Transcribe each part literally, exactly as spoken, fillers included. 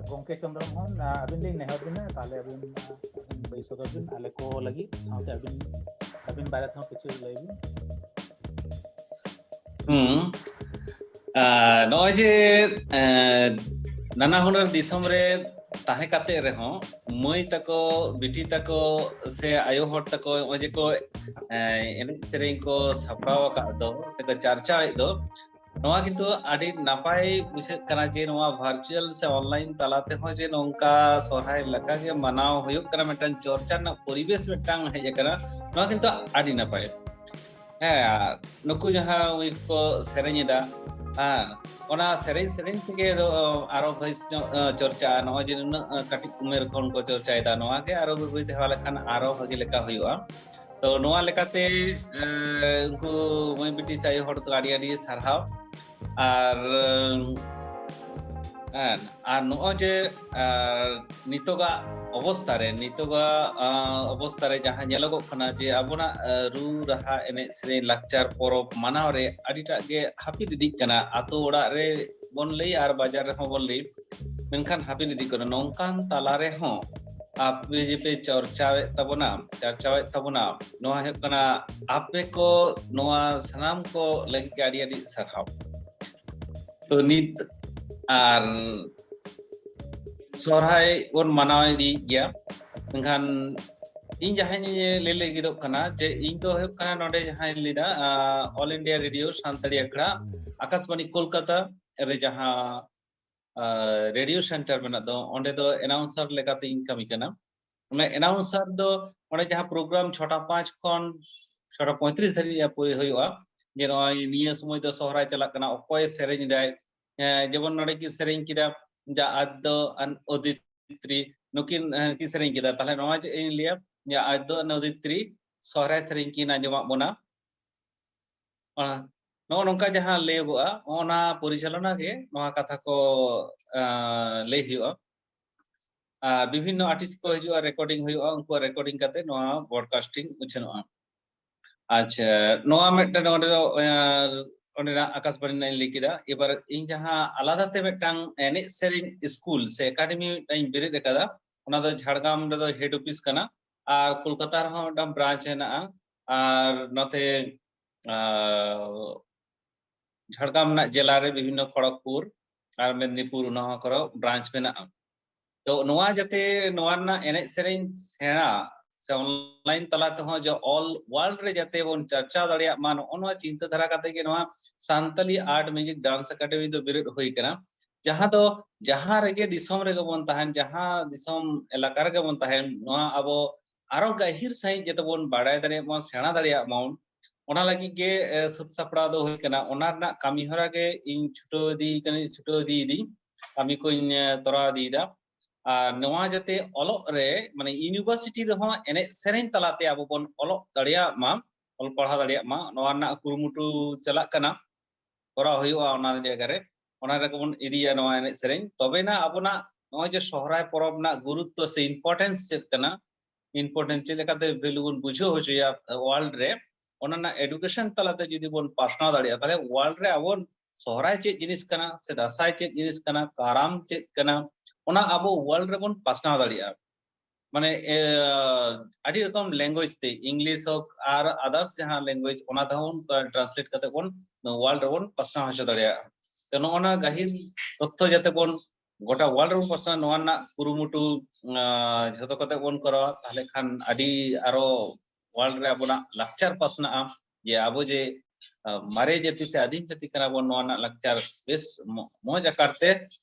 ᱜᱚᱝᱠᱮ ᱪᱚᱱᱫᱨᱚ ᱢᱳᱦᱚᱱ, ᱟᱹᱵᱤᱱ ᱞᱤᱧ ᱱᱮᱦᱚᱨ ᱵᱤᱱᱟ, ᱛᱟᱦᱚᱞᱮ ᱟᱹᱵᱤᱱ ᱞᱟᱹᱭ ᱥᱚᱫᱚᱨ ᱵᱤᱱ ᱟᱞᱮ ᱠᱚ ᱞᱟᱹᱜᱤᱫ, ᱥᱟᱶᱛᱮ ᱟᱹᱵᱤᱱ ᱟᱹᱵᱤᱱ ᱵᱟᱨᱮ ᱛᱮᱦᱚᱸ ᱠᱤᱪᱷᱩ ᱞᱟᱹᱭ ᱵᱤᱱ᱾ ᱦᱩᱸ᱾ ᱟᱨ ᱱᱚᱜᱼᱚᱭ ᱡᱮ ᱮᱸ, ᱱᱟᱱᱟ ᱦᱩᱱᱟᱹᱨ ᱫᱤᱥᱚᱢ ᱨᱮ ᱛᱟᱦᱮᱸ ᱠᱟᱛᱮ ᱨᱮᱦᱚᱸ ᱢᱟᱹᱭ ᱛᱟᱠᱚ, ᱵᱤᱴᱤ ᱛᱟᱠᱚ ᱥᱮ ᱟᱭᱳ ᱦᱚᱲ ᱛᱟᱠᱚ ᱱᱚᱜᱼᱚᱭ ᱡᱮ ᱠᱚ ᱮᱸ, ᱮᱱᱮᱡ ᱥᱮᱨᱮᱧ ᱠᱚ ᱥᱟᱯᱲᱟᱣ ᱟᱠᱟᱫ ᱫᱚ, ᱥᱮ ᱠᱚ ᱪᱟᱨᱪᱟᱣᱮᱫ ᱫᱚ, ᱱᱚᱣᱟ ᱠᱤᱱᱛᱩ ᱟᱹᱰᱤ ᱱᱟᱯᱟᱭ ᱵᱩᱡᱷᱟᱹᱜ ᱠᱟᱱᱟ ᱡᱮ ᱱᱚᱣᱟ ᱵᱷᱟᱨᱪᱩᱣᱟᱞ ᱥᱮ ᱚᱱᱞᱟᱭᱤᱱ ᱛᱟᱞᱟ ᱛᱮᱦᱚᱸ ᱡᱮ ᱱᱚᱝᱠᱟ ᱥᱚᱨᱦᱟᱭ ᱞᱮᱠᱟᱜᱮ ᱢᱟᱱᱟᱣ ᱦᱩᱭᱩᱜ ᱠᱟᱱᱟ, ᱢᱤᱫᱴᱟᱝ ᱪᱚᱨᱪᱟ ᱨᱮᱱᱟᱜ ᱯᱚᱨᱤᱵᱮᱥ ᱢᱤᱫᱴᱟᱝ ᱦᱮᱡ ᱟᱠᱟᱱᱟ, ᱱᱚᱣᱟ ᱠᱤᱱᱛᱩ ᱟᱹᱰᱤ ᱱᱟᱯᱟᱭ᱾ ᱦᱮᱸ, ᱟᱨ ᱱᱩᱠᱩ ᱡᱟᱦᱟᱸ ᱩᱱᱤ ᱠᱚ ᱥᱮᱨᱮᱧ ᱮᱫᱟ, ᱦᱮᱸ, ᱚᱱᱟ ᱥᱮᱨᱮᱧ ᱥᱮᱨᱮᱧ ᱛᱮᱜᱮ ᱫᱚ ᱟᱨᱚ ᱵᱷᱚᱭᱮᱥ ᱧᱚᱜ, ᱮ, ᱪᱚᱨᱪᱟᱜᱼᱟ᱾ ᱱᱚᱜᱼᱚᱭ ᱡᱮ ᱱᱩᱱᱟᱹᱜ, ᱮ, ᱠᱟᱹᱴᱤᱡ ᱩᱢᱮᱨ ᱠᱷᱚᱱ ᱠᱚ ᱪᱚᱨᱪᱟᱭᱮᱫᱟ, ᱱᱚᱣᱟ ᱜᱮ ᱟᱨᱚ ᱵᱟᱹᱭ ᱵᱟᱹᱭ ᱛᱮ ᱦᱮᱣᱟ ᱞᱮᱠᱷᱟᱱ ᱟᱨᱚ ᱵᱷᱟᱹᱜᱤ ᱞᱮᱠᱟ ᱦᱩᱭᱩᱜᱼᱟ᱾ ᱛᱚ ᱱᱚᱣᱟ ᱞᱮᱠᱟᱛᱮ, ᱮ, ᱩᱱᱠᱩ ᱢᱟᱹᱭ ᱵᱤᱴᱤ ᱥᱮ ᱟᱭᱳ ᱦᱚᱲ ᱫᱚ ᱟᱹᱰᱤ ᱟᱹᱰᱤ ᱥᱟᱨᱦᱟᱣ᱾ ᱟᱨ, ᱮ, ᱦᱮᱸ, ᱟᱨ ᱱᱚᱜᱼᱚᱭ ᱡᱮ, ᱮ, ᱱᱤᱛᱚᱜᱟᱜ ᱚᱵᱚᱥᱛᱷᱟ ᱨᱮ, ᱱᱤᱛᱚᱜᱟᱜ, ᱟ, ᱚᱵᱚᱥᱛᱷᱟ ᱨᱮ ᱡᱟᱦᱟᱸ ᱧᱮᱞᱚᱜᱚᱜ ᱠᱟᱱᱟ ᱡᱮ ᱟᱵᱚᱱᱟᱜ, ᱮ, ᱨᱩ ᱨᱟᱦᱟ, ᱮᱱᱮᱡ ᱥᱮᱨᱮᱧ, ᱞᱟᱠᱪᱟᱨ ᱯᱚᱨᱚᱵᱽ ᱢᱟᱱᱟᱣ ᱨᱮ ᱟᱹᱰᱤᱴᱟᱜ ᱜᱮ ᱦᱟᱹᱯᱤᱫ ᱤᱫᱤᱜ ᱠᱟᱱᱟ᱾ ᱟᱛᱳ ᱚᱲᱟᱜ ᱨᱮ ᱵᱚᱱ ᱞᱟᱹᱭ ᱟᱨ ᱵᱟᱡᱟᱨ ᱨᱮᱦᱚᱸ ᱵᱚᱱ ᱞᱟᱹᱭ, ᱢᱮᱱᱠᱷᱟᱱ ᱦᱟᱹᱯᱤᱫ ᱤᱫᱤᱜ ᱠᱟᱱᱟ᱾ ᱱᱚᱝᱠᱟᱱ ᱛᱟᱞᱟ ᱨᱮᱦᱚᱸ ᱟᱯᱮ ᱡᱮᱯᱮ ᱪᱚᱨᱪᱟᱣᱮᱫ ᱛᱟᱵᱚᱱᱟ, ᱪᱟᱨᱪᱟᱣᱮᱫ ᱛᱟᱵᱚᱱᱟ, ᱱᱚᱣᱟ ᱦᱩᱭᱩᱜ ᱠᱟᱱᱟ ᱟᱯᱮ ᱠᱚ, ᱱᱚᱣᱟ ᱥᱟᱱᱟᱢ ᱠᱚ ᱞᱟᱹᱜᱤᱫ ᱜᱮ ᱟᱹᱰᱤ ᱟᱹᱰᱤ ᱥᱟᱨᱦᱟᱣ᱾ ᱛᱚ ᱱᱤᱛ ᱟᱨ ᱥᱚᱨᱦᱟᱭ ᱵᱚᱱ ᱢᱟᱱᱟᱣ ᱤᱫᱤᱭᱮᱫ ᱜᱮᱭᱟ, ᱢᱮᱱᱠᱷᱟᱱ ᱤᱧ ᱡᱟᱦᱟᱸᱧ ᱞᱟᱹᱭ ᱞᱟᱹᱜᱤᱫᱚᱜ ᱠᱟᱱᱟ ᱡᱮ ᱤᱧ ᱫᱚ ᱦᱩᱭᱩᱜ ᱠᱟᱱᱟ ᱱᱚᱰᱮ ᱡᱟᱦᱟᱸᱧ ᱞᱟᱹᱭᱫᱟ, ᱟᱸ, All India Radio ᱥᱟᱱᱛᱟᱲᱤ ᱟᱠᱷᱲᱟ, ᱟᱠᱟᱥᱵᱟণᱤ ᱠᱳᱞᱠᱟᱛᱟ ᱨᱮ ᱡᱟᱦᱟᱸ, ᱟᱸ, ᱨᱮᱰᱤᱭᱳ ᱥᱮᱱᱴᱟᱨ ᱢᱮᱱᱟᱜ ᱫᱚ, ᱚᱸᱰᱮ ᱫᱚ ᱮᱱᱟᱣᱩᱱᱥᱟᱨ ᱞᱮᱠᱟᱛᱮ ᱤᱧ ᱠᱟᱹᱢᱤ ᱠᱟᱱᱟ᱾ ᱚᱱᱟ ᱮᱱᱟᱣᱩᱱᱥᱟᱨ ᱫᱚ ᱚᱸᱰᱮ ᱡᱟᱦᱟᱸ ᱯᱨᱳᱜᱨᱟᱢ ᱪᱷᱚᱴᱟ ᱯᱟᱸᱪ ᱠᱷᱚᱱ ᱪᱷᱚᱴᱟ ᱯᱚᱸᱭᱛᱨᱤᱥ ᱫᱷᱟᱹᱨᱤᱡ ᱦᱩᱭᱩᱜᱼᱟ, ᱡᱮ ᱱᱚᱜᱼᱚᱭ ᱱᱤᱭᱟᱹ ᱥᱚᱢᱚᱭ ᱫᱚ ᱥᱚᱦᱨᱟᱭ ᱪᱟᱞᱟᱜ ᱠᱟᱱᱟ, ᱚᱠᱚᱭ ᱥᱮᱨᱮᱧ ᱮᱫᱟᱭ, ᱮᱸ, ᱡᱮᱢᱚᱱ ᱱᱚᱰᱮ ᱠᱤᱱ ᱥᱮᱨᱮᱧ ᱠᱮᱫᱟ, ᱡᱟ ᱟᱡ ᱫᱚ ᱟᱱ ᱚᱫᱤᱛᱨᱤ, ᱱᱩᱠᱤᱱ, ᱮᱸ, ᱠᱤᱱ ᱥᱮᱨᱮᱧ ᱠᱮᱫᱟ᱾ ᱛᱟᱦᱞᱮ ᱱᱚᱣᱟ ᱪᱮᱫ ᱤᱧ ᱞᱟᱹᱭᱟ, ᱡᱟ ᱟᱡ ᱫᱚ ᱟᱱ ᱚᱫᱤᱛᱨᱤ ᱥᱚᱦᱨᱟᱭ ᱥᱮᱨᱮᱧ ᱠᱤᱱ ᱟᱸᱡᱚᱢᱟᱜ ᱵᱚᱱᱟ᱾ ᱚᱱᱟ, ᱱᱚᱜᱼᱚ ᱱᱚᱝᱠᱟ ᱡᱟᱦᱟᱸ ᱞᱟᱹᱭᱚᱜᱚᱜᱼᱟ, ᱚᱱᱟ ᱯᱚᱨᱤᱪᱟᱞᱚᱱᱟ ᱜᱮ ᱱᱚᱣᱟ ᱠᱟᱛᱷᱟ ᱠᱚ, ᱟᱸ, ᱞᱟᱹᱭ ᱦᱩᱭᱩᱜᱼᱟ᱾ ᱟᱨ ᱵᱤᱵᱷᱤᱱᱱᱚ ᱟᱨᱴᱤᱥᱴ ᱠᱚ ᱦᱤᱡᱩᱜᱼᱟ, ᱨᱮᱠᱚᱨᱰᱤᱝ ᱦᱩᱭᱩᱜᱼᱟ, ᱩᱱᱠᱩᱣᱟᱜ ᱨᱮᱠᱚᱨᱰᱤᱝ ᱠᱟᱛᱮ ᱱᱚᱣᱟ ᱵᱨᱚᱰᱠᱟᱥᱴᱤᱝ ᱩᱪᱷᱟᱹᱱᱚᱜᱼᱟ᱾ ᱟᱪᱪᱷᱟ, ᱱᱚᱣᱟ ᱢᱤᱫᱴᱮᱱ ᱱᱚᱰᱮ ᱫᱚ, ᱟᱸ, ᱚᱸᱰᱮᱱᱟᱜ ᱟᱠᱟᱥᱵᱟᱬᱤ ᱨᱮᱱᱟᱜ ᱤᱧ ᱞᱟᱹᱭ ᱠᱮᱫᱟ᱾ ᱮᱵᱟᱨ ᱤᱧ ᱡᱟᱦᱟᱸ ᱟᱞᱟᱫᱟ ᱛᱮ ᱢᱤᱫᱴᱟᱝ ᱮᱱᱮᱡ ᱥᱮᱨᱮᱧ ᱥᱠᱩᱞ ᱥᱮ ᱮᱠᱟᱰᱮᱢᱤ ᱢᱤᱫᱴᱟᱝ ᱤᱧ ᱵᱮᱨᱮᱫ ᱟᱠᱟᱫᱟ, ᱚᱱᱟ ᱫᱚ ᱡᱷᱟᱲᱜᱨᱟᱢ ᱨᱮᱫᱚ ᱦᱮᱰ ᱚᱯᱷᱤᱥ ᱠᱟᱱᱟ, ᱟᱨ ᱠᱳᱞᱠᱟᱛᱟ ᱨᱮᱦᱚᱸ ᱢᱤᱫᱴᱟᱝ ᱵᱨᱟᱧᱪ ᱦᱮᱱᱟᱜᱼᱟ, ᱟᱨ ᱱᱚᱛᱮ ᱟᱨ ᱡᱷᱟᱲᱜᱨᱟᱢ ᱨᱮᱱᱟᱜ ᱡᱮᱞᱟ ᱨᱮ ᱵᱤᱵᱷᱤᱱᱱᱚ ᱠᱷᱚᱲᱚᱜᱽᱯᱩᱨ ᱟᱨ ᱢᱮᱫᱽᱱᱤᱯᱩᱨ, ᱚᱱᱟ ᱦᱚᱸ ᱠᱚᱨᱮ ᱵᱨᱟᱧᱪ ᱢᱮᱱᱟᱜᱼᱟ᱾ ᱛᱚ ᱱᱚᱣᱟ ᱡᱟᱛᱮ ᱱᱚᱣᱟ ᱨᱮᱱᱟᱜ ᱮᱱᱮᱡ ᱥᱮᱨᱮᱧ ᱥᱮᱬᱟ ᱥᱮ ᱚᱱᱞᱟᱭᱤᱱ ᱛᱟᱞᱟ ᱛᱮᱦᱚᱸ ᱡᱮ ᱚᱞ ᱣᱟᱨᱞᱰ ᱨᱮ ᱡᱟᱛᱮ ᱵᱚᱱ ᱪᱟᱨᱪᱟᱣ ᱫᱟᱲᱮᱭᱟᱜ ᱢᱟ, ᱱᱚᱜᱼᱚ ᱱᱚᱣᱟ ᱪᱤᱱᱛᱟᱹ ᱫᱷᱟᱨᱟ ᱠᱟᱛᱮ ᱜᱮ ᱱᱚᱣᱟ Santali art music dance academy ᱫᱚ ᱵᱮᱨᱮᱫ ᱦᱩᱭ ᱠᱟᱱᱟ, ᱡᱟᱦᱟᱸ ᱫᱚ ᱡᱟᱦᱟᱸ ᱨᱮᱜᱮ ᱫᱤᱥᱚᱢ ᱨᱮᱜᱮ ᱵᱚᱱ ᱛᱟᱦᱮᱱ, ᱡᱟᱦᱟᱸ ᱫᱤᱥᱚᱢ ᱮᱞᱟᱠᱟ ᱨᱮᱜᱮ ᱵᱚᱱ ᱛᱟᱦᱮᱱ, ᱱᱚᱣᱟ ᱟᱵᱚ ᱟᱨᱚ ᱜᱟᱹᱦᱤᱨ ᱥᱟᱺᱦᱤᱡ ᱡᱟᱛᱮ ᱵᱚᱱ ᱵᱟᱲᱟᱭ ᱫᱟᱲᱮᱭᱟᱜ ᱢᱟ, ᱥᱮᱬᱟ ᱫᱟᱲᱮᱭᱟᱜ ᱢᱟ ᱵᱚᱱ, ᱚᱱᱟ ᱞᱟᱹᱜᱤᱫ ᱜᱮ ᱮ, ᱥᱟᱹᱛ ᱥᱟᱯᱲᱟᱣ ᱫᱚ ᱦᱩᱭ ᱠᱟᱱᱟ᱾ ᱚᱱᱟ ᱨᱮᱱᱟᱜ ᱠᱟᱹᱢᱤ ᱦᱚᱨᱟ ᱜᱮ ᱤᱧ ᱪᱷᱩᱴᱟᱹᱣ ᱤᱫᱤ ᱠᱟᱹᱱᱟᱹᱧ, ᱪᱷᱩᱴᱟᱹᱣ ᱤᱫᱤᱭᱮᱫᱤᱧ, ᱠᱟᱹᱢᱤ ᱠᱚᱧ ᱮ, ᱛᱚᱨᱟᱣ ᱤᱫᱤᱭᱮᱫᱟ᱾ ᱟᱨ ᱱᱚᱣᱟ ᱡᱟᱛᱮ ᱚᱞᱚᱜ ᱨᱮ, ᱢᱟᱱᱮ ᱤᱭᱩᱱᱤᱵᱷᱟᱨᱥᱤᱴᱤ ᱨᱮᱦᱚᱸ ᱮᱱᱮᱡ ᱥᱮᱨᱮᱧ ᱛᱟᱞᱟᱛᱮ ᱟᱵᱚ ᱵᱚᱱ ᱚᱞᱚᱜ ᱫᱟᱲᱮᱭᱟᱜ ᱢᱟ, ᱚᱞ ᱯᱟᱲᱦᱟᱣ ᱫᱟᱲᱮᱭᱟᱜ ᱢᱟ, ᱱᱚᱣᱟ ᱨᱮᱱᱟᱜ ᱠᱩᱨᱩᱢᱩᱴᱩ ᱪᱟᱞᱟᱜ ᱠᱟᱱᱟ, ᱠᱚᱨᱟᱣ ᱦᱩᱭᱩᱜᱼᱟ᱾ ᱚᱱᱟ ᱡᱟᱭᱜᱟ ᱨᱮ, ᱚᱱᱟ ᱨᱮᱜᱮ ᱵᱚᱱ ᱤᱫᱤᱭᱟ ᱱᱚᱣᱟ ᱮᱱᱮᱡ ᱥᱮᱨᱮᱧ, ᱛᱚᱵᱮᱱᱟ ᱟᱵᱚᱱᱟᱜ ᱱᱚᱜᱼᱚᱭ ᱡᱮ ᱥᱚᱦᱨᱟᱭ ᱯᱚᱨᱚᱵᱽ ᱨᱮᱱᱟᱜ ᱜᱩᱨᱩᱛᱛᱚ ᱥᱮ ᱤᱢᱯᱚᱨᱴᱮᱱᱥ ᱪᱮᱫ ᱠᱟᱱᱟ, ᱤᱢᱯᱚᱨᱴᱮᱱᱥ ᱪᱮᱫ ᱞᱮᱠᱟᱛᱮ ᱵᱷᱮᱞᱩ ᱵᱚᱱ ᱵᱩᱡᱷᱟᱹᱣ ᱦᱚᱪᱚᱭᱟ ᱣᱟᱨᱞᱰ ᱨᱮ, ᱚᱱᱟ ᱨᱮᱱᱟᱜ ᱮᱰᱩᱠᱮᱥᱚᱱ ᱛᱟᱞᱟᱛᱮ ᱡᱩᱫᱤ ᱵᱚᱱ ᱯᱟᱥᱱᱟᱣ ᱫᱟᱲᱮᱭᱟᱜᱼᱟ, ᱛᱟᱦᱚᱞᱮ ᱣᱟᱨᱞᱰ ᱨᱮ ᱟᱵᱚ ᱥᱚᱦᱨᱟᱭ ᱪᱮᱫ ᱡᱤᱱᱤᱥ ᱠᱟᱱᱟ, ᱥᱮ ᱫᱟᱸᱥᱟᱭ ᱪᱮᱫ ᱡᱤᱱᱤᱥ ᱠᱟᱱᱟ, ᱠᱟᱨᱟᱢ ᱪᱮᱫ ᱠᱟᱱᱟ, ᱚᱱᱟ ᱟᱵᱚ ᱣᱟᱨᱞᱰ ᱨᱮᱵᱚᱱ ᱯᱟᱥᱱᱟᱣ ᱫᱟᱲᱮᱭᱟᱜᱼᱟ᱾ ᱢᱟᱱᱮ ᱮ, ᱟᱹᱰᱤ ᱨᱚᱠᱚᱢ ᱞᱮᱝᱜᱩᱭᱮᱡᱽ ᱛᱮ, ᱤᱝᱞᱤᱥ ᱦᱳᱠ ᱟᱨ ᱟᱫᱟᱨᱥ ᱡᱟᱦᱟᱸ ᱞᱮᱝᱜᱩᱭᱮᱡᱽ, ᱚᱱᱟ ᱛᱮᱦᱚᱸ ᱵᱚᱱ ᱴᱨᱟᱱᱥᱞᱮᱴ ᱠᱟᱛᱮ ᱵᱚᱱ ᱣᱟᱨᱞᱰ ᱨᱮᱵᱚᱱ ᱯᱟᱥᱱᱟᱣ ᱦᱚᱪᱚ ᱫᱟᱲᱮᱭᱟᱜᱼᱟ᱾ ᱛᱚ ᱱᱚᱜᱼᱚ ᱱᱟ ᱜᱟᱹᱦᱤᱨ ᱛᱚᱛᱛᱷᱚ ᱡᱟᱛᱮ ᱵᱚᱱ ᱜᱚᱴᱟ ᱣᱟᱨᱞᱰ ᱨᱮᱵᱚᱱ ᱯᱟᱥᱱᱟᱣ, ᱱᱚᱣᱟ ᱨᱮᱱᱟᱜ ᱠᱩᱨᱩᱢᱩᱴᱩ ᱟ, ᱡᱷᱚᱛᱚ ᱠᱟᱛᱮ ᱵᱚᱱ ᱠᱚᱨᱟᱣᱟ, ᱛᱟᱦᱚᱞᱮ ᱠᱷᱟᱱ ᱟᱹᱰᱤ ᱟᱨᱚ ᱣᱟᱨᱞᱰ ᱨᱮ ᱟᱵᱚᱱᱟᱜ ᱞᱟᱠᱪᱟᱨ ᱯᱟᱥᱱᱟᱜᱼᱟ, ᱡᱮ ᱟᱵᱚ ᱡᱮ ᱟ, ᱢᱟᱨᱮ ᱡᱟᱹᱛᱤ ᱥᱮ ᱟᱹᱫᱤᱢ ᱡᱟᱹᱛᱤ ᱠᱟᱱᱟ ᱵᱚᱱ, ᱱᱚᱣᱟ ᱨᱮᱱᱟᱜ ᱞᱟᱠᱪᱟᱨ ᱵᱮᱥ ᱢᱚ-, ᱢᱚᱡᱽ ᱟᱠᱟᱨ ᱛᱮ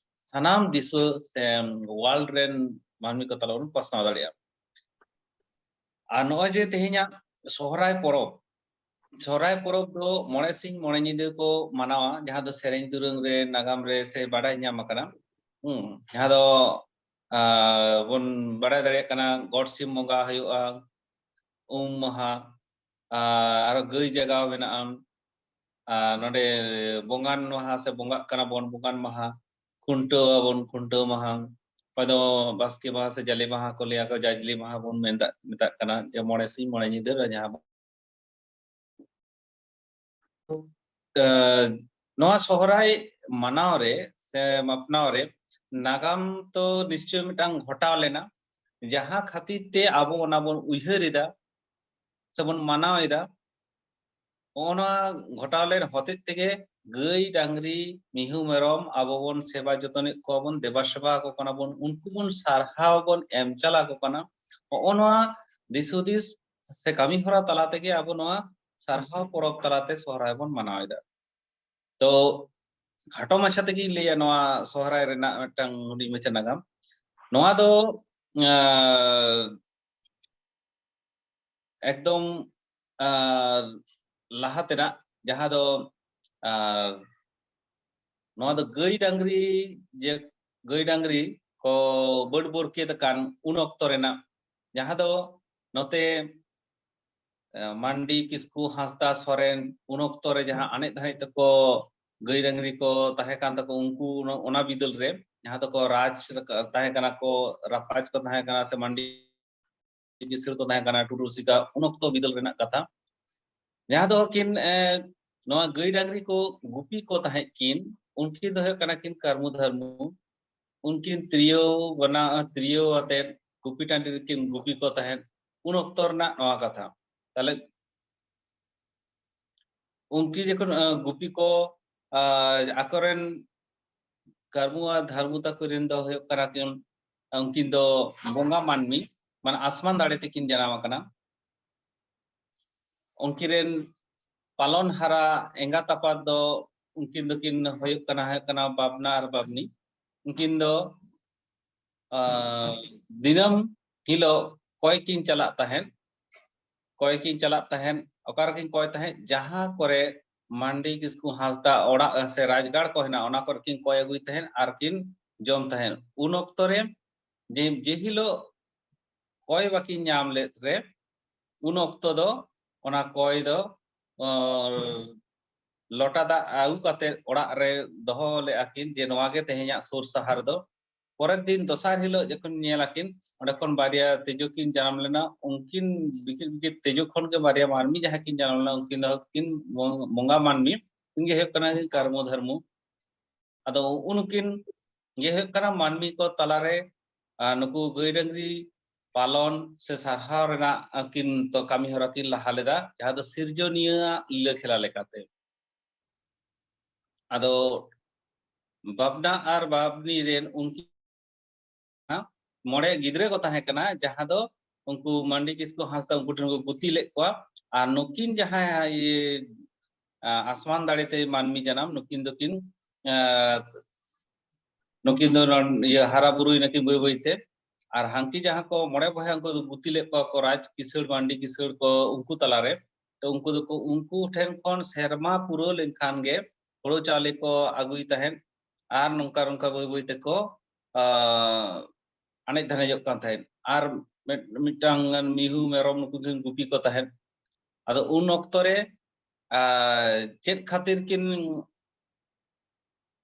ᱥᱟᱱᱟᱢ ᱫᱤᱥᱟᱹ ᱥᱮ ᱣᱟᱨᱞᱰ ᱨᱮᱱ ᱢᱟᱹᱱᱢᱤ ᱠᱚ ᱛᱟᱞᱟ ᱵᱚᱱ ᱯᱟᱥᱱᱟᱣ ᱫᱟᱲᱮᱭᱟᱜᱼᱟ᱾ ᱟᱨ ᱱᱚᱜᱼᱚᱭ ᱡᱮ ᱛᱮᱦᱮᱧᱟᱜ ᱥᱚᱦᱨᱟᱭ ᱯᱚᱨᱚᱵᱽ, ᱥᱚᱦᱨᱟᱭ ᱯᱚᱨᱚᱵᱽ ᱫᱚ ᱢᱚᱬᱮ ᱥᱤᱧ ᱢᱚᱬᱮ ᱧᱤᱫᱟᱹ ᱠᱚ ᱢᱟᱱᱟᱣᱟ, ᱡᱟᱦᱟᱸ ᱫᱚ ᱥᱮᱨᱮᱧ ᱫᱩᱨᱟᱹᱝ ᱨᱮ, ᱱᱟᱜᱟᱢ ᱨᱮ ᱥᱮ ᱵᱟᱰᱟᱭ ᱧᱟᱢ ᱟᱠᱟᱱᱟ᱾ ᱦᱩᱸ, ᱡᱟᱦᱟᱸ ᱫᱚ, ᱟ, ᱵᱚᱱ ᱵᱟᱰᱟᱭ ᱫᱟᱲᱮᱭᱟᱜ ᱠᱟᱱᱟ, ᱜᱚᱴ ᱥᱤᱢ ᱵᱚᱸᱜᱟ ᱦᱩᱭᱩᱜᱼᱟ, ᱩᱢ ᱢᱟᱦᱟ, ᱟᱨ ᱟᱨᱚ ᱜᱟᱹᱭ ᱡᱟᱜᱟᱣ ᱢᱮᱱᱟᱜᱼᱟ, ᱟᱨ ᱱᱚᱰᱮ ᱵᱚᱸᱜᱟᱱ ᱢᱟᱦᱟ ᱥᱮ ᱵᱚᱸᱜᱟᱜ ᱠᱟᱱᱟ ᱵᱚᱱ, ᱵᱚᱸᱜᱟᱱ ᱢᱟᱦᱟ, ᱠᱷᱩᱱᱴᱟᱹᱣ ᱟᱵᱚᱱ, ᱠᱷᱩᱱᱴᱟᱹᱣ ᱢᱟᱦᱟ, ᱚᱠᱚᱭ ᱫᱚ ᱵᱟᱥᱠᱮ ᱢᱟᱦᱟ ᱥᱮ ᱡᱟᱞᱮ ᱢᱟᱦᱟ ᱠᱚ ᱞᱟᱹᱭᱟ ᱠᱚ, ᱡᱟᱡᱽᱞᱮ ᱢᱟᱦᱟ ᱵᱚᱱ ᱢᱮᱛᱟᱜ, ᱢᱮᱛᱟᱜ ᱠᱟᱱᱟ, ᱡᱮ ᱢᱚᱬᱮ ᱥᱤᱧ ᱢᱚᱬᱮ ᱧᱤᱫᱟᱹ ᱨᱮ ᱡᱟᱦᱟᱸ ᱵᱚᱱ ᱱᱚᱣᱟ ᱥᱚᱦᱨᱟᱭ ᱢᱟᱱᱟᱣ ᱨᱮ ᱥᱮ ᱢᱟᱯᱱᱟᱣ ᱨᱮ ᱱᱟᱜᱟᱢ ᱛᱚ ᱱᱤᱥᱪᱚᱭ ᱢᱤᱫᱴᱟᱝ ᱜᱷᱚᱴᱟᱣ ᱞᱮᱱᱟ, ᱡᱟᱦᱟᱸ ᱠᱷᱟᱹᱛᱤᱨ ᱛᱮ ᱟᱵᱚ ᱚᱱᱟ ᱵᱚᱱ ᱩᱭᱦᱟᱹᱨ ᱮᱫᱟ ᱥᱮᱵᱚᱱ ᱢᱟᱱᱟᱣ ᱮᱫᱟ᱾ ᱱᱚᱜᱼᱚ ᱱᱚᱣᱟ ᱜᱷᱚᱴᱟᱣ ᱞᱮᱱ ᱦᱚᱛᱮᱡ ᱛᱮᱜᱮ ᱜᱟᱹᱭ, ᱰᱟᱝᱨᱤ, ᱢᱤᱦᱩ, ᱢᱮᱨᱚᱢ ᱟᱵᱚ ᱵᱚᱱ ᱥᱮᱵᱟ ᱡᱚᱛᱚᱱᱮᱫ ᱠᱚᱣᱟ ᱵᱚᱱ, ᱫᱮᱵᱟ ᱥᱮᱵᱟ ᱟᱠᱚ ᱠᱟᱱᱟ ᱵᱚᱱ, ᱩᱱᱠᱩ ᱵᱚᱱ ᱥᱟᱨᱦᱟᱣ ᱵᱚᱱ ᱮᱢ ᱪᱟᱞ ᱟᱠᱚ ᱠᱟᱱᱟ᱾ ᱱᱚᱜᱼᱚ ᱱᱚᱣᱟ ᱫᱤᱥ ᱦᱩᱫᱤᱥ ᱥᱮ ᱠᱟᱹᱢᱤ ᱦᱚᱨᱟ ᱛᱟᱞᱟ ᱛᱮᱜᱮ ᱟᱵᱚ ᱱᱚᱣᱟ ᱥᱟᱨᱦᱟᱣ ᱯᱚᱨᱚᱵᱽ ᱛᱟᱞᱟᱛᱮ ᱥᱚᱦᱨᱟᱭ ᱵᱚᱱ ᱢᱟᱱᱟᱣ ᱮᱫᱟ᱾ ᱛᱚ ᱠᱷᱟᱴᱚ ᱢᱟᱪᱷᱟ ᱛᱮᱜᱮᱧ ᱞᱟᱹᱭᱟ ᱱᱚᱣᱟ ᱥᱚᱦᱨᱟᱭ ᱨᱮᱱᱟᱜ ᱢᱤᱫᱴᱟᱝ ᱦᱩᱰᱤᱧ ᱢᱟᱪᱷᱟ ᱱᱟᱜᱟᱢ᱾ ᱱᱚᱣᱟ ᱫᱚ ᱟᱸ, ᱮᱠᱫᱚᱢ ᱟᱸ, ᱞᱟᱦᱟ ᱛᱮᱱᱟᱜ ᱡᱟᱦᱟᱸ ᱫᱚ ᱟᱸ, ᱱᱚᱣᱟ ᱫᱚ ᱜᱟᱹᱭ ᱰᱟᱝᱨᱤ, ᱡᱮ ᱜᱟᱹᱭ ᱰᱟᱝᱨᱤ ᱠᱚ ᱵᱟᱹᱰ ᱵᱚᱨᱠᱮᱛ ᱟᱠᱟᱱ ᱩᱱ ᱚᱠᱛᱚ ᱨᱮᱱᱟᱜ, ᱡᱟᱦᱟᱸ ᱫᱚ ᱱᱚᱛᱮ ᱮ, ᱢᱟᱱᱰᱤ, ᱠᱤᱥᱠᱩ, ᱦᱟᱸᱥᱫᱟ, ᱥᱚᱨᱮᱱ, ᱩᱱ ᱚᱠᱛᱚ ᱨᱮ ᱡᱟᱦᱟᱸ ᱟᱱᱮᱡ ᱫᱷᱟᱱᱮᱡ ᱛᱟᱠᱚ ᱜᱟᱹᱭ ᱰᱟᱝᱨᱤ ᱠᱚ ᱛᱟᱦᱮᱸ ᱠᱟᱱ ᱛᱟᱠᱚ, ᱩᱱᱠᱩ ᱚᱱᱟ, ᱚᱱᱟ ᱵᱤᱫᱟᱹᱞ ᱨᱮ ᱡᱟᱦᱟᱸ ᱫᱚᱠᱚ ᱨᱟᱡᱽ ᱨᱟᱠᱟ-, ᱛᱟᱦᱮᱸ ᱠᱟᱱᱟ ᱠᱚ, ᱨᱟᱯᱟᱡᱽ ᱠᱚ ᱛᱟᱦᱮᱸ ᱠᱟᱱᱟ ᱥᱮ ᱢᱟᱱᱰᱤ ᱵᱤᱥᱟᱹᱲ ᱠᱚ ᱛᱟᱦᱮᱸ ᱠᱟᱱᱟ, ᱴᱩᱰᱩ ᱨᱩᱥᱤᱠᱟ, ᱩᱱ ᱚᱠᱛᱚ ᱵᱤᱫᱟᱹᱞ ᱨᱮᱱᱟᱜ ᱠᱟᱛᱷᱟ᱾ ᱡᱟᱦᱟᱸ ᱫᱚ ᱠᱤᱱ, ᱮ, ᱱᱚᱣᱟ ᱜᱟᱹᱭ ᱰᱟᱝᱨᱤ ᱠᱚ ᱜᱩᱯᱤ ᱠᱚ ᱛᱟᱦᱮᱸᱫ ᱠᱤᱱ, ᱩᱱᱠᱤᱱ ᱫᱚ ᱦᱩᱭᱩᱜ ᱠᱟᱱᱟ ᱠᱤᱱ ᱠᱟᱹᱨᱢᱩ ᱫᱷᱟᱨᱢᱩ᱾ ᱩᱱᱠᱤᱱ ᱛᱤᱨᱭᱳ ᱵᱟᱱᱟ-, ᱛᱤᱨᱭᱳ ᱟᱛᱮᱫ ᱜᱩᱯᱤ ᱴᱟᱺᱰᱤ ᱨᱮᱠᱤᱱ ᱜᱩᱯᱤ ᱠᱚ ᱛᱟᱦᱮᱸᱫ ᱩᱱ ᱚᱠᱛᱚ ᱨᱮᱱᱟᱜ ᱱᱚᱣᱟ ᱠᱟᱛᱷᱟ᱾ ᱛᱟᱦᱞᱮ ᱩᱱᱠᱤᱱ ᱡᱚᱠᱷᱚᱱ, ᱟᱸ, ᱜᱩᱯᱤ ᱠᱚ, ᱟᱸ, ᱟᱠᱚᱨᱮᱱ ᱠᱟᱹᱨᱢᱩ ᱟᱨ ᱫᱷᱟᱨᱢᱩ ᱛᱟᱠᱚ ᱨᱮᱱ ᱫᱚ ᱦᱩᱭᱩᱜ ᱠᱟᱱᱟ ᱠᱤᱱ, ᱩᱱᱠᱤᱱ ᱫᱚ ᱵᱚᱸᱜᱟ ᱢᱟᱹᱱᱢᱤ, ᱢᱟᱱᱮ ᱟᱥᱢᱟᱱ ᱫᱟᱲᱮ ᱛᱮᱠᱤᱱ ᱡᱟᱱᱟᱢ ᱟᱠᱟᱱᱟ᱾ ᱩᱱᱠᱤᱱ ᱨᱮᱱ ᱯᱟᱞᱚᱱ ᱦᱟᱨᱟ ᱮᱸᱜᱟᱛ ᱟᱯᱟᱛ ᱫᱚ ᱩᱱᱠᱤᱱ ᱫᱚᱠᱤᱱ ᱦᱩᱭᱩᱜ ᱠᱟᱱᱟ, ᱦᱩᱭᱩᱜ ᱠᱟᱱᱟ ᱵᱟᱵᱱᱟ ᱟᱨ ᱵᱟᱵᱱᱤ᱾ ᱩᱱᱠᱤᱱ ᱫᱚ, ᱟᱸ, ᱫᱤᱱᱟᱹᱢ ᱦᱤᱞᱳᱜ ᱠᱚᱭ ᱠᱤᱱ ᱪᱟᱞᱟᱜ ᱛᱟᱦᱮᱸᱫ, ᱠᱚᱭ ᱠᱤᱱ ᱪᱟᱞᱟᱜ ᱛᱟᱦᱮᱸᱫ᱾ ᱚᱠᱟ ᱨᱮᱠᱤᱱ ᱠᱚᱭ ᱛᱟᱦᱮᱸᱫ? ᱡᱟᱦᱟᱸ ᱠᱚᱨᱮ ᱢᱟᱱᱰᱤ, ᱠᱤᱥᱠᱩ, ᱦᱟᱸᱥᱫᱟ ᱚᱲᱟᱜ ᱥᱮ ᱨᱟᱡᱽᱜᱟᱲ ᱠᱚ ᱦᱮᱱᱟᱜ, ᱚᱱᱟ ᱠᱚᱨᱮ ᱠᱤᱱ ᱠᱚᱭ ᱟᱹᱜᱩᱭ ᱛᱟᱦᱮᱸᱫ ᱟᱨ ᱠᱤᱱ ᱡᱚᱢ ᱛᱟᱦᱮᱸᱫ᱾ ᱩᱱ ᱚᱠᱛᱚ ᱨᱮ ᱡᱮ, ᱡᱮ ᱦᱤᱞᱳᱜ ᱠᱚᱭ ᱵᱟᱹᱠᱤᱱ ᱧᱟᱢ ᱞᱮᱫ ᱨᱮ, ᱩᱱ ᱚᱠᱛᱚ ᱫᱚ ᱚᱱᱟ ᱠᱚᱭ ᱫᱚ, ᱚ, ᱞᱚᱴᱟ ᱫᱟᱜ ᱟᱹᱜᱩ ᱠᱟᱛᱮ ᱚᱲᱟᱜ ᱨᱮ ᱫᱚᱦᱚ ᱞᱮᱫᱼᱟ ᱠᱤᱱ ᱡᱮ ᱱᱚᱣᱟ ᱜᱮ ᱛᱮᱦᱮᱧᱟᱜ ᱥᱩᱨ ᱥᱟᱦᱟᱨ ᱫᱚ᱾ ᱯᱚᱨᱮᱨ ᱫᱤᱱ ᱫᱚᱥᱟᱨ ᱦᱤᱞᱳᱜ ᱡᱚᱠᱷᱚᱱ ᱧᱮᱞ ᱟᱹᱠᱤᱱ, ᱚᱸᱰᱮ ᱠᱷᱚᱱ ᱵᱟᱨᱭᱟ ᱛᱮᱡᱳ ᱠᱤᱱ ᱡᱟᱱᱟᱢ ᱞᱮᱱᱟ᱾ ᱩᱱᱠᱤᱱ ᱵᱤᱠᱤᱱ ᱵᱤᱠᱤᱱ ᱛᱮᱡᱳ ᱠᱷᱚᱱ ᱜᱮ ᱵᱟᱨᱭᱟ ᱢᱟᱹᱱᱢᱤ ᱡᱟᱦᱟᱸ ᱠᱤᱱ ᱡᱟᱱᱟᱢ ᱞᱮᱱᱟ, ᱩᱱᱠᱤᱱ ᱫᱚ ᱠᱤᱱ ᱵᱚᱸ-, ᱵᱚᱸᱜᱟ ᱢᱟᱹᱱᱢᱤ᱾ ᱩᱱᱤ ᱜᱮ ᱦᱩᱭᱩᱜ ᱠᱟᱱᱟ ᱠᱟᱨᱢᱚ ᱫᱷᱚᱨᱢᱚ᱾ ᱟᱫᱚ ᱩᱱᱠᱤᱱ ᱜᱮ ᱦᱩᱭᱩᱜ ᱠᱟᱱᱟ ᱢᱟᱹᱱᱢᱤ ᱠᱚ ᱛᱟᱞᱟᱨᱮ, ᱟᱨ ᱱᱩᱠᱩ ᱜᱟᱹᱭ ᱰᱟᱹᱝᱨᱤ ᱯᱟᱞᱚᱱ ᱥᱮ ᱥᱟᱨᱦᱟᱣ ᱨᱮᱱᱟᱜ ᱠᱤᱱ ᱛᱚ ᱠᱟᱹᱢᱤ ᱦᱚᱨᱟ ᱠᱤᱱ ᱞᱟᱦᱟ ᱞᱮᱫᱟ, ᱡᱟᱦᱟᱸ ᱫᱚ ᱥᱤᱨᱡᱚᱱᱤᱭᱟᱹ ᱟᱜ ᱞᱤᱞᱟᱹ ᱠᱷᱮᱞᱟ ᱞᱮᱠᱟᱛᱮ᱾ ᱟᱫᱚ ᱵᱟᱵᱱᱟ ᱟᱨ ᱵᱟᱵᱱᱤ ᱨᱮᱱ ᱩᱱᱠᱤᱱ ᱢᱚᱬᱮ ᱜᱤᱫᱽᱨᱟᱹ ᱠᱚ ᱛᱟᱦᱮᱸ ᱠᱟᱱᱟ, ᱡᱟᱦᱟᱸ ᱫᱚ ᱩᱱᱠᱩ ᱢᱟᱱᱰᱤ ᱠᱤᱥᱠᱩ ᱦᱟᱸᱥᱫᱟ ᱩᱱᱠᱩ ᱴᱷᱮᱱ ᱠᱚ ᱜᱩᱛᱤ ᱞᱮᱫ ᱠᱚᱣᱟ᱾ ᱟᱨ ᱱᱩᱠᱤᱱ ᱡᱟᱦᱟᱸᱭ, ᱤᱭᱟᱹ, ᱟ, ᱟᱥᱢᱟᱱ ᱫᱟᱲᱮᱛᱮ ᱢᱟᱹᱱᱢᱤ ᱡᱟᱱᱟᱢ, ᱱᱩᱠᱤᱱ ᱫᱚᱠᱤᱱ, ᱟ, ᱱᱩᱠᱤᱱ ᱫᱚ ᱱᱚ-, ᱤᱭᱟᱹ, ᱦᱟᱨᱟ ᱵᱩᱨᱩᱭ ᱱᱟᱠᱤᱱ ᱵᱟᱹᱭ ᱵᱟᱹᱭᱛᱮ᱾ ᱟᱨ ᱦᱟᱝᱠᱤ ᱡᱟᱦᱟᱸ ᱠᱚ ᱢᱚᱬᱮ ᱵᱚᱭᱦᱟ ᱩᱱᱠᱩ ᱫᱚ ᱜᱩᱛᱤ ᱞᱮᱫ ᱠᱚᱣᱟ ᱠᱚ, ᱨᱟᱡᱽ ᱠᱤᱥᱟᱹᱲ, ᱢᱟᱱᱰᱤ ᱠᱤᱥᱟᱹᱲ ᱠᱚ, ᱩᱱᱠᱩ ᱛᱟᱞᱟᱨᱮ᱾ ᱛᱚ ᱩᱱᱠᱩ ᱫᱚᱠᱚ, ᱩᱱᱠᱩ ᱴᱷᱮᱱ ᱠᱷᱚᱱ ᱥᱮᱨᱢᱟ ᱯᱩᱨᱟᱹᱣ ᱞᱮᱱᱠᱷᱟᱱ ᱜᱮ ᱦᱳᱲᱳ ᱪᱟᱣᱞᱮ ᱠᱚ ᱟᱹᱜᱩᱭ ᱛᱟᱦᱮᱸᱫ᱾ ᱟᱨ ᱱᱚᱝᱠᱟ ᱱᱚᱝᱠᱟ ᱵᱟᱹᱭ ᱵᱟᱹᱭ ᱛᱮᱠᱚ, ᱟ, ᱟᱱᱮᱡ ᱫᱷᱟᱱᱮᱡᱚᱜ ᱠᱟᱱ ᱛᱟᱦᱮᱸᱫ᱾ ᱟᱨ ᱢᱤᱫ-, ᱢᱤᱫᱴᱟᱝ ᱜᱟᱱ ᱢᱤᱦᱩ ᱢᱮᱨᱚᱢ ᱱᱩᱠᱩ ᱠᱤᱱ ᱜᱩᱯᱤ ᱠᱚ ᱛᱟᱦᱮᱸᱫ᱾ ᱟᱫᱚ ᱩᱱ ᱚᱠᱛᱚ ᱨᱮ, ᱟ, ᱪᱮᱫ ᱠᱷᱟᱹᱛᱤᱨ ᱠᱤᱱ,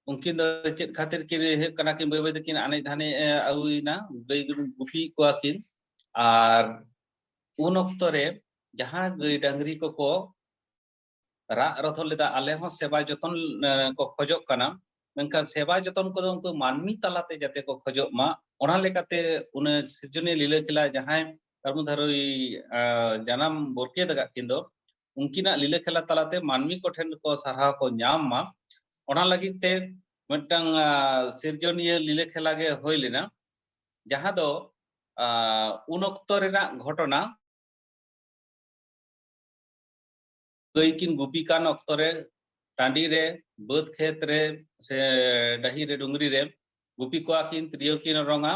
ᱩᱱᱠᱤᱱ ᱫᱚ ᱪᱮᱫ ᱠᱷᱟᱹᱛᱤᱨ ᱠᱤᱱ ᱦᱩᱭᱩᱜ ᱠᱟᱱᱟ ᱠᱤᱱ ᱵᱟᱹᱭ ᱵᱟᱹᱭ ᱛᱮᱠᱤᱱ ᱟᱱᱮᱡ ᱫᱷᱟᱱᱮᱡ, ᱮ, ᱟᱹᱜᱩᱭᱮᱱᱟ, ᱜᱟᱹᱭ ᱜᱩᱯᱤᱭᱮᱫ ᱠᱚᱣᱟ ᱠᱤᱱ᱾ ᱟᱨ ᱩᱱ ᱚᱠᱛᱚ ᱨᱮ ᱡᱟᱦᱟᱸ ᱜᱟᱹᱭ ᱰᱟᱝᱨᱤ ᱠᱚᱠᱚ ᱨᱟᱜ ᱨᱚᱫᱷᱚ ᱞᱮᱫᱟ, ᱟᱞᱮ ᱦᱚᱸ ᱥᱮᱵᱟ ᱡᱚᱛᱚᱱ, ᱮ, ᱠᱚ ᱠᱷᱚᱡᱚᱜ ᱠᱟᱱᱟ, ᱢᱮᱱᱠᱷᱟᱱ ᱥᱮᱵᱟ ᱡᱚᱛᱚᱱ ᱠᱚᱫᱚ ᱩᱱᱠᱩ ᱢᱟᱹᱱᱢᱤ ᱛᱟᱞᱟᱛᱮ ᱡᱟᱛᱮ ᱠᱚ ᱠᱷᱚᱡᱚᱜ ᱢᱟ, ᱚᱱᱟ ᱞᱮᱠᱟᱛᱮ ᱩᱱᱤ ᱥᱤᱨᱡᱚᱱᱤᱭᱟᱹ ᱞᱤᱞᱟᱹ ᱠᱷᱮᱞᱟ ᱡᱟᱦᱟᱸᱭ ᱠᱟᱹᱨᱢᱩ ᱫᱷᱟᱨᱩᱭ, ᱟ, ᱡᱟᱱᱟᱢ ᱵᱚᱨᱠᱮᱛ ᱟᱠᱟᱫ ᱠᱤᱱ ᱫᱚ, ᱩᱱᱠᱤᱱᱟᱜ ᱞᱤᱞᱟᱹ ᱠᱷᱮᱞᱟ ᱛᱟᱞᱟᱛᱮ ᱢᱟᱹᱱᱢᱤ ᱠᱚᱴᱷᱮᱱ ᱠᱚ ᱥᱟᱨᱦᱟᱣ ᱠᱚ ᱧᱟᱢ ᱢᱟ, ᱚᱱᱟ ᱞᱟᱹᱜᱤᱫ ᱛᱮ ᱢᱤᱫᱴᱟᱝ, ᱟ, ᱥᱤᱨᱡᱚᱱᱤᱭᱟᱹ ᱞᱤᱞᱟᱹ ᱠᱷᱮᱞᱟ ᱜᱮ ᱦᱩᱭ ᱞᱮᱱᱟ, ᱡᱟᱦᱟᱸ ᱫᱚ, ᱟ, ᱩᱱ ᱚᱠᱛᱚ ᱨᱮᱱᱟᱜ ᱜᱷᱚᱴᱚᱱᱟ᱾ ᱜᱟᱹᱭ ᱠᱤᱱ ᱜᱩᱯᱤ ᱠᱟᱱ ᱚᱠᱛᱚ ᱨᱮ ᱴᱟᱺᱰᱤ ᱨᱮ, ᱵᱟᱹᱫᱽ ᱠᱷᱮᱛ ᱨᱮ, ᱥᱮ ᱰᱟᱹᱦᱤ ᱨᱮ, ᱰᱩᱝᱨᱤ ᱨᱮ ᱜᱩᱯᱤ ᱠᱚᱣᱟ ᱠᱤᱱ, ᱛᱤᱨᱭᱳ ᱠᱤᱱ ᱚᱨᱚᱝᱟ᱾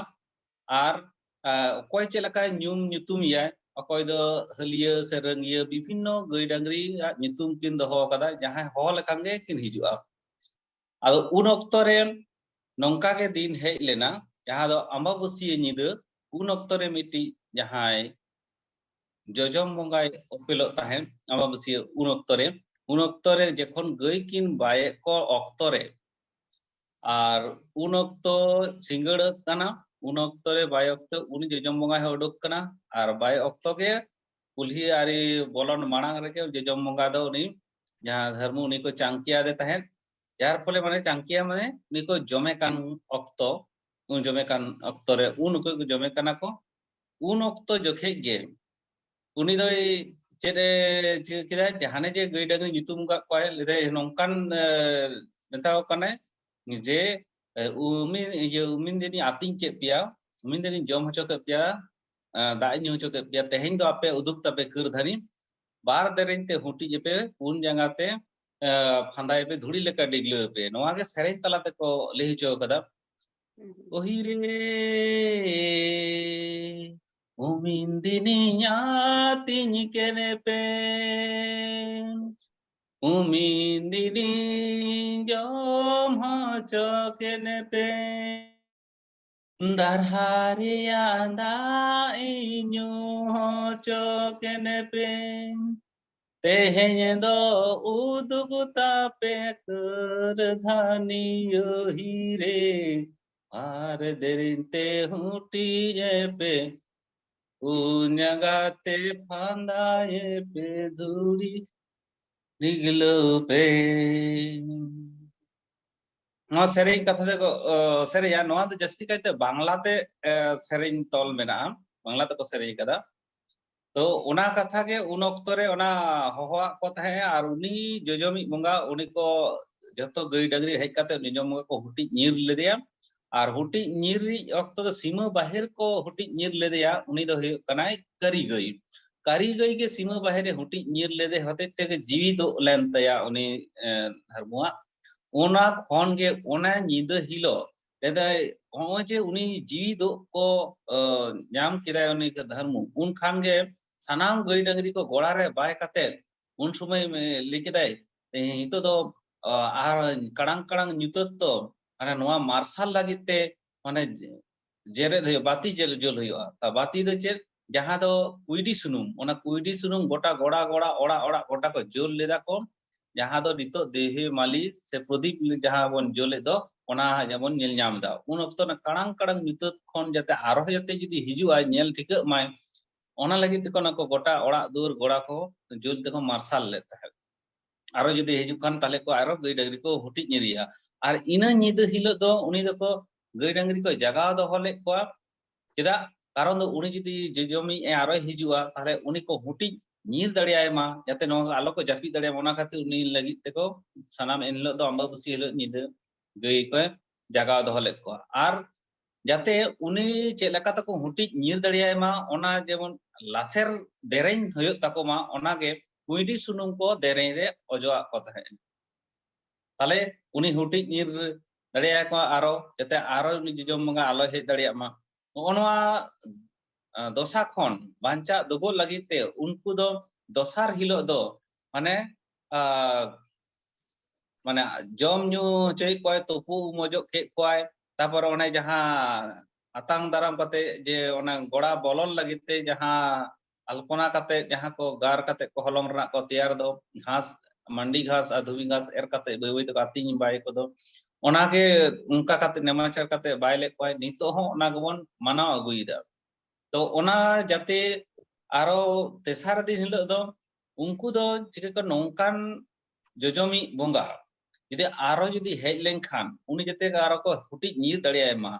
ᱟᱨ, ᱟ, ᱚᱠᱚᱭ ᱪᱮᱫ ᱞᱮᱠᱟᱭ ᱧᱩᱢ ᱧᱩᱛᱩᱢ ᱮᱭᱟᱭ, ᱚᱠᱚᱭ ᱫᱚ ᱦᱟᱹᱞᱭᱟᱹ ᱥᱮ ᱨᱟᱹᱝᱭᱟᱹ, ᱵᱤᱵᱷᱤᱱᱱᱚ ᱜᱟᱹᱭ ᱰᱟᱝᱨᱤᱭᱟᱜ ᱧᱩᱛᱩᱢ ᱠᱤᱱ ᱫᱚᱦᱚ ᱟᱠᱟᱫᱟ, ᱡᱟᱦᱟᱸᱭ ᱦᱚᱦᱚ ᱞᱮᱠᱷᱟᱱ ᱜᱮ ᱠᱤᱱ ᱦᱤᱡᱩᱜᱼᱟ᱾ ᱟᱫᱚ ᱩᱱ ᱚᱠᱛᱚ ᱨᱮ ᱱᱚᱝᱠᱟ ᱜᱮ ᱫᱤᱱ ᱦᱮᱡ ᱞᱮᱱᱟ, ᱡᱟᱦᱟᱸ ᱫᱚ ᱟᱢᱵᱟᱵᱟᱹᱥᱭᱟᱹ ᱧᱤᱫᱟᱹ, ᱩᱱ ᱚᱠᱛᱚ ᱨᱮ ᱢᱤᱫᱴᱤᱡ ᱡᱟᱦᱟᱸᱭ ᱡᱚᱡᱚᱢ ᱵᱚᱸᱜᱟᱭ ᱚᱯᱮᱞᱚᱜ ᱛᱟᱦᱮᱸᱫ ᱟᱢᱵᱟᱵᱟᱹᱥᱭᱟᱹ ᱩᱱ ᱚᱠᱛᱚ ᱨᱮ, ᱩᱱ ᱚᱠᱛᱚ ᱨᱮ ᱡᱚᱠᱷᱚᱱ ᱜᱟᱹᱭ ᱠᱤᱱ ᱵᱟᱭᱮᱫ ᱠᱚ ᱚᱠᱛᱚ ᱨᱮ, ᱟᱨ ᱩᱱ ᱚᱠᱛᱚ ᱥᱤᱸᱜᱟᱹᱲᱚᱜ ᱠᱟᱱᱟ, ᱩᱱ ᱚᱠᱛᱚ ᱨᱮ ᱵᱟᱭ ᱚᱠᱛᱚ ᱩᱱᱤ ᱡᱚᱡᱚᱢ ᱵᱚᱸᱜᱟ ᱦᱚᱸ ᱩᱰᱩᱠ ᱠᱟᱱᱟ, ᱟᱨ ᱵᱟᱭ ᱚᱠᱛᱚ ᱜᱮ ᱠᱩᱞᱦᱤ ᱟᱹᱨᱤ ᱵᱚᱞᱚᱱ ᱢᱟᱲᱟᱝ ᱨᱮᱜᱮ ᱡᱚᱡᱚᱢ ᱵᱚᱸᱜᱟ ᱫᱚ ᱩᱱᱤ ᱡᱟᱦᱟᱸ ᱫᱷᱟᱨᱢᱩ ᱩᱱᱤ ᱠᱚ ᱪᱟᱝᱠᱤᱭᱟᱫᱮ ᱛᱟᱦᱮᱸᱫ, ᱡᱟᱨ ᱯᱷᱚᱞᱮ ᱢᱟᱱᱮ ᱪᱟᱝᱠᱤᱭᱟ ᱢᱟᱱᱮ ᱩᱱᱤ ᱠᱚ ᱡᱚᱢᱮ ᱠᱟᱱ ᱚᱠᱛᱚ, ᱩᱱ ᱡᱚᱢᱮ ᱠᱟᱱ ᱚᱠᱛᱚ ᱨᱮ ᱩᱱ ᱚᱠᱚᱭ ᱠᱚ ᱡᱚᱢᱮ ᱠᱟᱱᱟ ᱠᱚ, ᱩᱱ ᱚᱠᱛᱚ ᱡᱚᱠᱷᱮᱡ ᱜᱮ ᱩᱱᱤ ᱫᱚᱭ ᱪᱮᱫ ᱮ ᱪᱤᱠᱟᱹ ᱠᱮᱫᱟ, ᱡᱟᱦᱟᱱᱮ ᱡᱮ ᱜᱟᱹᱭ ᱰᱟᱹᱝᱨᱤ ᱧᱩᱛᱩᱢ ᱟᱠᱟᱫ ᱠᱚᱣᱟᱭ, ᱞᱟᱹᱭᱫᱟᱭ ᱱᱚᱝᱠᱟᱱ ᱮ, ᱢᱮᱛᱟᱣ ᱠᱟᱱᱟᱭ ᱡᱮ ᱮ, ᱩᱢᱤᱱ ᱤᱭᱟᱹ ᱩᱢᱤᱱ ᱫᱤᱱᱤᱧ ᱟᱹᱛᱤᱧ ᱠᱮᱫ ᱯᱮᱭᱟ, ᱩᱢᱤᱱ ᱫᱤᱱᱤᱧ ᱡᱚᱢ ᱦᱚᱪᱚ ᱠᱮᱫ ᱯᱮᱭᱟ, ᱮ, ᱫᱟᱜ ᱤᱧ ᱧᱩ ᱦᱚᱪᱚ ᱠᱮᱫ ᱯᱮᱭᱟ, ᱛᱮᱦᱮᱧ ᱫᱚ ᱟᱯᱮ ᱩᱫᱩᱜ ᱛᱟᱯᱮ ᱠᱟᱹᱨ ᱫᱷᱟᱹᱨᱤ, ᱵᱟᱨ ᱫᱮᱨᱮᱧ ᱛᱮ ᱦᱩᱴᱤᱡ ᱮᱯᱮ, ᱯᱩᱱ ᱡᱟᱸᱜᱟ ᱛᱮ ᱮ, ᱯᱷᱟᱸᱫᱟᱭᱮᱯᱮ, ᱫᱷᱩᱲᱤ ᱞᱮᱠᱟ ᱰᱤᱜᱽᱞᱟᱹᱣ ᱯᱮ᱾ ᱱᱚᱣᱟ ᱜᱮ ᱥᱮᱨᱮᱧ ᱛᱟᱞᱟ ᱛᱮᱠᱚ ᱞᱟᱹᱭ ᱦᱚᱪᱚ ᱠᱟᱫᱟ᱾ ᱦᱩᱸ, ᱦᱩᱸ᱾ ᱚᱦᱤᱨᱮ, ᱩᱢᱤᱱ ᱫᱤᱱᱤᱧ ᱟᱹᱛᱤᱧ ᱠᱮᱱᱮ ᱯᱮ, ᱩᱢᱤᱱ ᱫᱤᱱᱤᱧ ᱡᱚᱢ ᱦᱚᱪᱚ ᱠᱮᱱᱮ ᱯᱮ᱾ ᱫᱟᱨᱦᱟ ᱨᱮᱭᱟᱜ ᱫᱟᱜ ᱤᱧ ᱧᱩ ᱦᱚᱪᱚ ᱠᱮᱱᱮ ᱯᱮ᱾ ᱛᱮᱦᱮᱧ ᱫᱚ ᱩᱫᱩᱜ ᱛᱟᱯᱮ ᱠᱟᱹᱨᱫᱷᱟᱹᱱᱤ ᱚᱦᱤᱨᱮ, ᱟᱨ ᱫᱮᱨᱮᱧ ᱛᱮ ᱦᱩᱴᱤᱡ ᱮᱯᱮ, ᱯᱩᱱ ᱡᱟᱸᱜᱟ ᱛᱮ ᱯᱷᱟᱸᱫᱟᱭᱮ ᱯᱮ, ᱫᱷᱩᱲᱤ ᱰᱤᱜᱽᱞᱟᱹᱣ ᱯᱮ᱾ ᱱᱚᱣᱟ ᱥᱮᱨᱮᱧ ᱠᱟᱛᱷᱟ ᱛᱮᱠᱚ ᱚ, ᱥᱮᱨᱮᱧᱟ᱾ ᱱᱚᱣᱟ ᱫᱚ ᱡᱟᱹᱥᱛᱤ ᱠᱟᱭᱛᱮ ᱵᱟᱝᱞᱟ ᱛᱮ ᱮ, ᱥᱮᱨᱮᱧ ᱛᱚᱞ ᱢᱮᱱᱟᱜᱼᱟ, ᱵᱟᱝᱞᱟ ᱛᱮᱠᱚ ᱥᱮᱨᱮᱧ ᱠᱟᱫᱟ᱾ ᱛᱚ ᱚᱱᱟ ᱠᱟᱛᱷᱟ ᱜᱮ ᱩᱱ ᱚᱠᱛᱚ ᱨᱮ ᱚᱱᱟ ᱦᱚᱦᱚᱣᱟᱜ ᱠᱚ ᱛᱟᱦᱮᱸᱜᱼᱟ, ᱟᱨ ᱩᱱᱤ ᱡᱚᱡᱚᱢᱤᱡ ᱵᱚᱸᱜᱟ ᱩᱱᱤ ᱠᱚ ᱡᱷᱚᱛᱚ ᱜᱟᱹᱭ ᱰᱟᱹᱝᱨᱤ ᱦᱮᱡ ᱠᱟᱛᱮ ᱡᱚᱡᱚᱢ ᱵᱚᱸᱜᱟ ᱠᱚ ᱦᱩᱴᱤᱡ ᱧᱤᱨ ᱞᱮᱫᱮᱭᱟ᱾ ᱟᱨ ᱦᱩᱴᱤᱡ ᱧᱤᱨᱤᱡ ᱚᱠᱛᱚ ᱫᱚ ᱥᱤᱢᱟᱹ ᱵᱟᱦᱮᱨ ᱠᱚ ᱦᱩᱴᱤᱡ ᱧᱤᱨ ᱞᱮᱫᱮᱭᱟ, ᱩᱱᱤ ᱫᱚ ᱦᱩᱭᱩᱜ ᱠᱟᱱᱟᱭ ᱠᱟᱹᱨᱤ ᱜᱟᱹᱭ᱾ ᱠᱟᱹᱨᱤ ᱜᱟᱹᱭ ᱜᱮ ᱥᱤᱢᱟᱹ ᱵᱟᱦᱮᱨ ᱮ ᱦᱩᱴᱤᱡ ᱧᱤᱨ ᱞᱮᱫᱮ ᱦᱚᱛᱮᱡ ᱛᱮᱜᱮ ᱡᱤᱣᱤ ᱫᱚᱜ ᱞᱮᱱ ᱛᱟᱭᱟ ᱩᱱᱤ ᱮ, ᱫᱷᱟᱨᱢᱩᱣᱟᱜ᱾ ᱚᱱᱟ ᱠᱷᱚᱱ ᱜᱮ ᱚᱱᱟ ᱧᱤᱫᱟᱹ ᱦᱤᱞᱳᱜ ᱞᱟᱹᱭᱫᱟᱭ, ᱱᱚᱜᱼᱚᱭ ᱡᱮ ᱩᱱᱤ ᱡᱤᱣᱤ ᱫᱚᱜ ᱠᱚ ᱮ, ᱧᱟᱢ ᱠᱮᱫᱟᱭ ᱩᱱᱤ ᱫᱷᱟᱨᱢᱩ, ᱩᱱ ᱠᱷᱟᱱ ᱜᱮ ᱥᱟᱱᱟᱢ ᱜᱟᱹᱭ ᱰᱟᱹᱝᱨᱤ ᱠᱚ ᱜᱚᱲᱟ ᱨᱮ ᱵᱟᱭ ᱠᱟᱛᱮ ᱩᱱ ᱥᱚᱢᱚᱭ ᱮ, ᱞᱟᱹᱭ ᱠᱮᱫᱟᱭ, ᱱᱤᱛᱚᱜ ᱫᱚ ᱟ, ᱟᱨ ᱠᱟᱲᱟᱝ ᱠᱟᱲᱟᱝ ᱧᱩᱛᱟᱹᱛ ᱛᱚ, ᱢᱟᱱᱮ ᱱᱚᱣᱟ ᱢᱟᱨᱥᱟᱞ ᱞᱟᱹᱜᱤᱫ ᱛᱮ ᱢᱟᱱᱮ ᱡᱮᱨᱮᱫ ᱦᱩᱭᱩᱜᱼᱟ, ᱵᱟᱹᱛᱤ ᱡᱮᱞ ᱡᱩᱞ ᱦᱩᱭᱩᱜᱼᱟ᱾ ᱛᱟ ᱵᱟᱹᱛᱤ ᱫᱚ ᱪᱮᱫ? ᱡᱟᱦᱟᱸ ᱫᱚ ᱠᱩᱭᱰᱤ ᱥᱩᱱᱩᱢ, ᱚᱱᱟ ᱠᱩᱭᱰᱤ ᱥᱩᱱᱩᱢ ᱜᱚᱴᱟ ᱜᱚᱲᱟ ᱜᱚᱲᱟ, ᱚᱲᱟᱜ ᱚᱲᱟᱜ ᱜᱚᱴᱟ ᱠᱚ ᱡᱩᱞ ᱞᱮᱫᱟ ᱠᱚ᱾ ᱡᱟᱦᱟᱸ ᱫᱚ ᱱᱤᱛᱚᱜ ᱫᱮᱣᱦᱮ ᱢᱟᱹᱞᱤ ᱥᱮ ᱯᱨᱚᱫᱤᱯ ᱡᱟᱦᱟᱸ ᱵᱚᱱ ᱡᱩᱞᱮᱫ ᱫᱚ, ᱚᱱᱟ ᱡᱮᱢᱚᱱ ᱧᱮᱞ ᱧᱟᱢ ᱮᱫᱟ᱾ ᱩᱱ ᱚᱠᱛᱚ ᱚᱱᱟ ᱠᱟᱲᱟᱝ ᱠᱟᱲᱟᱝ ᱧᱩᱛᱟᱹᱛ ᱠᱷᱚᱱ ᱡᱟᱛᱮ ᱟᱨᱦᱚᱸ ᱡᱟᱛᱮ ᱡᱩᱫᱤ ᱦᱤᱡᱩᱜᱼᱟᱭ, ᱧᱮᱞ ᱴᱷᱤᱠᱟᱹᱜ ᱢᱟᱭ, ᱚᱱᱟ ᱞᱟᱹᱜᱤᱫ ᱛᱮᱠᱚ ᱚᱱᱟ ᱠᱚ ᱜᱚᱴᱟ ᱚᱲᱟᱜ ᱫᱩᱣᱟᱹᱨ ᱜᱚᱲᱟ ᱠᱚ ᱡᱩᱞ ᱛᱮᱠᱚ ᱢᱟᱨᱥᱟᱞ ᱞᱮᱫ ᱛᱟᱦᱮᱸᱫ᱾ ᱟᱨᱚ ᱡᱩᱫᱤ ᱦᱤᱡᱩᱜ ᱠᱷᱟᱱ, ᱛᱟᱦᱞᱮ ᱠᱚ ᱟᱨᱚ ᱜᱟᱹᱭ ᱰᱟᱹᱝᱨᱤ ᱠᱚ ᱦᱩᱴᱤᱡ ᱧᱤᱨᱮᱭᱟ᱾ ᱟᱨ ᱤᱱᱟᱹ ᱧᱤᱫᱟᱹ ᱦᱤᱞᱳᱜ ᱫᱚ ᱩᱱᱤ ᱫᱚᱠᱚ, ᱜᱟᱹᱭ ᱰᱟᱹᱝᱨᱤ ᱠᱚ ᱡᱟᱜᱟᱣ ᱫᱚᱦᱚ ᱞᱮᱫ ᱠᱚᱣᱟ᱾ ᱪᱮᱫᱟᱜ? ᱠᱟᱨᱚᱱ ᱫᱚ ᱩᱱᱤ ᱡᱩᱫᱤ ᱡᱚᱡᱚᱢᱤᱡ ᱮ ᱟᱨᱚᱭ ᱦᱤᱡᱩᱜᱼᱟ, ᱛᱟᱦᱞᱮ ᱩᱱᱤ ᱠᱚ ᱦᱩᱴᱤᱡ ᱧᱤᱨ ᱫᱟᱲᱮᱭᱟᱭ ᱢᱟ, ᱡᱟᱛᱮ ᱱᱚᱣᱟ ᱟᱞᱚ ᱠᱚ ᱡᱟᱹᱯᱤᱫ ᱫᱟᱲᱮᱭᱟᱜ ᱢᱟ, ᱚᱱᱟ ᱠᱷᱟᱹᱛᱤᱨ ᱩᱱᱤ ᱞᱟᱹᱜᱤᱫ ᱛᱮᱠᱚ ᱥᱟᱱᱟᱢ ᱮᱱ ᱦᱤᱞᱳᱜ ᱫᱚ ᱟᱢᱵᱟᱵᱟᱹᱥᱤ ᱦᱤᱞᱳᱜ ᱧᱤᱫᱟᱹ ᱜᱟᱹᱭ ᱠᱚ ᱡᱟᱜᱟᱣ ᱫᱚᱦᱚ ᱞᱮᱫ ᱠᱚᱣᱟ᱾ ᱟᱨ ᱡᱟᱛᱮ ᱩᱱᱤ ᱪᱮᱫ ᱞᱮᱠᱟ ᱛᱮᱠᱚ ᱦᱩᱴᱤᱡ ᱧᱤᱨ ᱫᱟᱲᱮᱭᱟᱭ ᱢᱟ, ᱚᱱᱟ ᱡᱮᱢᱚᱱ ᱞᱟᱥᱮᱨ ᱫᱮᱨᱮᱧ ᱦᱩᱭᱩᱜ ᱛᱟᱠᱚ ᱢᱟ, ᱚᱱᱟᱜᱮ ᱠᱩᱸᱭᱰᱤ ᱥᱩᱱᱩᱢ ᱠᱚ ᱫᱮᱨᱮᱧ ᱨᱮ ᱚᱡᱚᱜᱟᱜ ᱠᱚ ᱛᱟᱦᱮᱸᱫ᱾ ᱛᱟᱦᱞᱮ ᱩᱱᱤ ᱦᱩᱴᱤᱡ ᱧᱤᱨ ᱫᱟᱲᱮᱭᱟᱭ ᱠᱚ ᱟᱨᱚ, ᱡᱟᱛᱮ ᱟᱨᱚ ᱩᱱᱤ ᱡᱚᱡᱚᱢ ᱵᱚᱸᱜᱟ ᱟᱞᱚᱭ ᱦᱮᱡ ᱫᱟᱲᱮᱭᱟᱜ ᱢᱟ᱾ ᱱᱚᱜᱼᱚ ᱱᱚᱣᱟ, ᱟᱸ, ᱫᱚᱥᱟ ᱠᱷᱚᱱ ᱵᱟᱧᱪᱟᱜ ᱫᱚᱜᱚᱜ ᱞᱟᱹᱜᱤᱫ ᱛᱮ ᱩᱱᱠᱩ ᱫᱚ ᱫᱚᱥᱟᱨ ᱦᱤᱞᱳᱜ ᱫᱚ, ᱢᱟᱱᱮ, ᱟᱸ, ᱢᱟᱱᱮ, ᱡᱚᱢ ᱧᱩ ᱦᱚᱪᱚᱭᱮᱫ ᱠᱚᱣᱟᱭ, ᱛᱩᱯᱩ ᱩᱢ ᱚᱡᱚᱜ ᱠᱮᱫ ᱠᱚᱣᱟᱭ, ᱛᱟᱯᱚᱨ ᱚᱱᱮ ᱡᱟᱦᱟᱸ ᱟᱛᱟᱝ ᱫᱟᱨᱟᱢ ᱠᱟᱛᱮ ᱡᱮ ᱚᱱᱟ ᱜᱚᱲᱟ ᱵᱚᱞᱚᱱ ᱞᱟᱹᱜᱤᱫ ᱛᱮ ᱡᱟᱦᱟᱸ ᱟᱞᱯᱚᱱᱟ ᱠᱟᱛᱮ, ᱡᱟᱦᱟᱸ ᱠᱚ ᱜᱟᱨ ᱠᱟᱛᱮ ᱠᱚ ᱦᱚᱞᱚᱝ ᱨᱮᱱᱟᱜ ᱠᱚ ᱛᱮᱭᱟᱨ ᱫᱚ, ᱜᱷᱟᱥ, ᱢᱟᱱᱰᱤ ᱜᱷᱟᱥ ᱟᱨ ᱫᱷᱩᱵᱤ ᱜᱷᱟᱥ ᱮᱨ ᱠᱟᱛᱮ ᱵᱟᱹᱭ ᱵᱟᱹᱭ ᱛᱮᱠᱚ ᱟᱹᱛᱤᱧ ᱵᱟᱭ ᱠᱚᱫᱚ, ᱚᱱᱟᱜᱮ ᱚᱱᱠᱟ ᱠᱟᱛᱮ ᱱᱮᱢᱟᱪᱟᱨ ᱠᱟᱛᱮ ᱵᱟᱭ ᱞᱮᱫ ᱠᱚᱣᱟᱭ᱾ ᱱᱤᱛᱚᱜ ᱦᱚᱸ ᱚᱱᱟ ᱜᱮᱵᱚᱱ ᱢᱟᱱᱟᱣ ᱟᱹᱜᱩᱭᱮᱫᱟ᱾ ᱛᱚ ᱚᱱᱟ ᱡᱟᱛᱮ ᱟᱨᱚ ᱛᱮᱥᱟᱨ ᱫᱤᱱ ᱦᱤᱞᱳᱜ ᱫᱚ ᱩᱱᱠᱩ ᱫᱚ ᱪᱤᱠᱟᱹ ᱠᱚ, ᱱᱚᱝᱠᱟᱱ ᱡᱚᱡᱚᱢᱤᱡ ᱵᱚᱸᱜᱟ ᱡᱩᱫᱤ ᱟᱨᱚ ᱡᱩᱫᱤ ᱦᱮᱡ ᱞᱮᱱᱠᱷᱟᱱ, ᱩᱱᱤ ᱡᱟᱛᱮ ᱟᱨᱚ ᱠᱚ ᱦᱩᱴᱤᱡ ᱧᱤᱨ ᱫᱟᱲᱮᱭᱟᱭ ᱢᱟ,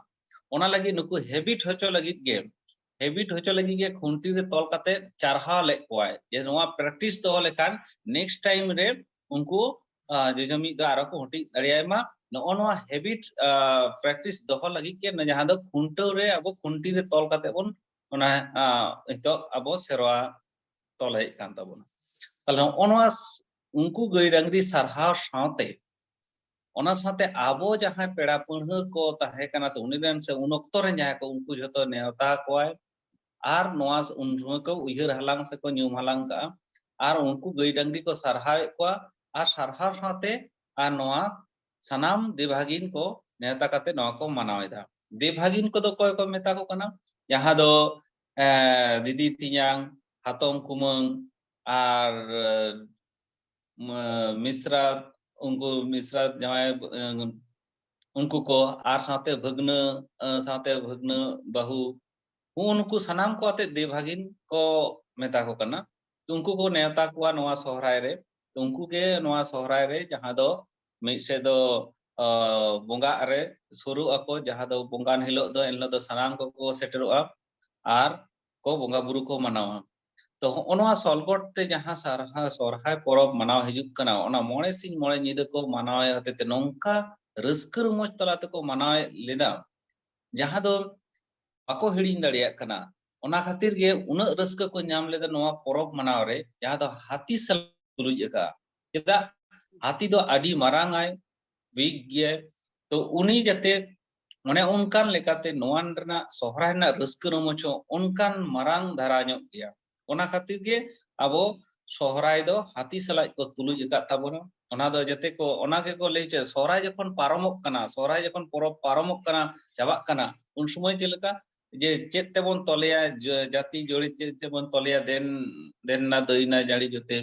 ᱚᱱᱟ ᱞᱟᱹᱜᱤᱫ ᱱᱩᱠᱩ ᱦᱮᱵᱤᱴ ᱦᱚᱪᱚ ᱞᱟᱹᱜᱤᱫ ᱜᱮ, ᱦᱮᱵᱤᱴ ᱦᱚᱪᱚ ᱞᱟᱹᱜᱤᱫ ᱜᱮ ᱠᱷᱩᱱᱴᱤ ᱨᱮ ᱛᱚᱞ ᱠᱟᱛᱮ ᱪᱟᱨᱦᱟᱣ ᱞᱮᱫ ᱠᱚᱣᱟᱭ, ᱡᱮ ᱱᱚᱣᱟ ᱯᱨᱮᱠᱴᱤᱥ ᱫᱚᱦᱚ ᱞᱮᱠᱷᱟᱱ ᱱᱮᱠᱥᱴ ᱴᱟᱭᱤᱢ ᱨᱮ ᱩᱱᱠᱩ, ᱟᱸ, ᱡᱚᱡᱚᱢᱤᱡ ᱫᱚ ᱟᱨᱚ ᱠᱚ ᱦᱩᱴᱤᱡ ᱫᱟᱲᱮᱭᱟᱭ ᱢᱟ᱾ ᱱᱚᱜᱼᱚ ᱱᱚᱣᱟ ᱦᱮᱵᱤᱴ, ᱟᱸ, ᱯᱨᱮᱠᱴᱤᱥ ᱫᱚᱦᱚ ᱞᱟᱹᱜᱤᱫ ᱜᱮ, ᱡᱟᱦᱟᱸ ᱫᱚ ᱠᱷᱩᱱᱴᱟᱹᱣ ᱨᱮ ᱟᱵᱚ ᱠᱷᱩᱱᱴᱤ ᱨᱮ ᱛᱚᱞ ᱠᱟᱛᱮ ᱵᱚᱱ ᱚᱱᱟ, ᱟᱸ, ᱱᱤᱛᱚᱜ ᱟᱵᱚ ᱥᱮᱨᱣᱟ ᱛᱚᱞ ᱦᱮᱡ ᱠᱟᱱ ᱛᱟᱵᱚᱱᱟ᱾ ᱛᱟᱦᱞᱮ ᱱᱚᱜᱼᱚ ᱱᱚᱣᱟ ᱥ-, ᱩᱱᱠᱩ ᱜᱟᱹᱭ ᱰᱟᱝᱨᱤ ᱥᱟᱨᱦᱟᱣ ᱥᱟᱶᱛᱮ, ᱚᱱᱟ ᱥᱟᱶᱛᱮ ᱟᱵᱚ ᱡᱟᱦᱟᱸᱭ ᱯᱮᱲᱟ ᱯᱟᱹᱲᱦᱟᱹ ᱠᱚ ᱛᱟᱦᱮᱸ ᱠᱟᱱᱟ ᱥᱮ ᱩᱱᱤ ᱨᱮᱱ ᱥᱮ ᱩᱱ ᱚᱠᱛᱚ ᱨᱮᱱ ᱡᱟᱦᱟᱸᱭ ᱠᱚ, ᱩᱱᱠᱩ ᱡᱷᱚᱛᱚ ᱱᱮᱣᱛᱟ ᱠᱚᱣᱟᱭ᱾ ᱟᱨ ᱱᱚᱣᱟ ᱥ-, ᱩᱱ ᱥᱚᱢᱚᱭ ᱠᱚ ᱩᱭᱦᱟᱹᱨ ᱦᱟᱞᱟᱝ ᱥᱮ ᱠᱚ ᱧᱩᱢ ᱦᱟᱞᱟᱝ ᱠᱟᱜᱼᱟ᱾ ᱟᱨ ᱩᱱᱠᱩ ᱜᱟᱹᱭ ᱰᱟᱝᱨᱤ ᱠᱚ ᱥᱟᱨᱦᱟᱣᱮᱫ ᱠᱚᱣᱟ᱾ ᱟᱨ ᱥᱟᱨᱦᱟᱣ ᱥᱟᱶᱛᱮ ᱟᱨ ᱱᱚᱣᱟ ᱥᱟᱱᱟᱢ ᱫᱮᱵᱷᱟᱜᱤᱱ ᱠᱚ ᱱᱮᱣᱛᱟ ᱠᱟᱛᱮ ᱱᱚᱣᱟ ᱠᱚ ᱢᱟᱱᱟᱣ ᱮᱫᱟ᱾ ᱫᱮᱵᱷᱟᱜᱤᱱ ᱠᱚᱫᱚ ᱚᱠᱚᱭ ᱠᱚ ᱢᱮᱛᱟ ᱠᱚ ᱠᱟᱱᱟ? ᱡᱟᱦᱟᱸ ᱫᱚ, ᱮᱸ, ᱫᱤᱫᱤ ᱛᱮᱧᱟᱝ, ᱦᱟᱛᱚᱢ ᱠᱩᱢᱟᱹᱝ, ᱟᱨ, ᱮᱸ, ᱢᱤᱥᱨᱟ, ᱩᱱᱠᱩ ᱢᱤᱥᱨᱟ ᱡᱟᱶᱟᱭ, ᱮᱸ, ᱩᱱᱠᱩ ᱠᱚ, ᱟᱨ ᱥᱟᱶᱛᱮ ᱵᱷᱟᱹᱜᱽᱱᱟᱹ, ᱮᱸ, ᱥᱟᱶᱛᱮ ᱵᱷᱟᱹᱜᱽᱱᱟᱹ ᱵᱟᱹᱦᱩ, ᱦᱩᱸ, ᱱᱩᱠᱩ ᱥᱟᱱᱟᱢ ᱠᱚ ᱟᱛᱮ ᱫᱮᱵᱷᱟᱜᱤᱱ ᱠᱚ ᱢᱮᱛᱟ ᱠᱚ ᱠᱟᱱᱟ᱾ ᱩᱱᱠᱩ ᱠᱚ ᱱᱮᱣᱛᱟ ᱠᱚᱣᱟ ᱱᱚᱣᱟ ᱥᱚᱦᱨᱟᱭ ᱨᱮ᱾ ᱛᱚ ᱩᱱᱠᱩ ᱜᱮ ᱱᱚᱣᱟ ᱥᱚᱦᱨᱟᱭ ᱨᱮ ᱡᱟᱦᱟᱸ ᱫᱚ ᱢᱤᱫ ᱥᱮᱫ ᱫᱚ ᱵᱚᱸᱜᱟᱜ ᱨᱮ ᱥᱩᱨᱩᱜ ᱟᱠᱚ, ᱡᱟᱦᱟᱸ ᱫᱚ ᱵᱚᱸᱜᱟᱱ ᱦᱤᱞᱳᱜ ᱫᱚ ᱮᱱᱦᱤᱞᱳᱜ ᱫᱚ ᱥᱟᱱᱟᱢ ᱠᱚᱠᱚ ᱥᱮᱴᱮᱨᱚᱜᱼᱟ ᱟᱨ ᱠᱚ ᱵᱚᱸᱜᱟ ᱵᱩᱨᱩ ᱠᱚ ᱢᱟᱱᱟᱣᱟ᱾ ᱛᱚ ᱦᱚᱸᱜᱼᱚ ᱱᱚᱣᱟ ᱥᱚᱞᱜᱚᱴ ᱛᱮ ᱡᱟᱦᱟᱸ ᱥᱟᱨᱦᱟ-, ᱥᱚᱨᱦᱟᱭ ᱯᱚᱨᱚᱵᱽ ᱢᱟᱱᱟᱣ ᱦᱤᱡᱩᱜ ᱠᱟᱱᱟ, ᱚᱱᱟ ᱢᱚᱬᱮ ᱥᱤᱧ ᱢᱚᱬᱮ ᱧᱤᱫᱟᱹ ᱠᱚ ᱢᱟᱱᱟᱣ ᱦᱚᱛᱮ ᱛᱮ ᱱᱚᱝᱠᱟ ᱨᱟᱹᱥᱠᱟᱹ ᱨᱚᱢᱚᱡᱽ ᱛᱟᱞᱟ ᱛᱮᱠᱚ ᱢᱟᱱᱟᱣᱮᱫ ᱞᱮᱫᱟ, ᱡᱟᱦᱟᱸ ᱫᱚ ᱵᱟᱠᱚ ᱦᱤᱲᱤᱧ ᱫᱟᱲᱮᱭᱟᱜ ᱠᱟᱱᱟ᱾ ᱚᱱᱟ ᱠᱷᱟᱹᱛᱤᱨ ᱜᱮ ᱩᱱᱟᱹᱜ ᱨᱟᱹᱥᱠᱟᱹ ᱠᱚ ᱧᱟᱢ ᱞᱮᱫᱟ ᱱᱚᱣᱟ ᱯᱚᱨᱚᱵᱽ ᱢᱟᱱᱟᱣ ᱨᱮ, ᱡᱟᱦᱟᱸ ᱫᱚ ᱦᱟᱹᱛᱤ ᱥᱟᱞᱟᱜ ᱛᱩᱞᱩᱡ ᱟᱠᱟᱫᱼᱟ᱾ ᱪᱮᱫᱟᱜ? ᱦᱟᱹᱛᱤ ᱫᱚ ᱟᱹᱰᱤ ᱢᱟᱨᱟᱝ ᱟᱭ, big ᱜᱮᱭᱟᱭ᱾ ᱛᱚ ᱩᱱᱤ ᱡᱟᱛᱮ ᱚᱱᱮ ᱚᱱᱠᱟᱱ ᱞᱮᱠᱟᱛᱮ ᱱᱚᱣᱟ ᱨᱮᱱᱟᱜ ᱥᱚᱦᱨᱟᱭ ᱨᱮᱱᱟᱜ ᱨᱟᱹᱥᱠᱟᱹ ᱨᱚᱢᱚᱡᱽ ᱦᱚᱸ ᱚᱱᱠᱟᱱ ᱢᱟᱨᱟᱝ ᱫᱷᱟᱨᱟ ᱧᱚᱜ ᱜᱮᱭᱟ᱾ ᱚᱱᱟ ᱠᱷᱟᱹᱛᱤᱨ ᱜᱮ ᱟᱵᱚ ᱥᱚᱦᱨᱟᱭ ᱫᱚ ᱦᱟᱹᱛᱤ ᱥᱟᱞᱟᱜ ᱠᱚ ᱛᱩᱞᱩᱡ ᱟᱠᱟᱫ ᱛᱟᱵᱚᱱᱟ᱾ ᱚᱱᱟ ᱫᱚ ᱡᱟᱛᱮ ᱠᱚ, ᱚᱱᱟ ᱜᱮᱠᱚ ᱞᱟᱹᱭ ᱦᱚᱪᱚᱭᱟ, ᱥᱚᱦᱨᱟᱭ ᱡᱚᱠᱷᱚᱱ ᱯᱟᱨᱚᱢᱚᱜ ᱠᱟᱱᱟ, ᱥᱚᱦᱨᱟᱭ ᱡᱚᱠᱷᱚᱱ ᱯᱚᱨᱚᱵᱽ ᱯᱟᱨᱚᱢᱚᱜ ᱠᱟᱱᱟ, ᱪᱟᱵᱟᱜ ᱠᱟᱱᱟ, ᱩᱱ ᱥᱚᱢᱚᱭ ᱪᱮᱫ ᱞᱮᱠᱟ ᱡᱮ ᱪᱮᱫ ᱛᱮᱵᱚᱱ ᱛᱚᱞᱮᱭᱟ, ᱡᱟᱹᱛᱤ ᱡᱳᱲᱤ ᱪᱮᱫ ᱛᱮᱵᱚᱱ ᱛᱚᱞᱮᱭᱟ, ᱫᱮᱱ ᱫᱮᱱ ᱱᱟ ᱫᱟᱹᱭ ᱱᱟ ᱡᱟᱹᱲᱤ ᱡᱚᱛᱮ᱾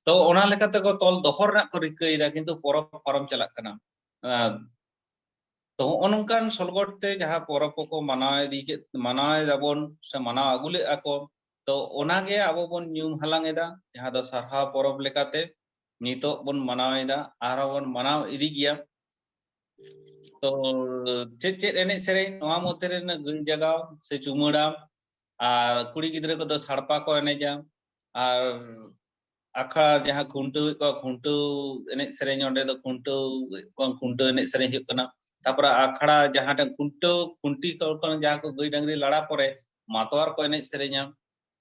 ᱛᱚ ᱚᱱᱟ ᱞᱮᱠᱟᱛᱮ ᱠᱚ ᱛᱚᱞ ᱫᱚᱦᱚ ᱨᱮᱱᱟᱜ ᱠᱚ ᱨᱤᱠᱟᱹᱭᱮᱫᱟ, ᱠᱤᱱᱛᱩ ᱯᱚᱨᱚᱵᱽ ᱯᱟᱨᱚᱢ ᱪᱟᱞᱟᱜ ᱠᱟᱱᱟ᱾ ᱛᱚ ᱦᱚᱸᱜᱼᱚ ᱱᱚᱝᱠᱟᱱ ᱥᱚᱞᱜᱚᱴ ᱛᱮ ᱡᱟᱦᱟᱸ ᱯᱚᱨᱚᱵᱽ ᱠᱚᱠᱚ ᱢᱟᱱᱟᱣ ᱤᱫᱤ ᱠᱮᱫ, ᱢᱟᱱᱟᱣ ᱮᱫᱟᱵᱚᱱ ᱥᱮ ᱢᱟᱱᱟᱣ ᱟᱹᱜᱩ ᱞᱮᱫᱼᱟ ᱠᱚ, ᱛᱚ ᱚᱱᱟᱜᱮ ᱟᱵᱚ ᱵᱚᱱ ᱧᱩᱢ ᱦᱟᱞᱟᱝ ᱮᱫᱟ, ᱡᱟᱦᱟᱸ ᱫᱚ ᱥᱟᱨᱦᱟᱣ ᱯᱚᱨᱚᱵᱽ ᱞᱮᱠᱟᱛᱮ ᱱᱤᱛᱚᱜ ᱵᱚᱱ ᱢᱟᱱᱟᱣ ᱮᱫᱟ, ᱟᱨᱦᱚᱸ ᱵᱚᱱ ᱢᱟᱱᱟᱣ ᱤᱫᱤ ᱜᱮᱭᱟ᱾ ᱛᱚ ᱪᱮᱫ ᱪᱮᱫ ᱮᱱᱮᱡ ᱥᱮᱨᱮᱧ? ᱱᱚᱣᱟ ᱢᱚᱫᱽᱫᱷᱮ ᱨᱮ ᱜᱟᱹᱭ ᱡᱟᱜᱟᱣ ᱥᱮ ᱪᱩᱢᱟᱹᱲᱟ, ᱟᱨ ᱠᱩᱲᱤ ᱜᱤᱫᱽᱨᱟᱹ ᱠᱚᱫᱚ ᱥᱟᱲᱯᱟ ᱠᱚ ᱮᱱᱮᱡᱟ, ᱟᱨ ᱟᱠᱷᱲᱟ ᱡᱟᱦᱟᱸ ᱠᱷᱩᱱᱴᱟᱹᱣ ᱮᱫ ᱠᱚᱣᱟ, ᱠᱷᱩᱱᱴᱟᱹᱣ ᱮᱱᱮᱡ ᱥᱮᱨᱮᱧ, ᱚᱸᱰᱮ ᱫᱚ ᱠᱷᱩᱱᱴᱟᱹᱣ ᱮᱫ ᱠᱚᱣᱟ, ᱠᱷᱩᱱᱴᱟᱹᱣ ᱮᱱᱮᱡ ᱥᱮᱨᱮᱧ ᱦᱩᱭᱩᱜ ᱠᱟᱱᱟ᱾ ᱛᱟᱯᱚᱨᱮ ᱟᱠᱷᱲᱟ ᱡᱟᱦᱟᱸ ᱴᱷᱮᱱ ᱠᱷᱩᱱᱴᱟᱹᱣ, ᱠᱷᱩᱱᱴᱤ ᱠᱚ ᱠᱷᱚᱱ ᱡᱟᱦᱟᱸ ᱠᱚ ᱜᱟᱹᱭ ᱰᱟᱝᱨᱤ ᱞᱟᱲᱟ ᱯᱚᱨᱮ ᱢᱟᱛᱣᱟᱨ ᱠᱚ ᱮᱱᱮᱡ ᱥᱮᱨᱮᱧᱟ᱾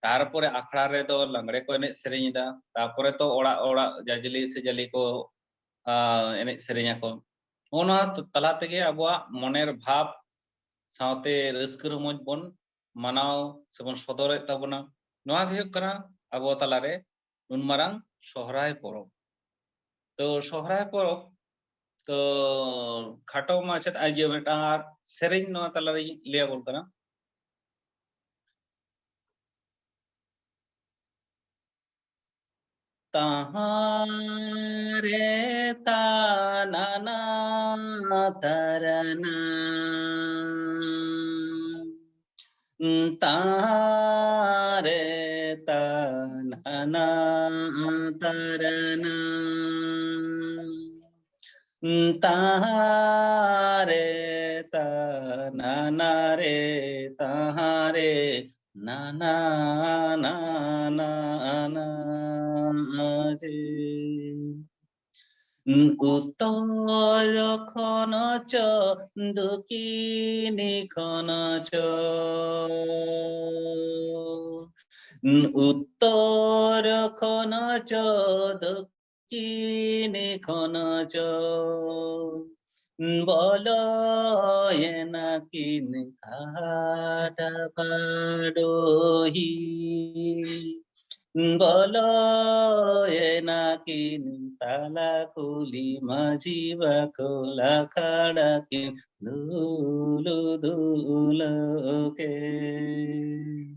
ᱛᱟᱨᱯᱚᱨᱮ ᱟᱠᱷᱲᱟ ᱨᱮᱫᱚ ᱞᱟᱜᱽᱲᱮ ᱠᱚ ᱮᱱᱮᱡ ᱥᱮᱨᱮᱧ ᱮᱫᱟ᱾ ᱛᱟᱨᱯᱚᱨᱮ ᱛᱚ ᱚᱲᱟᱜ ᱚᱲᱟᱜ ᱡᱟᱡᱽᱞᱤ ᱥᱮ ᱡᱟᱞᱤ ᱠᱚ, ᱟ, ᱮᱱᱮᱡ ᱥᱮᱨᱮᱧ ᱟᱠᱚ᱾ ᱚᱱᱟ ᱛᱟᱞᱟ ᱛᱮᱜᱮ ᱟᱵᱚᱣᱟᱜ ᱢᱚᱱᱮᱨ ᱵᱷᱟᱵᱽ ᱥᱟᱶᱛᱮ ᱨᱟᱹᱥᱠᱟᱹ ᱨᱚᱢᱚᱡᱽ ᱵᱚᱱ ᱢᱟᱱᱟᱣ ᱥᱮᱵᱚᱱ ᱥᱚᱫᱚᱨᱮᱫ ᱛᱟᱵᱚᱱᱟ᱾ ᱱᱚᱣᱟ ᱜᱮ ᱦᱩᱭᱩᱜ ᱠᱟᱱᱟ ᱟᱵᱚ ᱛᱟᱞᱟᱨᱮ ᱱᱩᱱ ᱢᱟᱨᱟᱝ ᱥᱚᱦᱨᱟᱭ ᱯᱚᱨᱚᱵᱽ᱾ ᱛᱚ ᱥᱚᱦᱨᱟᱭ ᱯᱚᱨᱚᱵᱽ ᱛᱚ ᱠᱷᱟᱴᱚ ᱢᱟᱪᱷᱟ ᱛᱮ, ᱤᱭᱟᱹ, ᱢᱤᱫᱴᱟᱝ ᱟᱨ ᱥᱮᱨᱮᱧ ᱱᱚᱣᱟ ᱛᱟᱞᱟᱨᱮᱧ ᱞᱟᱹᱭ ᱟᱵᱚᱱ ᱠᱟᱱᱟ᱾ ᱛᱟᱦᱟᱸ ᱨᱮ ᱛᱟᱱᱟᱱᱟ ᱛᱟᱨᱟᱱᱟ, ᱛᱟᱦᱟᱸ ᱨᱮ ᱛᱟᱱᱟ ᱟᱱᱟ ᱛᱟᱨᱟᱱᱟ᱾ ᱛᱟᱦᱟᱨᱮ ᱛᱟ ᱱᱟᱱᱟ ᱨᱮ ᱛᱟᱦᱟᱨᱮ ᱱᱟᱱᱟ ᱱᱟᱱᱟ ᱱᱟᱱᱟ ᱨᱮ᱾ ᱩᱛᱛᱚᱨ ᱠᱷᱚᱱ ᱪᱚ ᱫᱚᱠᱷᱤᱱ ᱠᱷᱚᱱ ᱪᱚ, ᱩᱛᱛᱚᱨ ᱠᱷᱚᱱ ᱪᱚ ᱫᱚᱠᱷᱤᱱ ᱠᱷᱚᱱ ᱪᱚ, ᱵᱚᱞᱚᱭᱮᱱᱟ ᱠᱤᱱ ᱠᱟᱴᱟ ᱵᱟᱰᱳᱦᱤ᱾ ᱵᱚᱞᱚᱭᱮᱱᱟ ᱠᱤᱱ ᱛᱟᱞᱟ ᱠᱩᱞᱦᱤ ᱢᱟᱹᱡᱷᱤ ᱵᱟᱠᱷᱳᱞ ᱟᱠᱷᱲᱟ ᱠᱤᱱ ᱫᱩᱞᱩ ᱫᱩᱞᱩ ᱠᱮᱫ᱾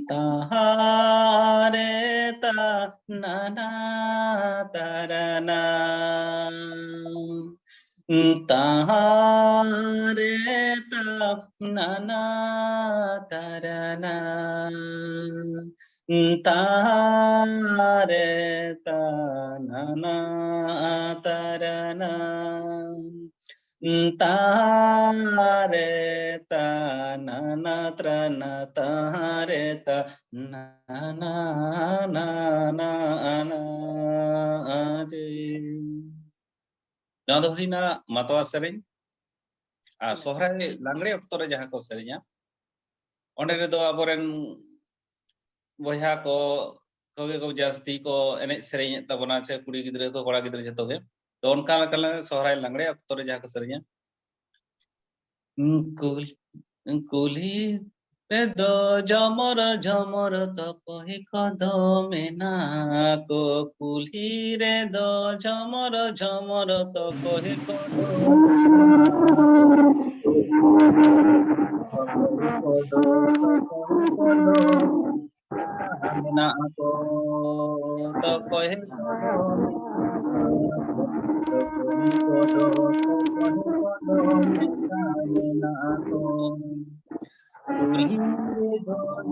ᱛᱟᱦᱟᱨᱮ ᱛᱟ ᱱᱟᱱᱟ ᱛᱟᱨᱟᱱᱟ᱾ ᱛᱟᱦᱟᱨᱮ ᱛᱟ ᱱᱟᱱᱟ ᱛᱟᱨᱟᱱᱟ᱾ ᱛᱟᱦᱟᱨᱮ ᱛᱟ ᱱᱟᱱᱟ ᱛᱟᱨᱟᱱᱟ᱾ ᱛᱟᱦᱟᱨᱮ ᱛᱟ ᱱᱟᱱᱟ ᱛᱨᱟᱱᱟ ᱛᱟᱦᱟᱨᱮ ᱛᱟ ᱱᱟᱱᱟ ᱱᱟᱱᱟ ᱟᱱᱟ ᱟᱡᱮ᱾ ᱱᱚᱣᱟ ᱫᱚ ᱦᱩᱭᱱᱟ ᱢᱟᱛᱣᱟᱨ ᱥᱮᱨᱮᱧ᱾ ᱟᱨ ᱥᱚᱦᱨᱟᱭ ᱞᱟᱜᱽᱲᱮ ᱚᱠᱛᱚ ᱨᱮ ᱡᱟᱦᱟᱸ ᱠᱚ ᱥᱮᱨᱮᱧᱟ, ᱚᱸᱰᱮ ᱨᱮᱫᱚ ᱟᱵᱚᱨᱮᱱ ᱵᱚᱭᱦᱟ ᱠᱚ, ᱠᱚᱜᱮ ᱠᱚ ᱡᱟᱹᱥᱛᱤ ᱠᱚ ᱮᱱᱮᱡ ᱥᱮᱨᱮᱧᱮᱫ ᱛᱟᱵᱚᱱᱟ, ᱥᱮ ᱠᱩᱲᱤ ᱜᱤᱫᱽᱨᱟᱹ ᱠᱚ, ᱠᱚᱲᱟ ᱜᱤᱫᱽᱨᱟᱹ ᱡᱷᱚᱛᱚ ᱜᱮ᱾ ᱛᱚ ᱚᱱᱠᱟ ᱞᱮᱠᱟ ᱥᱚᱦᱨᱟᱭ ᱞᱟᱜᱽᱲᱮ ᱚᱠᱛᱚ ᱨᱮ ᱡᱟᱦᱟᱸ ᱠᱚ ᱥᱮᱨᱮᱧᱟ, ᱠᱩᱞ-, ᱠᱩᱞᱦᱤ ᱨᱮᱫᱚ ᱡᱷᱚᱢᱚᱨ ᱡᱷᱚᱢᱚᱨ ᱛᱚᱠᱚᱭ ᱠᱚᱫᱚ ᱢᱮᱱᱟᱜ ᱠᱚ, ᱠᱩᱞᱦᱤ ᱨᱮᱫᱚ ᱡᱷᱚᱢᱚᱨ ᱡᱷᱚᱢᱚᱨ ᱛᱚᱠᱚᱭ ᱠᱚᱫᱚ ᱢᱮᱱᱟᱜ ᱠᱚ᱾ ᱢᱮᱱᱟᱜ ᱠᱚ, ᱛᱚᱠᱚᱭ ᱠᱚᱫᱚ ᱢᱮᱱᱟᱜ ᱠᱚ, ᱛᱚᱠᱚᱭ ᱠᱚᱫᱚ, ᱛᱚᱠᱚᱭ ᱠᱚᱫᱚ ᱢᱮᱱᱟᱜ ᱠᱚ᱾ ᱠᱩᱞᱦᱤ ᱨᱮ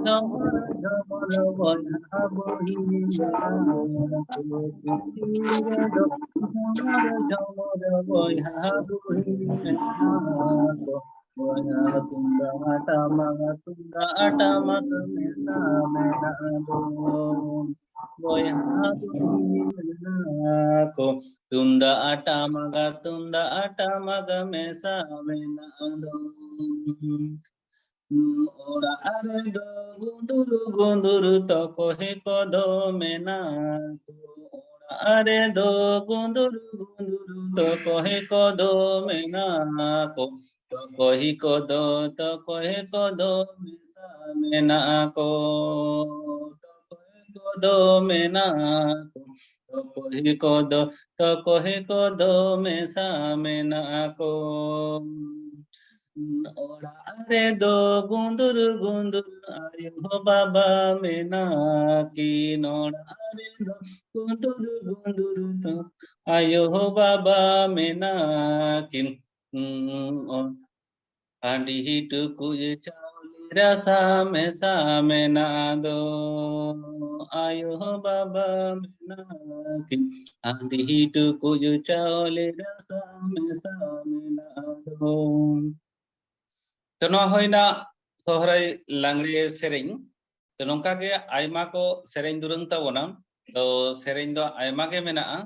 ᱡᱷᱚᱢᱚᱨ ᱡᱷᱚᱢᱚᱨ ᱵᱚᱭᱦᱟ ᱵᱩᱦᱤ ᱢᱮᱱᱟᱜ ᱠᱚ, ᱯᱩᱛᱷᱤ ᱨᱮᱫᱚ ᱡᱷᱚᱢᱚᱨ ᱡᱷᱚᱢᱚᱨ ᱵᱚᱭᱦᱟ ᱵᱩᱦᱤ ᱢᱮᱱᱟᱜ ᱠᱚ, ᱵᱚᱭᱦᱟ ᱛᱩᱢᱫᱟᱜ ᱴᱟᱢᱟᱠ, ᱛᱩᱢᱫᱟᱜ ᱴᱟᱢᱟᱠ ᱢᱮᱥᱟ ᱢᱮᱱᱟᱜ ᱫᱚ᱾ ᱵᱚᱭᱦᱟ ᱵᱩᱦᱤ ᱢᱮᱱᱟᱜ ᱠᱚ, ᱛᱩᱢᱫᱟᱜ ᱴᱟᱢᱟᱠ, ᱛᱩᱢᱫᱟᱜ ᱴᱟᱢᱟᱠ ᱢᱮᱥᱟ ᱢᱮᱱᱟᱜ ᱫᱚ᱾ ᱚᱲᱟᱜ ᱨᱮᱫᱚ ᱜᱩᱸᱫᱩᱨ ᱜᱩᱸᱫᱩᱨ ᱛᱚᱠᱚᱦᱮ ᱠᱚᱫᱚ ᱢᱮᱱᱟᱜ ᱠᱚ᱾ ᱚᱲᱟᱜ ᱨᱮᱫᱚ ᱜᱩᱸᱫᱩᱨ ᱜᱩᱸᱫᱩᱨ ᱛᱚᱠᱚᱦᱮ ᱠᱚᱫᱚ ᱢᱮᱱᱟᱜ ᱠᱚ᱾ ᱛᱚᱠᱚᱦᱮ ᱠᱚᱫᱚ, ᱛᱚᱠᱚᱦᱮ ᱠᱚᱫᱚ ᱢᱮᱥᱟ ᱢᱮᱱᱟᱜ ᱠᱚ᱾ ᱛᱚᱠᱚᱦᱮ ᱠᱚᱫᱚ ᱢᱮᱱᱟᱜ ᱠᱚ᱾ ᱛᱚᱠᱚᱦᱮ ᱠᱚᱫᱚ, ᱛᱚᱠᱚᱦᱮ ᱠᱚᱫᱚ ᱢᱮᱥᱟ ᱢᱮᱱᱟᱜ ᱠᱚ᱾ ᱚᱲᱟᱜ ᱨᱮᱫᱚ ᱜᱩᱸᱫᱩᱨ ᱜᱩᱸᱫᱩᱨ ᱟᱭᱳ ᱵᱟᱵᱟ ᱢᱮᱱᱟᱜ ᱠᱤᱱ᱾ ᱚᱲᱟᱜ ᱨᱮᱫᱚ ᱜᱩᱸᱫᱩᱨ ᱜᱩᱸᱫᱩᱨ ᱛᱚ ᱟᱭᱳ ᱵᱟᱵᱟ ᱢᱮᱱᱟᱜ ᱠᱤᱱ᱾ ᱦᱟᱺᱰᱤ ᱴᱩᱠᱩᱡ ᱪᱟᱣᱞᱮ ᱨᱟᱥᱟ ᱢᱮᱥᱟ ᱢᱮᱱᱟᱜ ᱫᱚ᱾ ᱟᱭᱳ ᱵᱟᱵᱟ ᱢᱮᱱᱟᱜ ᱠᱤᱱ᱾ ᱦᱟᱺᱰᱤ ᱴᱩᱠᱩᱡ ᱪᱟᱣᱞᱮ ᱨᱟᱥᱟ ᱢᱮᱥᱟ ᱢᱮᱱᱟᱜ ᱫᱚ᱾ ᱛᱚ, ᱱᱚᱣᱟ ᱦᱩᱭᱱᱟ ᱥᱚᱦᱨᱟᱭ ᱞᱟᱜᱽᱲᱮ ᱥᱮᱨᱮᱧ᱾ ᱛᱚ, ᱱᱚᱝᱠᱟ ᱜᱮ ᱟᱭᱢᱟ ᱠᱚ ᱥᱮᱨᱮᱧ ᱫᱩᱨᱟᱹᱝ ᱛᱟᱵᱚᱱᱟ᱾ ᱛᱚ, ᱥᱮᱨᱮᱧ ᱫᱚ ᱟᱭᱢᱟ ᱜᱮ ᱢᱮᱱᱟᱜᱼᱟ,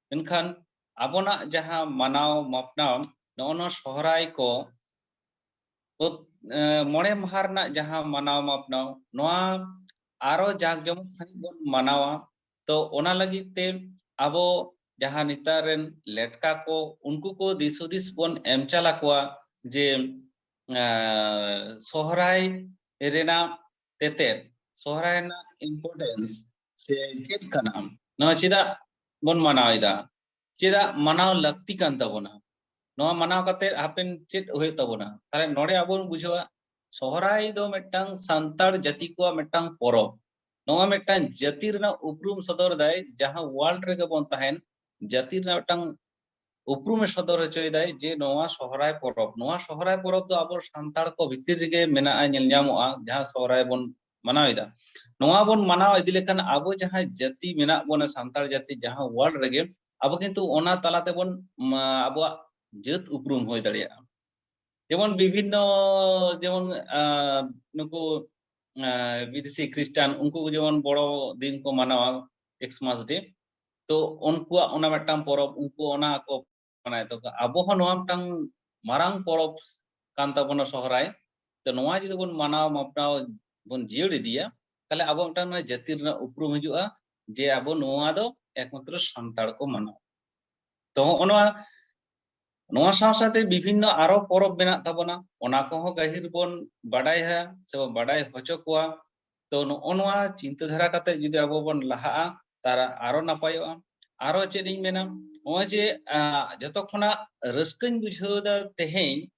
ᱢᱮᱱᱠᱷᱟᱱ ᱟᱵᱚᱱᱟᱜ ᱡᱟᱦᱟᱸ ᱢᱟᱱᱟᱣ ᱢᱟᱯᱱᱟᱣ, ᱱᱚᱜᱼᱚ ᱱᱚᱣᱟ ᱥᱚᱦᱨᱟᱭ ᱠᱚ ᱯᱨᱚᱛ-, ᱮ, ᱢᱚᱬᱮ ᱢᱟᱦᱟ ᱨᱮᱱᱟᱜ ᱡᱟᱦᱟᱸ ᱢᱟᱱᱟᱣ ᱢᱟᱯᱱᱟᱣ, ᱱᱚᱣᱟ ᱟᱨᱚ ᱡᱟᱸᱠ ᱡᱚᱢᱚᱠ ᱥᱟᱺᱦᱤᱡ ᱵᱚᱱ ᱢᱟᱱᱟᱣᱟ᱾ ᱛᱚ, ᱚᱱᱟ ᱞᱟᱹᱜᱤᱫ ᱛᱮ ᱟᱵᱚ ᱡᱟᱦᱟᱸ ᱱᱮᱛᱟᱨ ᱨᱮᱱ ᱞᱮᱴᱠᱟ ᱠᱚ, ᱩᱱᱠᱩ ᱠᱚ ᱫᱤᱥ ᱦᱩᱫᱤᱥ ᱵᱚᱱ ᱮᱢ ᱪᱟᱞ ᱟᱠᱚᱣᱟ ᱡᱮ, ᱮ, ᱥᱚᱦᱨᱟᱭ ᱨᱮᱱᱟᱜ ᱛᱮᱛᱮᱫ, ᱥᱚᱦᱨᱟᱭ ᱨᱮᱱᱟᱜ importance ᱥᱮ ᱪᱮᱫ ᱠᱟᱱᱟ, ᱱᱚᱣᱟ ᱪᱮᱫᱟᱜ ᱵᱚᱱ ᱢᱟᱱᱟᱣ ᱮᱫᱟ, ᱪᱮᱫᱟᱜ ᱢᱟᱱᱟᱣ ᱞᱟᱹᱠᱛᱤ ᱠᱟᱱ ᱛᱟᱵᱚᱱᱟ, ᱱᱚᱣᱟ ᱢᱟᱱᱟᱣ ᱠᱟᱛᱮ ᱦᱟᱯᱮᱱ ᱪᱮᱫ ᱦᱩᱭᱩᱜ ᱛᱟᱵᱚᱱᱟ᱾ ᱛᱟᱦᱞᱮ ᱱᱚᱰᱮ ᱟᱵᱚ ᱵᱚᱱ ᱵᱩᱡᱷᱟᱹᱣᱟ, ᱥᱚᱦᱨᱟᱭ ᱫᱚ ᱢᱤᱫᱴᱟᱝ ᱥᱟᱱᱛᱟᱲ ᱡᱟᱹᱛᱤ ᱠᱚᱣᱟᱜ ᱢᱤᱫᱴᱟᱝ ᱯᱚᱨᱚᱵᱽ᱾ ᱱᱚᱣᱟ ᱢᱤᱫᱴᱟᱝ ᱡᱟᱹᱛᱤ ᱨᱮᱱᱟᱜ ᱩᱯᱨᱩᱢ ᱥᱚᱫᱚᱨ ᱫᱟᱭ, ᱡᱟᱦᱟᱸ world ᱨᱮᱜᱮ ᱵᱚᱱ ᱛᱟᱦᱮᱱ, ᱡᱟᱹᱛᱤ ᱨᱮᱱᱟᱜ ᱢᱤᱫᱴᱟᱝ ᱩᱯᱨᱩᱢᱮ ᱥᱚᱫᱚᱨ ᱦᱚᱪᱚᱭᱮᱫᱟᱭ ᱡᱮ ᱱᱚᱣᱟ ᱥᱚᱦᱨᱟᱭ ᱯᱚᱨᱚᱵᱽ, ᱱᱚᱣᱟ ᱥᱚᱦᱨᱟᱭ ᱯᱚᱨᱚᱵᱽ ᱫᱚ ᱟᱵᱚ ᱥᱟᱱᱛᱟᱲ ᱠᱚ ᱵᱷᱤᱛᱤᱨ ᱨᱮᱜᱮ ᱢᱮᱱᱟᱜᱼᱟ, ᱧᱮᱞ ᱧᱟᱢᱚᱜᱼᱟ, ᱡᱟᱦᱟᱸ ᱥᱚᱦᱨᱟᱭ ᱵᱚᱱ ᱢᱟᱱᱟᱣ ᱮᱫᱟ᱾ ᱱᱚᱣᱟ ᱵᱚᱱ ᱢᱟᱱᱟᱣ ᱤᱫᱤ ᱞᱮᱠᱷᱟᱱ ᱟᱵᱚ ᱡᱟᱦᱟᱸ ᱡᱟᱹᱛᱤ ᱢᱮᱱᱟᱜ ᱵᱚᱱᱟ, ᱥᱟᱱᱛᱟᱲ ᱡᱟᱹᱛᱤ ᱡᱟᱦᱟᱸ world ᱨᱮᱜᱮ, ᱟᱵᱚ ᱠᱤᱱᱛᱩ ᱚᱱᱟ ᱛᱟᱞᱟ ᱛᱮᱵᱚᱱ, ᱢᱟ, ᱟᱵᱚᱣᱟᱜ ᱡᱟᱹᱛ ᱩᱯᱨᱩᱢ ᱦᱩᱭ ᱫᱟᱲᱮᱭᱟᱜᱼᱟ᱾ ᱡᱮᱢᱚᱱ ᱵᱤᱵᱷᱤᱱᱱᱚ, ᱡᱮᱢᱚᱱ, ᱟᱸ, ᱱᱩᱠᱩ, ᱟᱸ, ᱵᱤᱫᱮᱥᱤ ᱠᱷᱨᱤᱥᱴᱟᱱ, ᱩᱱᱠᱩ ᱡᱮᱢᱚᱱ ᱵᱚᱲᱚ ᱫᱤᱱ ᱠᱚ ᱢᱟᱱᱟᱣᱟ, Xmas Day᱾ ᱛᱚ ᱩᱱᱠᱩᱣᱟᱜ ᱚᱱᱟ ᱢᱤᱫᱴᱟᱝ ᱯᱚᱨᱚᱵᱽ, ᱩᱱᱠᱩ ᱚᱱᱟ ᱠᱚ ᱢᱟᱱᱟᱣ ᱛᱟᱠᱚ᱾ ᱟᱵᱚ ᱦᱚᱸ ᱱᱚᱣᱟ ᱢᱤᱫᱴᱟᱝ ᱢᱟᱨᱟᱝ ᱯᱚᱨᱚᱵᱽ ᱠᱟᱱ ᱛᱟᱵᱚᱱᱟ ᱥᱚᱦᱨᱟᱭ᱾ ᱛᱚ ᱱᱚᱣᱟ ᱡᱩᱫᱤ ᱵᱚᱱ ᱢᱟᱱᱟᱣ ᱢᱟᱯᱱᱟᱣ ᱵᱚᱱ ᱡᱤᱭᱟᱹᱲ ᱤᱫᱤᱭᱟ, ᱛᱟᱦᱞᱮ ᱟᱵᱚ ᱢᱤᱫᱴᱟᱝ ᱱᱚᱣᱟ ᱡᱟᱹᱛᱤ ᱨᱮᱱᱟᱜ ᱩᱯᱨᱩᱢ ᱦᱤᱡᱩᱜᱼᱟ ᱡᱮ ᱟᱵᱚ ᱱᱚᱣᱟ ᱫᱚ ᱮᱠᱢᱟᱛᱨᱚ ᱥᱟᱱᱛᱟᱲ ᱠᱚ ᱢᱟᱱᱟᱣᱟ᱾ ᱛᱚ ᱦᱚᱸᱜᱼᱚ ᱱᱚᱣᱟ, ᱱᱚᱣᱟ ᱥᱟᱶ ᱥᱟᱶᱛᱮ ᱵᱤᱵᱷᱤᱱᱱᱚ ᱟᱨᱚ ᱯᱚᱨᱚᱵᱽ ᱢᱮᱱᱟᱜ ᱛᱟᱵᱚᱱᱟ, ᱚᱱᱟ ᱠᱚᱦᱚᱸ ᱜᱟᱹᱦᱤᱨ ᱵᱚᱱ ᱵᱟᱰᱟᱭᱟ ᱥᱮ ᱵᱚᱱ ᱵᱟᱰᱟᱭ ᱦᱚᱪᱚ ᱠᱚᱣᱟ᱾ ᱛᱚ ᱱᱚᱜᱼᱚ ᱱᱚᱣᱟ ᱪᱤᱱᱛᱟᱹ ᱫᱷᱟᱨᱟ ᱠᱟᱛᱮ ᱡᱩᱫᱤ ᱟᱵᱚ ᱵᱚᱱ ᱞᱟᱦᱟᱜᱼᱟ, ᱛᱟᱦᱞᱮ ᱟᱨᱚ ᱱᱟᱯᱟᱭᱚᱜᱼᱟ᱾ ᱟᱨᱚ ᱪᱮᱫ ᱤᱧ ᱢᱮᱱᱟ, ᱱᱚᱜᱼᱚᱭ ᱡᱮ, ᱟᱸ, ᱡᱚᱛᱚ ᱠᱷᱚᱱᱟᱜ ᱨᱟᱹᱥᱠᱟᱹᱧ ᱵᱩᱡᱷᱟᱹᱣ ᱮᱫᱟ ᱛᱮᱦᱮᱧ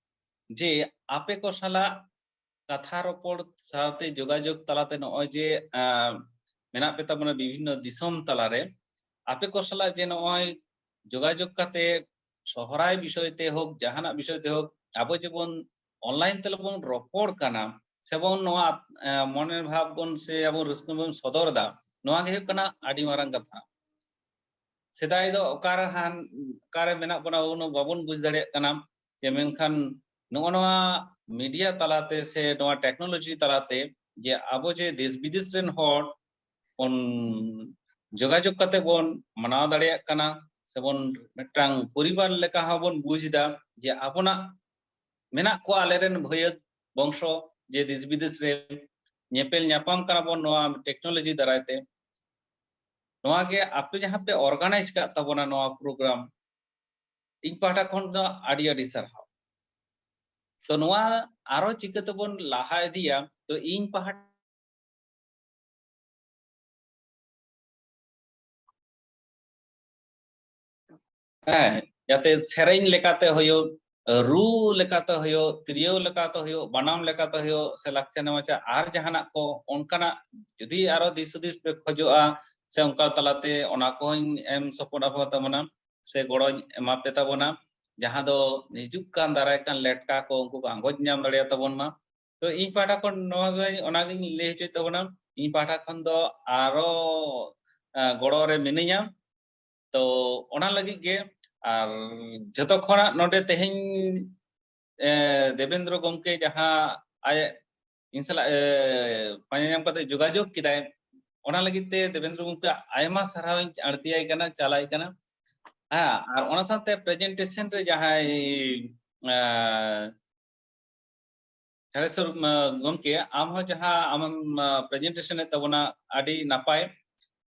ᱡᱮ ᱟᱯᱮ ᱠᱚ ᱥᱟᱞᱟᱜ ᱠᱟᱛᱷᱟ ᱨᱚᱯᱚᱲ ᱥᱟᱶᱛᱮ ᱡᱳᱜᱟᱡᱳᱜᱽ ᱛᱟᱞᱟᱛᱮ ᱱᱚᱜᱼᱚᱭ ᱡᱮ, ᱟᱸ, ᱢᱮᱱᱟᱜ ᱯᱮ ᱛᱟᱵᱚᱱᱟ ᱵᱤᱵᱷᱤᱱᱱᱚ ᱫᱤᱥᱚᱢ ᱛᱟᱞᱟᱨᱮ, ᱟᱯᱮ ᱠᱚ ᱥᱟᱞᱟᱜ ᱡᱮ ᱱᱚᱜᱼᱚᱭ ᱡᱳᱜᱟᱡᱳᱜᱽ ᱠᱟᱛᱮ ᱥᱚᱦᱨᱟᱭ ᱵᱤᱥᱚᱭ ᱛᱮ ᱦᱳᱠ, ᱡᱟᱦᱟᱱᱟᱜ ᱵᱤᱥᱚᱭ ᱛᱮ ᱦᱳᱠ, ᱟᱵᱚ ᱡᱮᱵᱚᱱ online ᱛᱮᱞᱮ ᱵᱚᱱ ᱨᱚᱯᱚᱲ ᱠᱟᱱᱟ, ᱥᱮᱵᱚᱱ ᱱᱚᱣᱟ, ᱮ, ᱢᱚᱱᱮ ᱵᱷᱟᱵ ᱵᱚᱱ ᱥᱮ ᱟᱵᱚ ᱨᱟᱹᱥᱠᱟᱹ ᱵᱚᱱ ᱥᱚᱫᱚᱨ ᱮᱫᱟ, ᱱᱚᱣᱟ ᱜᱮ ᱦᱩᱭᱩᱜ ᱠᱟᱱᱟ ᱟᱹᱰᱤ ᱢᱟᱨᱟᱝ ᱠᱟᱛᱷᱟ᱾ ᱥᱮᱫᱟᱭ ᱫᱚ ᱚᱠᱟᱨᱮ ᱦᱟᱱ-, ᱚᱠᱟᱨᱮ ᱢᱮᱱᱟᱜ ᱵᱚᱱᱟ, ᱩᱱᱟᱹᱜ ᱵᱟᱵᱚᱱ ᱵᱩᱡᱽ ᱫᱟᱲᱮᱭᱟᱜ ᱠᱟᱱᱟ᱾ ᱡᱮ ᱢᱮᱱᱠᱷᱟᱱ ᱱᱚᱜᱼᱚ ᱱᱚᱣᱟ media ᱛᱟᱞᱟᱛᱮ ᱥᱮ ᱱᱚᱣᱟ technology ᱛᱟᱞᱟᱛᱮ ᱡᱮ ᱟᱵᱚ ᱡᱮ ᱫᱮᱥ ᱵᱤᱫᱮᱥ ᱨᱮᱱ ᱦᱚᱲ ᱵᱚᱱ ᱡᱳᱜᱟᱡᱳᱜᱽ ᱠᱟᱛᱮ ᱵᱚᱱ ᱢᱟᱱᱟᱣ ᱫᱟᱲᱮᱭᱟᱜ ᱠᱟᱱᱟ, ᱥᱮᱵᱚᱱ ᱢᱤᱫᱴᱟᱝ ᱯᱚᱨᱤᱵᱟᱨ ᱞᱮᱠᱟ ᱦᱚᱸᱵᱚᱱ ᱵᱩᱡᱽ ᱮᱫᱟ ᱡᱮ ᱟᱵᱚᱱᱟᱜ ᱢᱮᱱᱟᱜ ᱠᱚᱣᱟ ᱟᱞᱮᱨᱮᱱ ᱵᱷᱟᱹᱭᱟᱹᱛ ᱵᱚᱝᱥᱚ ᱡᱮ ᱫᱮᱥ ᱵᱤᱫᱮᱥ ᱨᱮ ᱧᱮᱯᱮᱞ ᱧᱟᱯᱟᱢ ᱠᱟᱱᱟ ᱵᱚᱱ ᱱᱚᱣᱟ technology ᱫᱟᱨᱟᱭ ᱛᱮ᱾ ᱱᱚᱣᱟ ᱜᱮ ᱟᱯᱮ ᱡᱟᱦᱟᱸ ᱯᱮ organize ᱠᱟᱜ ᱛᱟᱵᱚᱱᱟ ᱱᱚᱣᱟ program, ᱤᱧ ᱯᱟᱦᱴᱟ ᱠᱷᱚᱱ ᱫᱚ ᱟᱹᱰᱤ ᱟᱹᱰᱤ ᱥᱟᱨᱦᱟᱣ᱾ ᱛᱚ ᱱᱚᱣᱟ ᱟᱨᱚ ᱪᱤᱠᱟᱹ ᱛᱮᱵᱚᱱ ᱞᱟᱦᱟ ᱤᱫᱤᱭᱟ? ᱛᱚ ᱤᱧ ᱯᱟᱦᱴᱟ ᱦᱮᱸ, ᱡᱟᱛᱮ ᱥᱮᱨᱮᱧ ᱞᱮᱠᱟᱛᱮ ᱦᱩᱭᱩᱜ, ᱨᱩ ᱞᱮᱠᱟᱛᱮ ᱦᱩᱭᱩᱜ, ᱛᱤᱨᱭᱳ ᱞᱮᱠᱟᱛᱮ ᱦᱩᱭᱩᱜ, ᱵᱟᱱᱟᱢ ᱞᱮᱠᱟᱛᱮ ᱦᱩᱭᱩᱜ, ᱥᱮ ᱞᱟᱠᱪᱟᱨ ᱱᱮᱢᱟᱪᱟᱨ ᱟᱨ ᱡᱟᱦᱟᱱᱟᱜ ᱠᱚ ᱚᱱᱠᱟᱱᱟᱜ ᱡᱩᱫᱤ ᱟᱨᱚ ᱫᱤᱥ ᱦᱩᱫᱤᱥ ᱯᱮ ᱠᱷᱚᱡᱚᱜᱼᱟ, ᱥᱮ ᱚᱱᱠᱟ ᱛᱟᱞᱟᱛᱮ ᱚᱱᱟ ᱠᱚᱦᱚᱸᱧ ᱮᱢ ᱥᱚᱯᱚᱴ ᱟᱯᱮ ᱛᱟᱵᱚᱱᱟ᱾ ᱥᱮ ᱜᱚᱲᱚᱧ ᱮᱢᱟ ᱯᱮ ᱛᱟᱵᱚᱱᱟ, ᱡᱟᱦᱟᱸ ᱫᱚ ᱦᱤᱡᱩᱜ ᱠᱟᱱ ᱫᱟᱨᱟᱭ ᱠᱟᱱ ᱞᱮᱴᱠᱟ ᱠᱚ ᱩᱱᱠᱩ ᱠᱚ ᱟᱸᱜᱚᱪ ᱧᱟᱢ ᱫᱟᱲᱮᱭᱟ ᱛᱟᱵᱚᱱ ᱢᱟ᱾ ᱛᱚ ᱤᱧ ᱯᱟᱦᱴᱟ ᱠᱷᱚᱱ ᱱᱚᱣᱟ ᱜᱮ, ᱚᱱᱟᱜᱤᱧ ᱞᱟᱹᱭ ᱦᱚᱪᱚᱭᱮᱫ ᱛᱟᱵᱚᱱᱟ, ᱤᱧ ᱯᱟᱦᱴᱟ ᱠᱷᱚᱱ ᱫᱚ ᱟᱨᱚ ᱜᱚᱲᱚ ᱨᱮ ᱢᱤᱱᱟᱹᱧᱟ᱾ ᱛᱚ ᱚᱱᱟ ᱞᱟᱹᱜᱤᱫ ᱜᱮ, ᱟᱨ ᱡᱷᱚᱛᱚ ᱠᱷᱚᱱᱟᱜ ᱱᱚᱰᱮ ᱛᱮᱦᱮᱧ ᱫᱮᱵᱮᱱᱫᱨᱚ ᱜᱚᱢᱠᱮ ᱡᱟᱦᱟᱸ ᱟᱡ ᱤᱧ ᱥᱟᱞᱟᱜ ᱯᱟᱸᱡᱟ ᱧᱟᱢ ᱠᱟᱛᱮ ᱡᱳᱜᱟᱡᱳᱜᱽ ᱠᱮᱫᱟᱭ, ᱚᱱᱟ ᱞᱟᱹᱜᱤᱫ ᱛᱮ ᱫᱮᱵᱮᱱᱫᱨᱚ ᱜᱚᱢᱠᱮ ᱟᱭᱢᱟ ᱥᱟᱨᱦᱟᱣ ᱤᱧ ᱟᱬᱛᱤᱭᱟᱭ ᱠᱟᱱᱟ, ᱪᱟᱞᱟᱭ ᱠᱟᱱᱟ᱾ ᱦᱮᱸ, ᱟᱨ ᱚᱱᱟ ᱥᱟᱶᱛᱮ ᱯᱨᱮᱡᱮᱱᱴᱮᱥᱚᱱ ᱨᱮ ᱡᱟᱦᱟᱸᱭ ᱡᱷᱟᱲᱮᱥᱚᱨ ᱜᱚᱢᱠᱮ, ᱟᱢ ᱦᱚᱸ ᱡᱟᱦᱟᱸ ᱟᱢᱮᱢ ᱯᱨᱮᱡᱮᱱᱴᱮᱥᱚᱱ ᱮᱫ ᱛᱟᱵᱚᱱᱟ, ᱟᱹᱰᱤ ᱱᱟᱯᱟᱭ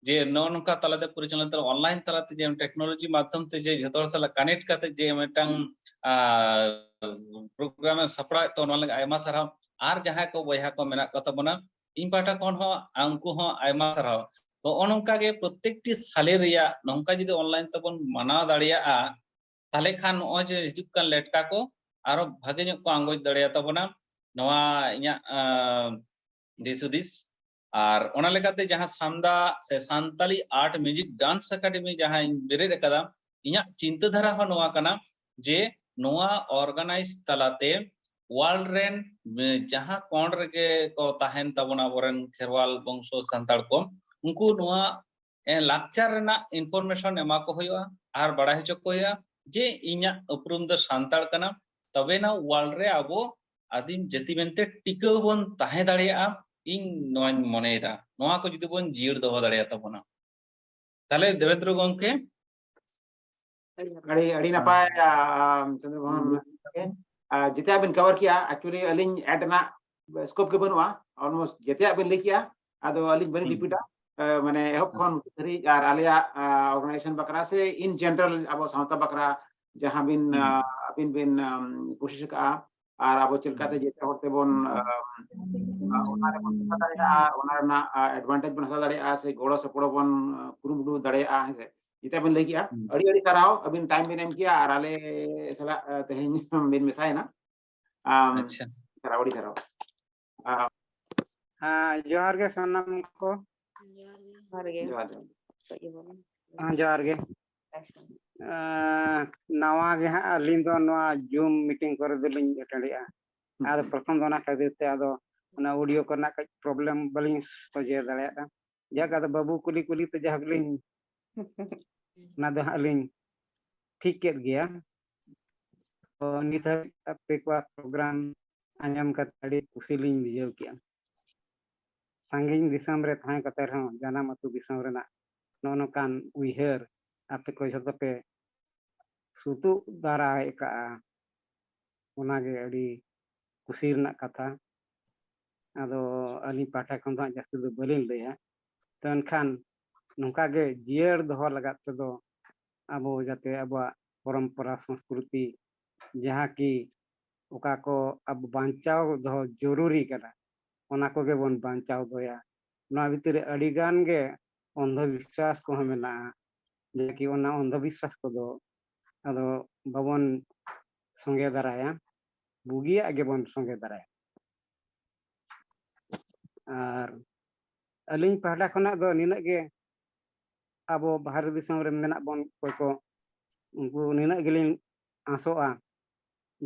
ᱡᱮ ᱱᱚᱜᱼᱚ ᱱᱚᱝᱠᱟ ᱛᱟᱞᱟᱛᱮ ᱯᱚᱨᱤᱪᱟᱞᱚᱱᱟ ᱛᱟᱞᱟ, ᱚᱱᱞᱟᱭᱤᱱ ᱛᱟᱞᱟᱛᱮ ᱡᱮ ᱴᱮᱠᱱᱳᱞᱚᱡᱤ ᱢᱟᱫᱽᱫᱷᱚᱢ ᱛᱮ ᱡᱮ ᱡᱷᱚᱛᱚ ᱦᱚᱲ ᱥᱟᱞᱟᱜ ᱠᱟᱱᱮᱠᱴ ᱠᱟᱛᱮ ᱡᱮ ᱢᱤᱫᱴᱟᱝ ᱯᱨᱳᱜᱨᱟᱢ ᱮᱢ ᱥᱟᱯᱲᱟᱣᱮᱫ ᱛᱟᱵᱚᱱᱟ, ᱚᱱᱟ ᱞᱟᱹᱜᱤᱫ ᱟᱭᱢᱟ ᱥᱟᱨᱦᱟᱣ᱾ ᱟᱨ ᱡᱟᱦᱟᱸᱭ ᱠᱚ ᱵᱚᱭᱦᱟ ᱠᱚ ᱢᱮᱱᱟᱜ ᱠᱚ ᱛᱟᱵᱚᱱᱟ, ᱤᱧ ᱯᱟᱦᱴᱟ ᱠᱷᱚᱱ ᱦᱚᱸ ᱩᱱᱠᱩ ᱦᱚᱸ ᱟᱭᱢᱟ ᱥᱟᱨᱦᱟᱣ᱾ ᱛᱚ ᱱᱚᱜᱼᱚ ᱱᱚᱝᱠᱟ ᱜᱮ ᱯᱨᱚᱛᱮᱠᱴᱤ ᱥᱟᱞᱮ ᱨᱮᱭᱟᱜ ᱱᱚᱝᱠᱟ ᱡᱩᱫᱤ ᱚᱱᱞᱟᱭᱤᱱ ᱛᱮᱵᱚᱱ ᱢᱟᱱᱟᱣ ᱫᱟᱲᱮᱭᱟᱜᱼᱟ, ᱛᱟᱦᱞᱮ ᱠᱷᱟᱱ ᱱᱚᱜᱼᱚᱭ ᱡᱮ ᱦᱤᱡᱩᱜ ᱠᱟᱱ ᱞᱮᱴᱠᱟ ᱠᱚ ᱟᱨᱚ ᱵᱷᱟᱜᱮ ᱧᱚᱜ ᱠᱚ ᱟᱸᱜᱚᱪ ᱫᱟᱲᱮᱭᱟᱛᱟ ᱵᱚᱱᱟ, ᱱᱚᱣᱟ ᱤᱧᱟᱹᱜ ᱫᱤᱥ ᱦᱩᱫᱤᱥ᱾ ᱟᱨ ᱚᱱᱟ ᱞᱮᱠᱟᱛᱮ ᱡᱟᱦᱟᱸ ᱥᱟᱢᱫᱟ ᱥᱮ Santali art music dance academy ᱡᱟᱦᱟᱸᱧ ᱵᱮᱨᱮᱫ ᱟᱠᱟᱫᱟ, ᱤᱧᱟᱹᱜ ᱪᱤᱱᱛᱟᱹ ᱫᱷᱟᱨᱟ ᱦᱚᱸ ᱱᱚᱣᱟ ᱠᱟᱱᱟ ᱡᱮ ᱱᱚᱣᱟ ᱚᱨᱜᱟᱱᱟᱭᱤᱡᱽ ᱛᱟᱞᱟᱛᱮ ᱣᱟᱨᱞᱰ ᱨᱮᱱ ᱡᱟᱦᱟᱸ ᱠᱚᱬ ᱨᱮᱜᱮ ᱠᱚ ᱛᱟᱦᱮᱱ ᱛᱟᱵᱚᱱᱟ, ᱟᱵᱚᱨᱮᱱ ᱠᱷᱮᱨᱣᱟᱞ ᱵᱚᱝᱥᱚ ᱥᱟᱱᱛᱟᱲ ᱠᱚ, ᱩᱱᱠᱩ ᱱᱚᱣᱟ ᱞᱟᱠᱪᱟᱨ ᱨᱮᱱᱟᱜ ᱤᱱᱯᱷᱚᱨᱢᱮᱥᱚᱱ ᱮᱢᱟ ᱠᱚ ᱦᱩᱭᱩᱜᱼᱟ ᱟᱨ ᱵᱟᱲᱟᱭ ᱦᱚᱪᱚ ᱠᱚ ᱦᱩᱭᱩᱜᱼᱟ ᱡᱮ ᱤᱧᱟᱹᱜ ᱩᱯᱨᱩᱢ ᱫᱚ ᱥᱟᱱᱛᱟᱲ ᱠᱟᱱᱟ, ᱛᱚᱵᱮᱱᱟ ᱣᱟᱨᱞᱰ ᱨᱮ ᱟᱵᱚ ᱟᱹᱫᱤᱢ ᱡᱟᱹᱛᱤ ᱢᱮᱱᱛᱮ ᱴᱤᱠᱟᱹᱣ ᱵᱚᱱ ᱛᱟᱦᱮᱸ ᱫᱟᱲᱮᱭᱟᱜᱼᱟ, ᱤᱧ ᱱᱚᱣᱟᱧ ᱢᱚᱱᱮᱭᱮᱫᱟ᱾ ᱱᱚᱣᱟ ᱠᱚ ᱡᱩᱫᱤ ᱵᱚᱱ ᱡᱤᱭᱟᱹᱲ ᱫᱚᱦᱚ ᱫᱟᱲᱮᱭᱟᱛᱟ ᱵᱚᱱᱟ᱾ ᱛᱟᱦᱞᱮ ᱫᱮᱵᱮᱱᱫᱨᱚ ᱜᱚᱢᱠᱮ? ᱟᱹᱰᱤ, ᱟᱹᱰᱤ ᱱᱟᱯᱟᱭ, ᱟᱢ, ᱪᱚᱱᱫᱨᱚ ᱢᱳᱦᱚᱱ, ᱟᱨ ᱡᱮᱛᱮᱭᱟᱜ ᱵᱤᱱ ᱠᱟᱵᱷᱟᱨ ᱠᱮᱜᱼᱟ᱾ ᱮᱠᱪᱩᱭᱮᱞᱤ ᱟᱹᱞᱤᱧ ᱮᱰ ᱨᱮᱱᱟᱜ ᱥᱠᱳᱯ ᱜᱮ ᱵᱟᱹᱱᱩᱜᱼᱟ, ᱚᱞᱢᱳᱥᱴ ᱡᱮᱛᱮᱭᱟᱜ ᱵᱤᱱ ᱞᱟᱹᱭ ᱠᱮᱜᱼᱟ᱾ ᱟᱫᱚ ᱟᱹᱞᱤᱧ ᱵᱟᱹᱞᱤᱧ ᱨᱤᱯᱤᱴᱟ, ᱢᱟᱱᱮ ᱮᱦᱚᱵ ᱠᱷᱚᱱ ᱢᱩᱪᱟᱹᱫ ᱫᱷᱟᱹᱨᱤᱡ ᱟᱨ ᱟᱞᱮᱭᱟᱜ ᱚᱨᱜᱟᱱᱟᱭᱡᱮᱥᱚᱱ ᱵᱟᱠᱷᱨᱟ ᱥᱮ ᱤᱱ ᱡᱮᱱᱟᱨᱮᱞ ᱟᱵᱚ ᱥᱟᱶᱛᱟ ᱵᱟᱠᱷᱨᱟ ᱡᱟᱦᱟᱸ ᱵᱤᱱ, ᱟᱹᱵᱤᱱ ᱵᱤᱱ ᱠᱳᱥᱤᱥ ᱟᱠᱟᱜᱼᱟ, ᱟᱨ ᱟᱵᱚ ᱪᱮᱫ ᱞᱮᱠᱟᱛᱮ ᱡᱮᱛᱮ ᱦᱚᱲ ᱛᱮᱵᱚᱱ ᱚᱱᱟ ᱨᱮᱵᱚᱱ ᱢᱮᱥᱟ ᱫᱟᱲᱮᱭᱟᱜᱼᱟ, ᱚᱱᱟ ᱨᱮᱱᱟᱜ ᱮᱰᱵᱷᱟᱱᱴᱮᱡᱽ ᱵᱚᱱ ᱦᱟᱛᱟᱣ ᱫᱟᱲᱮᱭᱟᱜᱼᱟ ᱥᱮ ᱜᱚᱲᱚ ᱥᱚᱯᱚᱲᱚ ᱵᱚᱱ ᱠᱩᱨᱩᱢᱩᱴᱩ ᱫᱟᱲᱮᱭᱟᱜᱼᱟ, ᱦᱮᱸ ᱥᱮ? ᱡᱮᱴᱟ ᱵᱤᱱ ᱞᱟᱹᱭ ᱠᱮᱜᱼᱟ, ᱟᱹᱰᱤ ᱟᱹᱰᱤ ᱥᱟᱨᱦᱟᱣ, ᱟᱹᱵᱤᱱ ᱴᱟᱭᱤᱢ ᱵᱤᱱ ᱮᱢ ᱠᱮᱜᱼᱟ ᱟᱨ ᱟᱞᱮ ᱥᱟᱞᱟᱜ ᱛᱮᱦᱮᱧ ᱵᱤᱱ ᱢᱮᱥᱟᱭᱮᱱᱟ᱾ ᱟᱪᱪᱷᱟ᱾ ᱥᱟᱨᱦᱟᱣ, ᱟᱹᱰᱤ ᱥᱟᱨᱦᱟᱣ᱾ ᱦᱮᱸ, ᱡᱚᱦᱟᱨ ᱜᱮ ᱥᱟᱱᱟᱢ ᱠᱚ᱾ ᱡᱚᱦᱟᱨ ᱜᱮ᱾ ᱡᱚᱦᱟᱨ, ᱡᱚᱦᱟᱨ᱾ ᱦᱮᱸ, ᱡᱚᱦᱟᱨ ᱜᱮ᱾ ᱱᱟᱣᱟ ᱜᱮ ᱦᱟᱸᱜ ᱟᱹᱞᱤᱧ ᱫᱚ ᱱᱚᱣᱟ ᱡᱩᱢ ᱢᱤᱴᱤᱝ ᱠᱚᱨᱮ ᱫᱚᱞᱤᱧ ᱮᱴᱮᱱᱰᱮᱜᱼᱟ᱾ ᱟᱫᱚ ᱯᱨᱚᱛᱷᱚᱢ ᱫᱚ ᱚᱱᱟ ᱠᱷᱟᱹᱛᱤᱨ ᱛᱮ ᱟᱫᱚ ᱚᱱᱟ ᱚᱰᱤᱭᱳ ᱠᱚᱨᱮᱱᱟᱜ ᱠᱟᱹᱡ ᱯᱨᱚᱵᱞᱮᱢ ᱵᱟᱹᱞᱤᱧ ᱥᱚᱡᱷᱮ ᱫᱟᱲᱮᱭᱟᱜᱼᱟ᱾ ᱡᱟᱠ, ᱟᱫᱚ ᱵᱟᱹᱵᱩ ᱠᱩᱞᱤ ᱠᱩᱞᱤ ᱛᱮ ᱡᱟᱦᱟᱸ ᱜᱮᱞᱤᱧ ᱚᱱᱟ ᱫᱚ ᱦᱟᱸᱜ ᱞᱤᱧ ᱴᱷᱤᱠ ᱠᱮᱫ ᱜᱮᱭᱟ᱾ ᱛᱚ ᱱᱤᱛ ᱦᱟᱹᱵᱤᱡ ᱟᱯᱮ ᱠᱚᱣᱟᱜ ᱯᱨᱳᱜᱨᱟᱢ ᱟᱸᱡᱚᱢ ᱠᱟᱛᱮ ᱟᱹᱰᱤ ᱠᱩᱥᱤ ᱞᱤᱧ ᱵᱩᱡᱷᱟᱹᱣ ᱠᱮᱜᱼᱟ᱾ ᱥᱟᱺᱜᱤᱧ ᱫᱤᱥᱚᱢ ᱨᱮ ᱛᱟᱦᱮᱸ ᱠᱟᱛᱮ ᱨᱮᱦᱚᱸ ᱡᱟᱱᱟᱢ ᱟᱹᱛᱩ ᱫᱤᱥᱚᱢ ᱨᱮᱱᱟᱜ ᱱᱚᱜᱼᱚ ᱱᱚᱝᱠᱟᱱ ᱩᱭᱦᱟᱹᱨ ᱟᱯᱮ ᱠᱚ ᱡᱷᱚᱛᱚ ᱯᱮ ᱥᱩᱛᱩᱜ ᱫᱟᱨᱟᱭ ᱟᱠᱟᱫᱼᱟ, ᱚᱱᱟᱜᱮ ᱟᱹᱰᱤ ᱠᱩᱥᱤ ᱨᱮᱱᱟᱜ ᱠᱟᱛᱷᱟ᱾ ᱟᱫᱚ ᱟᱹᱞᱤᱧ ᱯᱟᱦᱴᱟ ᱠᱷᱚᱱ ᱫᱚ ᱦᱟᱸᱜ ᱡᱟᱹᱥᱛᱤ ᱫᱚ ᱵᱟᱹᱞᱤᱧ ᱞᱟᱹᱭᱟ᱾ ᱛᱚ ᱮᱱᱠᱷᱟᱱ ᱱᱚᱝᱠᱟ ᱜᱮ ᱡᱤᱭᱟᱹᱲ ᱫᱚᱦᱚ ᱞᱟᱜᱟᱫ ᱛᱮᱫᱚ ᱟᱵᱚ ᱡᱟᱛᱮ ᱟᱵᱚᱣᱟᱜ ᱯᱚᱨᱚᱢᱯᱚᱨᱟ ᱥᱚᱝᱥᱠᱨᱤᱛᱤ ᱡᱟᱦᱟᱸ ᱠᱤ ᱚᱠᱟ ᱠᱚ ᱟᱵᱚ ᱵᱟᱧᱪᱟᱣ ᱫᱚᱦᱚ ᱡᱚᱨᱩᱨᱤ ᱠᱟᱱᱟ, ᱚᱱᱟ ᱠᱚᱜᱮ ᱵᱚᱱ ᱵᱟᱧᱪᱟᱣ ᱫᱚᱦᱚᱭᱟ᱾ ᱱᱚᱣᱟ ᱵᱷᱤᱛᱤᱨ ᱨᱮ ᱟᱹᱰᱤ ᱜᱟᱱ ᱜᱮ ᱚᱱᱫᱷᱚ ᱵᱤᱥᱣᱟᱥ ᱠᱚᱦᱚᱸ ᱢᱮᱱᱟᱜᱼᱟ, ᱡᱟᱦᱟᱸ ᱠᱤ ᱚᱱᱟ ᱚᱱᱫᱷᱚ ᱵᱤᱥᱣᱟᱥ ᱠᱚᱫᱚ ᱟᱫᱚ ᱵᱟᱵᱚᱱ ᱥᱚᱸᱜᱮ ᱫᱟᱨᱟᱭᱟ, ᱵᱩᱜᱤᱭᱟᱜ ᱜᱮᱵᱚᱱ ᱥᱚᱸᱜᱮ ᱫᱟᱨᱟᱭᱟ᱾ ᱟᱨ ᱟᱹᱞᱤᱧ ᱯᱟᱦᱴᱟ ᱠᱷᱚᱱᱟᱜ ᱫᱚ ᱱᱤᱱᱟᱹᱜ ᱜᱮ, ᱟᱵᱚ ᱵᱟᱦᱨᱮ ᱫᱤᱥᱚᱢ ᱨᱮ ᱢᱮᱱᱟᱜ ᱵᱚᱱ ᱚᱠᱚᱭ ᱠᱚ, ᱩᱱᱠᱩ ᱱᱤᱱᱟᱹᱜ ᱜᱮᱞᱤᱧ ᱟᱸᱥᱚᱜᱼᱟ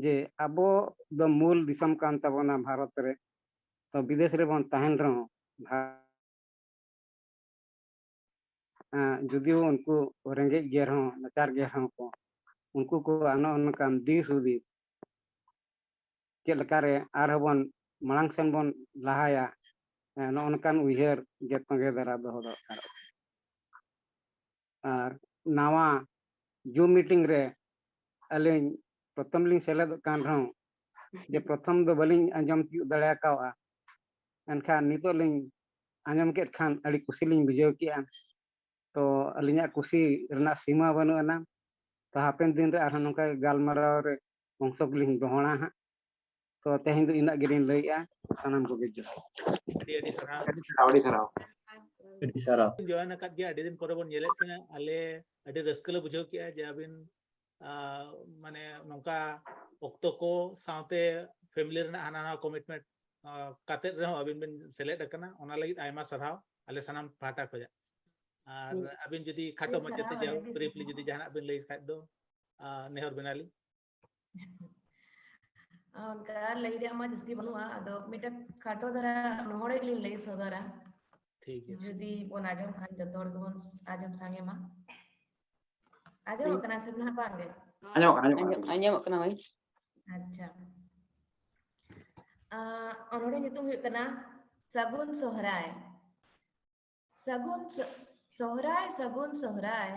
ᱡᱮ ᱟᱵᱚ ᱫᱚ ᱢᱩᱞ ᱫᱤᱥᱚᱢ ᱠᱟᱱ ᱛᱟᱵᱚᱱᱟ ᱵᱷᱟᱨᱚᱛ ᱨᱮ, ᱛᱚ ᱵᱤᱫᱮᱥ ᱨᱮᱵᱚᱱ ᱛᱟᱦᱮᱱ ᱨᱮᱦᱚᱸ ᱵᱷᱟ-, ᱮᱸ, ᱡᱩᱫᱤᱭᱳ ᱩᱱᱠᱩ ᱨᱮᱸᱜᱮᱡ ᱜᱮᱭᱟ ᱨᱮᱦᱚᱸ, ᱱᱟᱪᱟᱨ ᱜᱮᱭᱟ ᱨᱮᱦᱚᱸ ᱠᱚ, ᱩᱱᱠᱩ ᱠᱚ ᱱᱚᱜᱼᱚ ᱱᱚᱝᱠᱟᱱ ᱫᱤᱥ ᱦᱩᱫᱤᱥ ᱪᱮᱫ ᱞᱮᱠᱟᱨᱮ ᱟᱨᱦᱚᱸ ᱵᱚᱱ ᱢᱟᱲᱟᱝ ᱥᱮᱱ ᱵᱚᱱ ᱞᱟᱦᱟᱭᱟ, ᱮᱸ, ᱱᱚᱜᱼᱚ ᱱᱚᱝᱠᱟᱱ ᱩᱭᱦᱟᱹᱨ ᱜᱮ ᱛᱚᱸᱜᱮ ᱫᱟᱨᱟ ᱫᱚᱦᱚ ᱫᱚᱨᱠᱟᱨᱚᱜ ᱠᱟᱱᱟ᱾ ᱟᱨ ᱱᱟᱣᱟ ᱡᱩᱢ ᱢᱤᱴᱤᱝ ᱨᱮ ᱟᱹᱞᱤᱧ ᱯᱨᱚᱛᱷᱚᱢ ᱞᱤᱧ ᱥᱮᱞᱮᱫᱚᱜ ᱠᱟᱱ ᱨᱮᱦᱚᱸ, ᱡᱮ ᱯᱨᱚᱛᱷᱚᱢ ᱫᱚ ᱵᱟᱹᱞᱤᱧ ᱟᱸᱡᱚᱢ ᱛᱤᱭᱳᱜ ᱫᱟᱲᱮ ᱟᱠᱟᱣᱟ, ᱮᱱᱠᱷᱟᱱ ᱱᱤᱛᱚᱜ ᱞᱤᱧ ᱟᱸᱡᱚᱢ ᱠᱮᱫ ᱠᱷᱟᱱ ᱟᱹᱰᱤ ᱠᱩᱥᱤ ᱞᱤᱧ ᱵᱩᱡᱷᱟᱹᱣ ᱠᱮᱜᱼᱟ᱾ ᱛᱚ ᱟᱹᱞᱤᱧᱟᱜ ᱠᱩᱥᱤ ᱨᱮᱱᱟᱜ ᱥᱤᱢᱟ ᱵᱟᱹᱱᱩᱜ ᱟᱱᱟ᱾ ᱛᱚ ᱦᱟᱯᱮᱱ ᱫᱤᱱ ᱨᱮ ᱟᱨᱦᱚᱸ ᱱᱚᱝᱠᱟ ᱜᱮ ᱜᱟᱞᱢᱟᱨᱟᱣ ᱨᱮ ᱚᱝᱥᱚ ᱜᱮᱞᱤᱧ ᱜᱚᱦᱚᱲᱟ ᱦᱟᱸᱜ᱾ ᱛᱚ ᱛᱮᱦᱮᱧ ᱫᱚ ᱤᱱᱟᱹᱜ ᱜᱮᱞᱤᱧ ᱞᱟᱹᱭᱮᱜᱼᱟ᱾ ᱥᱟᱱᱟᱢ ᱠᱚᱜᱮ ᱡᱚᱦᱟᱨ᱾ ᱟᱹᱰᱤ ᱟᱹᱰᱤ ᱥᱟᱨᱦᱟᱣ᱾ ᱟᱹᱰᱤ ᱥᱟᱨᱦᱟᱣ, ᱟᱹᱰᱤ ᱥᱟᱨᱦᱟᱣ᱾ ᱟᱹᱰᱤ ᱥᱟᱨᱦᱟᱣ᱾ ᱡᱚᱭᱮᱱ ᱟᱠᱟᱫ ᱜᱮᱭᱟ, ᱟᱹᱰᱤ ᱫᱤᱱ ᱯᱚᱨᱮ ᱵᱚᱱ ᱧᱮᱞᱮᱫ ᱠᱤᱱᱟ᱾ ᱟᱞᱮ ᱟᱹᱰᱤ ᱨᱟᱹᱥᱠᱟᱹ ᱞᱮ ᱵᱩᱡᱷᱟᱹᱣ ᱠᱮᱜᱼᱟ ᱡᱮ ᱟᱹᱵᱤᱱ, ᱟᱸ, ᱢᱟᱱᱮ ᱱᱚᱝᱠᱟ ᱚᱠᱛᱚ ᱠᱚ ᱥᱟᱶᱛᱮ ᱯᱷᱮᱢᱤᱞᱤ ᱨᱮᱱᱟᱜ ᱦᱟᱱᱟ ᱱᱟᱣᱟ ᱠᱚᱢᱤᱴᱢᱮᱱᱴ, ᱟᱸ, ᱠᱟᱛᱮᱫ ᱨᱮᱦᱚᱸ ᱟᱹᱵᱤᱱ ᱵᱤᱱ ᱥᱮᱞᱮᱫ ᱟᱠᱟᱱᱟ, ᱚᱱᱟ ᱞᱟᱹᱜᱤᱫ ᱟᱭᱢᱟ ᱥᱟᱨᱦᱟᱣ ᱟᱞᱮ ᱥᱟᱱᱟᱢ ᱯᱟᱦᱴᱟ ᱠᱷᱚᱱᱟᱜ᱾ ᱟᱨ ᱟᱹᱵᱤᱱ ᱡᱩᱫᱤ ᱠᱷᱟᱴᱚ ᱢᱟᱪᱷᱟᱛᱮ ᱡᱟᱭᱦᱳᱠ ᱵᱨᱤᱯᱞᱤ ᱡᱩᱫᱤ ᱡᱟᱦᱟᱱᱟᱜ ᱵᱤᱱ ᱞᱟᱹᱭ ᱠᱷᱟᱡ ᱫᱚ, ᱟᱨ ᱱᱮᱦᱚᱨ ᱵᱮᱱᱟᱞᱤᱧ᱾ ᱚᱱᱠᱟ ᱞᱟᱹᱭ ᱨᱮᱭᱟᱜ ᱢᱟ ᱡᱟᱹᱥᱛᱤ ᱵᱟᱹᱱᱩᱜᱼᱟ, ᱟᱫᱚ ᱢᱤᱫᱴᱟᱝ ᱠᱷᱟᱴᱚ ᱫᱷᱟᱨᱟ ᱚᱱᱚᱬᱦᱮ ᱜᱮᱞᱤᱧ ᱞᱟᱹᱭ ᱥᱚᱫᱚᱨᱟ᱾ ᱴᱷᱤᱠ ᱜᱮᱭᱟ᱾ ᱡᱩᱫᱤ ᱵᱚᱱ ᱟᱸᱡᱚᱢ ᱠᱷᱟᱱ ᱡᱚᱛᱚ ᱦᱚᱲ ᱜᱮᱵᱚᱱ ᱟᱸᱡᱚᱢ ᱥᱟᱸᱜᱮ ᱢᱟ᱾ ᱟᱸᱡᱚᱢᱚᱜ ᱠᱟᱱᱟ ᱥᱮ ᱱᱟᱦᱟᱜ ᱵᱟᱝ ᱜᱮ? ᱟᱸᱡᱚᱢᱚᱜ ᱠᱟᱱᱟ, ᱟᱸᱡᱚᱢᱚᱜ ᱠᱟᱱᱟ᱾ ᱟᱸᱡᱚᱢᱚᱜ ᱠᱟᱱᱟ ᱢᱟᱹᱭ᱾ ᱟᱪᱪᱷᱟ᱾ ᱟᱸ, ᱚᱱᱚᱬᱦᱮ ᱧᱩᱛᱩᱢ ᱦᱩᱭᱩᱜ ᱠᱟᱱᱟ ᱥᱟᱹᱜᱩᱱ ᱥᱚᱦᱨᱟᱭ᱾ ᱥᱟᱹᱜᱩᱱ ᱥᱚ-, ᱥᱚᱦᱨᱟᱭ, ᱥᱟᱹᱜᱩᱱ ᱥᱚᱦᱨᱟᱭ,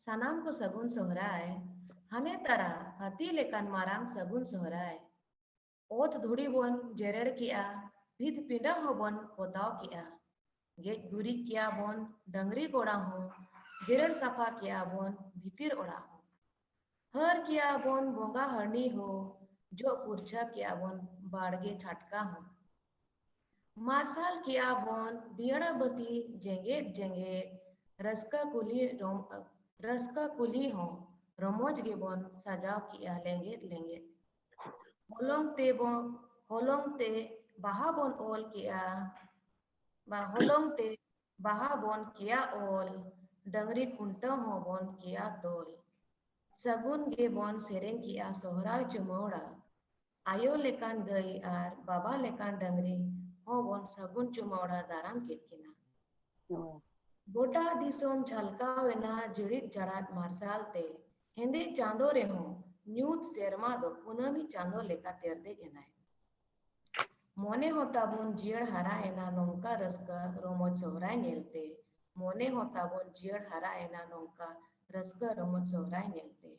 ᱥᱟᱱᱟᱢ ᱠᱚ ᱥᱟᱹᱜᱩᱱ ᱥᱚᱦᱨᱟᱭ, ᱦᱟᱱᱮ ᱛᱟᱨᱟ ᱦᱟᱹᱛᱤ ᱞᱮᱠᱟᱱ ᱢᱟᱨᱟᱝ ᱥᱟᱹᱜᱩᱱ ᱥᱚᱦᱨᱟᱭ᱾ ᱚᱛ ᱫᱷᱩᱲᱤ ᱵᱚᱱ ᱡᱮᱨᱮᱲ ᱠᱮᱜᱼᱟ, ᱵᱷᱤᱛ ᱯᱤᱸᱰᱟᱹ ᱦᱚᱸᱵᱚᱱ ᱯᱚᱛᱟᱣ ᱠᱮᱜᱼᱟ᱾ ᱜᱮᱡ ᱜᱩᱨᱤᱡ ᱠᱮᱜᱼᱟ ᱵᱚᱱ ᱰᱟᱹᱝᱨᱤ ᱜᱚᱲᱟ ᱦᱚᱸ, ᱡᱮᱨᱮᱲ ᱥᱟᱯᱷᱟ ᱠᱮᱜᱼᱟ ᱵᱚᱱ ᱵᱷᱤᱛᱤᱨ ᱚᱲᱟᱜ ᱦᱚᱸ᱾ ᱦᱟᱹᱨ ᱠᱮᱜᱼᱟ ᱵᱚᱱ ᱵᱚᱸᱜᱟ ᱦᱟᱹᱨᱱᱤ ᱦᱚᱸ, ᱡᱚᱜ ᱯᱩᱨᱪᱷᱟᱹ ᱠᱮᱜᱼᱟ ᱵᱚᱱ ᱵᱟᱲᱜᱮ ᱪᱷᱟᱴᱠᱟ ᱦᱚᱸ᱾ ᱢᱟᱨᱥᱟᱞ ᱠᱮᱜᱼᱟ ᱵᱚᱱ ᱫᱤᱭᱟᱹᱲᱟ ᱵᱟᱹᱛᱤ ᱡᱮᱜᱮᱫ ᱡᱮᱜᱮᱫ, ᱨᱟᱹᱥᱠᱟᱹ ᱠᱩᱞᱦᱤ ᱨᱚᱢ-, ᱨᱟᱹᱥᱠᱟᱹ ᱠᱩᱞᱦᱤ ᱦᱚᱸ ᱨᱚᱢᱚᱡᱽ ᱜᱮᱵᱚᱱ ᱥᱟᱡᱟᱣ ᱠᱮᱜᱼᱟ ᱞᱮᱸᱜᱮᱫ ᱞᱮᱸᱜᱮᱫ᱾ ᱦᱚᱞᱚᱝ ᱛᱮ ᱵᱚ-, ᱦᱚᱞᱚᱝ ᱛᱮ ᱵᱟᱦᱟ ᱵᱚᱱ ᱚᱞ ᱠᱮᱜᱼᱟ, ᱵᱟ ᱦᱚᱞᱚᱝ ᱛᱮ ᱵᱟᱦᱟ ᱵᱚᱱ ᱠᱮᱭᱟ ᱚᱞ, ᱰᱟᱹᱝᱨᱤ ᱠᱷᱩᱱᱴᱟᱹᱣ ᱦᱚᱸ ᱵᱚᱱ ᱠᱮᱭᱟ ᱛᱚᱞ᱾ ᱥᱟᱹᱜᱩᱱ ᱜᱮ ᱵᱚᱱ ᱥᱮᱨᱮᱧ ᱠᱮᱜᱼᱟ ᱥᱚᱦᱨᱟᱭ ᱪᱩᱢᱟᱹᱲᱟ᱾ ᱟᱭᱳ ᱞᱮᱠᱟᱱ ᱜᱟᱹᱭ ᱟᱨ ᱵᱟᱵᱟ ᱞᱮᱠᱟᱱ ᱰᱟᱹᱝᱨᱤ ᱦᱚᱸ ᱵᱚᱱ ᱥᱟᱹᱜᱩᱱ ᱪᱩᱢᱟᱹᱲᱟ ᱫᱟᱨᱟᱢ ᱠᱮᱫ ᱠᱤᱱᱟ᱾ ᱚ᱾ ᱜᱚᱴᱟ ᱫᱤᱥᱚᱢ ᱡᱷᱟᱞᱠᱟᱣ ᱮᱱᱟ ᱡᱤᱲᱤᱫ ᱡᱟᱲᱟᱫ ᱢᱟᱨᱥᱟᱞ ᱛᱮ, ᱦᱮᱸᱫᱮ ᱪᱟᱸᱫᱚ ᱨᱮᱦᱚᱸ ᱧᱩᱛ ᱥᱮᱨᱢᱟ ᱫᱚ ᱠᱩᱱᱟᱹᱢᱤ ᱪᱟᱸᱫᱚ ᱞᱮᱠᱟ ᱛᱮᱨᱫᱮᱡ ᱮᱱᱟᱭ᱾ ᱢᱚᱱᱮ ᱦᱚᱸ ᱛᱟᱵᱚᱱ ᱡᱤᱭᱟᱹᱲ ᱦᱟᱨᱟ ᱮᱱᱟ ᱱᱚᱝᱠᱟ ᱨᱟᱹᱥᱠᱟᱹ ᱨᱚᱢᱚᱡᱽ ᱥᱚᱦᱨᱟᱭ ᱧᱮᱞᱛᱮ᱾ ᱢᱚᱱᱮ ᱦᱚᱸ ᱛᱟᱵᱚᱱ ᱡᱤᱭᱟᱹᱲ ᱦᱟᱨᱟ ᱮᱱᱟ ᱱᱚᱝᱠᱟ ᱨᱟᱹᱥᱠᱟᱹ ᱨᱚᱢᱚᱡᱽ ᱥᱚᱦᱨᱟᱭ ᱧᱮᱞᱛᱮ᱾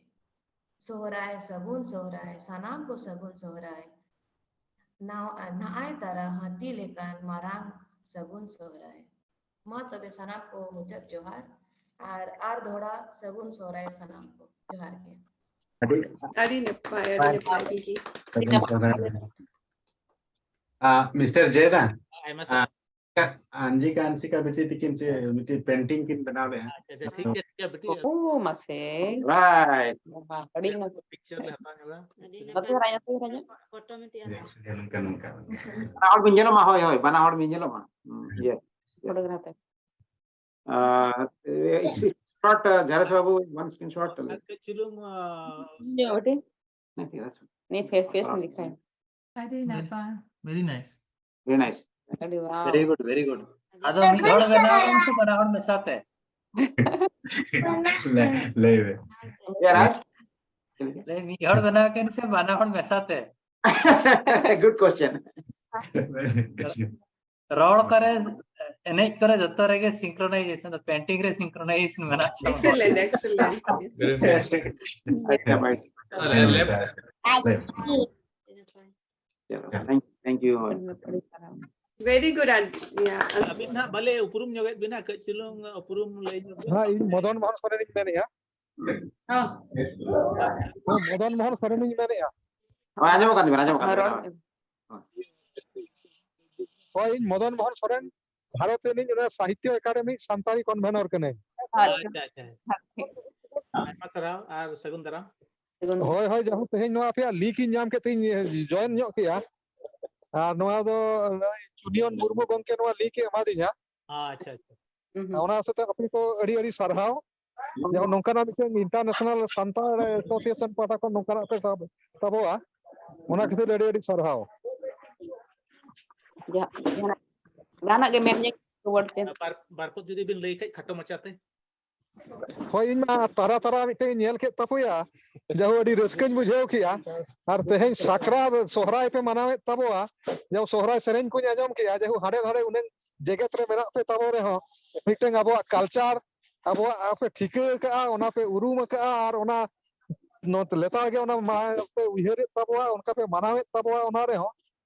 ᱥᱚᱦᱨᱟᱭ, ᱥᱟᱹᱜᱩᱱ ᱥᱚᱦᱨᱟᱭ, ᱥᱟᱱᱟᱢ ᱠᱚ ᱥᱟᱹᱜᱩᱱ ᱥᱚᱦᱨᱟᱭ᱾ ᱱᱟᱣ-, ᱱᱟᱜᱼᱟᱭ ᱛᱟᱨᱟ ᱦᱟᱹᱛᱤ ᱞᱮᱠᱟᱱ ᱢᱟᱨᱟᱝ ᱥᱟᱹᱜᱩᱱ ᱥᱚᱦᱨᱟᱭ᱾ ᱢᱟ ᱛᱚᱵᱮ ᱥᱟᱱᱟᱢ ᱠᱚ ᱢᱩᱪᱟᱹᱫ ᱡᱚᱦᱟᱨ᱾ ᱟᱨ, ᱟᱨ ᱫᱚᱦᱲᱟ ᱥᱟᱹᱜᱩᱱ ᱥᱚᱦᱨᱟᱭ ᱥᱟᱱᱟᱢ ᱠᱚ᱾ ᱡᱚᱦᱟᱨ ᱜᱮ᱾ ᱟᱹᱰᱤ ᱟᱹᱰᱤ ᱱᱟᱯᱟᱭ, ᱟᱹᱰᱤ ᱱᱟᱯᱟᱭ ᱜᱮ᱾ ᱥᱟᱹᱜᱩᱱ ᱥᱚᱦᱨᱟᱭ᱾ ᱟ, ᱢᱤᱥᱴᱟᱨ ᱡᱮᱫᱟ, ᱟᱭᱢᱟ ᱟ, ᱥᱟᱨᱦᱟᱣ᱾ ᱟᱱᱡᱤᱠᱟ ᱟᱱᱥᱤᱠᱟ ᱵᱤᱴᱤ ᱛᱤᱠᱤᱱ ᱪᱮ ᱢᱤᱫᱴᱤᱡ ᱯᱮᱱᱴᱤᱝ ᱠᱤᱱ ᱵᱮᱱᱟᱣ ᱞᱮᱜᱼᱟ᱾ ᱟᱪᱪᱷᱟ, ᱟᱪᱪᱷᱟ, ᱴᱷᱤᱠ ᱜᱮᱭᱟ, ᱴᱷᱤᱠ ᱜᱮᱭᱟ, ᱵᱤᱴᱤ᱾ ᱳ, ᱢᱟᱥᱮ᱾ ᱨᱟᱭᱴ᱾ ᱵᱟᱵᱟ, ᱟᱹᱰᱤ ᱱᱟᱯᱟᱭ᱾ ᱯᱤᱠᱪᱟᱨ ᱞᱮ ᱦᱟᱛᱟᱣ ᱧᱚᱜᱟ᱾ ᱟᱹᱰᱤ ᱱᱟᱯᱟᱭ᱾ ᱱᱚᱛᱮ ᱫᱷᱟᱨᱟ ᱧᱚᱜ, ᱱᱚᱛᱮ ᱫᱷᱟᱨᱟ ᱧᱚᱜ᱾ ᱯᱷᱳᱴᱳ ᱢᱤᱫᱴᱤᱡ ᱟᱨ ᱱᱚᱝᱠᱟ, ᱱᱚᱝᱠᱟ᱾ ᱵᱟᱱᱟ ᱦᱚᱲ ᱵᱤᱱ ᱧᱮᱞᱚᱜ ᱢᱟ, ᱦᱳᱭ, ᱦᱳᱭ, ᱵᱟᱱᱟ ᱦᱚᱲ ᱵᱤᱱ ᱧᱮᱞᱚᱜ ᱢᱟ᱾ ᱦᱩᱸ, ᱤᱭᱮᱥ᱾ ᱯᱷᱳᱴᱳᱜᱨᱟᱯᱷᱟᱨ᱾ ᱟᱨ, ᱮ, Screenshot, uh, ᱡᱷᱟᱨᱮᱥ ᱵᱟᱵᱩ, one screenshot. ᱟᱨ ᱠᱟᱹᱡ ᱪᱩᱞᱩᱝ, ᱟ, ᱱᱤᱭᱟᱹ ᱵᱟᱴᱤ Okay, that's ᱱᱤᱭᱟᱹ ᱯᱷᱮᱥ ᱯᱷᱮᱥ ᱤᱧ ᱫᱮᱠᱷᱟᱭᱟ᱾ ᱟᱹᱰᱤ ᱱᱟᱯᱟᱭ᱾ Very nice. Very nice. ᱟᱹᱰᱤ wow. Very good, very good. ᱟᱫᱚ ᱢᱤᱫ ᱦᱚᱲ ᱵᱮᱱᱟᱣ ᱵᱮᱱ ᱥᱮ ᱵᱟᱱᱟ ᱦᱚᱲ ᱢᱮᱥᱟᱛᱮ? ᱞᱟᱹᱭ ᱞᱟᱹᱭ ᱵᱮᱱ᱾ Yeah, Raj? ᱞᱟᱹᱭ ᱢᱤᱫ ᱦᱚᱲ ᱵᱮᱱᱟᱣ ᱠᱮᱱ ᱥᱮ ᱵᱟᱱᱟ ᱦᱚᱲ ᱢᱮᱥᱟᱛᱮ? Good question. ᱨᱚᱲ ᱠᱚᱨᱮ, ᱮᱱᱮᱡ ᱠᱚᱨᱮ ᱡᱚᱛᱚ ᱨᱮᱜᱮ synchronization, painting ᱨᱮ synchronization ᱢᱮᱱᱟᱜ ᱛᱟᱵᱚᱱᱟ᱾ Excellent, excellent. Very nice. ᱟᱪᱪᱷᱟ, bye. ᱞᱟᱹᱭ ᱵᱮᱱ ᱥᱟᱨ᱾ ᱞᱟᱹᱭ ᱵᱮᱱ᱾ ᱪᱚᱞᱚ, thank, thank you. Very good. And, yeah. ᱟᱹᱵᱤᱱ ᱱᱟᱦᱟᱜ ᱵᱟᱞᱮ ᱩᱯᱨᱩᱢ ᱧᱚᱜᱮᱫ ᱵᱤᱱᱟ, ᱠᱟᱹᱡ ᱪᱩᱞᱩᱝ ᱩᱯᱨᱩᱢ ᱞᱟᱹᱭ ᱧᱚᱜ ᱵᱤᱱ᱾ ᱦᱮᱸ, ᱤᱧ ᱢᱚᱫᱚᱱ ᱢᱳᱦᱚᱱ ᱥᱚᱨᱮᱱᱤᱧ ᱢᱮᱱᱮᱫᱼᱟ᱾ ᱦᱮᱸ, ᱢᱚᱫᱚᱱ ᱢᱳᱦᱚᱱ ᱥᱚᱨᱮᱱᱤᱧ ᱢᱮᱱᱮᱫᱼᱟ᱾ ᱦᱳᱭ, ᱟᱸᱡᱚᱢᱚᱜ ᱠᱟᱱ ᱛᱟᱵᱮᱱᱟ, ᱟᱸᱡᱚᱢᱚᱜ ᱠᱟᱱ ᱨᱚᱲ ᱛᱟᱵᱮᱱᱟ᱾ ᱦᱳᱭ, ᱤᱧ ᱢᱚᱫᱚᱱ ᱢᱳᱦᱚᱱ ᱥᱚᱨᱮᱱ, ᱵᱷᱟᱨᱚᱛ ᱨᱤᱱᱤᱡ ᱚᱱᱟ ᱥᱟᱦᱤᱛᱭᱚ ᱮᱠᱟᱰᱮᱢᱤ ᱥᱟᱱᱛᱟᱲᱤ convener ᱠᱟᱹᱱᱟᱹᱧ᱾ ᱟᱪᱪᱷᱟ᱾ ᱟᱪᱪᱷᱟ, ᱟᱪᱪᱷᱟ᱾ ᱟᱭᱢᱟ ᱥᱟᱨᱦᱟᱣ ᱟᱨ ᱥᱟᱹᱜᱩᱱ ᱫᱟᱨᱟᱢ᱾ ᱥᱟᱹᱜᱩᱱ᱾ ᱦᱳᱭ, ᱦᱳᱭ, ᱡᱟᱭᱦᱳᱠ, ᱛᱮᱦᱮᱧ ᱱᱚᱣᱟ ᱟᱯᱮᱭᱟᱜ link ᱤᱧ ᱧᱟᱢ ᱠᱮᱫ ᱛᱮᱧ join ᱧᱚᱜ ᱠᱮᱜᱼᱟ᱾ ᱟᱨ ᱱᱚᱣᱟ ᱫᱚ ᱪᱩᱱᱤᱭᱚᱱ ᱢᱩᱨᱢᱩ ᱜᱚᱢᱠᱮ ᱱᱚᱣᱟ link ᱮ ᱮᱢᱟᱫᱤᱧᱟ᱾ ᱟᱪᱪᱷᱟ, ᱟᱪᱪᱷᱟ᱾ ᱦᱩᱸ, ᱦᱩᱸ᱾ ᱚᱱᱟ ᱦᱚᱛᱮᱛᱮ ᱟᱯᱮ ᱠᱚ ᱟᱹᱰᱤ ᱟᱹᱰᱤ ᱥᱟᱨᱦᱟᱣ᱾ ᱡᱮᱢᱚᱱ ᱱᱚᱝᱠᱟᱱᱟᱜ ᱢᱤᱫᱴᱮᱱ international ᱥᱟᱱᱛᱟᱲ association ᱯᱟᱦᱴᱟ ᱠᱷᱚᱱ ᱱᱚᱝᱠᱟᱱᱟᱜ ᱯᱮ ᱥᱟᱵ ᱛᱟᱵᱚᱣᱟ, ᱚᱱᱟ ᱠᱷᱟᱹᱛᱤᱨ ᱟᱹᱰᱤ ᱟᱹᱰᱤ ᱥᱟᱨᱦᱟᱣ᱾ ᱡᱟᱦᱟᱸ- ᱡᱟᱦᱟᱸᱱᱟᱜ ᱡᱟᱦᱟᱸᱱᱟᱜ ᱜᱮ ᱢᱮᱱ ᱧᱮᱞ ᱨᱩᱣᱟᱹᱲ ᱛᱮ᱾ ᱵᱟᱨ ᱵᱟᱨ ᱠᱚ ᱡᱩᱫᱤ ᱵᱤᱱ ᱞᱟᱹᱭ ᱠᱷᱟᱡ ᱠᱷᱟᱴᱚ ᱢᱟᱪᱷᱟᱛᱮ᱾ ᱦᱳᱭ, ᱤᱧ ᱢᱟ ᱛᱟᱨᱟ ᱛᱟᱨᱟ ᱢᱤᱫᱴᱮᱱ ᱤᱧ ᱧᱮᱞ ᱠᱮᱫ ᱛᱟᱯᱮᱭᱟ, ᱡᱟᱦᱳ ᱟᱹᱰᱤ ᱨᱟᱹᱥᱠᱟᱹᱧ ᱵᱩᱡᱷᱟᱹᱣ ᱠᱮᱜᱼᱟ᱾ ᱟᱨ ᱛᱮᱦᱮᱧ ᱥᱟᱠᱨᱟᱛ ᱥᱚᱦᱨᱟᱭ ᱯᱮ ᱢᱟᱱᱟᱣᱮᱫ ᱛᱟᱵᱚᱣᱟ, ᱡᱟᱦᱳ ᱥᱚᱦᱨᱟᱭ ᱥᱮᱨᱮᱧ ᱠᱚᱧ ᱟᱸᱡᱚᱢ ᱠᱮᱜᱼᱟ, ᱡᱟᱦᱳ ᱦᱟᱸᱰᱮ ᱱᱟᱰᱮ ᱩᱱᱟᱹᱜ ᱡᱮᱜᱮᱛ ᱨᱮ ᱢᱮᱱᱟᱜ ᱯᱮ ᱛᱟᱵᱚ ᱨᱮᱦᱚᱸ ᱢᱤᱫᱴᱮᱱ ᱟᱵᱚᱣᱟᱜ culture, ᱟᱵᱚᱣᱟᱜ ᱯᱮ ᱴᱷᱤᱠᱟᱹ ᱟᱠᱟᱜᱼᱟ, ᱚᱱᱟ ᱯᱮ ᱩᱨᱩᱢ ᱟᱠᱟᱜᱼᱟ, ᱟᱨ ᱚᱱᱟ ᱱᱚᱛ- ᱞᱮᱛᱟᱲ ᱜᱮ ᱚᱱᱟ ᱢᱟ- ᱯᱮ ᱩᱭᱦᱟᱹᱨᱮᱫ ᱛᱟᱵᱚᱣᱟ, ᱚᱱᱠᱟ ᱯᱮ ᱢᱟᱱᱟᱣᱮᱫ ᱛᱟᱵᱚᱣᱟ, ᱚᱱᱟ ᱨᱮᱦᱚᱸ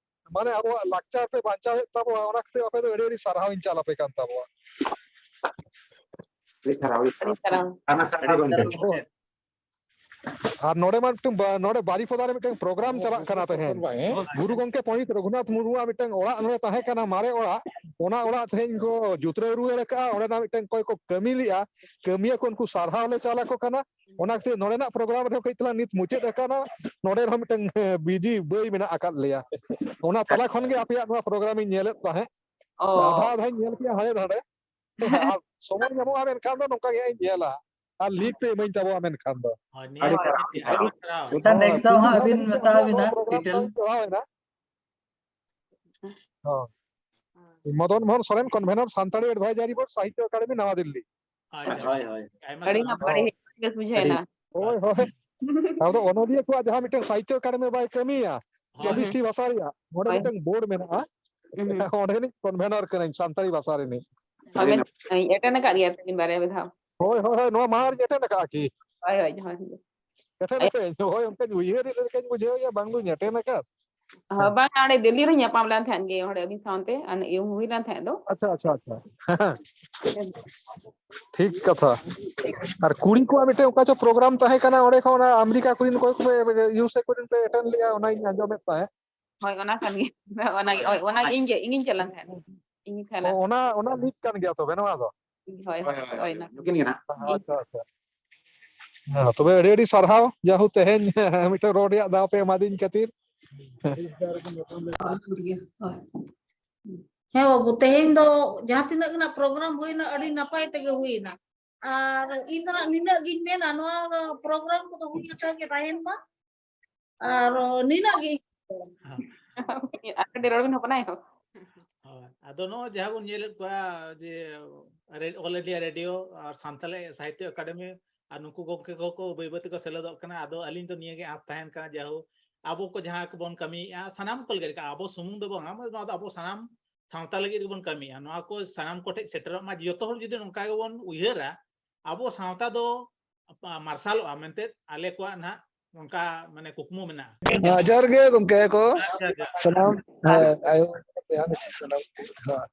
ᱢᱟᱱᱮ ᱟᱵᱚᱣᱟᱜ ᱞᱟᱠᱪᱟᱨ ᱯᱮ ᱵᱟᱧᱪᱟᱣᱮᱫ ᱛᱟᱵᱚᱣᱟ, ᱚᱱᱟ ᱠᱷᱟᱹᱛᱤᱨ ᱟᱯᱮ ᱫᱚ ᱟᱹᱰᱤ ᱟᱹᱰᱤ ᱥᱟᱨᱦᱟᱣ ᱤᱧ ᱪᱟᱞ ᱟᱯᱮ ᱠᱟᱱ ᱛᱟᱵᱚᱣᱟ᱾ ᱟᱹᱰᱤ ᱥᱟᱨᱦᱟᱣ, ᱟᱹᱰᱤ ᱥᱟᱨᱦᱟᱣ᱾ ᱟᱹᱰᱤ ᱥᱟᱨᱦᱟᱣ᱾ ᱟᱭᱢᱟ ᱥᱟᱨᱦᱟᱣ ᱜᱚᱢᱠᱮ᱾ ᱟᱨ ᱱᱚᱰᱮ ᱢᱟ ᱢᱤᱫᱴᱟᱝ ᱵᱟ- ᱱᱚᱰᱮ ᱵᱟᱨᱤᱯᱚᱫᱟ ᱨᱮ ᱢᱤᱫᱴᱟᱝ program ᱪᱟᱞᱟᱜ ᱠᱟᱱᱟ ᱛᱟᱦᱮᱸᱱ᱾ ᱜᱩᱨᱩ ᱜᱚᱢᱠᱮ ᱯᱚᱱᱰᱤᱛ ᱨᱚᱜᱷᱩᱱᱟᱛᱷ ᱢᱩᱨᱢᱩᱣᱟᱜ ᱢᱤᱫᱴᱟᱝ ᱚᱲᱟᱜ ᱱᱚᱰᱮ ᱛᱟᱦᱮᱸ ᱠᱟᱱᱟ, ᱢᱟᱨᱮ ᱚᱲᱟᱜ, ᱚᱱᱟ ᱚᱲᱟᱜ ᱛᱮᱦᱮᱧ ᱠᱚ ᱡᱩᱛᱨᱟᱹᱣ ᱨᱩᱣᱟᱹᱲ ᱟᱠᱟᱜᱼᱟ᱾ ᱚᱸᱰᱮᱱᱟᱜ ᱢᱤᱫᱴᱟᱝ ᱚᱠᱚᱭ ᱠᱚ ᱠᱟᱹᱢᱤ ᱞᱮᱜᱼᱟ, ᱠᱟᱹᱢᱤᱭᱟᱹ ᱠᱚ ᱩᱱᱠᱩ ᱥᱟᱨᱦᱟᱣ ᱞᱮ ᱪᱟᱞ ᱟᱠᱚ ᱠᱟᱱᱟ᱾ ᱚᱱᱟ ᱠᱷᱟᱹᱛᱤᱨ ᱱᱚᱰᱮᱱᱟᱜ program ᱨᱮᱦᱚᱸ ᱠᱟᱹᱡ ᱛᱟᱞᱟᱝ ᱱᱤᱛ ᱢᱩᱪᱟᱹᱫ ᱟᱠᱟᱱᱟ, ᱱᱚᱰᱮ ᱨᱮᱦᱚᱸ ᱢᱤᱫᱴᱟᱝ busy ᱵᱟᱹᱭ ᱢᱮᱱᱟᱜ ᱟᱠᱟᱫ ᱞᱮᱭᱟ᱾ ᱚᱱᱟ ᱛᱟᱞᱟ ᱠᱷᱚᱱ ᱜᱮ ᱟᱯᱮᱭᱟᱜ ᱱᱚᱣᱟ program ᱤᱧ ᱧᱮᱞᱮᱫ ᱛᱟᱦᱮᱸᱫ, ᱚ, ᱟᱫᱷᱟ ᱟᱫᱷᱟᱧ ᱧᱮᱞ ᱠᱮᱜᱼᱟ ᱦᱟᱸᱰᱮ ᱱᱟᱰᱮ᱾ ᱟᱨ ᱥᱚᱢᱚᱭ ᱧᱟᱢᱚᱜᱼᱟ ᱢᱮᱱᱠᱷᱟᱱ ᱫᱚ ᱱᱚᱝᱠᱟ ᱜᱮ ᱦᱟᱸᱜ ᱤᱧ ᱧᱮᱞᱟ᱾ ᱟᱨ ᱞᱤᱠ ᱯᱮ ᱤᱢᱟᱹᱧ ᱛᱟᱵᱚᱱᱟ ᱢᱮᱱᱠᱷᱟᱱ ᱫᱚ᱾ ᱦᱳᱭ, ᱱᱤᱭᱟᱹ ᱟᱹᱰᱤ ᱢᱤᱫᱴᱮᱱ ᱪᱮᱦᱨᱟ ᱟᱹᱰᱤ ᱥᱟᱯᱲᱟᱣ᱾ ᱟᱪᱪᱷᱟ, next ᱫᱷᱟᱣ ᱦᱟᱸᱜ ᱟᱹᱵᱤᱱ ᱢᱮᱛᱟᱣ ᱵᱤᱱᱟ ᱯᱨᱳᱜᱨᱟᱢ detail᱾ ᱪᱟᱞᱟᱣ ᱮᱱᱟ᱾ ᱦᱚᱸ᱾ Madan Mohan Soren, convener, Santali advisory board, Sahitya Akademi, ᱱᱟᱣᱟ ᱫᱤᱞᱞᱤ᱾ ᱟᱪᱪᱷᱟ, ᱦᱳᱭ, ᱦᱳᱭ᱾ ᱟᱭᱢᱟ ᱟᱹᱰᱤ ᱥᱟᱨᱦᱟᱣ᱾ ᱱᱟᱯᱟᱭ ᱵᱮᱥ ᱵᱩᱡᱷᱟᱹᱣ ᱮᱱᱟ᱾ ᱦᱳᱭ, ᱦᱳᱭ᱾ ᱟᱫᱚ ᱚᱱᱚᱞᱤᱭᱟᱹ ᱠᱚᱣᱟᱜ ᱡᱟᱦᱟᱸ ᱢᱤᱫᱴᱮᱱ ᱥᱟᱦᱤᱛᱛᱚ ᱮᱠᱟᱰᱮᱢᱤ ᱵᱟᱭ ᱠᱟᱹᱢᱤᱭᱟ, ᱦᱳᱭ᱾ ᱪᱚᱵᱵᱤᱥ ᱴᱤ ᱵᱷᱟᱥᱟ ᱨᱮᱭᱟᱜ, ᱱᱚᱰᱮ ᱦᱳᱭ᱾ ᱢᱤᱫᱴᱮᱱ board ᱢᱮᱱᱟᱜᱼᱟ, ᱦᱩᱸ᱾ ᱚᱸᱰᱮᱱᱤᱡ convener ᱠᱟᱹᱱᱟᱹᱧ, ᱥᱟᱱᱛᱟᱲᱤ ᱵᱷᱟᱥᱟ ᱨᱤᱱᱤᱡ᱾ ᱦᱳᱭ, ᱢᱮᱱᱟᱜ ᱜᱤᱭᱟᱹᱧ, attend ᱟᱠᱟᱫ ᱜᱮᱭᱟ ᱛᱚ ᱢᱤᱫ ᱵᱟᱨᱭᱟ ᱢᱤᱫ ᱫᱷᱟᱣ᱾ ᱦᱳᱭ, ᱦᱳᱭ, ᱦᱳᱭ, ᱱᱚᱣᱟ ᱢᱟᱦᱟ ᱨᱤᱧ attend ᱟᱠᱟᱫᱼᱟ ᱠᱤ? ᱦᱳᱭ, ᱦᱳᱭ, ᱦᱳᱭ, ᱦᱳᱭ᱾ Attend ᱟᱠᱟᱫᱟᱹᱧ, ᱦᱳᱭ, ᱚᱱᱠᱟᱧ ᱩᱭᱦᱟᱹᱨ ᱞᱮᱠᱟᱧ ᱵᱩᱡᱷᱟᱹᱣᱮᱫᱼᱟ, ᱵᱟᱝ ᱫᱩᱧ attend ᱟᱠᱟᱫ᱾ ᱦᱳᱭ, ᱵᱟᱝ, ᱚᱸᱰᱮ ᱫᱤᱞᱞᱤ ᱨᱮ ᱧᱟᱯᱟᱢ ᱞᱮᱱ ᱛᱟᱦᱮᱸᱫ ᱜᱮ, ᱚᱸᱰᱮ ᱟᱹᱵᱤᱱ ᱥᱟᱶᱛᱮ, ᱟᱨ ᱤᱭᱟᱹ ᱦᱩᱭ ᱞᱮᱱ ᱛᱟᱦᱮᱸᱫ ᱫᱚ᱾ ᱟᱪᱪᱷᱟ, ᱟᱪᱪᱷᱟ, ᱟᱪᱪᱷᱟ᱾ ᱴᱷᱤᱠ ᱠᱟᱛᱷᱟ᱾ ᱟᱨ ᱠᱩᱲᱤ ᱠᱚᱣᱟᱜ ᱢᱤᱫᱴᱮᱱ ᱚᱠᱟ ᱪᱚ program ᱛᱟᱦᱮᱸ ᱠᱟᱱᱟ, ᱚᱸᱰᱮ ᱠᱷᱚᱱ ᱚᱱᱟ ᱟᱢᱮᱨᱤᱠᱟ ᱠᱚᱨᱮᱱ ᱚᱠᱚᱭ ᱠᱚ ᱤᱭᱩ ᱮᱥ ᱮ ᱠᱚᱨᱮᱱ ᱯᱮ attend ᱞᱮᱜᱼᱟ, ᱚᱱᱟᱧ ᱟᱸᱡᱚᱢᱮᱫ ᱛᱟᱦᱮᱸᱫ᱾ ᱦᱳᱭ, ᱚᱱᱟ ᱠᱟᱱ ᱜᱮᱭᱟ᱾ ᱚᱱᱟ ᱜᱮ, ᱦᱳᱭ, ᱚᱱᱟ ᱜᱮ ᱤᱧ ᱜᱮ, ᱤᱧᱤᱧ ᱪᱟᱞᱟᱜ ᱛᱟᱦᱮᱸᱫ᱾ ᱤᱧ ᱜᱮ ᱛᱟᱦᱮᱸ ᱚ, ᱞᱮᱱ ᱚᱱᱟ, ᱚᱱᱟ ᱞᱤᱠ ᱠᱟᱱ ᱜᱮᱭᱟ ᱛᱚᱵᱮ ᱱᱚᱣᱟ ᱫᱚ? ᱦᱳᱭ, ᱦᱳᱭ, ᱦᱳᱭ, ᱚᱱᱟ᱾ ᱱᱩᱠᱤᱱ ᱜᱮ ᱱᱟᱦᱟᱜ᱾ ᱟᱪᱪᱷᱟ, ᱟᱪᱪᱷᱟ᱾ ᱦᱮᱸ, ᱛᱚᱵᱮ ᱟᱹᱰᱤ ᱟᱹᱰᱤ ᱥᱟᱨᱦᱟᱣ, ᱡᱟᱦᱳ ᱛᱮᱦᱮᱧ ᱢᱤᱫᱴᱮᱱ ᱨᱚᱲ ᱨᱮᱭᱟᱜ ᱫᱟᱣ ᱯᱮ ᱮᱢᱟᱫᱤᱧ ᱠᱷᱟᱹᱛᱤᱨ᱾ ᱦᱳᱭ᱾ ᱦᱮᱸ ᱵᱟᱹᱵᱩ, ᱛᱮᱦᱮᱧ ᱫᱚ ᱡᱟᱦᱟᱸ ᱛᱤᱱᱟᱹᱜ ᱜᱮ ᱱᱟᱜ program ᱦᱩᱭᱱᱟ, ᱟᱹᱰᱤ ᱱᱟᱯᱟᱭ ᱛᱮᱜᱮ ᱦᱩᱭᱱᱟ᱾ ᱟᱨ ᱤᱧ ᱫᱚ ᱱᱟᱜ ᱱᱤᱱᱟᱹᱜ ᱜᱤᱧ ᱢᱮᱱᱟ, ᱱᱚᱣᱟ program ᱠᱚᱫᱚ ᱦᱩᱭ ᱟᱠᱟᱱ ᱜᱮ ᱛᱟᱦᱮᱱ ᱢᱟ᱾ ᱟᱨ ᱱᱤᱱᱟᱹᱜ ᱜᱮ᱾ ᱟᱨ ᱠᱟᱹᱴᱤᱡ ᱨᱚᱲ ᱵᱤᱱ ᱦᱚᱯᱚᱱᱟᱭ ᱦᱚᱸ᱾ ᱦᱳᱭ᱾ ᱟᱫᱚ ᱱᱚᱜᱼᱚᱭ ᱡᱟᱦᱟᱸ ᱵᱚᱱ ᱧᱮᱞᱮᱫ ᱠᱚᱣᱟ ᱡᱮ ᱨᱮ-, All India Radio ᱟᱨ ᱥᱟᱱᱛᱟᱞᱤ ᱥᱟᱦᱤᱛᱛᱚ ᱮᱠᱟᱰᱮᱢᱤ ᱟᱨ ᱱᱩᱠᱩ ᱜᱚᱢᱠᱮ ᱠᱚᱦᱚᱸ ᱠᱚ ᱵᱟᱹᱭ ᱵᱟᱹᱭ ᱛᱮᱠᱚ ᱥᱮᱞᱮᱫᱚᱜ ᱠᱟᱱᱟ᱾ ᱟᱫᱚ ᱟᱹᱞᱤᱧ ᱫᱚ ᱱᱤᱭᱟᱹ ᱜᱮ ᱟᱸᱥ ᱛᱟᱦᱮᱱ ᱠᱟᱱᱟ, ᱡᱟᱦᱳ ᱟᱵᱚ ᱠᱚ ᱡᱟᱦᱟᱸ ᱠᱚᱵᱚᱱ ᱠᱟᱹᱢᱤᱭᱮᱫᱼᱟ, ᱥᱟᱱᱟᱢ ᱠᱚ ᱞᱟᱹᱜᱤᱫ, ᱟᱵᱚ ᱥᱩᱢᱩᱝ ᱫᱚ ᱵᱟᱝᱟ, ᱱᱚᱣᱟ ᱫᱚ ᱟᱵᱚ ᱥᱟᱱᱟᱢ ᱥᱟᱶᱛᱟ ᱞᱟᱹᱜᱤᱫ ᱜᱮᱵᱚᱱ ᱠᱟᱹᱢᱤᱭᱟ᱾ ᱱᱚᱣᱟ ᱠᱚ ᱥᱟᱱᱟᱢ ᱠᱚᱴᱷᱮᱱ ᱥᱮᱴᱮᱨᱚᱜ ᱢᱟ᱾ ᱡᱚᱛᱚ ᱦᱚᱲ ᱡᱩᱫᱤ ᱱᱚᱝᱠᱟ ᱜᱮᱵᱚᱱ ᱩᱭᱦᱟᱹᱨᱟ, ᱟᱵᱚ ᱥᱟᱶᱛᱟ ᱫᱚ ᱢᱟᱨᱥᱟᱞᱚᱜᱼᱟ ᱢᱮᱱᱛᱮ ᱟᱞᱮ ᱠᱚᱣᱟᱜ ᱱᱟᱦᱟᱜ ᱚᱱᱠᱟ ᱢᱟᱱᱮ ᱠᱩᱠᱢᱩ ᱢᱮᱱᱟᱜᱼᱟ᱾ ᱦᱮᱸ, ᱡᱚᱦᱟᱨ ᱜᱮ ᱜᱚᱢᱠᱮ ᱠᱚ, ᱟᱪᱪᱷᱟ, ᱟᱪᱪᱷᱟ᱾ ᱥᱟᱱᱟᱢ, ᱦᱮᱸ, ᱟᱭᱳ ᱵᱚᱭᱦᱟ ᱢᱤᱥᱤ ᱥᱟᱱᱟᱢ ᱠᱚ᱾ ᱦᱮᱸ᱾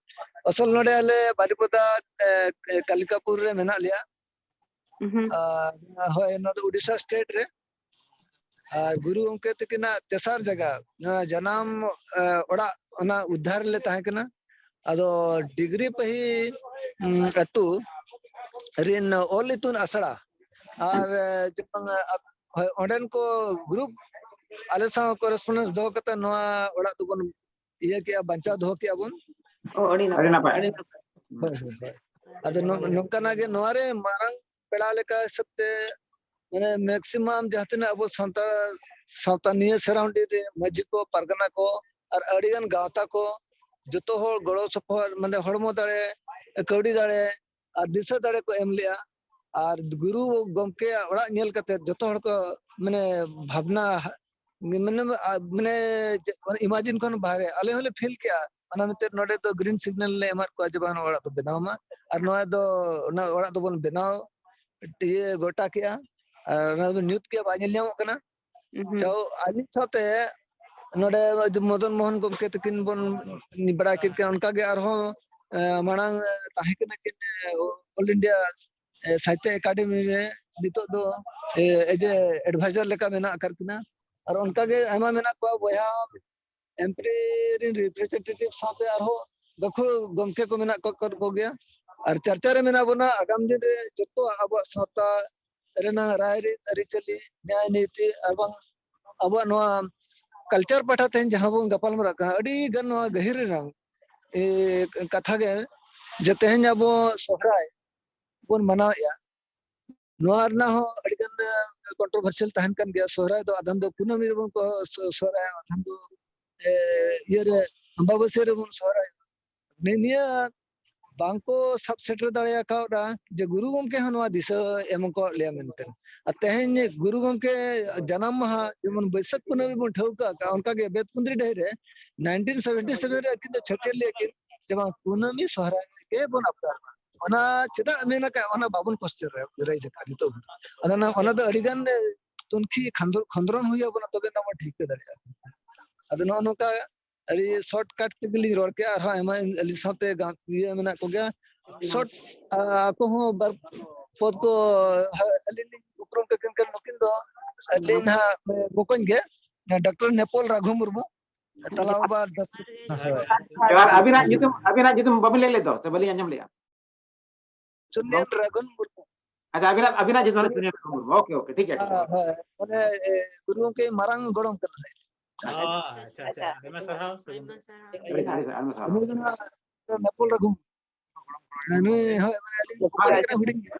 ᱟᱥᱚᱞ ᱱᱚᱰᱮ ᱟᱞᱮ ᱵᱟᱨᱤᱯᱚᱫᱟ, ᱮ, ᱮ, ᱠᱟᱞᱤᱠᱟᱯᱩᱨ ᱨᱮ ᱢᱮᱱᱟᱜ ᱞᱮᱭᱟ᱾ ᱦᱩᱸ᱾ ᱟᱨ, ᱦᱳᱭ, ᱱᱚᱣᱟ ᱫᱚ ᱩᱰᱤᱥᱟ state ᱨᱮ᱾ ᱟᱨ ᱜᱩᱨᱩ ᱜᱚᱢᱠᱮ ᱛᱟᱹᱠᱤᱱᱟᱜ ᱛᱮᱥᱟᱨ ᱡᱟᱭᱜᱟ, ᱱᱚᱣᱟ ᱡᱟᱱᱟᱢ, ᱮ, ᱚᱲᱟᱜ, ᱚᱱᱟ ᱩᱫᱽᱫᱷᱟᱨ ᱞᱮ ᱛᱟᱦᱮᱸ ᱠᱟᱱᱟ᱾ ᱟᱫᱚ ᱰᱤᱜᱽᱨᱤ ᱯᱟᱹᱦᱤ, ᱩᱢ, ᱟᱹᱛᱩ ᱨᱤᱱ ᱚᱞ ᱤᱛᱩᱱ ᱟᱥᱲᱟ ᱟᱨ, ᱮ, ᱡᱮᱢᱚᱱ, ᱟ-, ᱦᱳᱭ, ᱚᱸᱰᱮᱱ ᱠᱚ group ᱟᱞᱮ ᱥᱟᱶ correspondence ᱫᱚᱦᱚ ᱠᱟᱛᱮ ᱱᱚᱣᱟ ᱚᱲᱟᱜ ᱫᱚᱵᱚᱱ ᱤᱭᱟᱹ ᱠᱮᱜᱼᱟ, ᱵᱟᱧᱪᱟᱣ ᱫᱚᱦᱚ ᱠᱮᱜᱼᱟ ᱵᱚᱱ᱾ ᱚ, ᱟᱹᱰᱤ ᱱᱟᱯᱟᱭ, ᱟᱹᱰᱤ ᱱᱟᱯᱟᱭ᱾ ᱟᱹᱰᱤ ᱱᱟᱯᱟᱭ᱾ ᱦᱳᱭ, ᱦᱳᱭ, ᱦᱳᱭ᱾ ᱟᱫᱚ ᱱᱚ- ᱱᱚᱝᱠᱟᱱᱟᱜ ᱜᱮ ᱱᱚᱣᱟ ᱨᱮ ᱢᱟᱨᱟᱝ ᱯᱮᱲᱟ ᱞᱮᱠᱟ ᱦᱤᱥᱟᱹᱵ ᱛᱮ, ᱢᱟᱱᱮ, ᱢᱮᱠᱥᱤᱢᱟᱢ ᱡᱟᱦᱟᱸ ᱛᱤᱱᱟᱹᱜ ᱟᱵᱚ ᱥᱟᱱᱛᱟᱲ ᱥᱟᱶᱛᱟ ᱱᱤᱭᱟᱹ ᱥᱟᱨᱟᱣᱩᱱᱰᱤᱝ ᱨᱮ ᱢᱟᱹᱡᱷᱤ ᱠᱚ, ᱯᱟᱨᱜᱟᱱᱟ ᱠᱚ ᱟᱨ ᱟᱹᱰᱤ ᱜᱟᱱ ᱜᱟᱶᱛᱟ ᱠᱚ, ᱡᱚᱛᱚ ᱦᱚᱲ ᱜᱚᱲᱚ ᱥᱚᱯᱚᱦᱚᱫ, ᱢᱟᱱᱮ, ᱦᱚᱲᱢᱚ ᱫᱟᱲᱮ, ᱠᱟᱹᱣᱰᱤ ᱫᱟᱲᱮ ᱟᱨ ᱫᱤᱥᱟᱹ ᱫᱟᱲᱮ ᱠᱚ ᱮᱢ ᱞᱮᱜᱼᱟ᱾ ᱟᱨ ᱜᱩᱨᱩ ᱜᱚᱢᱠᱮᱭᱟᱜ ᱚᱲᱟᱜ ᱧᱮᱞ ᱠᱟᱛᱮ ᱡᱚᱛᱚ ᱦᱚᱲ ᱠᱚ, ᱢᱟᱱᱮ, ᱵᱷᱟᱵᱽᱱᱟ, ᱢᱟᱱᱮ, ᱟ- ᱢᱟᱱᱮ, ᱪᱮᱫ, ᱢᱟᱱᱮ, ᱤᱢᱟᱡᱤᱱ ᱠᱷᱚᱱ ᱵᱟᱦᱨᱮ ᱟᱞᱮ ᱦᱚᱸᱞᱮ ᱯᱷᱤᱞ ᱠᱮᱜᱼᱟ᱾ ᱚᱱᱟ ᱢᱮᱱᱛᱮ ᱱᱚᱰᱮ ᱫᱚ ᱜᱨᱤᱱ ᱥᱤᱜᱱᱟᱞ ᱞᱮ ᱮᱢᱟᱫ ᱠᱚᱣᱟ ᱡᱮ ᱵᱟᱝ, ᱱᱚᱣᱟ ᱚᱲᱟᱜ ᱫᱚ ᱵᱮᱱᱟᱣ ᱢᱟ᱾ ᱟᱨ ᱱᱚᱣᱟ ᱫᱚ, ᱚᱱᱟ ᱚᱲᱟᱜ ᱫᱚᱵᱚᱱ ᱵᱮᱱᱟᱣ ᱤᱭᱟᱹ ᱜᱚᱴᱟ ᱠᱮᱜᱼᱟ᱾ ᱟᱨ ᱚᱱᱟ ᱫᱚ ᱧᱩᱛ ᱜᱮ ᱵᱟᱭ ᱧᱮᱞ ᱧᱟᱢᱚᱜ ᱠᱟᱱᱟ᱾ ᱦᱩᱸ᱾ ᱪᱟᱣ ᱟᱹᱞᱤᱧ ᱥᱟᱶᱛᱮ ᱱᱚᱰᱮ ᱢᱚᱫᱚᱱ ᱢᱳᱦᱚᱱ ᱜᱚᱢᱠᱮ ᱛᱟᱹᱠᱤᱱ ᱵᱚᱱ ᱵᱟᱲᱟᱭ ᱠᱮᱫ ᱠᱤᱱᱟ᱾ ᱚᱱᱠᱟᱜᱮ ᱟᱨᱦᱚᱸ, ᱮ, ᱢᱟᱲᱟᱝ, ᱮ, ᱛᱟᱦᱮᱸ ᱠᱟᱱᱟ ᱠᱤᱱ, ᱮ, ᱚᱞ ᱤᱱᱰᱤᱭᱟ, ᱮ, ᱥᱟᱦᱤᱛᱛᱚ ᱮᱠᱟᱰᱮᱢᱤ ᱨᱮ ᱱᱤᱛᱚᱜ ᱫᱚ, ᱮ, ᱮᱡᱮ ᱮᱰᱵᱷᱟᱭᱡᱟᱨ ᱞᱮᱠᱟ ᱢᱮᱱᱟᱜ ᱟᱠᱟᱫ ᱠᱤᱱᱟ᱾ ᱟᱨ ᱚᱱᱠᱟᱜᱮ ᱟᱭᱢᱟ ᱢᱮᱱᱟᱜ ᱠᱚᱣᱟ ᱵᱚᱭᱦᱟ, ᱮᱢᱯᱨᱤ ᱨᱮᱱ ᱨᱤᱯᱨᱮᱡᱮᱱᱴᱮᱴᱤᱵᱷ ᱥᱟᱶᱛᱮ ᱟᱨᱦᱚᱸ ᱜᱟᱹᱠᱷᱩᱲ ᱜᱚᱢᱠᱮ ᱠᱚ ᱢᱮᱱᱟᱜ ᱠᱚ ᱠᱚᱜᱮᱭᱟ᱾ ᱟᱨ ᱪᱟᱨᱪᱟ ᱨᱮ ᱢᱮᱱᱟᱜ ᱵᱚᱱᱟ ᱟᱜᱟᱢ ᱫᱤᱱ ᱨᱮ ᱡᱚᱛᱚ ᱟᱵᱚᱣᱟᱜ ᱥᱟᱶᱛᱟ ᱨᱮᱱᱟᱜ ᱨᱟᱭᱨᱤᱛ, ᱟᱹᱨᱤᱪᱟᱹᱞᱤ, ᱱᱮᱭᱟᱭ ᱱᱤᱛᱤ ᱟᱨ ᱵᱟᱝ ᱟᱵᱚᱣᱟᱜ ᱱᱚᱣᱟ ᱠᱟᱞᱪᱟᱨ ᱯᱟᱦᱴᱟ ᱛᱮᱦᱮᱧ ᱡᱟᱦᱟᱸ ᱵᱚᱱ ᱜᱟᱯᱟᱞ ᱢᱟᱨᱟᱜ ᱠᱟᱱᱟ, ᱟᱹᱰᱤ ᱜᱟᱱ ᱱᱚᱣᱟ ᱜᱟᱹᱦᱤᱨ ᱨᱮᱱᱟᱜ, ᱮ, ᱠᱟᱛᱷᱟ ᱜᱮ, ᱡᱮ ᱛᱮᱦᱮᱧ ᱟᱵᱚ ᱥᱚᱦᱨᱟᱭ ᱵᱚᱱ ᱢᱟᱱᱟᱣᱮᱫᱼᱟ, ᱱᱚᱣᱟ ᱨᱮᱱᱟᱜ ᱦᱚᱸ ᱟᱹᱰᱤ ᱜᱟᱱ ᱠᱚᱱᱴᱨᱳᱵᱷᱟᱨᱥᱤᱭᱟᱞ ᱛᱟᱦᱮᱱ ᱠᱟᱱ ᱜᱮᱭᱟ᱾ ᱥᱚᱦᱨᱟᱭ ᱫᱚ ᱟᱫᱷᱟᱱ ᱫᱚ ᱠᱩᱱᱟᱹᱢᱤ ᱨᱮᱵᱚᱱ ᱠᱚ ᱥᱚ-, ᱥᱚᱦᱨᱟᱭᱟ, ᱟᱫᱷᱟᱱ ᱫᱚ, ᱮ, ᱤᱭᱟᱹᱨᱮ ᱟᱢᱵᱟᱵᱟᱹᱥᱭᱟᱹ ᱨᱮᱵᱚᱱ ᱥᱚᱦᱨᱟᱭᱚᱜᱼᱟ᱾ ᱱᱤ-, ᱱᱤᱭᱟᱹ ᱵᱟᱝᱠᱚ ᱥᱟᱵ ᱥᱮᱴᱮᱨ ᱫᱟᱲᱮ ᱟᱠᱟᱣᱫᱟ ᱡᱮ ᱜᱩᱨᱩ ᱜᱚᱢᱠᱮ ᱦᱚᱸ ᱱᱚᱣᱟ ᱫᱤᱥᱟᱹ ᱮᱢ ᱟᱠᱟᱫ ᱞᱮᱭᱟ ᱢᱮᱱᱛᱮ᱾ ᱟᱨ ᱛᱮᱦᱮᱧ ᱜᱩᱨᱩ ᱜᱚᱢᱠᱮ ᱡᱟᱱᱟᱢ ᱢᱟᱦᱟ ᱡᱮᱢᱚᱱ ᱵᱟᱹᱭᱥᱟᱹᱠᱷ ᱠᱩᱱᱟᱹᱢᱤ ᱵᱚᱱ ᱴᱷᱟᱹᱣᱠᱟᱹ ᱟᱠᱟᱫ, ᱚᱱᱠᱟᱜᱮ ᱵᱮᱛᱠᱩᱸᱫᱽᱨᱤ ᱰᱟᱹᱦᱤ ᱨᱮ ᱱᱟᱭᱤᱱᱴᱤᱱ ᱥᱮᱵᱷᱮᱱᱴᱤ ᱥᱮᱵᱷᱮᱱ ᱨᱮ ᱟᱹᱠᱤᱱ ᱫᱚ ᱪᱷᱟᱹᱴᱭᱟᱹᱨ ᱞᱮᱫ ᱠᱤᱱ ᱡᱮ ᱵᱟᱝ ᱠᱩᱱᱟᱹᱢᱤ ᱥᱚᱦᱨᱟᱭ ᱜᱮ ᱵᱚᱱ ᱟᱯᱱᱟᱨ ᱢᱟ᱾ ᱚᱱᱟ ᱪᱮᱫᱟᱜ ᱢᱮᱱ ᱟᱠᱟᱫ, ᱚᱱᱟ ᱵᱟᱵᱚᱱ ᱠᱚᱥᱪᱮᱱ ᱨᱮ ᱨᱟᱹᱭ ᱟᱠᱟᱫ ᱱᱤᱛᱚᱜ᱾ ᱟᱫᱚ ᱚᱱᱟ, ᱚᱱᱟ ᱫᱚ ᱟᱹᱰᱤ ᱜᱟᱱ ᱛᱩᱱᱠᱷᱤ ᱠᱷᱟᱱᱫᱚ-, ᱠᱷᱚᱸᱫᱽᱨᱚᱱ ᱦᱩᱭ ᱟᱵᱚᱱᱟ, ᱛᱚᱵᱮ ᱱᱟ ᱵᱚᱱ ᱴᱷᱤᱠᱟᱹ ᱫᱟᱲᱮᱭᱟᱜᱼᱟ᱾ ᱟᱫᱚ ᱱᱚᱜᱼᱚ ᱱᱚᱝᱠᱟ ᱟᱹᱰᱤ ᱥᱚᱨᱴ ᱠᱟᱴ ᱛᱮᱜᱮ ᱞᱤᱧ ᱨᱚᱲ ᱠᱮᱜᱼᱟ, ᱟᱨᱦᱚᱸ ᱟᱭᱢᱟ ᱟᱹᱞᱤᱧ ᱥᱟᱶᱛᱮ ᱜᱟᱶ-, ᱤᱭᱟᱹ ᱢᱮᱱᱟᱜ ᱠᱚᱜᱮᱭᱟ᱾ ᱥᱚᱨᱴ, ᱟ, ᱟᱠᱚ ᱦᱚᱸ ᱵᱟᱨ ᱯᱚᱫ ᱠᱚ, ᱦᱟ-, ᱟᱹᱞᱤᱧ ᱞᱤᱧ ᱩᱯᱨᱩᱢ ᱠᱟᱠᱤᱱ ᱠᱟᱱᱟ, ᱱᱩᱠᱤᱱ ᱫᱚ ᱟᱹᱞᱤᱧ ᱱᱟᱦᱟᱜ ᱵᱚᱠᱚᱧ ᱜᱮ, ᱰᱟᱠᱛᱟᱨ ᱱᱮᱯᱚᱞ ᱨᱟᱜᱷᱩ ᱢᱩᱨᱢᱩ, ᱛᱟᱞᱟ ᱵᱟᱵᱟ ᱰᱟᱠᱛᱟᱨ, ᱦᱳᱭ᱾ ᱟᱨ ᱟᱹᱵᱤᱱᱟᱜ ᱧᱩᱛᱩᱢ, ᱟᱹᱵᱤᱱᱟᱜ ᱧᱩᱛᱩᱢ ᱵᱟᱵᱤᱱ ᱞᱟᱹᱭ ᱞᱮᱫ ᱫᱚ, ᱥᱮ ᱵᱟᱹᱞᱤᱧ ᱟᱸᱡᱚᱢ ᱞᱮᱜᱼᱟ? ᱥᱩᱱᱤᱞ ᱨᱟᱜᱷᱩᱱ ᱢᱩᱨᱢᱩ᱾ ᱟᱪᱪᱷᱟ, ᱟᱹᱵᱤᱱᱟᱜ, ᱟᱹᱵᱤᱱᱟᱜ ᱧᱩᱛᱩᱢ ᱫᱚ ᱥᱩᱱᱤᱞ ᱨᱟᱜᱷᱩᱱ ᱢᱩᱨᱢᱩ᱾ ᱳᱠᱮ, ᱳᱠᱮ, ᱴᱷᱤᱠ ᱜᱮᱭᱟ, ᱴᱷᱤᱠ ᱜᱮᱭᱟ᱾ ᱦᱮᱸ, ᱦᱳᱭ᱾ ᱢᱟᱱᱮ, ᱮ, ᱜᱩᱨᱩ ᱜᱚᱢᱠᱮ ᱢᱟᱨᱟᱝ ᱜᱚᱲᱚᱢ ᱠᱟᱱᱟᱭ᱾ ᱚ, ᱟᱪᱪᱷᱟ, ᱟᱪᱪᱷᱟ᱾ ᱟᱭᱢᱟ ᱥᱟᱨᱦᱟᱣ, ᱥᱟᱹᱜᱩᱱ᱾ ᱟᱹᱰᱤ, ᱟᱹᱰᱤ, ᱟᱭᱢᱟ ᱥᱟᱨᱦᱟᱣ᱾ ᱩᱱᱤ ᱫᱚ ᱱᱟᱦᱟᱜ ᱱᱮᱯᱚᱞ ᱨᱟᱜᱷᱩ᱾ ᱱᱩᱭ ᱦᱳᱭ, ᱢᱟᱱᱮ ᱟᱹᱞᱤᱧ ᱫᱚ ᱦᱩᱰᱤᱧ ᱜᱮᱭᱟ᱾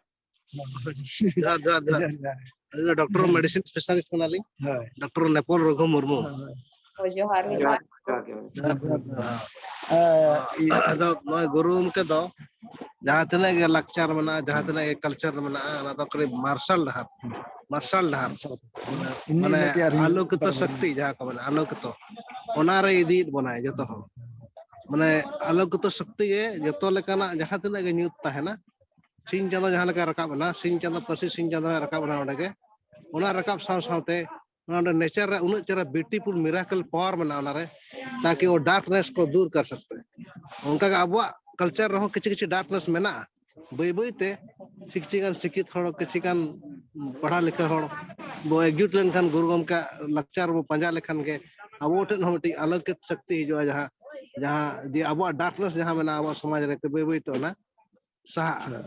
ᱡᱚᱦᱟᱨ, ᱡᱚᱦᱟᱨ, ᱡᱚᱦᱟᱨ᱾ ᱡᱚᱦᱟᱨ, ᱡᱚᱦᱟᱨ᱾ ᱟᱹᱞᱤᱧ ᱫᱚ ᱰᱚᱠᱴᱚᱨ ᱢᱮᱰᱤᱥᱤᱱ ᱥᱯᱮᱥᱟᱞᱤᱥᱴ ᱠᱟᱱᱟᱞᱤᱧ᱾ ᱦᱳᱭ᱾ ᱰᱚᱠᱴᱚᱨ ᱱᱮᱯᱚᱞ ᱨᱚᱜᱷᱩ ᱢᱩᱨᱢᱩ᱾ ᱦᱳᱭ, ᱦᱳᱭ᱾ ᱦᱳᱭ, ᱡᱚᱦᱟᱨ ᱜᱮ, ᱡᱚᱦᱟᱨ᱾ ᱡᱚᱦᱟᱨ, ᱡᱚᱦᱟᱨ, ᱡᱚᱦᱟᱨ᱾ ᱟᱨ ᱤᱭᱟᱹ ᱟᱫᱚ ᱱᱚᱜᱼᱚᱭ ᱜᱩᱨᱩ ᱜᱚᱢᱠᱮ ᱫᱚ ᱡᱟᱦᱟᱸ ᱛᱤᱱᱟᱹᱜ ᱜᱮ ᱞᱟᱠᱪᱟᱨ ᱢᱮᱱᱟᱜᱼᱟ, ᱡᱟᱦᱟᱸ ᱛᱤᱱᱟᱹᱜ ᱜᱮ ᱠᱟᱞᱪᱟᱨ ᱢᱮᱱᱟᱜᱼᱟ, ᱚᱱᱟ ᱫᱚ ᱠᱷᱟᱹᱞᱤ ᱢᱟᱨᱥᱟᱞ ᱰᱟᱦᱟᱨ, ᱢᱟᱨᱥᱟᱞ ᱰᱟᱦᱟᱨ᱾ ᱤᱱᱟᱹ ᱢᱟᱱᱮ ᱢᱤᱫᱴᱮᱡ ᱟᱨ ᱤᱧ ᱟᱞᱳᱠᱤᱛᱚ ᱥᱚᱠᱛᱤ ᱡᱟᱦᱟᱸ ᱠᱚ ᱢᱮᱱᱟ, ᱟᱞᱳᱠᱤᱛᱚ, ᱚᱱᱟᱨᱮ ᱤᱫᱤᱭᱮᱫ ᱵᱚᱱᱟᱭ ᱡᱚᱛᱚ ᱦᱚᱲ᱾ ᱢᱟᱱᱮ ᱟᱞᱳᱠᱤᱛᱚ ᱥᱚᱠᱛᱤ ᱜᱮ ᱡᱚᱛᱚ ᱞᱮᱠᱟᱱᱟᱜ ᱡᱟᱦᱟᱸ ᱛᱤᱱᱟᱹᱜ ᱜᱮ ᱧᱩᱛ ᱛᱟᱦᱮᱱᱟ, ᱥᱤᱧ ᱪᱟᱸᱫᱚ ᱡᱟᱦᱟᱸ ᱞᱮᱠᱟᱭ ᱨᱟᱠᱟᱵ ᱮᱱᱟ, ᱥᱤᱧ ᱪᱟᱸᱫᱚ, ᱯᱟᱹᱨᱥᱤ ᱥᱤᱧ ᱪᱟᱸᱫᱚᱭ ᱨᱟᱠᱟᱵ ᱮᱱᱟ ᱚᱸᱰᱮ ᱜᱮ, ᱚᱱᱟ ᱨᱟᱠᱟᱵ ᱥᱟᱶ ᱥᱟᱶᱛᱮ ᱚᱱᱟ ᱚᱸᱰᱮ ᱱᱮᱪᱟᱨ ᱨᱮ ᱩᱱᱟᱹᱜ ᱪᱮᱦᱨᱟ ᱵᱤᱭᱩᱴᱤᱯᱷᱩᱞ ᱢᱤᱨᱟᱠᱮᱞ ᱯᱟᱣᱟᱨ ᱢᱮᱱᱟᱜᱼᱟ ᱚᱱᱟᱨᱮ, ᱛᱟᱠᱤ ᱣᱚ ᱰᱟᱨᱠᱱᱮᱥ ᱠᱚ ᱫᱩᱨ ᱠᱟᱨ ᱥᱟᱠᱛᱮ ᱦᱮᱸ᱾ ᱚᱱᱠᱟᱜᱮ ᱟᱵᱚᱣᱟᱜ ᱠᱟᱞᱪᱟᱨ ᱨᱮᱦᱚᱸ ᱠᱤᱪᱷᱩ ᱠᱤᱪᱷᱩ ᱰᱟᱨᱠᱱᱮᱥ ᱢᱮᱱᱟᱜᱼᱟ᱾ ᱵᱟᱹᱭ ᱵᱟᱹᱭ ᱛᱮ ᱠᱤᱪᱷᱩ ᱜᱟᱱ ᱥᱤᱠᱠᱷᱤᱛ ᱦᱚᱲ, ᱠᱤᱪᱷᱩ ᱜᱟᱱ ᱯᱟᱲᱦᱟᱣ ᱞᱮᱠᱷᱟ ᱦᱚᱲ ᱵᱚ ᱮᱠᱡᱩᱴ ᱞᱮᱱᱠᱷᱟᱱ, ᱜᱩᱨᱩ ᱜᱚᱢᱠᱮᱭᱟᱜ ᱞᱟᱠᱪᱟᱨ ᱵᱚ ᱯᱟᱸᱡᱟ ᱞᱮᱠᱷᱟᱱ ᱜᱮ ᱟᱵᱚ ᱴᱷᱮᱱ ᱦᱚᱸ ᱢᱤᱫᱴᱤᱡ ᱟᱞᱳᱠᱤᱛ ᱥᱚᱠᱛᱤ ᱦᱤᱡᱩᱜᱼᱟ, ᱡᱟᱦᱟᱸ, ᱡᱟᱦᱟᱸ ᱡᱮ ᱟᱵᱚᱣᱟᱜ ᱰᱟᱨᱠᱱᱮᱥ ᱡᱟᱦᱟᱸ ᱢᱮᱱᱟᱜᱼᱟ ᱟᱵᱚᱣᱟᱜ ᱥᱚᱢᱟᱡᱽ ᱨᱮ, ᱵᱟᱹᱭ ᱵᱟᱹᱭ ᱛᱮ ᱚᱱᱟ ᱥᱟᱦᱟᱜᱼᱟ᱾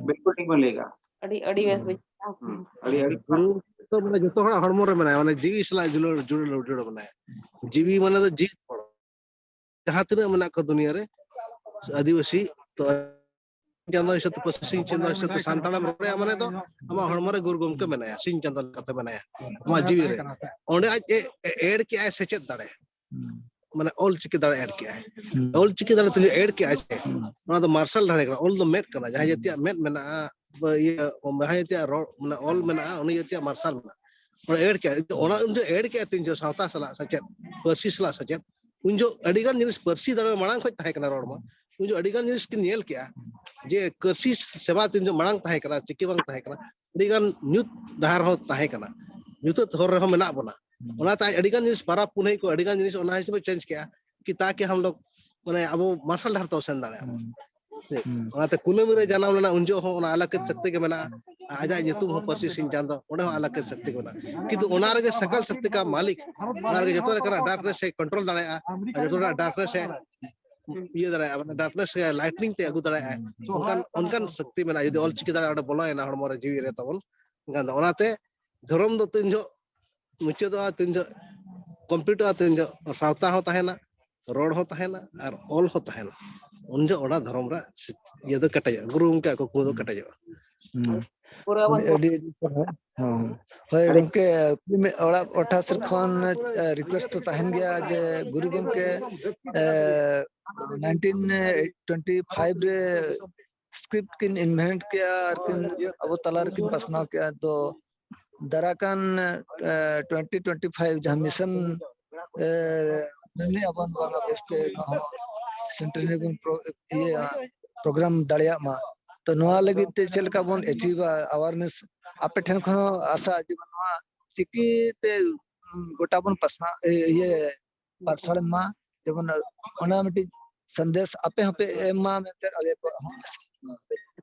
ᱵᱤᱞᱠᱩᱞ ᱴᱷᱤᱠ ᱵᱮᱱ ᱞᱟᱹᱭ ᱠᱟᱜᱼᱟ᱾ ᱟᱹᱰᱤ, ᱟᱹᱰᱤ ᱵᱮᱥ ᱵᱩᱡᱷᱟᱹᱜᱼᱟ᱾ ᱦᱩᱸ, ᱟᱹᱰᱤ, ᱟᱹᱰᱤ ᱜᱩᱨᱩ ᱫᱚ ᱢᱟᱱᱮ ᱡᱚᱛᱚ ᱦᱚᱲᱟᱜ ᱦᱚᱲᱢᱚ ᱨᱮ ᱢᱮᱱᱟᱭᱟ, ᱢᱟᱱᱮ ᱡᱤᱣᱤ ᱥᱟᱞᱟᱜ ᱡᱩᱲᱟᱹᱣ, ᱡᱩᱲᱟᱹᱣ, ᱡᱩᱲᱟᱹᱣ ᱢᱮᱱᱟᱭᱟ᱾ ᱡᱤᱣᱤ ᱢᱟᱱᱮ ᱫᱚ ᱡᱤᱣᱤ ᱦᱚᱲ᱾ ᱡᱟᱦᱟᱸ ᱛᱤᱱᱟᱹᱜ ᱢᱮᱱᱟᱜ ᱠᱚᱣᱟ ᱫᱩᱱᱤᱭᱟᱹ ᱨᱮ, ᱟᱹᱫᱤᱵᱟᱹᱥᱤ, ᱛᱚ ᱪᱟᱸᱫᱚ ᱦᱤᱥᱟᱹᱵ ᱛᱮ, ᱯᱟᱹᱨᱥᱤ ᱥᱤᱧ ᱪᱟᱸᱫᱚ ᱦᱤᱥᱟᱹᱵ ᱛᱮ ᱥᱟᱱᱛᱟᱲᱮᱢ ᱨᱚᱲᱮᱜᱼᱟ ᱢᱟᱱᱮ ᱫᱚ ᱟᱢᱟᱜ ᱦᱚᱲᱢᱚ ᱨᱮ ᱜᱩᱨᱩ ᱜᱚᱢᱠᱮ ᱢᱮᱱᱟᱭᱟ, ᱥᱤᱧ ᱪᱟᱸᱫᱚ ᱞᱮᱠᱟᱛᱮ ᱢᱮᱱᱟᱭᱟ ᱟᱢᱟᱜ ᱡᱤᱣᱤ ᱨᱮ᱾ ᱚᱸᱰᱮ ᱟᱡ ᱮ, ᱮ, ᱮᱰ ᱠᱮᱜᱼᱟᱭ ᱥᱮᱪᱮᱫ ᱫᱟᱲᱮ᱾ ᱦᱩᱸ᱾ ᱢᱟᱱᱮ ᱚᱞ ᱪᱤᱠᱤ ᱫᱟᱲᱮ ᱮᱰ ᱠᱮᱜᱼᱟᱭ᱾ ᱦᱩᱸ᱾ ᱚᱞ ᱪᱤᱠᱤ ᱫᱟᱲᱮ ᱛᱮ ᱮᱰ ᱠᱮᱜᱼᱟᱭ ᱥᱮ, ᱦᱩᱸ᱾ ᱚᱱᱟ ᱫᱚ ᱢᱟᱨᱥᱟᱞ ᱫᱟᱲᱮ ᱠᱟᱱᱟ, ᱚᱞ ᱫᱚ ᱢᱮᱫ ᱠᱟᱱᱟ, ᱡᱟᱦᱟᱸᱭ ᱦᱩᱸ᱾ ᱡᱟᱹᱛᱤᱭᱟᱜ ᱢᱮᱫ ᱢᱮᱱᱟᱜᱼᱟ, ᱵᱟ, ᱤᱭᱟᱹ, ᱡᱟᱦᱟᱸᱭ ᱡᱟᱹᱛᱤᱭᱟᱜ ᱨᱚᱲ, ᱢᱟᱱᱮ ᱚᱞ ᱢᱮᱱᱟᱜᱼᱟ, ᱩᱱᱤ ᱡᱟᱹᱛᱤᱭᱟᱜ ᱢᱟᱨᱥᱟᱞ ᱢᱮᱱᱟᱜᱼᱟ᱾ ᱚᱱᱟ ᱮᱰ ᱠᱮᱜᱼᱟᱭ, ᱚᱱᱟ ᱩᱱ ᱡᱚᱦᱚᱜ ᱮᱰ ᱠᱮᱜᱼᱟᱭ ᱛᱤᱱ ᱡᱚᱦᱚᱜ ᱥᱟᱶᱛᱟ ᱥᱟᱞᱟᱜ ᱥᱮᱪᱮᱫ, ᱯᱟᱹᱨᱥᱤ ᱥᱟᱞᱟᱜ ᱥᱮᱪᱮᱫ, ᱩᱱ ᱡᱚᱦᱚᱜ ᱟᱹᱰᱤ ᱜᱟᱱ ᱡᱤᱱᱤᱥ ᱯᱟᱹᱨᱥᱤ ᱫᱟᱲᱮ ᱢᱟᱲᱟᱝ ᱠᱷᱚᱱ ᱛᱟᱦᱮᱸ ᱠᱟᱱᱟ ᱨᱚᱲ ᱢᱟ, ᱩᱱ ᱡᱚᱦᱚᱜ ᱟᱹᱰᱤ ᱜᱟᱱ ᱡᱤᱱᱤᱥ ᱠᱤᱱ ᱧᱮᱞ ᱠᱮᱜᱼᱟ ᱡᱮ ᱯᱟᱹᱨᱥᱤ ᱥᱮᱵᱟ ᱛᱤᱱ ᱡᱚᱦᱚᱜ ᱢᱟᱲᱟᱝ ᱛᱟᱦᱮᱸ ᱠᱟᱱᱟ, ᱪᱤᱠᱤ ᱵᱟᱝ ᱛᱟᱦᱮᱸ ᱠᱟᱱᱟ, ᱟᱹᱰᱤ ᱜᱟᱱ ᱧᱩᱛ ᱰᱟᱦᱟᱨ ᱦᱚᱸ ᱛᱟᱦᱮᱸ ᱠᱟᱱᱟ, ᱧᱩᱛᱟᱹᱛ ᱦᱚᱨ ᱨᱮᱦᱚᱸ ᱢᱮᱱᱟᱜ ᱵᱚᱱᱟ᱾ ᱦᱩᱸ᱾ ᱚᱱᱟᱛᱮ ᱟᱡ ᱟᱹᱰᱤ ᱜᱟᱱ ᱡᱤᱱᱤᱥ, ᱯᱟᱨᱟᱵᱽ ᱯᱩᱱᱟᱹᱭ ᱠᱚ ᱟᱹᱰᱤ ᱜᱟᱱ ᱡᱤᱱᱤᱥ ᱚᱱᱟ ᱦᱤᱥᱟᱹᱵ ᱮ ᱪᱮᱧᱡᱽ ᱠᱮᱜᱼᱟ, ᱠᱤ ᱛᱟᱠᱤ ᱦᱟᱢ ᱞᱳᱜ ᱢᱟᱱᱮ ᱟᱵᱚ ᱢᱟᱨᱥᱟᱞ ᱰᱟᱦᱟᱨ ᱛᱮᱵᱚ ᱥᱮᱱ ᱫᱟᱲᱮᱭᱟᱜᱼᱟ᱾ ᱦᱩᱸ᱾ ᱦᱩᱸ᱾ ᱚᱱᱟᱛᱮ ᱠᱩᱱᱟᱹᱢᱤ ᱨᱮ ᱡᱟᱱᱟᱢ ᱞᱮᱱᱟ, ᱩᱱ ᱡᱚᱦᱚᱜ ᱦᱚᱸ ᱚᱱᱟ ᱟᱞᱟᱠᱮᱛ ᱥᱚᱠᱛᱤ ᱜᱮ ᱢᱮᱱᱟᱜᱼᱟ᱾ ᱟᱡᱟᱜ ᱧᱩᱛᱩᱢ ᱦᱚᱸ ᱯᱟᱹᱨᱥᱤ ᱥᱤᱧ ᱪᱟᱸᱫᱚ, ᱚᱸᱰᱮ ᱦᱚᱸ ᱟᱞᱟᱠᱮᱛ ᱥᱚᱠᱛᱤ ᱜᱮ ᱢᱮᱱᱟᱜᱼᱟ᱾ ᱠᱤᱱᱛᱩ ᱚᱱᱟ ᱨᱮᱜᱮ ᱥᱟᱠᱟᱞ ᱥᱚᱠᱛᱤ ᱠᱟ ᱢᱟᱞᱤᱠ, ᱚᱱᱟ ᱨᱮᱜᱮ ᱡᱚᱛᱚ ᱞᱮᱠᱟᱱᱟᱜ ᱰᱟᱨᱠᱱᱮᱥ ᱮ ᱠᱚᱱᱴᱨᱳᱞ ᱫᱟᱲᱮᱭᱟᱜᱼᱟ, ᱟᱨ ᱡᱚᱛᱚ ᱞᱮᱠᱟᱱᱟᱜ ᱰᱟᱨᱠᱱᱮᱥ ᱮ ᱤᱭᱟᱹ ᱫᱟᱲᱮᱭᱟᱜᱼᱟ, ᱢᱟᱱᱮ ᱰᱟᱨᱠᱱᱮᱥ ᱜᱮ ᱞᱟᱭᱴᱱᱤᱝ ᱛᱮ ᱟᱹᱜᱩ ᱫᱟᱲᱮᱭᱟᱜᱼᱟ᱾ ᱦᱩᱸ᱾ ᱚᱱᱠᱟᱱ, ᱚᱱᱠᱟᱱ ᱥᱚᱠᱛᱤ ᱢᱮᱱᱟᱜᱼᱟ, ᱡᱩᱫᱤ ᱚᱞ ᱪᱤᱠᱤ ᱫᱟᱲᱮ ᱚᱸᱰᱮ ᱵᱚᱞᱚᱭᱮᱱᱟ ᱦᱚᱲᱢᱚ ᱨᱮ, ᱡᱤᱣᱤ ᱨᱮ ᱛᱟᱵᱚᱱ, ᱮᱱᱠᱷᱟᱱ ᱫᱚ ᱚᱱᱟᱛᱮ ᱫᱷᱚᱨᱚᱢ ᱫᱚ ᱛᱤᱱ ᱡᱚᱦᱚᱜ ᱢᱩᱪᱟᱹᱫᱚᱜᱼᱟ, ᱛᱤᱱ ᱡᱚᱦᱚᱜ ᱠᱚᱢᱯᱞᱤᱴᱚᱜᱼᱟ, ᱛᱤᱱ ᱡᱚᱦᱚᱜ ᱥᱟᱶᱛᱟ ᱦᱚᱸ ᱛᱟᱦᱮᱱᱟ, ᱨᱚᱲ ᱦᱚᱸ ᱛᱟᱦᱮᱱᱟ ᱟᱨ ᱚᱞ ᱦᱚᱸ ᱛᱟᱦᱮᱱᱟ᱾ ᱩᱱ ᱡᱚᱦᱚᱜ ᱚᱱᱟ ᱫᱷᱚᱨᱚᱢ ᱨᱮ ᱥᱤ-, ᱤᱭᱟᱹ ᱫᱚ ᱠᱮᱴᱮᱡᱚᱜᱼᱟ, ᱜᱩᱨᱩ ᱜᱚᱢᱠᱮᱭᱟᱜ ᱠᱩᱠᱢᱩ ᱫᱚ ᱦᱩᱸ᱾ ᱠᱮᱴᱮᱡᱚᱜᱼᱟ᱾ ᱦᱩᱸ᱾ ᱯᱩᱨᱟᱹ ᱵᱚᱱ ᱟᱹᱰᱤ, ᱟᱹᱰᱤ ᱥᱟᱨᱦᱟᱣ᱾ ᱦᱚᱸ᱾ ᱦᱳᱭ ᱟᱹᱰᱤ ᱜᱚᱢᱠᱮ, ᱠᱩᱞᱤ ᱢᱮ, ᱚᱲᱟᱜ ᱯᱟᱦᱴᱟ ᱥᱮᱫ ᱠᱷᱚᱱ, ᱮ, request ᱫᱚ ᱛᱟᱦᱮᱱ ᱜᱮᱭᱟ ᱡᱮ ᱜᱩᱨᱩ ᱜᱚᱢᱠᱮ, ᱮ, nineteen twenty five ᱨᱮ script ᱠᱤᱱ invent ᱠᱮᱜᱼᱟ ᱟᱨ ᱠᱤᱱ ᱟᱵᱚ ᱛᱟᱞᱟ ᱨᱮᱠᱤᱱ ᱯᱟᱥᱱᱟᱣ ᱠᱮᱜᱼᱟ᱾ ᱫᱚ ᱫᱟᱨᱟᱭ ᱠᱟᱱ, ᱮ, twenty twenty five ᱡᱟᱦᱟᱸ mission, ᱮ, ᱢᱮᱱᱮᱜᱼᱟ ᱵᱚᱱ ᱵᱟᱝᱟ ᱵᱮᱥᱛᱮ ᱱᱚᱣᱟ ᱦᱚᱸ centenary ᱵᱚᱱ pro-, ᱤᱭᱟᱹᱭᱟ, program ᱫᱟᱲᱮᱭᱟᱜ ᱢᱟ᱾ ᱛᱚ ᱱᱚᱣᱟ ᱞᱟᱹᱜᱤᱫ ᱛᱮ ᱪᱮᱫ ᱞᱮᱠᱟ ᱵᱚᱱ achieve ᱟ awareness, ᱟᱯᱮ ᱴᱷᱮᱱ ᱠᱷᱚᱱ ᱦᱚᱸ ᱟᱥᱟ ᱡᱮ ᱱᱚᱣᱟ ᱪᱤᱠᱤ ᱛᱮ ᱜᱚᱴᱟ ᱵᱚᱱ ᱯᱟᱥᱱᱟᱣ, ᱤᱭᱟᱹ, ᱯᱟᱨᱥᱟᱞ ᱢᱟ, ᱡᱮᱢᱚᱱ ᱚᱱᱟ ᱢᱤᱫᱴᱤᱡ ᱥᱟᱸᱫᱮᱥ ᱟᱯᱮ ᱦᱚᱸᱯᱮ ᱮᱢ ᱢᱟ ᱢᱮᱱᱛᱮ ᱟᱞᱮ ᱠᱚᱣᱟᱜ ᱦᱚᱸ ᱟᱥᱟ ᱢᱮᱱᱟᱜᱼᱟ᱾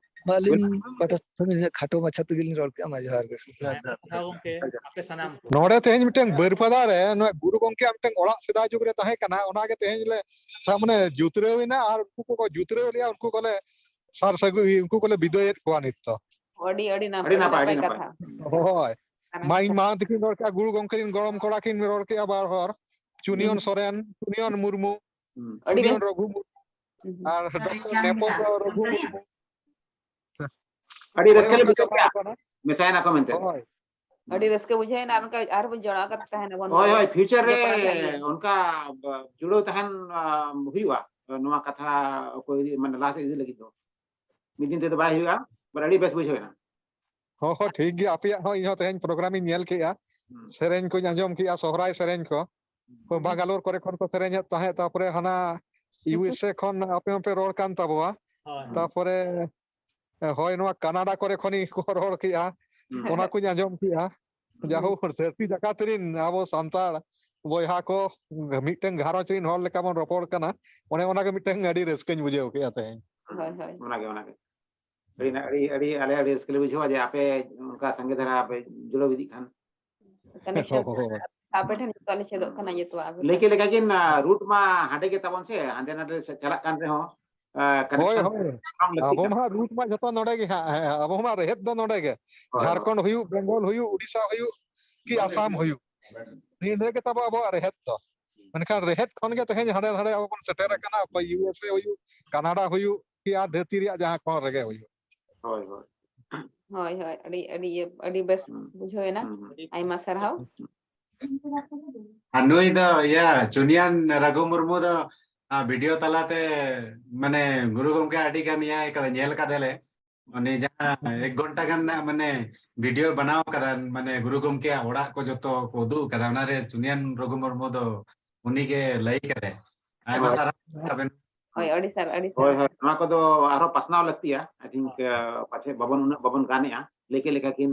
ᱢᱟ ᱟᱹᱞᱤᱧ ᱯᱟᱦᱴᱟ ᱥᱮᱫ ᱠᱷᱚᱱ ᱤᱱᱟᱹᱜ ᱠᱷᱟᱴᱚ ᱢᱟᱪᱷᱟ ᱛᱮᱜᱮ ᱞᱤᱧ ᱨᱚᱲ ᱠᱮᱜᱼᱟ, ᱢᱟ ᱡᱚᱦᱟᱨ ᱜᱮ᱾ ᱦᱮᱸ, ᱥᱟᱨᱦᱟᱣ ᱜᱚᱢᱠᱮ, ᱟᱯᱮ ᱥᱟᱱᱟᱢ ᱠᱚ᱾ ᱱᱚᱰᱮ ᱛᱮᱦᱮᱧ ᱢᱤᱫᱴᱟᱝ ᱵᱟᱹᱨᱯᱟᱫᱟ ᱨᱮ ᱱᱚᱣᱟ ᱜᱩᱨᱩ ᱜᱚᱢᱠᱮᱭᱟᱜ ᱢᱤᱫᱴᱟᱝ ᱚᱲᱟᱜ ᱥᱮᱫᱟᱭ ᱡᱩᱜᱽ ᱨᱮ ᱛᱟᱦᱮᱸ ᱠᱟᱱᱟ, ᱚᱱᱟᱜᱮ ᱛᱮᱦᱮᱧ ᱞᱮ ᱥᱟ-, ᱢᱟᱱᱮ ᱡᱩᱛᱨᱟᱹᱣ ᱮᱱᱟ ᱟᱨ ᱩᱱᱠᱩ ᱠᱚᱠᱚ ᱡᱩᱛᱨᱟᱹᱣ ᱞᱮᱭᱟ, ᱩᱱᱠᱩ ᱠᱚᱞᱮ ᱥᱟᱨ ᱥᱟᱹᱜᱩᱱ, ᱩᱱᱠᱩ ᱠᱚᱞᱮ ᱵᱤᱫᱟᱹᱭᱮᱫ ᱠᱚᱣᱟ ᱱᱤᱛ ᱫᱚ᱾ ᱟᱹᱰᱤ ᱟᱹᱰᱤ ᱱᱟᱯ-, ᱟᱹᱰᱤ ᱟᱹᱰᱤ ᱱᱟᱯᱟᱭ, ᱱᱟᱯᱟᱭ ᱟᱹᱰᱤ ᱱᱟᱯᱟᱭ᱾ ᱠᱟᱛᱷᱟ᱾ ᱦᱳᱭ᱾ ᱠᱟᱱᱟ᱾ ᱢᱟᱹᱭ ᱢᱟᱲᱟᱝ ᱛᱟᱹᱠᱤᱱ ᱨᱚᱲ ᱠᱮᱜᱼᱟ, ᱜᱩᱨᱩ ᱜᱚᱢᱠᱮ ᱨᱤᱱ ᱜᱚᱲᱚᱢ ᱠᱚᱲᱟ ᱠᱤᱱ ᱨᱚᱲ ᱠᱮᱜᱼᱟ ᱵᱟᱨ ᱦᱚᱲ, ᱪᱩᱱᱤᱭᱚᱱ ᱥᱚᱨᱮᱱ, ᱪᱩᱱᱤᱭᱚᱱ ᱢᱩᱨᱢᱩ, ᱦᱩᱸ᱾ ᱟᱹᱰᱤ ᱪᱩᱱᱤᱭᱚᱱ ᱵᱮᱥ᱾ ᱨᱚᱜᱷᱩ ᱢᱩᱨᱢᱩ ᱦᱩᱸ᱾ ᱟᱨ ᱰᱚᱠᱴᱚᱨ ᱱᱮᱯᱚᱞ ᱨᱚᱜᱷᱩ ᱢᱩᱨᱢᱩ᱾ ᱟᱹᱰᱤ ᱚᱱᱮ ᱨᱟᱹᱥᱠᱟᱹ ᱞᱮ ᱚᱱᱠᱟ ᱵᱩᱡᱷᱟᱹᱣ ᱠᱮᱫᱟ᱾ ᱪᱟᱞᱟᱣ ᱠᱟᱱᱟ᱾ ᱢᱮᱛᱟᱭ ᱱᱟᱠᱚ ᱢᱮᱱᱛᱮ᱾ ᱦᱳᱭ᱾ ᱟᱹᱰᱤ ᱨᱟᱹᱥᱠᱟᱹ ᱵᱩᱡᱷᱟᱹᱣ ᱮᱱᱟ, ᱟᱨ ᱚᱱᱠᱟ ᱟᱨᱦᱚᱸ ᱵᱚᱱ ᱡᱚᱲᱟᱣ ᱠᱟᱛᱮ ᱛᱟᱦᱮᱱ ᱟᱵᱚᱱ᱾ ᱦᱳᱭ, ᱦᱳᱭ, future ᱨᱮ ᱡᱚᱯᱲᱟᱣ ᱛᱟᱦᱮᱱ ᱜᱮ᱾ ᱚᱱᱠᱟ ᱡᱩᱲᱟᱹᱣ ᱛᱟᱦᱮᱱ, ᱟ, ᱦᱩᱭᱩᱜᱼᱟ᱾ ᱱᱚᱣᱟ ᱠᱟᱛᱷᱟ ᱚᱠᱚᱭ ᱤᱫᱤ, ᱢᱟᱱᱮ ᱞᱟᱦᱟ ᱥᱮᱫ ᱤᱫᱤ ᱞᱟᱹᱜᱤᱫ ᱫᱚ ᱢᱤᱫ ᱫᱤᱱ ᱛᱮᱫᱚ ᱵᱟᱭ ᱦᱩᱭᱩᱜᱼᱟ, but ᱟᱹᱰᱤ ᱵᱮᱥ ᱵᱩᱡᱷᱟᱹᱣ ᱮᱱᱟ᱾ ᱦᱚᱸ, ᱦᱚᱸ, ᱴᱷᱤᱠ ᱜᱮᱭᱟ᱾ ᱟᱯᱮᱭᱟᱜ ᱦᱚᱸ ᱤᱧ ᱦᱚᱸ ᱛᱮᱦᱮᱧ program ᱤᱧ ᱧᱮᱞ ᱠᱮᱜᱼᱟ᱾ ᱦᱩᱸ᱾ ᱥᱮᱨᱮᱧ ᱠᱚᱧ ᱟᱸᱡᱚᱢ ᱠᱮᱜᱼᱟ, ᱥᱚᱦᱨᱟᱭ ᱥᱮᱨᱮᱧ ᱠᱚ᱾ ᱠᱚ ᱵᱟᱝᱜᱟᱞᱳᱨ ᱠᱚᱨᱮ ᱠᱷᱚᱱ ᱠᱚ ᱥᱮᱨᱮᱧᱮᱫ ᱛᱟᱦᱮᱸᱫ, ᱛᱟᱨᱯᱚᱨᱮ ᱦᱟᱱᱟ USA ᱠᱷᱚᱱ ᱟᱯᱮ ᱦᱚᱸᱯᱮ ᱨᱚᱲ ᱠᱟᱱ ᱛᱟᱵᱚᱣᱟ᱾ ᱦᱳᱭ, ᱦᱳᱭ᱾ ᱛᱟᱨᱯᱚᱨᱮ, ᱦᱳᱭ, ᱱᱚᱣᱟ ᱠᱟᱱᱟᱰᱟ ᱠᱚᱨᱮ ᱠᱷᱚᱱ ᱠᱚ ᱨᱚᱲ ᱠᱮᱜᱼᱟ, ᱦᱩᱸ᱾ ᱚᱱᱟ ᱠᱚᱧ ᱟᱸᱡᱚᱢ ᱠᱮᱜᱼᱟ᱾ ᱦᱩᱸ᱾ ᱡᱟᱦᱳ, ᱫᱷᱟᱹᱨᱛᱤ ᱡᱟᱠᱟᱛ ᱨᱤᱱ ᱟᱵᱚ ᱥᱟᱱᱛᱟᱲ ᱵᱚᱭᱦᱟ ᱠᱚ ᱢᱤᱫᱴᱟᱝ ᱜᱷᱟᱨᱚᱸᱡᱽ ᱨᱤᱱ ᱦᱚᱲ ᱞᱮᱠᱟ ᱵᱚᱱ ᱨᱚᱯᱚᱲ ᱠᱟᱱᱟ, ᱚᱱᱮ ᱚᱱᱟᱜᱮ ᱢᱤᱫᱴᱟᱝ ᱟᱹᱰᱤ ᱨᱟᱹᱥᱠᱟᱹᱧ ᱵᱩᱡᱷᱟᱹᱣ ᱠᱮᱜᱼᱟ ᱛᱮᱦᱮᱧ᱾ ᱦᱳᱭ, ᱦᱳᱭ᱾ ᱚᱱᱟᱜᱮ, ᱚᱱᱟᱜᱮ᱾ ᱟᱹᱰᱤ ᱱᱟ-, ᱟᱹᱰᱤ, ᱟᱹᱰᱤ, ᱟᱞᱮ ᱟᱹᱰᱤ ᱨᱟᱹᱥᱠᱟᱹ ᱞᱮ ᱵᱩᱡᱷᱟᱹᱣᱟ ᱡᱮ ᱟᱯᱮ ᱚᱱᱠᱟ ᱥᱟᱸᱜᱮ ᱫᱷᱟᱨᱟ ᱯᱮ ᱡᱩᱲᱟᱹᱣ ᱤᱫᱤᱜ ᱠᱷᱟᱱ᱾ connection ᱦᱳᱭ᱾ ᱟᱯᱮ ᱴᱷᱮᱱ ᱡᱚᱛᱚ ᱞᱮ ᱪᱮᱫᱚᱜ ᱠᱟᱱᱟ, ᱡᱚᱛᱚᱣᱟᱜ ᱟᱯᱮ ᱞᱟᱹᱭ ᱴᱷᱮᱱ᱾ ᱠᱮᱫ ᱞᱮᱠᱟ ᱜᱮ, ᱟ, root ᱢᱟ ᱦᱟᱸᱰᱮ ᱜᱮ ᱛᱟᱵᱚᱱ ᱥᱮ, ᱦᱟᱸᱰᱮ ᱱᱟᱰᱮ ᱥᱮ ᱪᱟᱞᱟᱜ ᱠᱟᱱ ᱨᱮᱦᱚᱸ, ᱟ, ᱦᱳᱭ, connection ᱦᱳᱭ᱾ ᱵᱟᱝ ᱞᱟᱹᱠᱛᱤ ᱟᱵᱚ ᱠᱟᱱᱟ᱾ ᱢᱟ root ᱢᱟ ᱡᱚᱛᱚ ᱱᱚᱰᱮ ᱜᱮ ᱦᱟᱸᱜ, ᱦᱮᱸ, ᱟᱵᱚ ᱢᱟ ᱨᱮᱦᱮᱫ ᱫᱚ ᱱᱚᱰᱮ ᱜᱮ᱾ ᱦᱳᱭ, ᱦᱳᱭ᱾ ᱡᱷᱟᱲᱠᱷᱚᱸᱰ ᱦᱩᱭᱩᱜ, ᱵᱮᱝᱜᱚᱞ ᱦᱩᱭᱩᱜ, ᱩᱰᱤᱥᱟ ᱦᱩᱭᱩᱜ, ᱠᱤ ᱟᱥᱟᱢ ᱦᱩᱭᱩᱜ, ᱱᱤᱭᱟᱹ ᱜᱮ ᱛᱟᱵᱚ ᱟᱵᱚᱣᱟᱜ ᱨᱮᱦᱮᱫ ᱫᱚ᱾ ᱢᱮᱱᱠᱷᱟᱱ ᱨᱮᱦᱮᱫ ᱠᱷᱚᱱ ᱜᱮ ᱛᱮᱦᱮᱧ ᱦᱟᱸᱰᱮ ᱦᱟᱸᱰᱮ ᱟᱵᱚ ᱵᱚᱱ ᱥᱮᱴᱮᱨ ᱟᱠᱟᱱᱟ, ᱚᱠᱚᱭ ᱤᱭᱩ ᱮᱥ ᱮ ᱦᱩᱭᱩᱜ, ᱠᱟᱱᱟᱰᱟ ᱦᱩᱭᱩᱜ, ᱠᱤ ᱟᱨ ᱫᱷᱟᱹᱨᱛᱤ ᱨᱮᱭᱟᱜ ᱡᱟᱦᱟᱸ ᱠᱚᱬ ᱨᱮᱜᱮ ᱦᱩᱭᱩᱜ᱾ ᱦᱳᱭ, ᱦᱳᱭ᱾ ᱦᱳᱭ, ᱦᱳᱭ, ᱟᱹᱰᱤ, ᱟᱹᱰᱤ, ᱤᱭᱟᱹ, ᱟᱹᱰᱤ ᱵᱮᱥ ᱦᱩᱸ, ᱵᱩᱡᱷᱟᱹᱣ ᱮᱱᱟ᱾ ᱦᱩᱸ, ᱦᱩᱸ᱾ ᱟᱭᱢᱟ ᱥᱟᱨᱦᱟᱣ᱾ ᱟᱨ ᱱᱩᱭ ᱫᱚ ᱤᱭᱟᱹ ᱪᱩᱱᱭᱟᱱ ᱨᱟᱹᱜᱷᱩ ᱢᱩᱨᱢᱩ ᱫᱚ ᱵᱷᱤᱰᱤᱭᱳ ᱛᱟᱞᱟᱛᱮ ᱢᱟᱱᱮ ᱜᱩᱨᱩ ᱜᱚᱢᱠᱮ ᱟᱹᱰᱤ ᱜᱟᱱ ᱤᱭᱟᱹ ᱠᱟᱫᱟ, ᱧᱮᱞ ᱠᱟᱫᱮᱞᱮ᱾ ᱩᱱᱤ ᱡᱟᱦᱟᱸ ᱮᱠ ᱜᱷᱚᱱᱴᱟ ᱜᱟᱱ ᱨᱮᱱᱟᱜ ᱢᱟᱱᱮ ᱵᱷᱤᱰᱤᱭᱳ ᱵᱮᱱᱟᱣ ᱠᱟᱫᱟ, ᱢᱟᱱᱮ ᱜᱩᱨᱩ ᱜᱚᱢᱠᱮᱭᱟᱜ ᱚᱲᱟᱜ ᱠᱚ ᱡᱚᱛᱚ ᱠᱚ ᱩᱫᱩᱜ ᱠᱟᱫᱟ, ᱚᱱᱟᱨᱮ ᱪᱩᱱᱭᱟᱱ ᱨᱟᱹᱜᱷᱩ ᱢᱩᱨᱢᱩ ᱫᱚ ᱩᱱᱤᱜᱮ ᱞᱟᱹᱭ ᱠᱟᱫᱟᱭ᱾ ᱟᱭᱢᱟ ᱦᱳᱭ᱾ ᱥᱟᱨᱦᱟᱣ ᱟᱵᱮᱱ᱾ ᱦᱳᱭ, ᱟᱹᱰᱤ ᱥᱟᱨ, ᱟᱹᱰᱤ ᱦᱳᱭ, ᱥᱟᱨ᱾ ᱦᱳᱭ, ᱱᱚᱣᱟ ᱠᱚᱫᱚ ᱟᱨᱦᱚᱸ ᱯᱟᱥᱱᱟᱣ ᱞᱟᱹᱠᱛᱤᱭᱟ᱾ I think, ᱟᱸ, ᱯᱟᱪᱷᱮ ᱵᱟᱵᱚᱱ, ᱩᱱᱟᱹᱜ ᱵᱟᱵᱚᱱ ᱜᱟᱱᱮᱜᱼᱟ, ᱞᱟᱹᱭ ᱠᱮᱫ ᱞᱮᱠᱟ ᱠᱤᱱ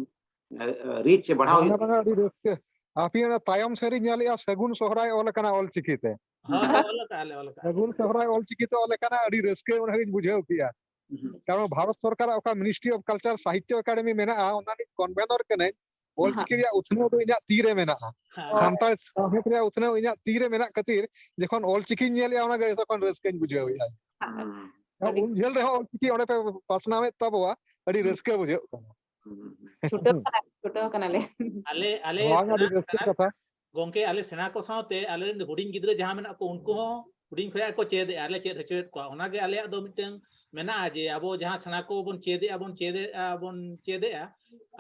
ᱨᱤᱪ ᱥᱮ ᱵᱟᱲᱦᱟᱣ ᱵᱟᱝᱟ ᱦᱩᱭᱩᱜ ᱵᱟᱝᱟ, ᱟᱹᱰᱤ ᱨᱟᱹᱥᱠᱟᱹ᱾ ᱟᱯᱮ ᱚᱱᱟ ᱛᱟᱭᱚᱢ ᱥᱮᱫ ᱨᱤᱧ ᱧᱮᱞᱮᱜᱼᱟ, ᱥᱟᱹᱜᱩᱱ ᱥᱚᱦᱨᱟᱭ ᱚᱞ ᱟᱠᱟᱱᱟ ᱚᱞᱪᱤᱠᱤ ᱛᱮ᱾ ᱦᱳᱭ, ᱦᱳᱭ, ᱚᱞ ᱟᱠᱟᱜᱼᱟ ᱞᱮ, ᱚᱞ ᱟᱠᱟᱜᱼᱟ ᱞᱮ᱾ ᱥᱟᱹᱜᱩᱱ ᱥᱚᱦᱨᱟᱭ ᱚᱞᱪᱤᱠᱤ ᱛᱮ ᱚᱞ ᱟᱠᱟᱱᱟ, ᱟᱹᱰᱤ ᱨᱟᱹᱥᱠᱟᱹ ᱚᱱᱟ ᱜᱤᱧ ᱵᱩᱡᱷᱟᱹᱣ ᱠᱮᱜᱼᱟ᱾ ᱠᱟᱨᱚᱱ ᱵᱷᱟᱨᱚᱛ ᱥᱚᱨᱠᱟᱨᱟᱜ ᱚᱠᱟ Ministry of Culture Sahitya academy ᱢᱮᱱᱟᱜᱼᱟ, ᱚᱱᱟ ᱨᱤᱧ convenor ᱠᱟᱹᱱᱟᱹᱧ, ᱚᱞᱪᱤᱠᱤ ᱨᱮᱭᱟᱜ ᱩᱛᱱᱟᱹᱣ ᱫᱚ ᱤᱧᱟᱹᱜ ᱛᱤ ᱨᱮ ᱢᱮᱱᱟᱜᱼᱟ᱾ ᱦᱮᱸ᱾ ᱥᱟᱱᱛᱟᱲ ᱥᱟᱶᱦᱮᱫ ᱨᱮᱭᱟᱜ ᱩᱛᱱᱟᱹᱣ ᱤᱧᱟᱹᱜ ᱛᱤ ᱨᱮ ᱢᱮᱱᱟᱜ ᱠᱷᱟᱹᱛᱤᱨ ᱡᱚᱠᱷᱚᱱ ᱚᱞᱪᱤᱠᱤᱧ ᱧᱮᱞᱮᱜᱼᱟ, ᱚᱱᱟ ᱜᱮ ᱡᱚᱛᱚ ᱠᱷᱚᱱ ᱨᱟᱹᱥᱠᱟᱹᱧ ᱵᱩᱡᱷᱟᱹᱣᱮᱜᱼᱟ᱾ ᱦᱩᱸ, ᱩᱱ ᱡᱷᱟᱹᱞ ᱨᱮᱦᱚᱸ ᱚᱞᱪᱤᱠᱤ ᱚᱸᱰᱮ ᱯᱮ ᱯᱟᱥᱱᱟᱣᱮᱫ ᱛᱟᱵᱚᱣᱟ, ᱟᱹᱰᱤ ᱦᱩᱸ᱾ ᱨᱟᱹᱥᱠᱟᱹ ᱵᱩᱡᱷᱟᱹᱜ ᱠᱟᱱᱟ᱾ ᱦᱩᱸ, ᱦᱩᱸ᱾ ᱪᱷᱩᱴᱟᱹᱣ ᱠᱟᱱᱟ, ᱪᱷᱩᱴᱟᱹᱣ ᱠᱟᱱᱟᱞᱮ᱾ ᱟᱞᱮ ᱟᱞᱮ ᱵᱟᱝ, ᱟᱹᱰᱤ ᱥᱮᱬᱟ- ᱨᱟᱹᱥᱠᱟᱹ ᱥᱮᱬᱟ- ᱠᱟᱛᱷᱟ᱾ ᱜᱚᱝᱠᱮ, ᱟᱞᱮ ᱥᱮᱬᱟ ᱠᱚ ᱥᱟᱶᱛᱮ ᱟᱞᱮ ᱨᱮᱱ ᱦᱩᱰᱤᱧ ᱜᱤᱫᱽᱨᱟᱹ ᱡᱟᱦᱟᱸ ᱢᱮᱱᱟᱜ ᱠᱚ, ᱩᱱᱠᱩ ᱦᱚᱸ ᱦᱩᱰᱤᱧ ᱠᱷᱚᱱᱟᱜ ᱠᱚ ᱪᱮᱫ ᱮᱜᱼᱟ, ᱞᱮ ᱪᱮᱫ ᱦᱚᱪᱚᱭᱮᱫ ᱠᱚᱣᱟ᱾ ᱚᱱᱟᱜᱮ ᱟᱞᱮᱭᱟᱜ ᱫᱚ ᱢᱤᱫᱴᱟᱝ ᱢᱮᱱᱟᱜᱼᱟ ᱡᱮ ᱟᱵᱚ ᱡᱟᱦᱟᱸ ᱥᱮᱬᱟ ᱠᱚᱵᱚᱱ ᱪᱮᱫ ᱮᱜᱼᱟ, ᱵᱚᱱ ᱪᱮᱫ ᱮᱜᱼᱟ, ᱵᱚᱱ ᱪᱮᱫ ᱮᱜᱼᱟ,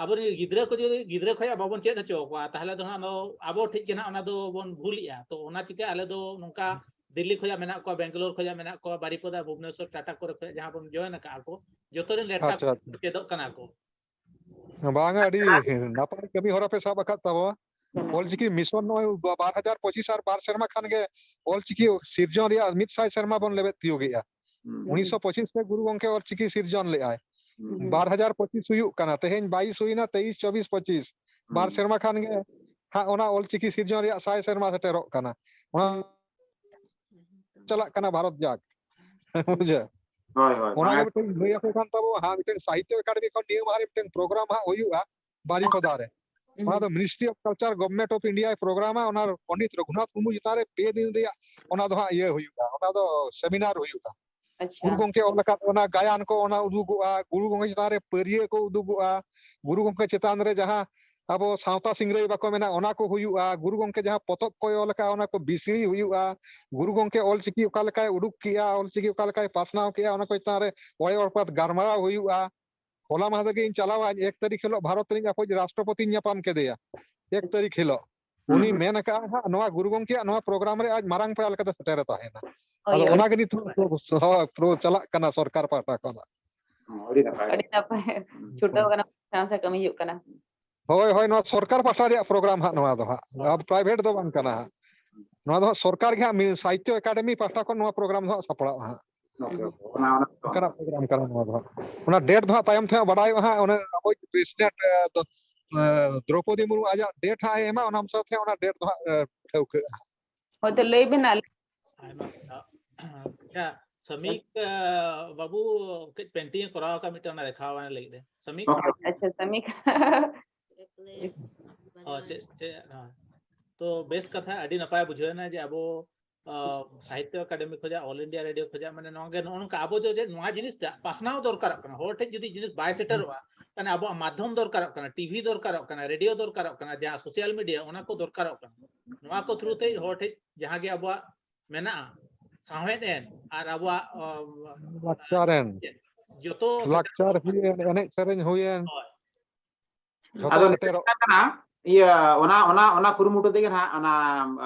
ᱟᱵᱚᱨᱮᱱ ᱜᱤᱫᱽᱨᱟᱹ ᱠᱚ ᱡᱩᱫᱤ ᱜᱤᱫᱽᱨᱟᱹ ᱠᱷᱚᱱᱟᱜ ᱵᱟᱵᱚᱱ ᱪᱮᱫ ᱦᱚᱪᱚ ᱟᱠᱚᱣᱟ, ᱛᱟᱦᱚᱞᱮ ᱫᱚ ᱦᱟᱸᱜ ᱫᱚ ᱟᱵᱚ ᱴᱷᱮᱡ ᱜᱮ ᱦᱟᱸᱜ ᱚᱱᱟ ᱫᱚ ᱵᱚᱱ ᱵᱷᱩᱞᱮᱜᱼᱟ᱾ ᱛᱚ ᱚᱱᱟ ᱪᱤᱠᱟᱹ ᱟᱞᱮ ᱫᱚ ᱱᱚᱝᱠᱟ ᱫᱤᱞᱞᱤ ᱠᱷᱚᱱᱟᱜ ᱢᱮᱱᱟᱜ ᱠᱚᱣᱟ, ᱵᱮᱝᱜᱟᱞᱳᱨ ᱠᱷᱚᱱᱟᱜ ᱢᱮᱱᱟᱜ ᱠᱚᱣᱟ, ᱵᱟᱨᱤᱯᱚᱫᱟ, ᱵᱷᱩᱵᱽᱱᱮᱥᱚᱨ, ᱴᱟᱴᱟ ᱠᱚᱨᱮ ᱠᱷᱚᱱᱟᱜ ᱡᱟᱦᱟᱸ ᱵᱚᱱ ᱡᱚᱭᱮᱱ ᱟᱠᱟᱫᱼᱟ ᱠᱚ, ᱡᱚᱛᱚ ᱨᱮᱱ ᱞᱮᱴᱠᱟ ᱟᱪᱪᱷᱟ, ᱟᱪᱪᱷᱟ᱾ ᱪᱮᱫᱚᱜ ᱠᱟᱱᱟ ᱠᱚ᱾ ᱵᱟᱝᱟ, ᱟᱹᱰᱤ ᱱᱟᱯᱟᱭ ᱠᱟᱹᱢᱤ ᱦᱚᱨᱟ ᱯᱮ ᱥᱟᱵ ᱟᱠᱟᱫ ᱛᱟᱵᱚᱣᱟ᱾ ᱚᱞᱪᱤᱠᱤ ᱢᱤᱥᱚᱱ ᱱᱚᱜᱼᱚᱭ ᱵᱟ-, ᱵᱟᱨ ᱦᱟᱡᱟᱨ ᱯᱚᱸᱪᱤᱥ ᱟᱨ ᱵᱟᱨ ᱥᱮᱨᱢᱟ ᱠᱷᱟᱱ ᱜᱮ ᱚᱞᱪᱤᱠᱤ ᱥᱤᱨᱡᱚᱱ ᱨᱮᱭᱟᱜ ᱢᱤᱫ ᱥᱟᱭ ᱥᱮᱨᱢᱟ ᱵᱚᱱ ᱞᱮᱵᱮᱫ ᱛᱤᱭᱳᱜᱮᱜᱼᱟ᱾ ᱦᱩᱸ᱾ ᱩᱱᱤᱥᱥᱚ ᱯᱚᱸᱪᱤᱥ ᱨᱮ ᱜᱩᱨᱩ ᱜᱚᱢᱠᱮ ᱚᱞᱪᱤᱠᱤ ᱥᱤᱨᱡᱚᱱ ᱞᱮᱜᱼᱟᱭ᱾ ᱦᱩᱸ᱾ ᱵᱟᱨ ᱦᱟᱡᱟᱨ ᱯᱚᱸᱪᱤᱥ ᱦᱩᱭᱩᱜ ᱠᱟᱱᱟ, ᱛᱮᱦᱮᱧ ᱵᱟᱭᱤᱥ ᱦᱩᱭᱱᱟ, ᱛᱮᱭᱤᱥ, ᱪᱚᱵᱵᱤᱥ, ᱯᱚᱸᱪᱤᱥ᱾ ᱵᱟᱨ ᱦᱩᱸ᱾ ᱥᱮᱨᱢᱟ ᱠᱷᱟᱱ ᱜᱮ ᱦᱟᱸᱜ ᱚᱱᱟ ᱚᱞᱪᱤᱠᱤ ᱥᱤᱨᱡᱚᱱ ᱨᱮᱭᱟᱜ ᱥᱟᱭ ᱥᱮᱨᱢᱟ ᱥᱮᱴᱮᱨᱚᱜ ᱠᱟᱱᱟ᱾ ᱚᱱᱟ ᱪᱟᱞᱟᱜ ᱠᱟᱱᱟ ᱵᱷᱟᱨᱚᱛ ᱡᱟᱠ᱾ ᱵᱩᱡᱷᱟᱹᱣ? ᱦᱳᱭ, ᱦᱳᱭ, ᱚᱱᱟ ᱜᱮ ᱵᱟᱝᱟ᱾ ᱢᱤᱫᱴᱮᱱ ᱞᱟᱹᱭ ᱟᱯᱮ ᱠᱟᱱ ᱛᱟᱵᱚ, ᱦᱟᱸᱜ ᱢᱤᱫᱴᱮᱱ ᱥᱟᱦᱤᱛᱛᱚ ᱮᱠᱟᱰᱮᱢᱤ ᱠᱷᱚᱱ ᱱᱤᱭᱟᱹ ᱢᱟᱦᱟ ᱨᱮ ᱢᱤᱫᱴᱮᱱ ᱯᱨᱳᱜᱨᱟᱢ ᱦᱟᱸᱜ ᱦᱩᱭᱩᱜᱼᱟ ᱵᱟᱨᱤᱯᱚᱫᱟ ᱨᱮ᱾ ᱚᱱᱟ ᱫᱚ Ministry of Culture, Government of India ᱯᱨᱳᱜᱨᱟᱢᱟ᱾ ᱚᱱᱟ ᱯᱚᱱᱰᱤᱛ ᱨᱚᱜᱷᱩᱱᱟᱛᱷ ᱢᱩᱨᱢᱩ ᱪᱮᱛᱟᱱ ᱨᱮ ᱯᱮ ᱫᱤᱱ ᱨᱮᱭᱟᱜ ᱚᱱᱟ ᱫᱚ ᱦᱟᱸᱜ ᱤᱭᱟᱹ ᱦᱩᱭᱩᱜᱼᱟ, ᱚᱱᱟ ᱫᱚ ᱥᱮᱢᱤᱱᱟᱨ ᱦᱩᱭᱩᱜᱼᱟ᱾ ᱟᱪᱪᱷᱟ᱾ ᱜᱩᱨᱩ ᱜᱚᱢᱠᱮ ᱚᱞ ᱟᱠᱟᱫ ᱚᱱᱟ ᱜᱟᱭᱟᱱ ᱠᱚ ᱚᱱᱟ ᱩᱫᱩᱜᱚᱜᱼᱟ, ᱜᱩᱨᱩ ᱜᱚᱢᱠᱮ ᱪᱮᱛᱟᱱ ᱨᱮ ᱯᱟᱹᱨᱭᱟᱹ ᱠᱚ ᱩᱫᱩᱜᱚᱜᱼᱟ, ᱜᱩᱨᱩ ᱜᱚᱢᱠᱮ ᱪᱮᱛᱟᱱ ᱨᱮ ᱡᱟᱦᱟᱸ ᱟᱵᱚ ᱥᱟᱶᱛᱟ ᱥᱤᱝᱨᱟᱹᱭ ᱵᱟᱠᱚ ᱢᱮᱱᱟ, ᱚᱱᱟ ᱠᱚ ᱦᱩᱭᱩᱜᱼᱟ᱾ ᱜᱩᱨᱩ ᱜᱚᱢᱠᱮ ᱡᱟᱦᱟᱸ ᱯᱚᱛᱚᱵ ᱠᱚᱭ ᱚᱞ ᱟᱠᱟᱫᱼᱟ, ᱚᱱᱟ ᱠᱚ ᱵᱤᱥᱲᱤ ᱦᱩᱭᱩᱜᱼᱟ᱾ ᱜᱩᱨᱩ ᱜᱚᱢᱠᱮ ᱚᱞᱪᱤᱠᱤ ᱚᱠᱟ ᱞᱮᱠᱟᱭ ᱩᱰᱩᱠ ᱠᱮᱜᱼᱟ, ᱚᱞᱪᱤᱠᱤ ᱚᱠᱟ ᱞᱮᱠᱟᱭ ᱯᱟᱥᱱᱟᱣ ᱠᱮᱜᱼᱟ, ᱚᱱᱟ ᱠᱚ ᱪᱮᱛᱟᱱ ᱨᱮ ᱚᱭ ᱚᱨᱯᱟᱛ ᱜᱟᱞᱢᱟᱨᱟᱣ ᱦᱩᱭᱩᱜᱼᱟ᱾ ᱦᱚᱞᱟ ᱢᱟᱦᱫᱮᱨ ᱜᱮ ᱤᱧ ᱪᱟᱞᱟᱣᱟᱹᱧ, ᱮᱠ ᱛᱟᱹᱨᱤᱠᱷ ᱦᱤᱞᱳᱜ ᱵᱷᱟᱨᱚᱛ ᱨᱤᱱ ᱟᱵᱚᱭᱤᱡ ᱨᱟᱥᱴᱨᱚᱯᱚᱛᱤᱧ ᱧᱟᱯᱟᱢ ᱠᱮᱫᱮᱭᱟ᱾ ᱮᱠ ᱛᱟᱹᱨᱤᱠᱷ ᱦᱤᱞᱳᱜ ᱩᱱᱤ ᱢᱮᱱ ᱟᱠᱟᱫᱼᱟ ᱦᱟᱸᱜ, ᱱᱚᱣᱟ ᱜᱩᱨᱩ ᱜᱚᱢᱠᱮᱭᱟᱜ ᱱᱚᱣᱟ ᱯᱨᱳᱜᱨᱟᱢ ᱨᱮ ᱟᱡ ᱢᱟᱨᱟᱝ ᱯᱮᱲᱟ ᱞᱮᱠᱟᱛᱮ ᱥᱮᱴᱮᱨᱮ ᱛᱟᱦᱮᱱᱟ᱾ ᱦᱳᱭ, ᱟᱫᱚ ᱦᱳᱭ᱾ ᱚᱱᱟ ᱜᱮ ᱱᱤᱛᱚᱜ ᱦᱳᱭ, ᱯᱨᱳ ᱪᱟᱞᱟᱜ ᱠᱟᱱᱟ ᱥᱚᱨᱠᱟᱨ ᱯᱟᱦᱴᱟ ᱠᱷᱚᱱᱟᱜ᱾ ᱟᱹᱰᱤ ᱱᱟᱯᱟᱭ᱾ ᱟᱹᱰᱤ ᱱᱟᱯᱟᱭ᱾ ᱪᱷᱩᱴᱟᱹᱣ ᱠᱟᱱᱟ, ᱥᱟᱶ ᱥᱟᱶ ᱠᱟᱹᱢᱤ ᱦᱩᱭᱩᱜ ᱠᱟᱱᱟ᱾ ᱦᱳᱭ, ᱦᱳᱭ, ᱱᱚᱣᱟ ᱥᱚᱨᱠᱟᱨ ᱯᱟᱦᱴᱟ ᱨᱮᱭᱟᱜ ᱯᱨᱳᱜᱨᱟᱢ ᱦᱟᱸᱜ ᱱᱚᱣᱟ ᱫᱚ ᱦᱟᱸᱜ, ᱦᱳᱭ᱾ ᱟᱨ ᱯᱨᱟᱭᱵᱷᱮᱴ ᱫᱚ ᱵᱟᱝ ᱠᱟᱱᱟ ᱦᱟᱸᱜ᱾ ᱱᱚᱣᱟ ᱫᱚ ᱦᱟᱸᱜ ᱥᱚᱨᱠᱟᱨ ᱜᱮ ᱦᱟᱸᱜ ᱢᱤ-, ᱥᱟᱦᱤᱛᱛᱚ ᱮᱠᱟᱰᱮᱢᱤ ᱯᱟᱦᱴᱟ ᱠᱷᱚᱱ ᱱᱚᱣᱟ ᱯᱨᱳᱜᱨᱟᱢ ᱫᱚ ᱦᱟᱸᱜ ᱥᱟᱯᱲᱟᱜᱼᱟ ᱦᱟᱸᱜ᱾ Okay, okay. ᱚᱱᱟ, ᱚᱱᱟ ᱚᱱᱠᱟᱱᱟᱜ ᱯᱨᱳᱜᱨᱟᱢ ᱠᱟᱱᱟ ᱱᱚᱣᱟ ᱫᱚ ᱦᱟᱸᱜ᱾ ᱚᱱᱟ ᱰᱮᱴ ᱫᱚ ᱦᱟᱸᱜ ᱛᱟᱭᱚᱢ ᱛᱮ ᱦᱟᱸᱜ ᱵᱟᱰᱟᱭᱚᱜᱼᱟ ᱦᱟᱸᱜ, ᱚᱱᱟ ᱟᱵᱚᱭᱤᱡ ᱯᱨᱮᱥᱤᱰᱮᱱᱴ, ᱮ, ᱫᱚ, ᱮ, ᱫᱨᱚᱯᱚᱫᱤ ᱢᱩᱨᱢᱩ ᱟᱡᱟᱜ ᱰᱮᱴ ᱦᱟᱸᱜ ᱮ ᱮᱢᱟ, ᱚᱱᱟ ᱥᱟᱶᱛᱮ ᱚᱱᱟ ᱰᱮᱴ ᱫᱚ ᱦᱟᱸᱜ, ᱮ, ᱴᱷᱟᱹᱣᱠᱟᱹᱜᱼᱟ ᱦᱟᱸᱜ᱾ ᱦᱳᱭᱛᱚ, ᱞᱟᱹᱭ ᱵᱮᱱ ᱟᱞᱮ᱾ ᱟᱭᱢᱟ ᱥᱟᱨᱦᱟᱣ᱾ ᱟᱪᱪᱷᱟ, ᱥᱟᱢᱤᱠ, ᱟ, ᱵᱟᱹᱵᱩ ᱠᱟᱹᱡ ᱯᱮᱱᱴᱤᱝ ᱮ ᱠᱚᱨᱟᱣ ᱟᱠᱟᱫ ᱢᱤᱫᱴᱟᱝ, ᱚᱱᱟ ᱫᱮᱠᱷᱟᱣ ᱟᱭ ᱞᱟᱹᱜᱤᱫ ᱮ᱾ ᱥᱟᱢᱤᱠ? Okay, okay. ᱟᱪᱪᱷᱟ, ᱥᱟᱢᱤᱠ᱾ ᱚ, ᱪᱮᱫ, ᱪᱮᱫ, ᱦᱮᱸ᱾ ᱛᱚ, ᱵᱮᱥ ᱠᱟᱛᱷᱟ, ᱟᱹᱰᱤ ᱱᱟᱯᱟᱭ ᱵᱩᱡᱷᱟᱹᱣ ᱮᱱᱟ ᱡᱮ ᱟᱵᱚ, ᱟ, ᱥᱟᱦᱤᱛᱛᱚ ᱮᱠᱟᱰᱮᱢᱤ ᱠᱷᱚᱱᱟᱜ, ᱚᱞ ᱤᱱᱰᱤᱭᱟ ᱨᱮᱰᱤᱭᱳ ᱠᱷᱚᱱᱟᱜ, ᱢᱟᱱᱮ, ᱱᱚᱣᱟ ᱜᱮ, ᱱᱚᱜᱼᱚ ᱱᱚᱝᱠᱟ ᱟᱵᱚ ᱫᱚ ᱡᱮ ᱱᱚᱣᱟ ᱡᱤᱱᱤᱥ ᱴᱟᱜ ᱯᱟᱥᱱᱟᱣ ᱫᱚᱨᱠᱟᱨᱚᱜ ᱠᱟᱱᱟ, ᱦᱚᱲ ᱴᱷᱮᱱ ᱡᱩᱫᱤ ᱡᱤᱱᱤᱥ ᱵᱟᱭ ᱥᱮᱴᱮᱨᱚᱜᱼᱟ, ᱛᱟᱦᱞᱮ ᱟᱵᱚᱣᱟᱜ ᱢᱟᱫᱽᱫᱷᱚᱢ ᱫᱚᱨᱠᱟᱨᱚᱜ ᱠᱟᱱᱟ, ᱴᱤᱵᱷᱤ ᱫᱚᱨᱠᱟᱨᱚᱜ ᱠᱟᱱᱟ, ᱨᱮᱰᱤᱭᱳ ᱫᱚᱨᱠᱟᱨᱚᱜ ᱠᱟᱱᱟ, ᱡᱟᱦᱟᱸ ᱥᱳᱥᱟᱞ ᱢᱤᱰᱤᱭᱟ, ᱚᱱᱟ ᱠᱚ ᱫᱚᱨᱠᱟᱨᱚᱜ ᱠᱟᱱᱟ᱾ ᱱᱚᱣᱟ ᱠᱚ ᱛᱷᱨᱩ ᱛᱮ ᱦᱚᱲ ᱴᱷᱮᱱ ᱡᱟᱦᱟᱸ ᱜᱮ ᱟᱵᱚᱣᱟᱜ ᱢᱮᱱᱟᱜᱼᱟ, ᱥᱟᱶᱦᱮᱫ ᱮᱱ ᱟᱨ ᱟᱵᱚᱣᱟᱜ, ᱚ, ᱞᱟᱠᱪᱟᱨ ᱮᱱ, ᱡᱚᱛᱚ ᱞᱟᱠᱪᱟᱨ ᱦᱩᱭᱮᱱ, ᱮᱱᱮᱡ ᱥᱮᱨᱮᱧ ᱦᱩᱭᱮᱱ, ᱦᱳᱭ᱾ ᱡᱷᱚᱛᱚ ᱟᱫᱚ ᱥᱮᱴᱮᱨᱚᱜ᱾ ᱱᱤᱛᱚᱜ ᱠᱟᱱᱟ, ᱤᱭᱟᱹ, ᱚᱱᱟ, ᱚᱱᱟ, ᱚᱱᱟ ᱠᱩᱨᱩᱢᱩᱴᱩ ᱛᱮᱜᱮ ᱱᱟᱦᱟᱜ ᱚᱱᱟ,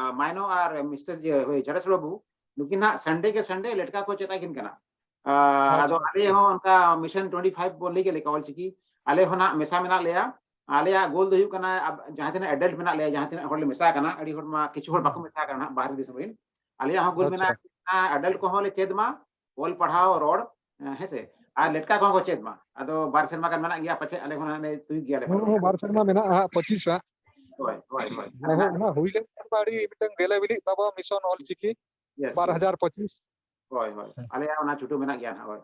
ᱟ, ᱢᱟᱭᱱᱚ ᱟᱨ ᱢᱤᱥᱴᱟᱨ ᱡᱮ, ᱦᱳᱭ, ᱡᱷᱟᱲᱮᱥ ᱵᱟᱹᱵᱩ, ᱱᱩᱠᱤᱱ ᱱᱟᱦᱟᱜ ᱥᱟᱱᱰᱮ ᱠᱮ ᱥᱟᱱᱰᱮ ᱞᱮᱴᱠᱟ ᱠᱚ ᱪᱮᱫ ᱟᱹᱠᱤᱱ ᱠᱟᱱᱟ᱾ ᱟ, ᱟᱪᱪᱷᱟ, ᱟᱫᱚ ᱟᱪᱪᱷᱟ᱾ ᱟᱞᱮ ᱦᱚᱸ ᱚᱱᱠᱟ ᱢᱤᱥᱚᱱ ᱴᱩᱭᱮᱱᱴᱤ ᱯᱷᱟᱭᱤᱵᱷ ᱵᱚ ᱞᱟᱹᱭ ᱠᱮᱫ ᱞᱮᱠᱟ, ᱚᱞᱪᱤᱠᱤ, ᱟᱞᱮ ᱦᱚᱸ ᱱᱟᱦᱟᱜ ᱢᱮᱥᱟ ᱢᱮᱱᱟᱜ ᱞᱮᱭᱟ᱾ ᱟᱞᱮᱭᱟᱜ ᱜᱳᱞ ᱫᱚ ᱦᱩᱭᱩᱜ ᱠᱟᱱᱟ, ᱟᱵ-, ᱡᱟᱦᱟᱸ ᱛᱤᱱᱟᱹᱜ ᱮᱰᱟᱞᱴ ᱢᱮᱱᱟᱜ ᱞᱮᱭᱟ, ᱡᱟᱦᱟᱸ ᱛᱤᱱᱟᱹᱜ ᱦᱚᱲ ᱞᱮ ᱢᱮᱥᱟ ᱟᱠᱟᱱᱟ, ᱟᱹᱰᱤ ᱦᱚᱲ ᱢᱟ ᱠᱤᱪᱷᱩ ᱦᱚᱲ ᱵᱟᱠᱚ ᱢᱮᱥᱟ ᱟᱠᱟᱱᱟ ᱱᱟᱦᱟᱜ ᱵᱟᱦᱨᱮ ᱫᱤᱥᱚᱢ ᱨᱮᱱ᱾ ᱟᱞᱮᱭᱟᱜ ᱦᱚᱸ ᱜᱳᱞ ᱟᱪᱪᱷᱟ᱾ ᱢᱮᱱᱟᱜᱼᱟ, ᱮᱰᱟᱞᱴ ᱠᱚᱦᱚᱸ ᱞᱮ ᱪᱮᱫ ᱢᱟ, ᱚᱞ ᱯᱟᱲᱦᱟᱣ ᱨᱚᱲ, ᱦᱮᱸ ᱥᱮ, ᱟᱨ ᱞᱮᱴᱠᱟ ᱠᱚᱦᱚᱸ ᱠᱚ ᱪᱮᱫ ᱢᱟ᱾ ᱟᱫᱚ ᱵᱟᱨ ᱥᱮᱨᱢᱟ ᱜᱟᱱ ᱢᱮᱱᱟᱜ ᱜᱮᱭᱟ, ᱯᱟᱪᱷᱮ ᱟᱞᱮ ᱦᱚᱸ ᱦᱟᱸᱜ ᱞᱮ ᱛᱩᱭᱩᱜ ᱜᱮᱭᱟ ᱞᱮ ᱦᱚᱸ, ᱯᱟᱞᱮ᱾ ᱦᱚᱸ, ᱵᱟᱨ ᱥᱮᱨᱢᱟ ᱢᱮᱱᱟᱜᱼᱟ ᱦᱟᱸᱜ, ᱯᱚᱸᱪᱤᱥ ᱦᱟᱸᱜ᱾ ᱦᱳᱭ, ᱦᱳᱭ, ᱦᱳᱭ᱾ ᱡᱟᱭᱦᱳᱠ, ᱚᱱᱟ ᱦᱩᱭ ᱞᱮᱱᱠᱷᱟᱱ ᱢᱟ ᱟᱹᱰᱤ ᱢᱤᱫᱴᱟᱝ ᱜᱮᱞᱮ ᱵᱤᱞᱤᱜ ᱛᱟᱵᱚ ᱢᱤᱥᱚᱱ ᱚᱞᱪᱤᱠᱤ ᱭᱮᱥ, ᱵᱟᱨ ᱦᱟᱡᱟᱨ ᱯᱚᱸᱪᱤᱥ᱾ ᱦᱳᱭ, ᱦᱳᱭ᱾ ᱦᱮᱸ᱾ ᱟᱞᱮᱭᱟᱜ ᱚᱱᱟ ᱪᱷᱩᱴᱟᱹᱣ ᱢᱮᱱᱟᱜ ᱜᱮᱭᱟ ᱦᱟᱸᱜ, ᱦᱳᱭ᱾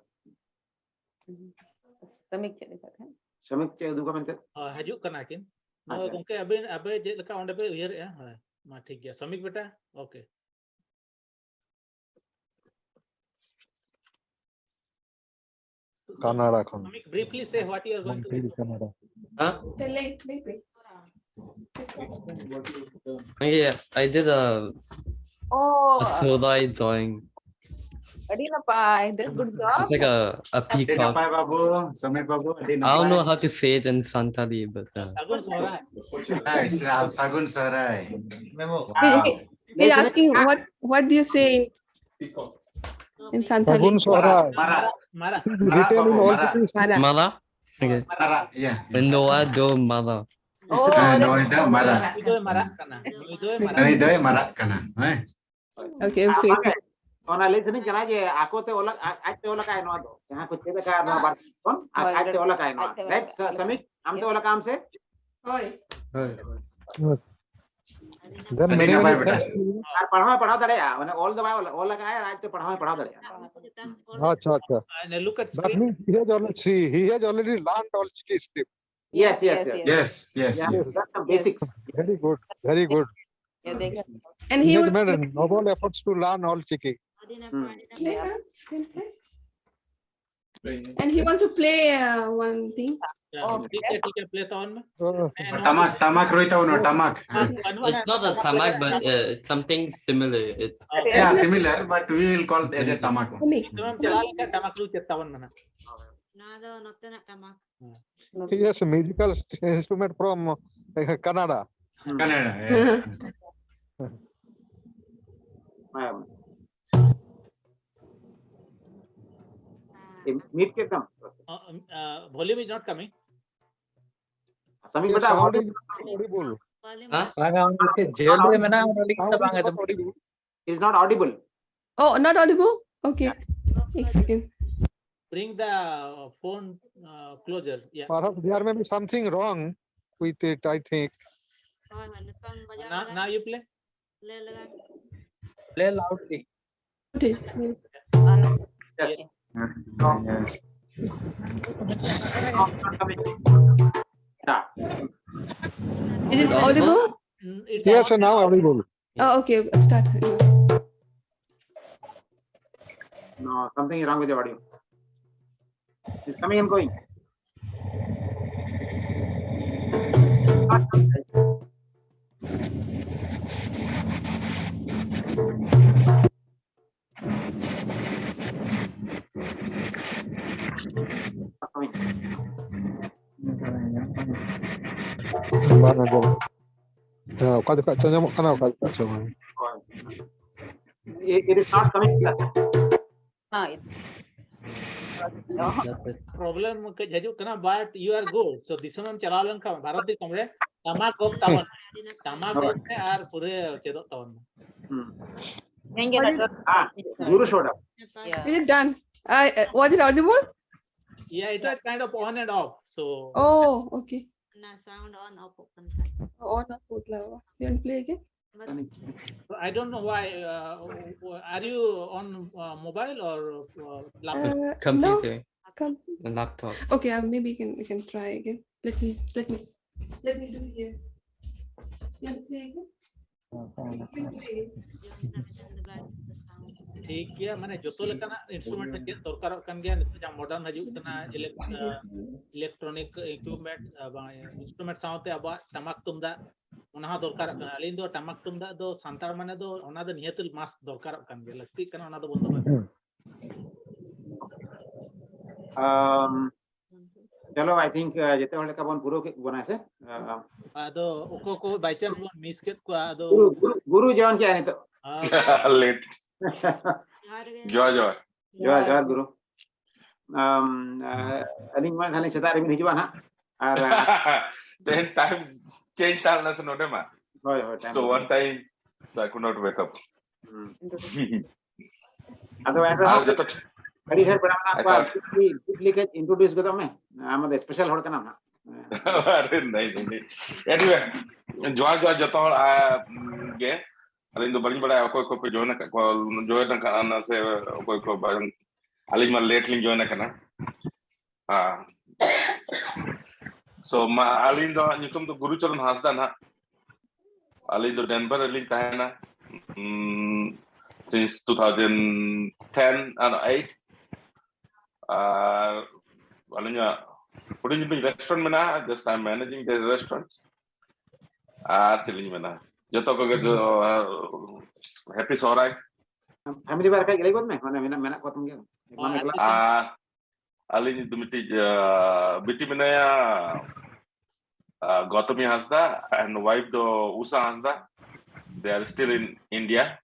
ᱥᱟᱢᱤᱠ ᱪᱮᱫ ᱞᱮᱠᱟ ᱛᱟᱦᱮᱸᱫ? ᱥᱟᱢᱤᱠ ᱪᱮᱫ ᱩᱫᱩᱜᱟ ᱢᱮᱱᱛᱮ? ᱦᱳᱭ, ᱦᱤᱡᱩᱜ ᱠᱟᱱᱟ ᱠᱤᱱ᱾ ᱱᱚᱣᱟ ᱟᱪᱪᱷᱟ᱾ ᱜᱚᱝᱠᱮ, ᱟᱵᱮᱱ, ᱟᱵᱮ ᱪᱮᱫ ᱞᱮᱠᱟ ᱚᱸᱰᱮ ᱯᱮ ᱩᱭᱦᱟᱹᱨᱮᱜᱼᱟ? ᱦᱳᱭ, ᱢᱟ ᱴᱷᱤᱠ ᱜᱮᱭᱟ᱾ ᱥᱟᱢᱤᱠ ᱵᱮᱴᱟ, ᱳᱠᱮ᱾ ᱠᱟᱱᱟᱰᱟ ᱠᱷᱚᱱ᱾ Samik, briefly say what you are going to ᱢᱚᱱᱛᱨᱤ say. ᱠᱟᱱᱟᱰᱟ᱾ ᱦᱮᱸ? Yeah, I did a, Oh, a Sodai drawing. ᱟᱹᱰᱤ ᱱᱟᱯᱟᱭ. That's good job. It's like a, a ᱟᱹᱰᱤ peacock. ᱱᱟᱯᱟᱭ ᱵᱟᱹᱵᱩ, ᱥᱚᱢᱤᱨ ᱵᱟᱹᱵᱩ, ᱟᱹᱰᱤ I don't know ᱱᱟᱯᱟᱭ. how to say it in Santali, but uh, ᱥᱟᱹᱜᱩᱱ ᱥᱚᱦᱨᱟᱭ. Hi, ᱥᱟ- ᱥᱟᱹᱜᱩᱱ ᱥᱚᱦᱨᱟᱭ. Memo. He's, he's asking what what do you say in, in Santali? ᱥᱟᱹᱜᱩᱱ ᱥᱚᱦᱨᱟᱭ. ᱢᱟᱨᱟᱜ, ᱢᱟᱨᱟᱜ. Written in all ᱢᱟᱨᱟᱜ. cities. ᱢᱟᱨᱟᱜ. Mala? Okay. ᱢᱟᱨᱟᱜ, yeah. Noa do Mala. Oh, ᱦᱮᱸ, that's ᱱᱩᱭ ᱫᱚ ᱢᱟᱨᱟᱜ. ᱱᱩᱭ ᱫᱚᱭ ᱢᱟᱨᱟᱜ ᱠᱟᱱᱟ. ᱱᱩᱭ ᱫᱚᱭ ᱢᱟᱨᱟᱜ ᱱᱩᱭ ᱠᱟᱱᱟ. ᱫᱚᱭ ᱢᱟᱨᱟᱜ ᱠᱟᱱᱟ. ᱦᱮᱸ. Okay, ᱟᱨ okay. ᱵᱟᱝᱜᱮ, ᱚᱱᱟ ᱞᱟᱹᱭ ᱥᱟᱱᱟᱧ ᱠᱟᱱᱟ ᱡᱮ ᱟᱠᱚ ᱛᱮ ᱚᱞ ᱟᱠ- ᱟᱡ- ᱟᱡ ᱛᱮ ᱚᱞ ᱟᱠᱟᱫ ᱱᱚᱣᱟ ᱫᱚ, ᱡᱟᱦᱟᱸ ᱠᱚ ᱪᱮᱫ ᱟᱠᱟᱫ ᱱᱚᱣᱟ ᱵᱟᱨ ᱠᱷᱚᱱ, ᱟᱡ- ᱟᱡ ᱛᱮ ᱚᱞ ᱟᱠᱟᱫ ᱱᱚᱣᱟ, ᱟᱡ ᱛᱮ ᱚᱞ right? ᱟᱠᱟᱫ. ᱥᱟᱢᱤᱠ, ᱟᱢ ᱛᱮ ᱚᱞ ᱟᱠᱟᱫ ᱟᱢ ᱥᱮ? ᱦᱳᱭ. Hi. Then ᱟᱹᱰᱤ many, ᱱᱟᱯᱟᱭ many ᱵᱮᱴᱟ. thanks. ᱟᱨ ᱯᱟᱲᱦᱟᱣ ᱦᱚᱸᱭ ᱯᱟᱲᱦᱟᱣ ᱫᱟᱲᱮᱭᱟᱜᱼᱟ, ᱢᱟᱱᱮ ᱚᱞ ᱫᱚ ᱵᱟᱭ ᱚᱞ, ᱚᱞ ᱟᱠᱟᱫ ᱟᱭ ᱟᱨ ᱟᱡ ᱛᱮ ᱯᱟᱲᱦᱟᱣ ᱦᱚᱸᱭ ᱯᱟᱲᱦᱟᱣ ᱫᱟᱲᱮᱭᱟᱜᱼᱟ. ᱟᱪᱪᱷᱟ, ᱟᱪᱷᱟ. And look at That screen. Means he has already, see, he has already learned all Chiki script. Yes, yes, yes. Yes, yes, Yeah, yes. that's the basic. Very good, very good. Yeah, they- And he has made noble efforts to learn all Chiki. Hmm. And he wants to play uh, one thing. ᱴᱷᱤᱠ ᱜᱮᱭᱟ, ᱴᱷᱤᱠ ᱜᱮᱭᱟ, play ᱛᱟᱵᱚᱱ ᱢᱮ. Uh, ᱦᱮᱸ, ᱱᱚᱣᱟ ᱴᱟᱢᱟᱠ, ᱴᱟᱢᱟᱠ ᱨᱩᱭ ᱛᱟᱵᱚᱱ ᱢᱮ, ᱴᱟᱢᱟᱠ. ᱦᱮᱸ. ᱵᱟᱹᱱᱩᱜᱼᱟ It's not a tamak, but uh, it's something similar. It's Okay. Yeah, similar, but we will call it as a ᱴᱟᱢᱟᱠ. Sumi. ᱛᱮᱢᱟᱢ ᱪᱟᱞᱟᱣ ᱞᱮᱱᱠᱷᱟᱱ ᱴᱟᱢᱟᱠ ᱨᱩ ᱪᱮᱫ ᱛᱟᱵᱚᱱ ᱢᱮ ᱱᱟᱦᱟᱜ. ᱱᱚᱣᱟ ᱫᱚ ᱱᱚᱛᱮᱱᱟᱜ ᱴᱟᱢᱟᱠ. He has a musical st- instrument from uh, Canada. Canada, yeah. ᱦᱮᱸ. ᱢᱤᱫ ᱠᱮᱫ ᱛᱟᱢ? Uh, um, uh, volume is not coming. ᱥᱟᱢᱤᱠ Yes, ᱵᱮᱴᱟ, sound is not audible. volume Huh? ᱵᱟᱝᱟ, ᱚᱱᱟ ᱪᱮᱫ ᱡᱮᱞ ᱨᱮ ᱢᱮᱱᱟᱜᱼᱟ, ᱚᱱᱟ ᱞᱟᱹᱜᱤᱫ ᱛᱮ Sound ᱵᱟᱝ is not ᱟᱸᱡᱚᱢᱚᱜ ᱠᱟᱱᱟ᱾ audible. is not audible. Oh, not audible? Okay. One second. Bring the uh, phone uh, closer. Yeah. Perhaps there may be something wrong with it, I think. ᱦᱳᱭ, ᱦᱳᱭ, ᱱᱤᱛᱚᱝ ᱵᱟᱡᱟᱣ Now, ᱞᱮᱜᱟ. Now you play. ᱞᱮ ᱞᱮᱜᱟ. Play loudly. Okay. Yes. Is it audible? Mm, it's Yes, on. now audible. Oh, okay. Start. No, something is wrong with the audio. It's coming and going. ᱵᱟᱝ ᱟᱸᱡᱚᱢᱚᱜ᱾ ᱦᱮᱸ, ᱚᱠᱟ ᱡᱚᱠᱷᱚᱡ ᱪᱚ ᱧᱟᱢᱚᱜ ᱠᱟᱱᱟ, ᱚᱠᱟ ᱡᱚᱠᱷᱚᱡ ᱪᱚ ᱵᱟᱝ᱾ It, it is not coming. ᱦᱮᱸ, ᱯᱨᱚᱵᱞᱮᱢ ᱠᱟᱹᱡ ᱦᱤᱡᱩᱜ ᱠᱟᱱᱟ, but you are good. So ᱫᱤᱥᱚᱢ ᱮᱢ ᱪᱟᱞᱟᱣ ᱞᱮᱱᱠᱷᱟᱱ ᱵᱷᱟᱨᱚᱛ ᱫᱤᱥᱚᱢ ᱨᱮ ᱴᱟᱢᱟᱠ ᱜᱚᱜ ᱛᱟᱵᱚᱱ, ᱴᱟᱢᱟᱠ ᱜᱚᱜ ᱢᱮ ᱟᱨ ᱯᱩᱨᱟᱹ ᱪᱮᱫᱚᱜ ᱛᱟᱵᱚᱱ ᱢᱮ᱾ Ah, Guru showed up. Yeah. Is it done? I, uh, was it audible? Yeah, it was kind of on and off. So Oh, okay. Sound on off open. On off. You want to play again? I don't know why. Uh, are you on uh, mobile or uh, laptop? Uh, no, Computer, come. laptop. Okay, uh, maybe you can you can try again. Let me let me let me do it here. You want to play again? You can play. ᱴᱷᱤᱠ ᱜᱮᱭᱟ, ᱢᱟᱱᱮ ᱡᱚᱛᱚ ᱞᱮᱠᱟᱱᱟᱜ instrument ᱪᱮᱫ ᱫᱚᱨᱠᱟᱨᱚᱜ ᱠᱟᱱ ᱜᱮᱭᱟ᱾ ᱱᱤᱛᱚᱜ ᱡᱟᱦᱟᱸ ᱢᱚᱰᱟᱨᱱ ᱦᱤᱡᱩᱜ ᱠᱟᱱᱟ, ᱤᱞᱮᱠᱴᱨᱚᱱᱤᱠ ᱤᱠᱩᱭᱤᱯᱢᱮᱱᱴ, ᱵᱟᱝ ᱤᱱᱥᱴᱨᱩᱢᱮᱱᱴ ᱥᱟᱶᱛᱮ ᱟᱵᱚᱣᱟᱜ ᱴᱟᱢᱟᱠ ᱛᱩᱢᱫᱟᱜ, ᱚᱱᱟ ᱦᱚᱸ ᱫᱚᱨᱠᱟᱨᱚᱜ ᱠᱟᱱᱟ᱾ ᱟᱹᱞᱤᱧ ᱫᱚ ᱴᱟᱢᱟᱠ ᱛᱩᱢᱫᱟᱜ ᱫᱚ ᱥᱟᱱᱛᱟᱲ ᱢᱟᱱᱮ ᱫᱚ ᱚᱱᱟ ᱫᱚ ᱱᱤᱦᱟᱹᱛ ᱢᱟᱥᱴ ᱫᱚᱨᱠᱟᱨᱚᱜ ᱠᱟᱱ ᱜᱮᱭᱟ, ᱞᱟᱹᱠᱛᱤᱜ ᱠᱟᱱᱟ, ᱚᱱᱟ ᱫᱚ ᱵᱚᱱᱫᱚ ᱵᱟᱝ ᱜᱟᱱᱚᱜᱼᱟ᱾ Um, ᱪᱚᱞᱚ, I think, uh, ᱡᱚᱛᱚ ᱦᱚᱲ ᱞᱮᱠᱟ ᱵᱚᱱ ᱯᱩᱨᱟᱹᱣ ᱠᱮᱫ ᱵᱚᱱᱟ ᱥᱮ? Uh, ᱟᱫᱚ ᱚᱠᱚᱭ ᱠᱚ ᱵᱟᱭ ᱪᱟᱱᱥ ᱵᱚᱱ ᱢᱤᱥ ᱠᱮᱫ ᱠᱚᱣᱟ, ᱟᱫᱚ ᱜᱩᱨᱩ, ᱜᱩᱨᱩ, ᱜᱩᱨᱩ ᱡᱚᱭᱚᱱ ᱠᱮᱜᱼᱟ ᱱᱤᱛᱚᱜ᱾ ᱟᱨ ᱞᱮᱴ᱾ ᱡᱚᱦᱟᱨ ᱡᱚᱦᱟᱨ᱾ ᱡᱚᱦᱟᱨ, ᱡᱚᱦᱟᱨ ᱜᱩᱨᱩ᱾ Um, uh, ᱟᱹᱞᱤᱧ ᱢᱟ ᱛᱟᱦᱞᱮ ᱥᱮᱛᱟᱜ ᱨᱮᱵᱤᱱ ᱦᱤᱡᱩᱜᱼᱟ ᱱᱟᱦᱟᱜ᱾ ᱟᱨ uh, ᱛᱮᱦᱮᱧ ᱴᱟᱭᱤᱢ ᱪᱮᱧᱡ ᱛᱟᱦᱮᱸ ᱞᱮᱱᱟ ᱥᱮ ᱱᱚᱰᱮ ᱢᱟ᱾ ᱦᱳᱭ, ᱦᱳᱭ, time So ᱨᱮ᱾ One time, so I could not wake up. ᱦᱩᱸ᱾ ᱟᱫᱚ ᱟᱨ ᱮᱱᱨᱮᱦᱚᱸ ᱡᱚᱛᱚ ᱟᱹᱰᱤ ᱰᱷᱮᱨ ᱯᱮᱲᱟ ᱢᱮᱱᱟᱜ I ᱠᱚᱣᱟ᱾ thought- Briefly, briefly ᱠᱟᱹᱡ introduce ᱜᱚᱫᱚᱜ ᱢᱮ᱾ ᱟᱢ ᱫᱚ special ᱦᱚᱲ ᱠᱟᱱᱟᱢ ᱦᱟᱸᱜ᱾ ᱟᱨᱮ ᱱᱟᱭ ᱱᱟᱭ᱾ Anyway, ᱡᱚᱦᱟᱨ ᱡᱚᱦᱟᱨ ᱡᱚᱛᱚ ᱦᱚᱲ ᱟ, ᱜᱮ᱾ ᱟᱹᱞᱤᱧ ᱫᱚ ᱵᱟᱹᱞᱤᱧ ᱵᱟᱲᱟᱭᱟ ᱚᱠᱚᱭ ᱠᱚᱯᱮ ᱡᱚᱭᱮᱱ ᱟᱠᱟᱫ ᱠᱚᱣᱟ, ᱡᱚᱭᱮᱱ ᱟᱠᱟᱫᱼᱟ ᱥᱮ ᱚᱠᱚᱭ ᱠᱚ ᱵᱟᱝ᱾ ᱟᱹᱞᱤᱧ ᱢᱟ ᱞᱮᱴ ᱞᱤᱧ ᱡᱚᱭᱮᱱ ᱟᱠᱟᱱᱟ᱾ ᱦᱮᱸ᱾ So ᱢᱟ ᱟᱹᱞᱤᱧ ᱫᱚ ᱧᱩᱛᱩᱢ ᱫᱚ ᱜᱩᱨᱩᱪᱚᱨᱚᱱ ᱦᱟᱸᱥᱫᱟ ᱱᱟᱦᱟᱜ᱾ ᱟᱹᱞᱤᱧ ᱫᱚ ᱰᱮᱱᱵᱷᱟᱨ ᱨᱮᱞᱤᱧ ᱛᱟᱦᱮᱱᱟ, ᱩᱸ, since two thousand ten and eight᱾ ᱟᱨ ᱟᱹᱞᱤᱧᱟᱜ ᱦᱩᱰᱤᱧ ᱦᱩᱰᱤᱧ restaurant ᱢᱮᱱᱟᱜᱼᱟ, just I'm managing the restaurant᱾ ᱟᱨ ᱪᱮᱫ ᱞᱤᱧ ᱢᱮᱱᱟ, ᱡᱚᱛᱚ ᱠᱚᱜᱮ ᱡᱚ-, happy ᱥᱚᱦᱨᱟᱭ᱾ Family ᱵᱟᱨᱮ ᱠᱟᱹᱡ ᱞᱟᱹᱭ ᱜᱚᱫ ᱢᱮ, ᱢᱟᱱᱮ ᱢᱮᱱᱟᱜ, ᱢᱮᱱᱟᱜ ᱠᱚᱣᱟ ᱛᱟᱢ ᱜᱮᱭᱟ᱾ ᱵᱟᱢ ᱮᱠᱞᱟ᱾ ᱟᱨ ᱟᱹᱞᱤᱧ ᱫᱚ ᱢᱤᱫᱴᱤᱡ, ᱟ, ᱵᱤᱴᱤ ᱢᱮᱱᱟᱭᱟ, uh, Gautami Hasda and wife do Usha Hasda. They are still in India.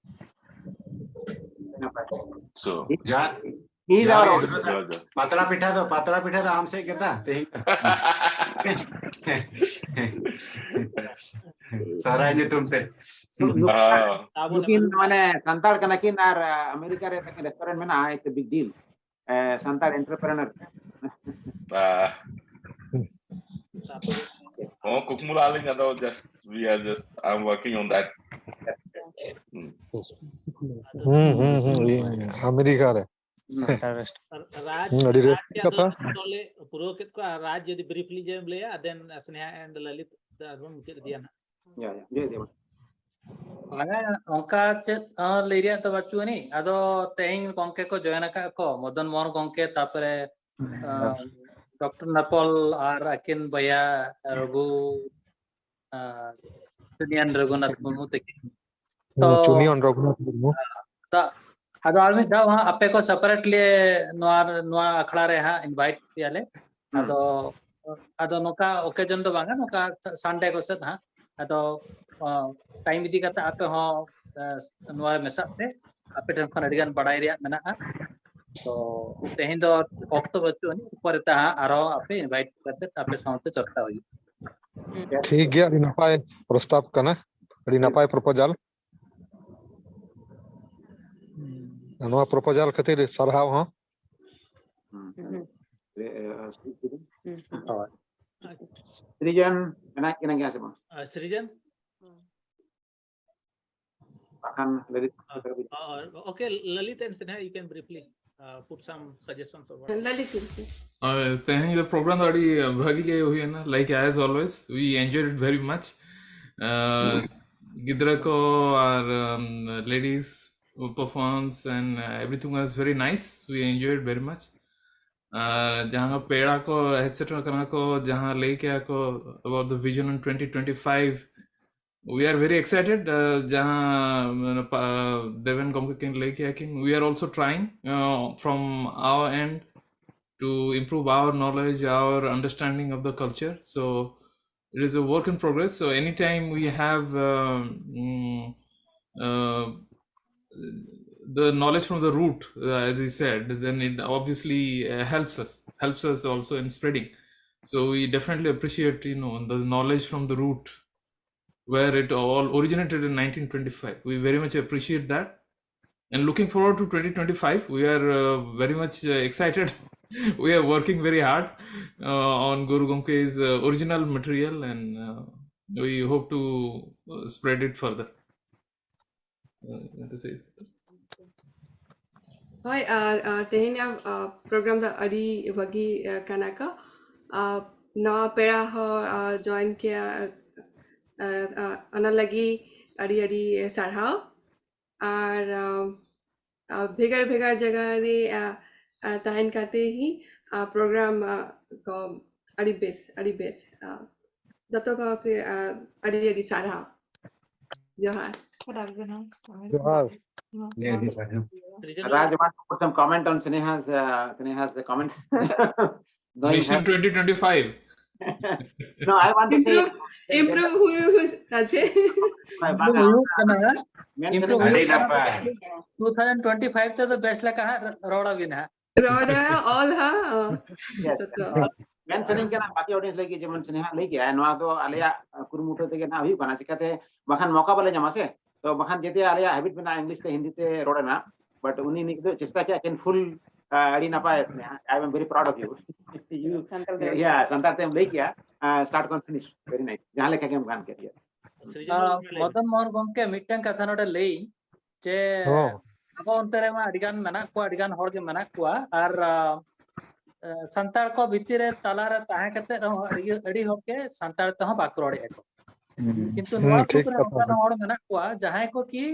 So, ᱡᱟᱦᱟᱸ ᱤᱧ ᱡᱟᱦᱟᱸ ᱫᱚ ᱨᱮ ᱡᱚᱦᱟᱨ, ᱡᱚᱦᱟᱨ᱾ ᱯᱟᱛᱲᱟ ᱯᱤᱴᱷᱟᱹ ᱫᱚ ᱯᱟᱛᱲᱟ ᱯᱤᱴᱷᱟᱹ ᱫᱚ ᱟᱢ ᱥᱮᱫ ᱜᱮ ᱫᱟ ᱛᱮᱦᱮᱧ ᱫᱚ᱾ ᱥᱚᱦᱨᱟᱭ ᱧᱩᱛᱩᱢ ᱛᱮ᱾ uh, ᱱᱩᱠᱤᱱ ᱢᱟᱱᱮ ᱥᱟᱱᱛᱟᱲ ᱠᱟᱱᱟ ᱠᱤᱱ ᱟᱨ ᱟᱢᱮᱨᱤᱠᱟ ᱨᱮ ᱛᱟᱹᱠᱤᱱ ᱨᱮᱥᱴᱩᱨᱮᱱᱴ ᱢᱮᱱᱟᱜᱼᱟ, it's a big deal. Santal ᱮᱱᱴᱟᱨᱯᱨᱮᱱᱟᱨ᱾ uh, ᱦᱚᱸ, ᱠᱩᱠᱢᱩ ᱞᱟᱜ ᱞᱤᱧ, ᱟᱫᱚ just we are just, I'm working on that. ᱦᱩᱸ ᱦᱩᱸ ᱦᱩᱸ ᱟᱢᱮᱨᱤᱠᱟ ᱨᱮ᱾ ᱥᱟᱱᱛᱟᱲ ᱨᱮᱥᱴ ᱨᱟᱡᱽ ᱦᱩᱸ, ᱟᱹᱰᱤ ᱨᱟᱹᱥᱠᱟᱹ ᱨᱟᱡᱽ ᱠᱟᱛᱷᱟ᱾ ᱫᱚ ᱯᱩᱨᱟᱹᱣ ᱠᱮᱫ ᱠᱚᱣᱟ᱾ ᱨᱟᱡᱽ ᱡᱩᱫᱤ ᱵᱨᱤᱯᱞᱤ ᱡᱮᱢ ᱞᱟᱹᱭᱟ, then ᱥᱱᱮᱦᱟ and ᱞᱟᱞᱤᱛ ᱫᱚ ᱟᱨᱵᱚᱱ ᱢᱩᱪᱟᱹᱫ ᱤᱫᱤᱭᱟ ᱱᱟᱦᱟᱜ᱾ ᱡᱚᱦᱟᱨ, ᱡᱚᱦᱟᱨ᱾ ᱢᱟᱱᱮ ᱚᱱᱠᱟ ᱪᱮᱫ ᱦᱚᱸ ᱞᱟᱹᱭ ᱨᱮᱭᱟᱜ ᱫᱚ ᱵᱟᱹᱪᱩᱜ ᱟᱹᱱᱤᱡ᱾ ᱟᱫᱚ ᱛᱮᱦᱮᱧ ᱜᱚᱝᱠᱮ ᱠᱚ ᱡᱚᱭᱮᱱ ᱟᱠᱟᱫ ᱠᱚ, ᱢᱚᱫᱚᱱ ᱢᱳᱦᱚᱱ ᱜᱚᱝᱠᱮ, ᱛᱟᱯᱚᱨᱮ ᱰᱚᱠᱴᱚᱨ ᱱᱟᱯᱚᱞ ᱟᱨ ᱟᱹᱠᱤᱱ ᱵᱚᱭᱦᱟ ᱨᱚᱜᱷᱩ, ᱟᱨ ᱪᱩᱱᱤᱭᱟᱱ ᱨᱚᱜᱷᱩᱱᱟᱛᱷ ᱢᱩᱨᱢᱩ ᱛᱟᱹᱠᱤᱱ᱾ ᱛᱚ ᱪᱩᱱᱤᱭᱟᱱ ᱨᱚᱜᱷᱩᱱᱟᱛᱷ ᱢᱩᱨᱢᱩ᱾ ᱛᱟ- ᱟᱫᱚ ᱟᱨ ᱢᱤᱫ ᱫᱷᱟᱣ ᱦᱟᱸᱜ ᱟᱯᱮ ᱠᱚ ᱥᱮᱯᱟᱨᱮᱴᱞᱤ ᱱᱚᱣᱟ ᱱᱚᱣᱟ ᱟᱠᱷᱲᱟ ᱨᱮ ᱦᱟᱸᱜ ᱤᱱᱵᱷᱟᱭᱤᱴ ᱯᱮᱭᱟᱞᱮ᱾ ᱦᱩᱸ᱾ ᱟᱫᱚ ᱟᱫᱚ ᱱᱚᱝᱠᱟ ᱚᱠᱮᱡᱚᱱ ᱫᱚ ᱵᱟᱝᱟ, ᱱᱚᱝᱠᱟ ᱥᱟᱱᱰᱮ ᱠᱚ ᱥᱮᱫ ᱦᱟᱸᱜ᱾ ᱟᱫᱚ ᱴᱟᱭᱤᱢ ᱤᱫᱤ ᱠᱟᱛᱮ ᱟᱯᱮ ᱦᱚᱸ ᱱᱚᱣᱟ ᱨᱮ ᱢᱮᱥᱟᱜ ᱯᱮ, ᱟᱯᱮ ᱴᱷᱮᱱ ᱠᱷᱚᱱ ᱟᱹᱰᱤ ᱜᱟᱱ ᱵᱟᱲᱟᱭ ᱨᱮᱭᱟᱜ ᱢᱮᱱᱟᱜᱼᱟ᱾ ᱛᱚ ᱛᱮᱦᱮᱧ ᱫᱚ ᱚᱠᱛᱚ ᱵᱟᱹᱪᱩᱜ ᱟᱹᱱᱤᱡ, ᱯᱚᱨᱮ ᱛᱮ ᱦᱟᱸᱜ ᱟᱨᱦᱚᱸ ᱟᱯᱮ ᱤᱱᱵᱷᱟᱭᱤᱴ ᱠᱟᱛᱮ ᱟᱯᱮ ᱥᱟᱶᱛᱮ ᱪᱚᱨᱪᱟ ᱦᱩᱭᱩᱜᱼᱟ᱾ ᱴᱷᱤᱠ ᱜᱮᱭᱟ, ᱟᱹᱰᱤ ᱱᱟᱯᱟᱭ ᱯᱨᱚᱥᱛᱟᱵ ᱠᱟᱱᱟ, ᱟᱹᱰᱤ ᱱᱟᱯᱟᱭ ᱯᱨᱚᱯᱳᱡᱟᱞ᱾ ᱱᱚᱣᱟ ᱯᱨᱚᱯᱳᱡᱟᱞ ᱠᱷᱟᱹᱛᱤᱨ ᱥᱟᱨᱦᱟᱣ ᱦᱚᱸ᱾ ᱦᱩᱸ᱾ ᱥᱨᱤᱡᱚᱱ ᱢᱮᱱᱟᱜ ᱠᱤᱱᱟ ᱜᱮᱭᱟ ᱥᱮ ᱵᱟᱝ? ᱟᱨ ᱥᱨᱤᱡᱚᱱ? ᱵᱟᱠᱷᱟᱱ ᱞᱟᱹᱞᱤᱛ Uh, okay, Lalit and Sneha, you can briefly uh, put some suggestions or whatever. ᱞᱟᱞᱤᱛ ᱜᱚᱢᱠᱮ᱾ ᱟᱨ ᱛᱮᱦᱮᱧ ᱫᱚ ᱯᱨᱳᱜᱨᱟᱢ ᱫᱚ ᱟᱹᱰᱤ ᱵᱷᱟᱹᱜᱤ ᱜᱮ ᱦᱩᱭᱮᱱᱟ, like as always we enjoyed it very much. Uh, ᱜᱤᱫᱽᱨᱟᱹ ᱠᱚ ᱟᱨ um, ladies performance and uh, everything was very nice, we enjoyed very much. ᱟᱨ ᱡᱟᱦᱟᱸ ᱯᱮᱲᱟ ᱠᱚ ᱦᱮᱡ ᱥᱮᱴᱮᱨ ᱠᱟᱱᱟ ᱠᱚ, ᱡᱟᱦᱟᱸ ᱞᱟᱹᱭ ᱠᱮᱜᱼᱟ ᱠᱚ about the vision in twenty twenty-five, we are very excited. Uh, ᱡᱟᱦᱟᱸ ᱢᱟᱱᱮ, ᱯᱟ- ᱫᱮᱵᱮᱱ ᱜᱚᱢᱠᱮ ᱠᱤᱱ ᱞᱟᱹᱭ ᱠᱮᱜᱼᱟ ᱠᱤᱱ, we are also trying uh, from our end to improve our knowledge, our understanding of the culture. So it is a work in progress. So anytime we have um, mm, uh, the knowledge from the root, uh, as we said, then it obviously uh, helps us, helps us also in spreading. So we definitely appreciate, you know, the knowledge from the root where it all originated in nineteen twenty-five. We very much appreciate that. And looking forward to twenty twenty-five, we are uh, very much uh, excited. We are working very hard uh, on Guru Gomke's uh, original material, and uh, we hope to uh, spread it further. Uh, you want to say? ᱦᱳᱭ, ᱟᱨ, ᱟᱨ, ᱛᱮᱦᱮᱧᱟᱜ, ᱟᱨ, program ᱫᱚ ᱟᱹᱰᱤ ᱵᱷᱟᱹᱜᱤ, ᱟᱨ, ᱠᱟᱱᱟ ᱠᱚ᱾ ᱟᱨ, ᱱᱟᱣᱟ ᱯᱮᱲᱟ ᱦᱚᱸ, ᱟᱨ, join ᱠᱮᱭᱟ, ᱟᱨ, ᱟᱨ, ᱟᱨ, ᱚᱱᱟ ᱞᱟᱹᱜᱤᱫ ᱟᱹᱰᱤ, ᱟᱹᱰᱤ ᱥᱟᱨᱦᱟᱣ᱾ ᱟᱨ, ᱟᱨ, ᱟᱨ, ᱵᱷᱮᱜᱟᱨ ᱵᱷᱮᱜᱟᱨ ᱡᱟᱭᱜᱟ ᱨᱮ, ᱟᱨ, ᱟᱨ, ᱛᱟᱦᱮᱱ ᱠᱟᱛᱮ ᱦᱤ, ᱟᱨ, program, ᱟᱨ, ᱠᱚ ᱟᱹᱰᱤ ᱵᱮᱥ, ᱟᱹᱰᱤ ᱵᱮᱥ᱾ ᱟᱨ, ᱡᱚᱛᱚ ᱠᱚᱜᱮ, ᱟᱨ, ᱟᱹᱰᱤ, ᱟᱹᱰᱤ ᱥᱟᱨᱦᱟᱣ᱾ ᱡᱚᱦᱟᱨ᱾ ᱡᱚᱦᱟᱨ᱾ Raj, you want to put some comment on Sneha's, uh, Sneha's comment? Knowing Mission her, twenty twenty-five. No, I want to say, Improve, improve ᱦᱩᱭ ᱦᱩᱭ ᱟᱪᱪᱷᱟ᱾ ᱵᱟᱝ, ᱤᱢᱯᱨᱩᱵᱷ ᱦᱩᱭᱩᱜ ᱠᱟᱱᱟ᱾ ᱢᱮᱱ ᱤᱢᱯᱨᱩᱵᱷ ᱥᱟᱱᱟᱧ ᱟᱹᱰᱤ ᱦᱩᱭᱩᱜ ᱠᱟᱱᱟ᱾ ᱱᱟᱯᱟᱭ᱾ Two thousand twenty five ᱛᱮᱫᱚ ᱵᱮᱥ ᱞᱮᱠᱟ ᱦᱟᱸᱜ ᱨᱚᱲ ᱟᱵᱤᱱ ᱦᱟᱸᱜ᱾ ᱨᱚᱲᱟ all ᱦᱟ᱾ Yes. ᱡᱚᱛᱚ᱾ ᱢᱮᱱ ᱥᱟᱱᱟᱧ ᱠᱟᱱᱟ ᱵᱟᱠᱤ audience ᱞᱟᱹᱜᱤᱫ, ᱡᱮᱢᱚᱱ ᱥᱱᱮᱦᱟ ᱞᱟᱹᱭ ᱠᱮᱜᱼᱟ, ᱱᱚᱣᱟ ᱫᱚ ᱟᱞᱮᱭᱟᱜ ᱠᱩᱨᱩᱢᱩᱴᱩ ᱛᱮᱜᱮ ᱱᱟᱜ ᱦᱩᱭᱩᱜ ᱠᱟᱱᱟ, ᱪᱤᱠᱟᱹᱛᱮ ᱵᱟᱠᱷᱟᱱ ᱢᱚᱠᱟ ᱵᱟᱞᱮ ᱧᱟᱢᱟ ᱥᱮ᱾ ᱛᱚ ᱵᱟᱠᱷᱟᱱ ᱡᱮᱛᱮ ᱟᱞᱮᱭᱟᱜ habit ᱢᱮᱱᱟᱜᱼᱟ English ᱛᱮ ᱦᱤᱱᱫᱤ ᱛᱮ ᱨᱚᱲ ᱨᱮᱱᱟᱜ, but ᱩᱱᱤ ᱱᱤᱛ ᱫᱚ ᱪᱮᱥᱴᱟ ᱠᱮᱜᱼᱟ ᱠᱤᱱ full, ᱟᱹᱰᱤ ᱱᱟᱯᱟᱭ ᱥᱱᱮᱦᱟ, I am very proud of you. You, Santal ᱛᱮ yeah, ᱥᱟᱱᱛᱟᱲ ᱛᱮᱢ ᱞᱟᱹᱭ ᱠᱮᱜᱼᱟ, start ᱠᱷᱚᱱ finish, very nice, ᱡᱟᱦᱟᱸ ᱞᱮᱠᱟ ᱜᱮᱢ ᱜᱟᱱ ᱠᱮᱫ ᱜᱮᱭᱟ᱾ ᱟᱨ ᱢᱚᱫᱚᱱ ᱢᱳᱦᱚᱱ ᱜᱚᱢᱠᱮ, ᱢᱤᱫᱴᱟᱝ ᱠᱟᱛᱷᱟ ᱱᱚᱰᱮ ᱞᱟᱹᱭ ᱡᱮ ᱦᱚᱸ᱾ ᱟᱵᱚ ᱚᱱᱛᱮ ᱨᱮᱢᱟ ᱟᱹᱰᱤ ᱜᱟᱱ ᱢᱮᱱᱟᱜ ᱠᱚᱣᱟ, ᱟᱹᱰᱤ ᱜᱟᱱ ᱦᱚᱲ ᱜᱮ ᱢᱮᱱᱟᱜ ᱠᱚᱣᱟ, ᱟᱨ ᱟᱸ, ᱥᱟᱱᱛᱟᱲ ᱠᱚ ᱵᱷᱤᱛᱤᱨ ᱨᱮ ᱛᱟᱞᱟ ᱨᱮ ᱛᱟᱦᱮᱸ ᱠᱟᱛᱮ ᱨᱮᱦᱚᱸ ᱟᱹᱰᱤ, ᱟᱹᱰᱤ ᱦᱚᱲ ᱜᱮ ᱥᱟᱱᱛᱟᱲ ᱛᱮᱦᱚᱸ ᱵᱟᱠᱚ ᱨᱚᱲᱮᱫᱼᱟ ᱠᱚ᱾ ᱠᱤᱱᱛᱩ ᱱᱚᱣᱟ ᱦᱩᱸ, ᱜᱨᱩᱯ ᱴᱷᱤᱠ ᱨᱮ ᱠᱟᱛᱷᱟ ᱚᱱᱠᱟᱱ ᱠᱟᱱᱟ᱾ ᱦᱚᱲ ᱢᱮᱱᱟᱜ ᱠᱚᱣᱟ ᱡᱟᱦᱟᱸᱭ ᱠᱚ ᱠᱤ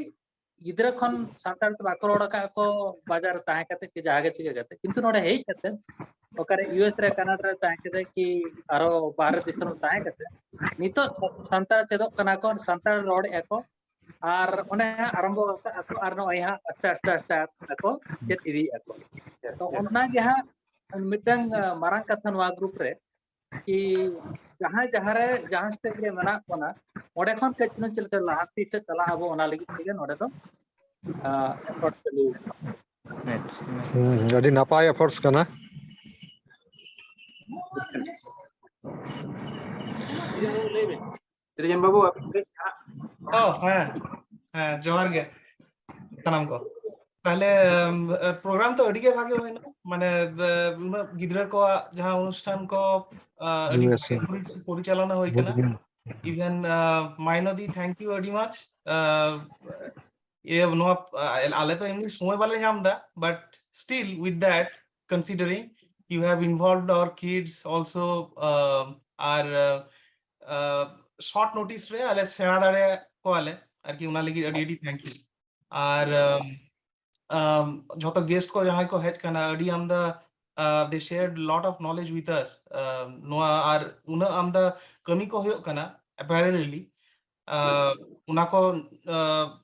ᱜᱤᱫᱽᱨᱟᱹ ᱠᱷᱚᱱ ᱥᱟᱱᱛᱟᱲ ᱛᱮ ᱵᱟᱠᱚ ᱨᱚᱲ ᱟᱠᱟᱫ ᱠᱚ, ᱵᱟᱡᱟᱨ ᱨᱮ ᱛᱟᱦᱮᱸ ᱠᱟᱛᱮ ᱠᱤ ᱡᱟᱦᱟᱸ ᱜᱮ ᱪᱤᱠᱟᱹ ᱠᱟᱛᱮ, ᱠᱤᱱᱛᱩ ᱱᱚᱰᱮ ᱦᱮᱡ ᱠᱟᱛᱮ ᱚᱠᱟᱨᱮ ᱤᱭᱩ ᱮᱥ ᱨᱮ, ᱠᱟᱱᱟᱰᱟ ᱨᱮ ᱛᱟᱦᱮᱸ ᱠᱟᱛᱮ ᱠᱤ ᱟᱨᱚ ᱵᱟᱦᱨᱮ ᱫᱤᱥᱚᱢ ᱨᱮ ᱛᱟᱦᱮᱸ ᱠᱟᱛᱮ ᱱᱤᱛᱚᱜ ᱥᱟᱱᱛᱟᱲ ᱪᱮᱫᱚᱜ ᱠᱟᱱᱟ ᱠᱚ, ᱥᱟᱱᱛᱟᱲ ᱨᱚᱲᱮᱫᱼᱟ ᱠᱚ, ᱟᱨ ᱚᱱᱮ ᱦᱟᱸᱜ ᱟᱨᱟᱢᱵᱚ ᱟᱠᱟᱫ ᱟᱠᱚ, ᱟᱨ ᱱᱚᱜᱼᱚᱭ ᱦᱟᱸᱜ ᱟᱥᱛᱮ ᱟᱥᱛᱮ ᱟᱥᱛᱮ ᱟᱠᱚ ᱪᱮᱫ ᱤᱫᱤᱭᱮᱫᱼᱟ ᱠᱚ᱾ ᱛᱚ ᱚᱱᱟ ᱜᱮ ᱦᱟᱸᱜ ᱢᱤᱫᱴᱟᱝ ᱟᱸ, ᱢᱟᱨᱟᱝ ᱠᱟᱛᱷᱟ ᱱᱚᱣᱟ ᱜᱨᱩᱯ ᱨᱮ, ᱠᱤ ᱡᱟᱦᱟᱸᱭ ᱡᱟᱦᱟᱸ ᱨᱮ ᱡᱟᱦᱟᱸ ᱥᱴᱮᱡ ᱨᱮ ᱢᱮᱱᱟᱜ ᱵᱚᱱᱟ, ᱚᱸᱰᱮ ᱠᱷᱚᱱ ᱠᱟᱹᱡ ᱪᱩᱞᱩᱝ ᱪᱮᱫ ᱞᱮᱠᱟ ᱞᱟᱦᱟᱱᱛᱤ ᱥᱮᱫ ᱪᱟᱞᱟᱜ ᱟᱵᱚ, ᱚᱱᱟ ᱞᱟᱹᱜᱤᱫ ᱛᱮᱜᱮ ᱱᱚᱰᱮ ᱫᱚ ᱮᱯᱷᱚᱨᱴ ᱪᱟᱹᱞᱩ ᱟᱠᱟᱱᱟ᱾ ᱟᱪᱪᱷᱟ᱾ ᱦᱩᱸ, ᱟᱹᱰᱤ ᱱᱟᱯᱟᱭ ᱮᱯᱷᱚᱨᱴᱥ ᱠᱟᱱᱟ᱾ ᱥᱤᱨᱡᱚᱱ ᱵᱟᱹᱵᱩ, ᱟᱹᱵᱤᱱ ᱞᱟᱹᱭ ᱵᱤᱱ ᱦᱟᱸᱜ᱾ ᱚ ᱦᱮᱸ, ᱦᱮᱸ, ᱡᱚᱦᱟᱨ ᱜᱮ ᱥᱟᱱᱟᱢ ᱠᱚ᱾ ᱛᱟᱦᱞᱮ ᱯᱨᱳᱜᱨᱟᱢ ᱛᱚ ᱟᱹᱰᱤ ᱜᱮ ᱵᱷᱟᱜᱮ ᱦᱩᱭᱱᱟ, ᱢᱟᱱᱮ ᱩᱱᱟᱹᱜ ᱜᱤᱫᱽᱨᱟᱹ ᱠᱚᱣᱟᱜ ᱡᱟᱦᱟᱸ ᱚᱱᱩᱥᱴᱷᱟᱱ ᱠᱚ ᱟᱹᱰᱤ ᱵᱷᱟᱜᱮ ᱯᱚᱨᱤᱪᱟᱞᱚᱱᱟ ᱦᱩᱭ ᱠᱟᱱᱟ᱾ Even ᱢᱟᱭᱱᱚᱫᱤ, thank you ᱟᱹᱰᱤ much. ᱤᱭᱟᱹ ᱱᱚᱣᱟ ᱟᱞᱮ ᱫᱚ ᱮᱢᱱᱤ ᱥᱚᱢᱚᱭ ᱵᱟᱞᱮ ᱧᱟᱢ ᱮᱫᱟ, but still with that, considering you have involved our kids also, R short notice ᱨᱮ ᱟᱞᱮ ᱥᱮᱬᱟ ᱫᱟᱲᱮ ᱠᱚᱣᱟᱞᱮ ᱟᱨᱠᱤ, ᱚᱱᱟ ᱞᱟᱹᱜᱤᱫ ᱟᱹᱰᱤ ᱟᱹᱰᱤ thank you. ᱟᱨ ᱡᱷᱚᱛᱚ guest ᱠᱚ ᱡᱟᱦᱟᱸᱭ ᱠᱚ ᱦᱮᱡ ᱠᱟᱱᱟ, ᱟᱹᱰᱤ ᱟᱢᱫᱟ, they shared lot of knowledge with us. ᱱᱚᱣᱟ ᱟᱨ ᱩᱱᱟᱹᱜ ᱟᱢᱫᱟ ᱠᱟᱹᱢᱤ ᱠᱚ ᱦᱩᱭᱩᱜ ᱠᱟᱱᱟ parallelly, ᱚᱱᱟ ᱠᱚ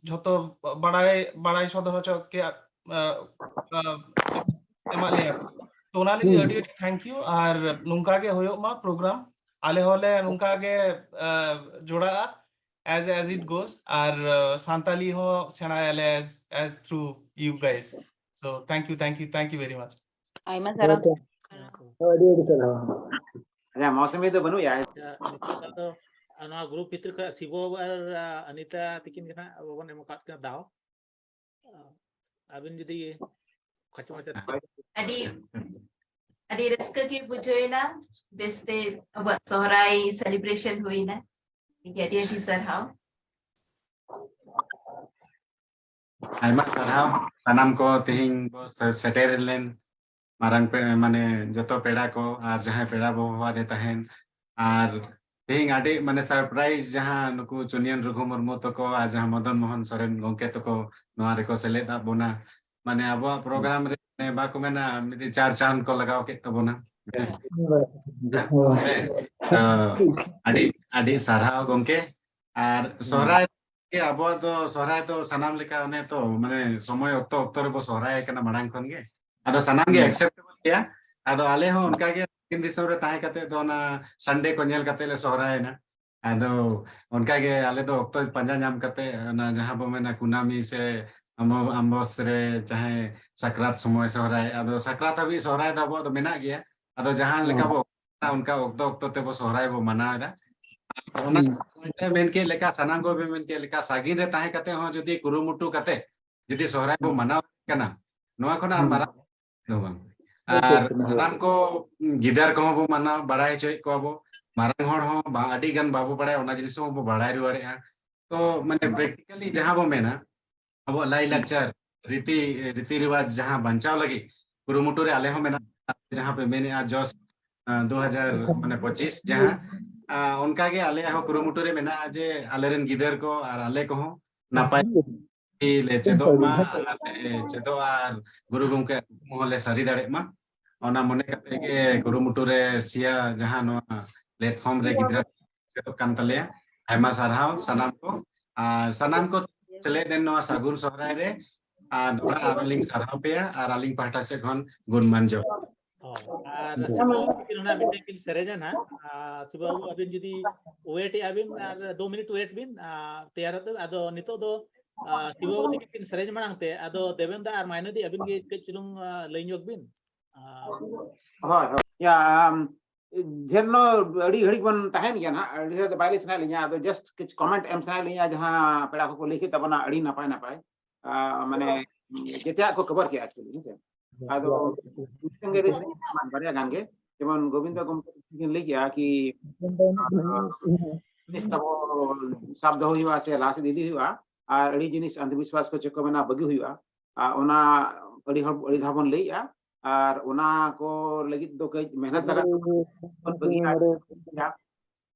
ᱡᱷᱚᱛᱚ ᱵᱟᱲᱟᱭ ᱵᱟᱲᱟᱭ ᱥᱚᱫᱚᱨ ᱦᱚᱪᱚ ᱠᱮ ᱮᱢᱟᱜ ᱞᱮᱭᱟ ᱠᱚ᱾ ᱛᱚ ᱚᱱᱟ ᱞᱟᱹᱜᱤᱫ ᱟᱹᱰᱤ ᱟᱹᱰᱤ thank you. ᱟᱨ ᱱᱚᱝᱠᱟ ᱜᱮ ᱦᱩᱭᱩᱜ ᱢᱟ ᱯᱨᱳᱜᱨᱟᱢ, ᱟᱞᱮ ᱦᱚᱸᱞᱮ ᱱᱚᱝᱠᱟ ᱜᱮ ᱡᱚᱲᱟᱜᱼᱟ as as it goes. ᱟᱨ ᱥᱟᱱᱛᱟᱞᱤ ᱦᱚᱸ ᱥᱮᱬᱟᱭᱟᱞᱮ as as through you guys. So thank you, thank you, thank you very much. ᱟᱭᱢᱟ ᱥᱟᱨᱦᱟᱣ᱾ ᱟᱹᱰᱤ ᱟᱹᱰᱤ ᱥᱟᱨᱦᱟᱣ᱾ ᱟᱪᱪᱷᱟ, ᱢᱳᱥᱩᱢᱤ ᱫᱚ ᱵᱟᱹᱱᱩᱜ ᱭᱟ᱾ ᱟᱪᱪᱷᱟ, ᱱᱤᱛᱚᱜ ᱫᱚ ᱱᱚᱣᱟ ᱜᱨᱩᱯ ᱵᱷᱤᱛᱨᱤ ᱠᱷᱚᱱ ᱥᱤᱵᱚ ᱟᱨ ᱟᱱᱤᱛᱟ ᱛᱤᱠᱤᱱ ᱜᱮ ᱱᱟᱦᱟᱜ ᱟᱵᱚ ᱵᱚᱱ ᱮᱢ ᱟᱠᱟᱫ ᱠᱤᱱᱟ ᱫᱟᱣ᱾ ᱟᱹᱵᱤᱱ ᱡᱩᱫᱤ ᱠᱷᱟᱴᱚ ᱢᱟᱪᱷᱟ ᱟᱹᱰᱤ ᱟᱹᱰᱤ ᱨᱟᱹᱥᱠᱟᱹ ᱜᱮ ᱵᱩᱡᱷᱟᱹᱣ ᱮᱱᱟ, ᱵᱮᱥᱛᱮ ᱟᱵᱚᱣᱟᱜ ᱥᱚᱦᱨᱟᱭ ᱥᱮᱞᱤᱵᱨᱮᱥᱚᱱ ᱦᱩᱭᱱᱟ᱾ ᱟᱹᱰᱤ ᱟᱹᱰᱤ ᱥᱟᱨᱦᱟᱣ᱾ ᱟᱭᱢᱟ ᱥᱟᱨᱦᱟᱣ ᱥᱟᱱᱟᱢ ᱠᱚ ᱛᱮᱦᱮᱧ ᱵᱚ ᱥᱮ- ᱥᱮᱴᱮᱨ ᱞᱮᱱ ᱢᱟᱨᱟᱝ ᱯᱮ- ᱢᱟᱱᱮ ᱡᱚᱛᱚ ᱯᱮᱲᱟ ᱠᱚ ᱟᱨ ᱡᱟᱦᱟᱸᱭ ᱯᱮᱲᱟ ᱵᱚ ᱦᱚᱦᱚᱣᱟᱫᱮ ᱛᱟᱦᱮᱱ ᱟᱨ ᱛᱮᱦᱮᱧ ᱟᱹᱰᱤ ᱢᱟᱱᱮ ᱥᱟᱨᱯᱨᱟᱭᱤᱡᱽ ᱡᱟᱦᱟᱸ ᱱᱩᱠᱩ ᱪᱩᱱᱭᱟᱱ ᱨᱚᱜᱷᱩ ᱢᱩᱨᱢᱩ ᱛᱟᱠᱚ ᱟᱨ ᱡᱟᱦᱟᱸ ᱢᱚᱫᱚᱱ ᱢᱳᱦᱚᱱ ᱥᱚᱨᱮᱱ ᱜᱚᱢᱠᱮ ᱛᱟᱠᱚ ᱱᱚᱣᱟ ᱨᱮᱠᱚ ᱥᱮᱞᱮᱫ ᱟᱫ ᱵᱚᱱᱟ᱾ ᱢᱟᱱᱮ ᱟᱵᱚᱣᱟᱜ ᱯᱨᱳᱜᱨᱟᱢ ᱨᱮ ᱢᱟᱱᱮ ᱵᱟᱠᱚ ᱢᱮᱱᱟ ᱢᱤᱫᱴᱤᱡ ᱪᱟᱨ ᱪᱟᱸᱫ ᱠᱚ ᱞᱟᱜᱟᱣ ᱠᱮᱫ ᱛᱟᱵᱚᱱᱟ᱾ ᱦᱮᱸ᱾ ᱛᱚ, ᱟᱹᱰᱤ ᱟᱹᱰᱤ ᱥᱟᱨᱦᱟᱣ ᱜᱚᱢᱠᱮ᱾ ᱟᱨ ᱥᱚᱦᱨᱟᱭ ᱜᱮ ᱟᱵᱚᱣᱟᱜ ᱫᱚ ᱥᱚᱦᱨᱟᱭ ᱫᱚ ᱥᱟᱱᱟᱢ ᱞᱮᱠᱟ ᱚᱱᱮ ᱛᱚ ᱢᱟᱱᱮ ᱥᱚᱢᱚᱭ ᱚᱠᱛᱚ ᱚᱠᱛᱚ ᱨᱮᱵᱚ ᱥᱚᱦᱨᱟᱭ ᱠᱟᱱᱟ ᱢᱟᱲᱟᱝ ᱠᱷᱚᱱ ᱜᱮ᱾ ᱟᱫᱚ ᱥᱟᱱᱟᱢ ᱜᱮ ᱮᱠᱥᱮᱯᱴᱮᱵᱚᱞ ᱜᱮᱭᱟ᱾ ᱟᱫᱚ ᱟᱞᱮ ᱦᱚᱸ ᱚᱱᱠᱟ ᱜᱮ ᱫᱤᱥᱚᱢ ᱨᱮ ᱛᱟᱦᱮᱸ ᱠᱟᱛᱮ ᱫᱚ ᱚᱱᱟ ᱥᱟᱱᱰᱮ ᱠᱚ ᱧᱮᱞ ᱠᱟᱛᱮ ᱞᱮ ᱥᱚᱦᱨᱟᱭᱮᱱᱟ᱾ ᱟᱫᱚ ᱚᱱᱠᱟᱜᱮ ᱟᱞᱮ ᱫᱚ ᱚᱠᱛᱚ ᱯᱟᱸᱡᱟ ᱧᱟᱢ ᱠᱟᱛᱮ ᱚᱱᱟ ᱡᱟᱦᱟᱸ ᱵᱚ ᱢᱮᱱᱟ ᱠᱩᱱᱟᱢᱤ ᱥᱮ ᱟᱢᱵᱚ-, ᱟᱢᱵᱚᱥ ᱨᱮ ᱡᱟᱦᱟᱸᱭ ᱥᱟᱠᱨᱟᱛ ᱥᱚᱢᱚᱭ ᱥᱚᱦᱨᱟᱭ, ᱟᱫᱚ ᱥᱟᱠᱨᱟᱛ ᱦᱟᱹᱵᱤᱡ ᱥᱚᱦᱨᱟᱭ ᱫᱚ ᱟᱵᱚᱣᱟᱜ ᱫᱚ ᱢᱮᱱᱟᱜ ᱜᱮᱭᱟ᱾ ᱟᱫᱚ ᱡᱟᱦᱟᱸ ᱞᱮᱠᱟ ᱵᱚ ᱚᱱᱠᱟ ᱚᱠᱛᱚ ᱚᱠᱛᱚ ᱛᱮᱵᱚ ᱥᱚᱦᱨᱟᱭ ᱵᱚ ᱢᱟᱱᱟᱣ ᱮᱫᱟ᱾ ᱚᱱᱟ ᱢᱮᱱ ᱠᱮᱫ ᱞᱮᱠᱟ, ᱥᱟᱱᱟᱢ ᱠᱚ ᱢᱮᱱ ᱠᱮᱫ ᱞᱮᱠᱟ, ᱥᱟᱺᱜᱤᱧ ᱨᱮ ᱛᱟᱦᱮᱸ ᱠᱟᱛᱮ ᱦᱚᱸ ᱡᱩᱫᱤ ᱠᱩᱨᱩᱢᱩᱴᱩ ᱠᱟᱛᱮ ᱡᱩᱫᱤ ᱥᱚᱦᱨᱟᱭ ᱵᱚ ᱢᱟᱱᱟᱣ ᱠᱟᱱᱟ, ᱱᱚᱣᱟ ᱠᱷᱚᱱᱟᱜ ᱟᱨ ᱢᱟᱨᱟᱝ ᱫᱚ ᱵᱟᱝ᱾ ᱟᱨ ᱥᱟᱱᱟᱢ ᱠᱚ ᱜᱤᱫᱟᱹᱨ ᱠᱚᱦᱚᱸ ᱵᱚ ᱢᱟᱱᱟᱣ ᱵᱟᱲᱟᱭ ᱦᱚᱪᱚᱭᱮᱫ ᱠᱚᱣᱟ ᱵᱚ, ᱢᱟᱨᱟᱝ ᱦᱚᱲ ᱦᱚᱸ ᱵᱟ-, ᱟᱹᱰᱤ ᱜᱟᱱ ᱵᱟᱵᱚ ᱵᱟᱲᱟᱭᱟ, ᱚᱱᱟ ᱡᱤᱱᱤᱥ ᱦᱚᱸ ᱵᱚ ᱵᱟᱲᱟᱭ ᱨᱩᱣᱟᱹᱲᱮᱜᱼᱟ᱾ ᱛᱚ ᱢᱟᱱᱮ practically ᱡᱟᱦᱟᱸ ᱵᱚ ᱢᱮᱱᱟ, ᱟᱵᱚᱣᱟᱜ ᱞᱟᱭ ᱞᱟᱠᱪᱟᱨ, ᱨᱤᱛᱤ, ᱨᱤᱛᱤ ᱨᱮᱣᱟᱡᱽ ᱡᱟᱦᱟᱸ ᱵᱟᱧᱪᱟᱣ ᱞᱟᱹᱜᱤᱫ ᱠᱩᱨᱩᱢᱩᱴᱩ ᱨᱮ ᱟᱞᱮ ᱦᱚᱸ ᱢᱮᱱᱟᱜ, ᱡᱟᱦᱟᱸ ᱯᱮ ᱢᱮᱱᱮᱜᱼᱟ ᱡᱚᱥ, ᱟᱸ, ᱫᱩ ᱦᱟᱡᱟᱨ ᱢᱟᱱᱮ ᱯᱚᱸᱪᱤᱥ ᱡᱟᱦᱟᱸ, ᱟᱸ, ᱚᱱᱠᱟ ᱜᱮ ᱟᱞᱮᱭᱟᱜ ᱦᱚᱸ ᱠᱩᱨᱩᱢᱩᱴᱩ ᱨᱮ ᱢᱮᱱᱟᱜᱼᱟ ᱡᱮ ᱟᱞᱮᱨᱮᱱ ᱜᱤᱫᱟᱹᱨ ᱠᱚ ᱟᱨ ᱟᱞᱮ ᱠᱚᱦᱚᱸ ᱱᱟᱯᱟᱭ ᱞᱮ ᱪᱮᱫᱚᱜ ᱢᱟ ᱟᱨ ᱞᱮ ᱪᱮᱫᱚᱜᱼᱟ ᱟᱨ ᱜᱩᱨᱩ ᱜᱚᱢᱠᱮᱭᱟᱜ ᱠᱩᱠᱢᱩ ᱦᱚᱸᱞᱮ ᱥᱟᱹᱨᱤ ᱫᱟᱲᱮᱜ ᱢᱟ᱾ ᱚᱱᱟ ᱢᱚᱱᱮ ᱠᱟᱛᱮ ᱜᱮ ᱠᱩᱨᱩᱢᱩᱴᱩ ᱨᱮ ᱥᱮᱭᱟ ᱡᱟᱦᱟᱸ ᱱᱚᱣᱟ platform ᱨᱮ ᱜᱤᱫᱽᱨᱟᱹ ᱪᱮᱫᱚᱜ ᱠᱟᱱ ᱛᱟᱞᱮᱭᱟ᱾ ᱟᱭᱢᱟ ᱥᱟᱨᱦᱟᱣ ᱥᱟᱱᱟᱢ ᱠᱚ, ᱟᱨ ᱥᱟᱱᱟᱢ ᱠᱚ ᱥᱮᱞᱮᱫ ᱮᱱ ᱱᱚᱣᱟ ᱥᱟᱹᱜᱩᱱ ᱥᱚᱦᱨᱟᱭ ᱨᱮ, ᱟᱨ ᱫᱚᱦᱲᱟ ᱟᱨᱦᱚᱸ ᱞᱤᱧ ᱥᱟᱨᱦᱟᱣ ᱯᱮᱭᱟ ᱟᱨ ᱟᱹᱞᱤᱧ ᱯᱟᱦᱴᱟ ᱥᱮᱫ ᱠᱷᱚᱱ ᱜᱩᱱ ᱢᱟᱱ ᱡᱚᱦᱟᱨ᱾ ᱚ, ᱟᱨ ᱥᱤᱵᱩ ᱵᱟᱹᱵᱩ ᱛᱤᱠᱤᱱ ᱦᱚᱸ ᱱᱟᱜ ᱢᱤᱫᱴᱮᱱ ᱠᱤᱱ ᱥᱮᱨᱮᱧᱟ ᱱᱟᱜ᱾ ᱟᱨ ᱥᱤᱵᱩ ᱵᱟᱹᱵᱩ, ᱟᱹᱵᱤᱱ ᱡᱩᱫᱤ wait ᱮᱜᱼᱟ ᱵᱤᱱ, ᱟᱨ ᱫᱩ ᱢᱤᱱᱤᱴ wait ᱵᱤᱱ, ᱟᱨ ᱛᱮᱭᱟᱨ ᱠᱟᱛᱮ, ᱟᱫᱚ ᱱᱤᱛᱚᱜ ᱫᱚ, ᱟᱨ ᱥᱤᱵᱩ ᱵᱟᱹᱵᱩ ᱛᱤᱠᱤᱱ ᱠᱤᱱ ᱥᱮᱨᱮᱧ ᱢᱟᱲᱟᱝ ᱛᱮ, ᱟᱫᱚ ᱫᱮᱵᱮᱱ ᱫᱟ ᱟᱨ ᱢᱟᱭᱱᱚ ᱫᱤ, ᱟᱹᱵᱤᱱ ᱜᱮ ᱠᱟᱹᱡ ᱪᱩᱞᱩᱝ, ᱟᱨ ᱞᱟᱹᱭ ᱧᱚᱜ ᱵᱤᱱ᱾ ᱟᱨ ᱦᱳᱭ, ᱦᱳᱭ᱾ ᱭᱟ, ᱟᱢ, ᱰᱷᱮᱨ ᱱᱚ ᱟᱹᱰᱤ ᱜᱷᱟᱹᱲᱤᱡ ᱵᱚᱱ ᱛᱟᱦᱮᱱ ᱜᱮᱭᱟ ᱱᱟᱦᱟᱜ, ᱟᱹᱰᱤ ᱰᱷᱮᱨ ᱫᱚ ᱵᱟᱭ ᱞᱟᱹᱭ ᱥᱟᱱᱟᱭᱮᱫ ᱞᱤᱧᱟ, ᱟᱫᱚ just ᱠᱤᱪᱷᱩ comment ᱮᱢ ᱥᱟᱱᱟᱭᱮᱫ ᱞᱤᱧᱟ, ᱡᱟᱦᱟᱸ ᱯᱮᱲᱟ ᱠᱚᱠᱚ ᱞᱟᱹᱭ ᱠᱮᱫ ᱛᱟᱵᱚᱱᱟ, ᱟᱹᱰᱤ ᱱᱟᱯᱟᱭ ᱱᱟᱯᱟᱭ᱾ ᱟᱸ, ᱢᱟᱱᱮ, ᱡᱮᱛᱮᱭᱟᱜ ᱠᱚ cover ᱠᱮᱜᱼᱟ actually, ᱦᱮᱸ ᱥᱮ? ᱟᱫᱚ ᱢᱤᱫᱴᱟᱝ ᱜᱮ ᱞᱟᱹᱭ ᱥᱟᱱᱟᱧ ᱠᱟᱱᱟ, ᱵᱟᱨᱭᱟ ᱜᱟᱱ ᱜᱮ, ᱡᱮᱢᱚᱱ ᱜᱳᱵᱤᱱᱫᱚ ᱜᱚᱢᱠᱮ ᱛᱤᱠᱤᱱ ᱠᱤᱱ ᱞᱟᱹᱭ ᱠᱮᱜᱼᱟ ᱠᱤ, ᱟᱸ, ᱡᱤᱱᱤᱥ ᱛᱟᱵᱚ ᱥᱟᱵ ᱫᱚᱦᱚ ᱦᱩᱭᱩᱜᱼᱟ ᱥᱮ ᱞᱟᱦᱟ ᱥᱮᱫ ᱤᱫᱤ ᱦᱩᱭᱩᱜᱼᱟ, ᱟᱨ ᱟᱹᱰᱤ ᱡᱤᱱᱤᱥ ᱚᱱᱫᱷᱚᱵᱤᱥᱣᱟᱥ ᱠᱚ ᱪᱮᱫ ᱠᱚ ᱢᱮᱱᱟᱜᱼᱟ ᱵᱟᱹᱜᱤ ᱦᱩᱭᱩᱜᱼᱟ᱾ ᱟᱨ ᱚᱱᱟ ᱟᱹᱰᱤ ᱦᱚᱲ, ᱟᱹᱰᱤ ᱫᱷᱟᱣ ᱵᱚᱱ ᱞᱟᱹᱭᱮᱜᱼᱟ, ᱟᱨ ᱚᱱᱟ ᱠᱚ ᱞᱟᱹᱜᱤᱫ ᱫᱚ ᱠᱟᱹᱡ ᱢᱮᱦᱱᱚᱛ ᱞᱟᱜᱟᱜ ᱛᱟᱵᱚᱱᱟ᱾ ᱵᱚᱱ ᱵᱟᱹᱜᱤᱭᱟ᱾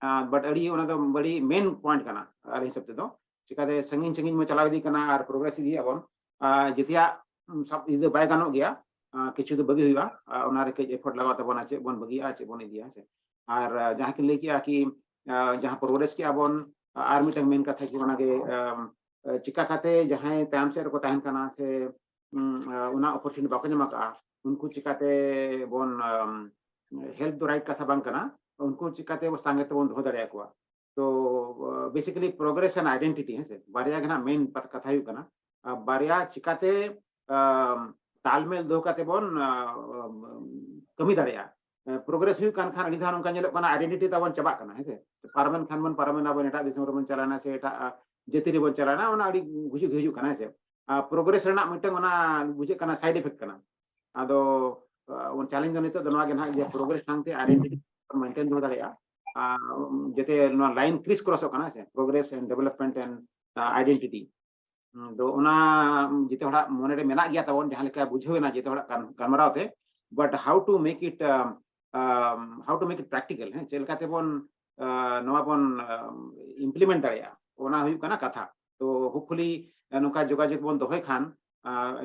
ᱟᱸ, but ᱟᱹᱰᱤ, ᱚᱱᱟ ᱫᱚ ᱟᱹᱰᱤ main point ᱠᱟᱱᱟ ᱟᱞᱮ ᱦᱤᱥᱟᱹᱵ ᱛᱮᱫᱚ᱾ ᱪᱤᱠᱟᱛᱮ ᱥᱟᱺᱜᱤᱧ ᱥᱟᱺᱜᱤᱧ ᱵᱚᱱ ᱪᱟᱞᱟᱣ ᱤᱫᱤᱜ ᱠᱟᱱᱟ ᱟᱨ progress ᱤᱫᱤᱭᱮᱜᱼᱟ ᱵᱚᱱ᱾ ᱟᱸ, ᱡᱮᱛᱮᱭᱟᱜ, ᱩᱢ, ᱥᱟᱵ ᱤᱫᱤ ᱫᱚ ᱵᱟᱭ ᱜᱟᱱᱚᱜ ᱜᱮᱭᱟ᱾ ᱟᱸ, ᱠᱤᱪᱷᱩ ᱫᱚ ᱵᱟᱹᱜᱤ ᱦᱩᱭᱩᱜᱼᱟ᱾ ᱟᱸ, ᱚᱱᱟ ᱨᱮ ᱠᱟᱹᱡ effort ᱞᱟᱜᱟᱣ ᱛᱟᱵᱚᱱᱟ, ᱪᱮᱫ ᱵᱚᱱ ᱵᱟᱹᱜᱤᱭᱟᱜᱼᱟ, ᱪᱮᱫ ᱵᱚᱱ ᱤᱫᱤᱭᱟ, ᱦᱮᱸ ᱥᱮ᱾ ᱟᱨ, ᱟᱸ, ᱡᱟᱦᱟᱸ ᱠᱤᱱ ᱞᱟᱹᱭ ᱠᱮᱜᱼᱟ ᱠᱤ, ᱟᱸ, ᱡᱟᱦᱟᱸ progress ᱠᱮᱜᱼᱟ ᱵᱚᱱ, ᱟᱨ ᱢᱤᱫᱴᱟᱝ main ᱠᱟᱛᱷᱟ ᱠᱤ ᱚᱱᱟᱜᱮ, ᱟᱸ, ᱪᱤᱠᱟ ᱠᱟᱛᱮ ᱡᱟᱦᱟᱸᱭ ᱛᱟᱭᱚᱢ ᱥᱮᱫ ᱨᱮᱠᱚ ᱛᱟᱦᱮᱱ ᱠᱟᱱᱟ ᱥᱮ, ᱩᱸ, ᱟᱸ, ᱚᱱᱟ opportunity ᱵᱟᱠᱚ ᱧᱟᱢ ᱟᱠᱟᱫᱼᱟ, ᱩᱱᱠᱩ ᱪᱤᱠᱟᱛᱮ ᱵᱚᱱ, ᱟᱸ, help ᱫᱚ right ᱠᱟᱛᱷᱟ ᱵᱟᱝ ᱠᱟᱱᱟ, ᱩᱱᱠᱩ ᱪᱤᱠᱟᱹᱛᱮ ᱥᱟᱸᱜᱮ ᱛᱮᱵᱚᱱ ᱫᱚᱦᱚ ᱫᱟᱲᱮᱭᱟᱠᱚᱣᱟ? ᱛᱚ basically progress and identity, ᱦᱮᱸ ᱥᱮ, ᱵᱟᱨᱭᱟ ᱜᱮ ᱱᱟᱜ main ᱠᱟᱛᱷᱟ ᱦᱩᱭᱩᱜ ᱠᱟᱱᱟ᱾ ᱟᱨ ᱵᱟᱨᱭᱟ ᱪᱤᱠᱟᱹᱛᱮ ᱟᱢ, ᱛᱟᱞᱢᱮᱞ ᱫᱚᱦᱚ ᱠᱟᱛᱮ ᱵᱚᱱ ᱟᱢ, ᱠᱟᱹᱢᱤ ᱫᱟᱲᱮᱭᱟᱜᱼᱟ᱾ ᱯᱨᱳᱜᱨᱮᱥ ᱦᱩᱭᱩᱜ ᱠᱟᱱ ᱠᱷᱟᱱ ᱟᱹᱰᱤ ᱫᱷᱟᱣ ᱱᱚᱝᱠᱟ ᱧᱮᱞᱚᱜ ᱠᱟᱱᱟ, ᱟᱭᱰᱮᱱᱴᱤᱴᱤ ᱛᱟᱵᱚᱱ ᱪᱟᱵᱟᱜ ᱠᱟᱱᱟ, ᱦᱮᱸ ᱥᱮ? ᱯᱟᱨᱚᱢᱮᱱ ᱠᱷᱟᱱ ᱵᱚᱱ ᱯᱟᱨᱚᱢᱮᱱᱟ, ᱵᱚᱱ ᱮᱴᱟᱜ ᱫᱤᱥᱚᱢ ᱨᱮᱵᱚᱱ ᱪᱟᱞᱟᱣᱱᱟ ᱥᱮ ᱮᱴᱟᱜ ᱟᱜ, ᱡᱟᱹᱛᱤ ᱨᱮᱵᱚᱱ ᱪᱟᱞᱟᱣᱱᱟ, ᱚᱱᱟ ᱟᱹᱰᱤ ᱜᱩᱡᱩᱜ ᱜᱮ ᱦᱤᱡᱩᱜ ᱠᱟᱱᱟ, ᱦᱮᱸ ᱥᱮ? ᱟᱨ ᱯᱨᱳᱜᱨᱮᱥ ᱨᱮᱱᱟᱜ ᱢᱤᱫᱴᱟᱝ ᱚᱱᱟ ᱵᱩᱡᱷᱟᱹᱜ ᱠᱟᱱᱟ ᱥᱟᱭᱤᱰ ᱤᱯᱷᱮᱠᱴ ᱠᱟᱱᱟ᱾ ᱟᱫᱚ ᱟᱨ, ᱪᱮᱞᱮᱧᱡᱽ ᱫᱚ ᱱᱤᱛᱚᱜ ᱫᱚ ᱱᱚᱣᱟ ᱜᱮ ᱱᱟᱦᱟᱜ ᱡᱮ ᱯᱨᱳᱜᱨᱮᱥ ᱥᱟᱶᱛᱮ ᱟᱭᱰᱮᱱᱴᱤᱴᱤ ᱢᱮᱱᱴᱮᱱ ᱫᱚᱦᱚ ᱫᱟᱲᱮᱭᱟᱜᱼᱟ᱾ ᱟᱨ, ᱡᱟᱛᱮ ᱱᱚᱣᱟ ᱞᱟᱭᱤᱱ ᱠᱨᱤᱥ ᱠᱨᱚᱥᱚᱜ ᱠᱟᱱᱟ, ᱥᱮ? Progress and development and identity. ᱦᱩᱸ, ᱫᱚ ᱚᱱᱟ ᱡᱚᱛᱚ ᱦᱚᱲᱟᱜ ᱢᱚᱱᱮ ᱨᱮ ᱢᱮᱱᱟᱜ ᱜᱮᱭᱟ ᱛᱟᱵᱚᱱ, ᱡᱟᱦᱟᱸ ᱞᱮᱠᱟ ᱵᱩᱡᱷᱟᱹᱣ ᱮᱱᱟ ᱡᱚᱛᱚ ᱦᱚᱲᱟᱜ ᱜᱟᱞ-, ᱜᱟᱞᱢᱟᱨᱟᱣ ᱛᱮ, but how to make it, um, um, how to make it practical, ᱦᱮᱸ, ᱪᱮᱫ ᱞᱮᱠᱟᱛᱮ ᱵᱚᱱ, ᱟᱸ, ᱱᱚᱣᱟ ᱵᱚᱱ ᱤᱢᱯᱞᱤᱢᱮᱱᱴ ᱫᱟᱲᱮᱭᱟᱜᱼᱟ, ᱚᱱᱟ ᱦᱩᱭᱩᱜ ᱠᱟᱱᱟ ᱠᱟᱛᱷᱟ᱾ ᱛᱚ ᱦᱳᱯᱯᱷᱩᱞᱤ ᱱᱚᱝᱠᱟ ᱡᱳᱜᱟᱡᱳᱜᱽ ᱵᱚᱱ ᱫᱚᱦᱚᱭ ᱠᱷᱟᱱ,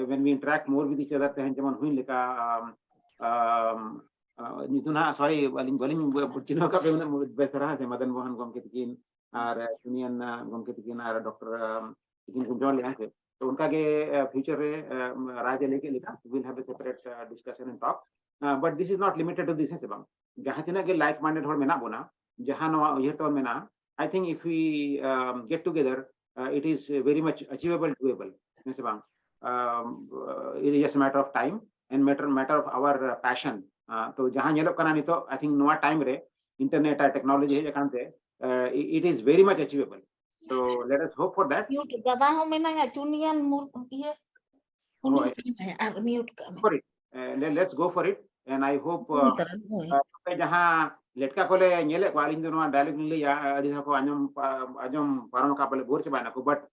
when we interact more with each other, ᱛᱮᱦᱮᱧ ᱡᱮᱢᱚᱱ ᱦᱩᱭ ᱞᱮᱠᱟ, ᱟᱢ, ᱟᱢ, ᱟᱢ, ᱧᱩᱛᱩᱢ ᱦᱟᱸᱜ, ᱥᱚᱨᱤ, ᱟᱹᱞᱤᱧ ᱵᱟᱹᱞᱤᱧ ᱪᱤᱱᱦᱟᱹᱣ ᱟᱠᱟᱫ ᱵᱮᱱᱟ ᱩᱱᱟᱹᱜ ᱵᱮᱥ ᱫᱷᱟᱨᱟ, ᱦᱮᱸ ᱥᱮ, ᱢᱟᱫᱚᱱ ᱢᱳᱦᱚᱱ ᱜᱚᱢᱠᱮ ᱛᱟᱹᱠᱤᱱ ᱟᱨ ᱡᱩᱱᱤᱭᱟᱱ ᱜᱚᱢᱠᱮ ᱛᱟᱹᱠᱤᱱ ᱟᱨ ᱰᱚᱠᱴᱚᱨ ᱛᱤᱠᱤᱱ ᱠᱚ ᱡᱚᱲ ᱞᱮᱫᱼᱟ, ᱦᱮᱸ ᱥᱮ? ᱛᱚ ᱚᱱᱠᱟ ᱜᱮ, ᱟᱸ, ᱯᱷᱤᱭᱩᱪᱟᱨ ᱨᱮ, ᱟᱸ, ᱨᱟᱡᱽ ᱮ ᱞᱟᱹᱭ ᱠᱮᱫ ᱞᱮᱠᱟ, we will have a separate, uh, discussion and talk. Uh, but this is not limited to this, ᱦᱮᱸ ᱥᱮ ᱵᱟᱝ? ᱡᱟᱦᱟᱸ ᱛᱤᱱᱟᱹᱜ ᱜᱮ like minded ᱦᱚᱲ ᱢᱮᱱᱟᱜ ᱵᱚᱱᱟ, ᱡᱟᱦᱟᱸ ᱱᱚᱣᱟ ᱩᱭᱦᱟᱹᱨ ᱛᱟᱵᱚᱱ ᱢᱮᱱᱟᱜᱼᱟ, I think if we, um, get together, uh, it is very much achievable, doable, ᱦᱮᱸ ᱥᱮ ᱵᱟᱝ? Um, uh, it is just a matter of time and matter, matter of our, uh, passion. Uh, ᱛᱚ ᱡᱟᱦᱟᱸ ᱧᱮᱞᱚᱜ ᱠᱟᱱᱟ ᱱᱤᱛᱚᱜ, I think ᱱᱚᱣᱟ time ᱨᱮ ᱤᱱᱴᱟᱨᱱᱮᱴ ᱟᱨ ᱴᱮᱠᱱᱳᱞᱚᱡᱤ ᱦᱮᱡ ᱟᱠᱟᱱ ᱛᱮ, uh, it, it is very much achievable. So let us hope for that. Mute ᱫᱟᱫᱟ ᱦᱚᱸ ᱢᱮᱱᱟᱭᱟ, ᱪᱩᱱᱤᱭᱟᱱ ᱢᱩᱨ-, ᱤᱭᱟᱹ, ᱩᱱᱤ ᱦᱳᱭ᱾ ᱦᱚᱸ ᱢᱮᱱᱟᱭᱟ, ᱟᱨ ᱢᱤᱭᱩᱴ ᱠᱟᱜ ᱢᱮ᱾ For it. Uh, let, let's go for it. And I hope, ᱦᱳᱭ, uh, ᱛᱟᱨᱟ, ᱦᱳᱭ᱾ Uh, ᱟᱯᱮ ᱡᱟᱦᱟᱸ ᱞᱮᱴᱠᱟ ᱠᱚᱞᱮ ᱧᱮᱞᱮᱫ ᱠᱚᱣᱟ, ᱟᱹᱞᱤᱧ ᱫᱚ ᱱᱚᱣᱟ ᱰᱟᱭᱞᱚᱜ ᱞᱤᱧ ᱞᱟᱹᱭᱟ, ᱟᱹᱰᱤ ᱫᱷᱟᱣ ᱠᱚ ᱟᱸᱡᱚᱢ, ᱯᱟ-, ᱟᱸᱡᱚᱢ ᱯᱟᱨᱚᱢ ᱟᱠᱟᱫ ᱯᱟᱞᱮ ᱵᱳᱨ ᱪᱟᱵᱟᱭ ᱱᱟᱠᱚ, but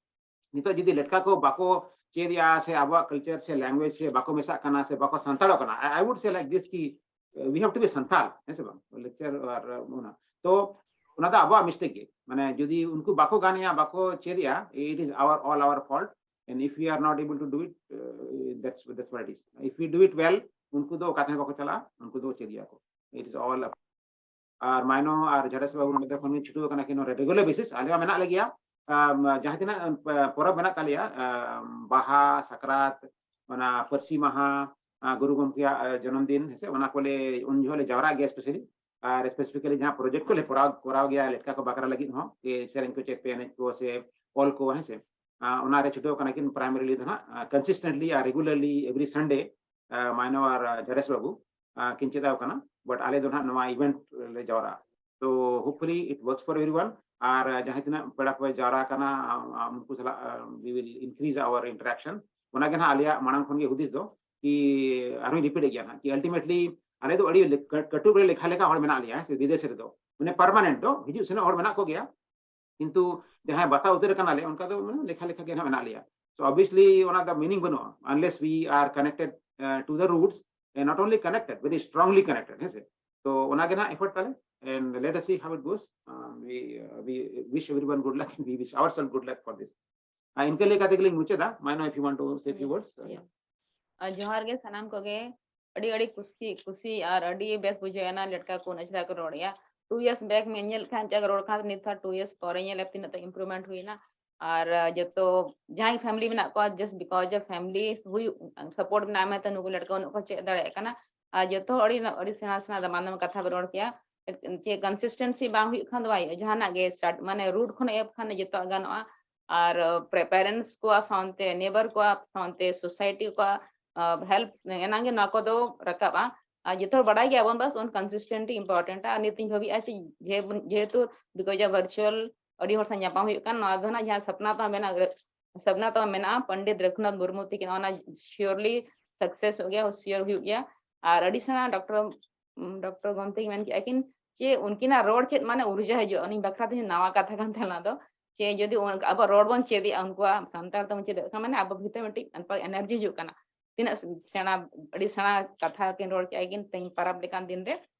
ᱱᱤᱛᱚᱜ ᱡᱩᱫᱤ ᱞᱮᱴᱠᱟ ᱠᱚ ᱵᱟᱠᱚ ᱪᱮᱫ ᱮᱜᱼᱟ ᱥᱮ ᱟᱵᱚᱣᱟᱜ ᱠᱟᱞᱪᱟᱨ ᱥᱮ ᱞᱮᱝᱜᱩᱭᱮᱡᱽ ᱥᱮ ᱵᱟᱠᱚ ᱢᱮᱥᱟᱜ ᱠᱟᱱᱟ ᱥᱮ ᱵᱟᱠᱚ ᱥᱟᱱᱛᱟᱲᱚᱜ ᱠᱟᱱᱟ, I, I would say like this ᱠᱤ, uh, we have to be Santal, ᱦᱮᱸ ᱥᱮ ᱵᱟᱝ? ᱞᱮᱠᱪᱟᱨ ᱟᱨ ᱚᱱᱟ᱾ ᱛᱚ ᱚᱱᱟ ᱫᱚ ᱟᱵᱚᱣᱟᱜ ᱢᱤᱥᱴᱮᱠ ᱜᱮ, ᱢᱟᱱᱮ ᱡᱩᱫᱤ ᱩᱱᱠᱩ ᱵᱟᱠᱚ ᱜᱟᱱᱮᱜᱼᱟ, ᱵᱟᱠᱚ ᱪᱮᱫ ᱮᱜᱼᱟ, it is our, all our fault, and if we are not able to do it, uh, that's, that's what it is. If we do it well, ᱩᱱᱠᱩ ᱫᱚ ᱚᱠᱟ ᱛᱮᱦᱚᱸ ᱵᱟᱠᱚ ᱪᱟᱞᱟᱜᱼᱟ, ᱩᱱᱠᱩ ᱫᱚ ᱪᱮᱫ ᱜᱮᱭᱟ ᱠᱚ, it is all up. ᱟᱨ ᱢᱟᱭᱱᱚ ᱟᱨ ᱡᱷᱟᱲᱮᱥ ᱵᱟᱹᱵᱩ ᱱᱚᱰᱮ ᱠᱷᱚᱱ ᱜᱮ ᱪᱷᱩᱴᱟᱹᱣ ᱟᱠᱟᱱᱟ ᱠᱤᱱ ᱨᱮᱜᱩᱞᱟᱨ ᱵᱮᱥᱤᱥ, ᱟᱞᱮ ᱦᱚᱸ ᱢᱮᱱᱟᱜ ᱞᱮᱜᱮᱭᱟ᱾ ᱟᱢ, ᱡᱟᱦᱟᱸ ᱛᱤᱱᱟᱹᱜ, ᱟᱢ, ᱯᱚᱨᱚᱵᱽ ᱢᱮᱱᱟᱜ ᱛᱟᱞᱮᱭᱟ, ᱟᱢ, ᱵᱟᱦᱟ, ᱥᱟᱠᱨᱟᱛ, ᱚᱱᱟ ᱯᱟᱹᱨᱥᱤ ᱢᱟᱦᱟ, ᱜᱩᱨᱩ ᱜᱚᱢᱠᱮᱭᱟᱜ ᱡᱚᱱᱚᱢ ᱫᱤᱱ, ᱦᱮᱸᱥᱮ, ᱚᱱᱟ ᱠᱚᱞᱮ ᱩᱱ ᱡᱚᱦᱚᱜ ᱞᱮ ᱡᱟᱣᱨᱟᱜ ᱜᱮᱭᱟ, ᱥᱯᱮᱥᱟᱞᱤ᱾ ᱟᱨ ᱥᱯᱮᱥᱤᱯᱷᱤᱠᱟᱞᱤ ᱡᱟᱦᱟᱸ ᱯᱨᱚᱡᱮᱠᱴ ᱠᱚᱞᱮ ᱠᱚᱨᱟᱣ ᱠᱚᱨᱟᱣ ᱜᱮᱭᱟ, ᱞᱮᱴᱠᱟ ᱠᱚ ᱵᱟᱠᱷᱨᱟ ᱞᱟᱹᱜᱤᱫ ᱦᱚᱸ, ᱥᱮ ᱥᱮᱨᱮᱧ ᱠᱚ ᱪᱮᱫ ᱯᱮ ᱮᱱᱮᱡ ᱠᱚ ᱥᱮ ᱚᱞ ᱠᱚ, ᱦᱮᱸᱥᱮ, ᱚᱱᱟᱨᱮ ᱪᱷᱩᱴᱟᱹᱣ ᱠᱟᱱᱟ ᱠᱤᱱ ᱯᱨᱟᱭᱢᱟᱨᱤᱞᱤ ᱫᱚ ᱦᱟᱸᱜ ᱠᱚᱱᱥᱤᱥᱴᱮᱱᱴᱞᱤ ᱟᱨ ᱨᱮᱜᱩᱞᱟᱨᱞᱤ ᱮᱵᱨᱤ ᱥᱟᱱᱰᱮ᱾ ᱢᱟᱭᱱᱚ ᱟᱨ ᱡᱷᱟᱨᱮᱥ ᱵᱟᱹᱵᱩ ᱠᱤᱱ ᱪᱮᱫᱟᱣ ᱠᱟᱱᱟ, ᱵᱟᱴ ᱟᱞᱮ ᱫᱚ ᱦᱟᱸᱜ ᱱᱚᱣᱟ ᱤᱵᱷᱮᱱᱴ ᱞᱮ ᱡᱟᱣᱨᱟᱜᱼᱟ᱾ ᱛᱚ ᱦᱳᱯᱯᱷᱩᱞᱤ ᱤᱴ ᱣᱟᱨᱠᱥ ᱯᱷᱚᱨ ᱮᱵᱨᱤᱣᱟᱱ᱾ ᱟᱨ ᱡᱟᱦᱟᱸ ᱛᱤᱱᱟᱹᱜ ᱯᱮᱲᱟ ᱠᱚ ᱡᱟᱣᱨᱟ ᱠᱟᱱᱟ, ᱩᱱᱠᱩ ᱥᱟᱞᱟᱜ we will increase our interaction. ᱚᱱᱟᱜᱮ ᱦᱟᱸᱜ ᱟᱞᱮᱭᱟᱜ ᱢᱟᱲᱟᱝ ᱠᱷᱚᱱ ᱜᱮ ᱦᱩᱫᱤᱥ ᱫᱚ, ᱠᱤ ᱟᱨᱦᱚᱸᱧ ᱨᱤᱯᱤᱴ ᱮᱫ ᱜᱮᱭᱟ ᱦᱟᱸᱜ, ᱠᱤ ᱟᱞᱴᱤᱢᱮᱴᱞᱤ ᱟᱞᱮ ᱫᱚ ᱟᱹᱰᱤ ᱠᱟᱹᱴᱩᱵ ᱨᱮ ᱞᱮᱠᱷᱟ ᱞᱮᱠᱷᱟ ᱦᱚᱲ ᱢᱮᱱᱟᱜ ᱞᱮᱭᱟ, ᱦᱮᱸ ᱥᱮ, ᱵᱤᱫᱮᱥ ᱨᱮᱫᱚ᱾ ᱢᱟᱱᱮ ᱯᱟᱨᱢᱟᱱᱮᱱᱴ ᱫᱚ ᱦᱤᱡᱩᱜ ᱥᱮᱱᱚᱜ ᱦᱚᱲ ᱢᱮᱱᱟᱜ ᱠᱚᱜᱮᱭᱟ, ᱠᱤᱱᱛᱩ ᱡᱟᱦᱟᱸᱭ ᱵᱟᱥᱟ ᱩᱛᱟᱹᱨ ᱠᱟᱱᱟᱞᱮ, ᱚᱱᱠᱟ ᱫᱚ ᱢᱟᱱᱮ ᱞᱮᱠᱷᱟ ᱞᱮᱠᱷᱟ ᱜᱮ ᱦᱟᱸᱜ ᱢᱮᱱᱟᱜ ᱞᱮᱭᱟ. So obviously ᱚᱱᱟ ᱫᱚ ᱢᱤᱱᱤᱝ ᱵᱟᱹᱱᱩᱜᱼᱟ unless we are connected to the roots, and not only connected, very strongly connected, ᱦᱮᱸ ᱥᱮ. ᱛᱚ ᱚᱱᱟ ᱜᱮ ᱦᱟᱸᱜ ᱮᱯᱷᱚᱨᱴ ᱛᱟᱞᱮ, and let us see how it goes. We wish everyone good luck and we wish ourselves good luck for this. ᱟᱨ ᱤᱱᱠᱟᱹ ᱞᱮᱠᱟ ᱛᱮᱜᱮ ᱞᱤᱧ ᱢᱩᱪᱟᱹᱫᱟ. ᱢᱟᱭᱱᱚ, if you want to say few words. ᱟᱨ ᱡᱚᱦᱟᱨ ᱜᱮ ᱥᱟᱱᱟᱢ ᱠᱚᱜᱮ᱾ ᱟᱹᱰᱤ ᱟᱹᱰᱤ ᱠᱩᱥᱤ ᱠᱩᱥᱤ ᱟᱨ ᱟᱹᱰᱤ ᱵᱮᱥ ᱵᱩᱡᱷᱟᱹᱣ ᱮᱱᱟ ᱞᱮᱴᱠᱟ ᱠᱚ ᱟᱥᱲᱟ ᱠᱚ ᱨᱚᱲᱮᱜᱼᱟ. Two years back ᱢᱮ ᱧᱮᱞ ᱠᱷᱟᱱ ᱪᱮᱫ ᱨᱚᱲ ᱠᱷᱟᱱ ᱱᱤᱛ ᱦᱚᱸ two years ᱯᱚᱨᱮ ᱧᱮᱞ ᱛᱤᱱᱟᱹᱜ ᱛᱮ improvement ᱦᱩᱭᱱᱟ. ᱟᱨ ᱡᱚᱛᱚ ᱡᱟᱦᱟᱸᱭ ᱯᱷᱮᱢᱤᱞᱤ ᱢᱮᱱᱟᱜ ᱠᱚᱣᱟ, just because of family ᱦᱩᱭᱩᱜ support ᱢᱮᱱᱟᱜᱼᱟ ᱢᱮᱱᱛᱮ ᱱᱩᱠᱩ ᱞᱮᱴᱠᱟ ᱩᱱᱟᱹᱜ ᱠᱚ ᱪᱮᱫ ᱫᱟᱲᱮᱭᱟᱜ ᱠᱟᱱᱟ. ᱟᱨ ᱡᱚᱛᱚ ᱟᱹᱰᱤ ᱟᱹᱰᱤ ᱥᱮᱬᱟ ᱥᱮᱬᱟ ᱫᱟᱢᱟᱱ ᱫᱟᱢᱟᱱ ᱠᱟᱛᱷᱟ ᱵᱮᱱ ᱨᱚᱲ ᱠᱮᱜᱼᱟ. ᱪᱮᱫ consistency ᱵᱟᱝ ᱦᱩᱭᱩᱜ ᱠᱷᱟᱱ ᱫᱚ ᱵᱟᱭ ᱦᱩᱭᱩᱜᱼᱟ. ᱡᱟᱦᱟᱱᱟᱜ ᱜᱮ start ᱢᱟᱱᱮ root ᱠᱷᱚᱱ ᱮᱦᱚᱵ ᱠᱷᱟᱱ ᱫᱚ ᱡᱚᱛᱚᱣᱟᱜ ᱜᱟᱱᱚᱜᱼᱟ. ᱟᱨ ᱯᱮᱨᱮᱱᱴᱥ ᱠᱚᱣᱟᱜ ᱥᱟᱶᱛᱮ, ᱱᱮᱵᱟᱨ ᱠᱚᱣᱟᱜ ᱥᱟᱶᱛᱮ, ᱥᱳᱥᱟᱭᱴᱤ ᱠᱚᱣᱟᱜ ᱦᱮᱞᱯ ᱮᱱᱟᱝ ᱜᱮ ᱱᱚᱣᱟ ᱠᱚᱫᱚ ᱨᱟᱠᱟᱵᱼᱟ. ᱟᱨ ᱡᱚᱛᱚ ᱦᱚᱲ ᱵᱟᱲᱟᱭ ᱜᱮᱭᱟᱵᱚᱱ, ᱵᱟᱥ ᱚᱱ consistency important ᱟ. ᱟᱨ ᱱᱤᱛ ᱤᱧ ᱵᱷᱟᱹᱵᱤᱜᱼᱟ ᱪᱮ ᱡᱮᱦᱮᱛᱩ because of virtual ᱟᱹᱰᱤ ᱦᱚᱲ ᱥᱟᱶ ᱧᱟᱯᱟᱢ ᱦᱩᱭᱩᱜ ᱠᱟᱱ, ᱱᱚᱣᱟ ᱫᱚ ᱱᱟᱜ ᱡᱟᱦᱟᱸ ᱥᱟᱯᱱᱟ ᱛᱟᱢ ᱢᱮᱱᱟᱜ, ᱥᱟᱯᱱᱟ ᱛᱟᱢ ᱢᱮᱱᱟᱜᱼᱟ ᱯᱚᱱᱰᱤᱛ ᱨᱚᱜᱷᱩᱱᱟᱛᱷ ᱢᱩᱨᱢᱩ ᱛᱤᱠᱤᱱ, ᱚᱱᱟ surely success ᱚᱜ ᱜᱮᱭᱟ, ᱥᱤᱭᱳᱨ ᱦᱩᱭᱩᱜ ᱜᱮᱭᱟ. ᱟᱨ ᱟᱹᱰᱤ ᱥᱮᱬᱟ ᱰᱚᱠᱴᱚᱨ ᱰᱚᱠᱴᱚᱨ ᱜᱚᱢᱛᱤ ᱢᱮᱱ ᱠᱮᱜᱼᱟ ᱠᱤᱱ ᱡᱮ ᱩᱱᱠᱤᱱᱟᱜ ᱨᱚᱲ ᱪᱮᱫ ᱢᱟᱱᱮ ᱩᱨᱡᱟ ᱦᱤᱡᱩᱜᱼᱟ, ᱩᱱᱤ ᱵᱟᱠᱷᱨᱟ ᱛᱮ ᱱᱟᱣᱟ ᱠᱟᱛᱷᱟ ᱠᱟᱱ ᱛᱟᱦᱮᱸ ᱚᱱᱟ ᱫᱚ, ᱡᱮ ᱡᱩᱫᱤ ᱟᱵᱚ ᱨᱚᱲ ᱵᱚᱱ ᱪᱮᱫ ᱮᱜᱼᱟ, ᱩᱱᱠᱩᱣᱟᱜ ᱥᱟᱱᱛᱟᱲ ᱛᱮᱵᱚᱱ ᱪᱮᱫ ᱮᱫ ᱠᱷᱟᱱ ᱢᱟᱱᱮ ᱟᱵᱚ ᱵᱷᱤᱛᱨᱤ ᱢᱤᱫᱴᱤᱡ energy ᱦᱤᱡᱩᱜ ᱠᱟᱱᱟ. ᱛᱤᱱᱟᱹᱜ ᱥᱮᱬᱟ, ᱟᱹᱰᱤ ᱥᱮᱬᱟ ᱠᱟᱛᱷᱟ ᱠᱤᱱ ᱨᱚᱲ ᱠᱮᱜᱼᱟ ᱠᱤᱱ ᱛᱮᱦᱮᱧ ᱯᱟᱨᱟᱵᱽ ᱞᱮᱠᱟᱱ ᱫᱤᱱ ᱨᱮ.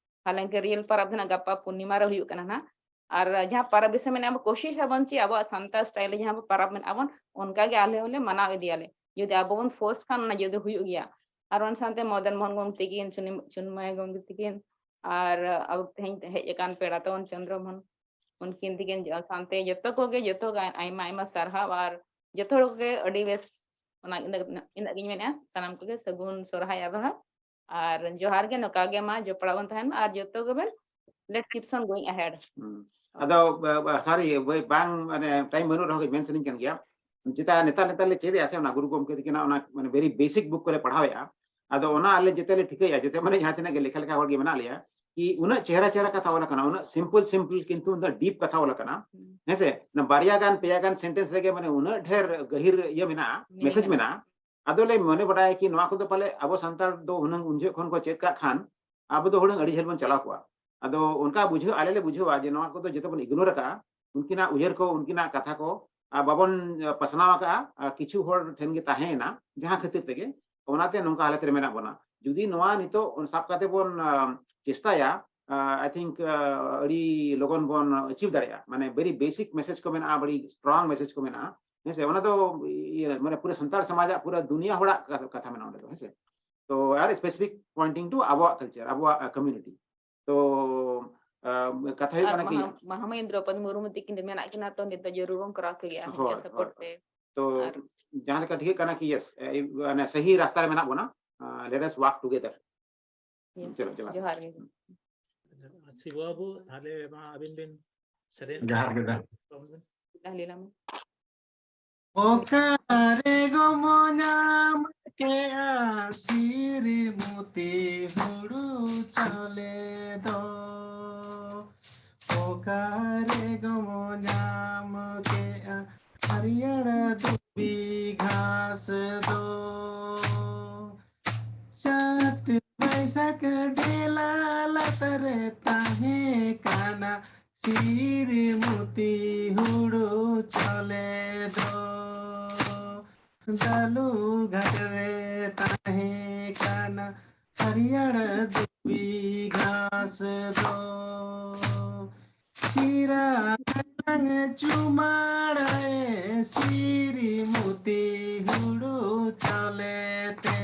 ᱦᱟᱞᱟᱝᱠᱤ ᱨᱤᱭᱮᱞ ᱯᱟᱨᱟᱵᱽ ᱫᱚ ᱱᱟᱜ ᱜᱟᱯᱟ ᱯᱩᱨᱱᱤᱢᱟ ᱨᱮ ᱦᱩᱭᱩᱜ ᱠᱟᱱᱟ ᱱᱟᱜ. ᱟᱨ ᱡᱟᱦᱟᱸ ᱯᱟᱨᱟᱵᱽ ᱵᱤᱥᱚᱭ ᱢᱮᱱᱟᱜᱼᱟ, ᱟᱵᱚ ᱠᱳᱥᱤᱥ ᱟᱵᱚᱱ ᱪᱮ ᱟᱵᱚᱣᱟᱜ ᱥᱟᱱᱛᱟᱲ ᱥᱴᱟᱭᱤᱞ ᱨᱮ ᱡᱟᱦᱟᱸ ᱵᱚ ᱯᱟᱨᱟᱵᱽ ᱢᱮᱱᱟᱜᱼᱟ ᱵᱚᱱ, ᱚᱱᱠᱟ ᱜᱮ ᱟᱞᱮ ᱦᱚᱸᱞᱮ ᱢᱟᱱᱟᱣ ᱤᱫᱤᱭᱟᱞᱮ. ᱡᱩᱫᱤ ᱟᱵᱚ ᱵᱚᱱ ᱯᱷᱳᱨᱥ ᱠᱷᱟᱱ ᱚᱱᱟ ᱡᱩᱫᱤ ᱦᱩᱭᱩᱜ ᱜᱮᱭᱟ. ᱟᱨ ᱚᱱᱟ ᱥᱟᱶᱛᱮ ᱢᱚᱫᱚᱱ ᱢᱳᱦᱚᱱ ᱜᱚᱢᱛᱤ ᱛᱤᱠᱤᱱ, ᱪᱩᱱᱢᱚᱭ ᱜᱚᱢᱛᱤ ᱛᱤᱠᱤᱱ, ᱟᱨ ᱟᱵᱚ ᱛᱮᱦᱮᱧ ᱦᱮᱡ ᱟᱠᱟᱱ ᱯᱮᱲᱟ ᱛᱟᱵᱚᱱ ᱪᱚᱱᱫᱨᱚ ᱢᱳᱦᱚᱱ, ᱩᱱᱠᱤᱱ ᱛᱤᱠᱤᱱ ᱥᱟᱶᱛᱮ ᱡᱚᱛᱚ ᱠᱚᱜᱮ, ᱡᱚᱛᱚ ᱜᱮ ᱟᱭᱢᱟ ᱟᱭᱢᱟ ᱥᱟᱨᱦᱟᱣ. ᱟᱨ ᱡᱚᱛᱚ ᱦᱚᱲ ᱠᱚᱜᱮ ᱟᱹᱰᱤ ᱵᱮᱥ ᱚᱱᱟ ᱤᱱᱟᱹᱜ ᱤᱱᱟᱹᱜ ᱜᱤᱧ ᱢᱮᱱᱮᱫᱼᱟ᱾ ᱥᱟᱱᱟᱢ ᱠᱚᱜᱮ ᱥᱟᱹᱜᱩᱱ ᱥᱚᱨᱦᱟᱭ ᱟᱨ ᱵᱟᱦᱟ᱾ ᱟᱨ ᱡᱚᱦᱟᱨ ᱜᱮ, ᱱᱚᱝᱠᱟ ᱜᱮ ᱢᱟ ᱡᱚᱯᱲᱟᱣ ᱵᱚᱱ ᱛᱟᱦᱮᱱ ᱢᱟ, ᱟᱨ ᱡᱚᱛᱚ ᱜᱮᱵᱚᱱ let's keep on going ahead. ᱦᱩᱸ᱾ ᱟᱫᱚ ᱥᱚᱨᱤ, ᱵᱟᱝ, ᱢᱟᱱᱮ ᱴᱟᱭᱤᱢ ᱵᱟᱹᱱᱩᱜ ᱨᱮᱦᱚᱸ ᱢᱮᱱ ᱥᱟᱱᱟᱧ ᱠᱟᱱ ᱜᱮᱭᱟ᱾ ᱡᱮᱴᱟ ᱱᱮᱛᱟᱨ ᱱᱮᱛᱟᱨ ᱞᱮ ᱪᱮᱫ ᱮᱫᱼᱟ ᱥᱮ, ᱚᱱᱟ ᱜᱩᱨᱩ ᱜᱚᱢᱠᱮ ᱛᱟᱹᱠᱤᱱᱟᱜ ᱚᱱᱟ ᱢᱟᱱᱮ ᱵᱷᱮᱨᱤ ᱵᱮᱥᱤᱠ ᱵᱩᱠ ᱠᱚᱨᱮ ᱯᱟᱲᱦᱟᱣᱮᱫᱼᱟ᱾ ᱟᱫᱚ ᱚᱱᱟ ᱟᱞᱮ ᱡᱮᱛᱮ ᱞᱮ ᱴᱷᱤᱠᱟᱹᱭᱟ, ᱡᱮᱛᱮ ᱢᱟᱱᱮ ᱡᱟᱦᱟᱸ ᱛᱤᱱᱟᱹᱜ ᱜᱮ ᱞᱮᱠᱷᱟ ᱞᱮᱠᱷᱟ ᱦᱚᱲ ᱜᱮ ᱢᱮᱱᱟᱜ ᱞᱮᱭᱟ, ᱠᱤ ᱩᱱᱟᱹᱜ ᱪᱮᱦᱨᱟ ᱪᱮᱦᱨᱟ ᱠᱟᱛᱷᱟ ᱚᱞ ᱟᱠᱟᱱᱟ, ᱩᱱᱟᱹᱜ ᱥᱤᱢᱯᱚᱞ ᱥᱤᱢᱯᱚᱞ ᱠᱤᱱᱛᱩ ᱩᱱᱟᱹᱜ ᱰᱤᱯ ᱠᱟᱛᱷᱟ ᱚᱞ ᱟᱠᱟᱱᱟ᱾ ᱦᱮᱸᱥᱮ, ᱚᱱᱟ ᱵᱟᱨᱭᱟ ᱜᱟᱱ ᱯᱮᱭᱟ ᱜᱟᱱ ᱥᱮᱱᱴᱮᱱᱥ ᱨᱮᱜᱮ ᱢᱟᱱᱮ ᱩᱱᱟᱹᱜ ᱰᱷᱮᱨ ᱜᱟᱹᱦᱤᱨ ᱤᱭᱟᱹ ᱢᱮᱱᱟᱜᱼᱟ, ᱢᱮᱥᱮᱡᱽ ᱢᱮᱱᱟᱜᱼᱟ᱾ ᱟᱫᱚ ᱞᱮ ᱢᱚᱱᱮ ᱵᱟᱰᱟᱭᱟ ᱠᱤ ᱱᱚᱣᱟ ᱠᱚᱫᱚ ᱯᱟᱞᱮ ᱟᱵᱚ ᱥᱟᱱᱛᱟᱲ ᱫᱚ ᱦᱩᱱᱟᱹᱝ ᱩᱱ ᱡᱚᱦᱚᱜ ᱠᱷᱚᱱ ᱠᱚ ᱪᱮᱫ ᱠᱟᱜ ᱠᱷᱟᱱ ᱟᱵᱚ ᱫᱚ ᱦᱩᱱᱟᱹᱝ ᱟᱹᱰᱤ ᱡᱷᱟᱹᱞ ᱵᱚᱱ ᱪᱟᱞᱟᱣ ᱠᱚᱜᱼᱟ᱾ ᱟᱫᱚ ᱚᱱᱠᱟ ᱵᱩᱡᱷᱟᱹᱣ, ᱟᱞᱮ ᱞᱮ ᱵᱩᱡᱷᱟᱹᱣᱟ ᱡᱮ ᱱᱚᱣᱟ ᱠᱚᱫᱚ ᱡᱚᱛᱚ ᱵᱚᱱ ᱤᱜᱱᱳᱨ ᱟᱠᱟᱜᱼᱟ, ᱩᱱᱠᱤᱱᱟᱜ ᱩᱭᱦᱟᱹᱨ ᱠᱚ, ᱩᱱᱠᱤᱱᱟᱜ ᱠᱟᱛᱷᱟ ᱠᱚ ᱟᱨ ᱵᱟᱵᱚᱱ ᱯᱟᱥᱱᱟᱣ ᱟᱠᱟᱜᱼᱟ, ᱟᱨ ᱠᱤᱪᱷᱩ ᱦᱚᱲ ᱴᱷᱮᱱ ᱜᱮ ᱛᱟᱦᱮᱸᱭᱮᱱᱟ, ᱡᱟᱦᱟᱸ ᱠᱷᱟᱹᱛᱤᱨ ᱛᱮᱜᱮ ᱚᱱᱟᱛᱮ ᱱᱚᱝᱠᱟ ᱦᱟᱞᱚᱛ ᱨᱮ ᱢᱮᱱᱟᱜ ᱵᱚᱱᱟ᱾ ᱡᱩᱫᱤ ᱱᱚᱣᱟ ᱱᱤᱛᱚᱜ ᱥᱟᱵ ᱠᱟᱛᱮ ᱵᱚᱱ ᱪᱮᱥᱴᱟᱭᱟ, I think ᱟᱹᱰᱤ ᱞᱚᱜᱚᱱ ᱵᱚᱱ ᱟᱪᱤᱵᱷ ᱫᱟᱲᱮᱭᱟᱜᱼᱟ᱾ ᱢᱟᱱᱮ ᱵᱷᱮᱨᱤ ᱵᱮᱥᱤᱠ ᱢᱮᱥᱮᱡᱽ ᱠᱚ ᱢᱮᱱᱟᱜᱼᱟ, ᱵᱷᱮᱨᱤ ᱥᱴᱨᱚᱝ ᱢᱮᱥᱮᱡᱽ ᱠᱚ ᱢᱮᱱᱟᱜᱼᱟ᱾ ᱦᱮᱸᱥᱮ, ᱚᱱᱟ ᱫᱚ ᱤᱭᱟᱹ ᱢᱟᱱᱮ ᱯᱩᱨᱟᱹ ᱥᱟᱱᱛᱟᱲ ᱥᱚᱢᱟᱡᱽ ᱟᱜ, ᱯᱩᱨᱟᱹ ᱫᱩᱱᱤᱭᱟᱹ ᱦᱚᱲᱟᱜ ᱠᱟᱛᱷᱟ ᱠᱟᱛᱷᱟ ᱢᱮᱱᱟᱜᱼᱟ ᱚᱸᱰᱮ ᱫᱚ, ᱦᱮᱸᱥᱮ᱾ ᱛᱚ ᱟᱨ specific pointing to ᱟᱵᱚᱣᱟᱜ ᱠᱟᱞᱪᱟᱨ, ᱟᱵᱚᱣᱟᱜ ᱠᱚᱢᱤᱭᱩᱱᱤᱴᱤ᱾ ᱛᱚ ᱟᱢ, ᱠᱟᱛᱷᱟ ᱦᱩᱭᱩᱜ ᱟᱨ ᱠᱟᱱᱟ ᱠᱤ ᱢᱟᱦᱟ- ᱢᱟᱦᱟᱢᱟᱹᱭᱤᱱ ᱫᱨᱚᱯᱚᱫᱤ ᱢᱩᱨᱢᱩ ᱛᱤᱠᱤᱱ ᱫᱚ ᱢᱮᱱᱟᱜ ᱠᱤᱱᱟ, ᱛᱚ ᱱᱤᱛ ᱫᱚ ᱡᱟᱹᱨᱩᱲ ᱵᱚᱱ ᱠᱚᱨᱟᱣ ᱠᱮᱜᱮᱭᱟ ᱩᱱᱠᱤᱱᱟᱜ ᱦᱳᱭ, ᱥᱟᱯᱳᱨᱴ ᱦᱳᱭ᱾ ᱛᱮ᱾ ᱛᱚ ᱟᱨ ᱡᱟᱦᱟᱸ ᱞᱮᱠᱟ ᱴᱷᱤᱠᱟᱹᱜ ᱠᱟᱱᱟ ᱠᱤ ᱭᱮᱥ, ᱢᱟᱱᱮ ᱥᱟᱹᱦᱤ ᱨᱟᱥᱛᱟ ᱨᱮ ᱢᱮᱱᱟᱜ ᱵᱚᱱᱟ᱾ Let us walk together. Yes, ᱪᱚᱞᱚ, ᱪᱚᱞᱚ᱾ ᱡᱚᱦᱟᱨ ᱜᱮ᱾ ᱥᱤᱵᱩ ᱵᱟᱹᱵᱩ, ᱛᱟᱦᱞᱮ ᱢᱟ ᱟᱹᱵᱤᱱ ᱵᱤᱱ ᱥᱮᱨᱮᱧ ᱡᱚᱦᱟᱨ ᱜᱮ, ᱡᱚᱦᱟᱨ᱾ ᱛᱟᱦᱞᱮ ᱞᱟᱢ- ᱚᱠᱟᱨᱮ ᱜᱚᱢᱚ ᱧᱟᱢ ᱠᱮᱜᱼᱟ ᱥᱤᱨᱤᱢᱩᱛᱤ ᱦᱩᱲᱩ ᱪᱟᱣᱞᱮ ᱫᱚ? ᱚᱠᱟᱨᱮ ᱜᱚᱢᱚ ᱧᱟᱢ ᱠᱮᱜᱼᱟ ᱦᱟᱹᱨᱭᱟᱹᱲ ᱫᱷᱩᱵᱤ ᱜᱷᱟᱥ ᱫᱚ? ᱪᱟᱹᱛ ᱵᱟᱹᱭᱥᱟᱹᱠᱷ ᱰᱷᱮᱞᱟ ᱞᱟᱛᱟᱨ ᱨᱮ ᱛᱟᱦᱮᱸ ᱠᱟᱱᱟ ᱥᱤᱨᱤᱢᱩᱛᱤ ᱦᱩᱲᱩ ᱪᱟᱣᱞᱮ ᱫᱚ᱾ ᱫᱟᱞᱩ ᱜᱷᱟᱴ ᱨᱮ ᱛᱟᱦᱮᱸ ᱠᱟᱱᱟ ᱦᱟᱹᱨᱭᱟᱹᱲ ᱫᱷᱩᱵᱤ ᱜᱷᱟᱥ ᱫᱚ᱾ ᱪᱤᱨᱟ ᱠᱟᱲᱟᱝ ᱪᱩᱢᱟᱲᱟᱭ ᱥᱤᱨᱤᱢᱩᱛᱤ ᱦᱩᱲᱩ ᱪᱟᱣᱞᱮ ᱛᱮ᱾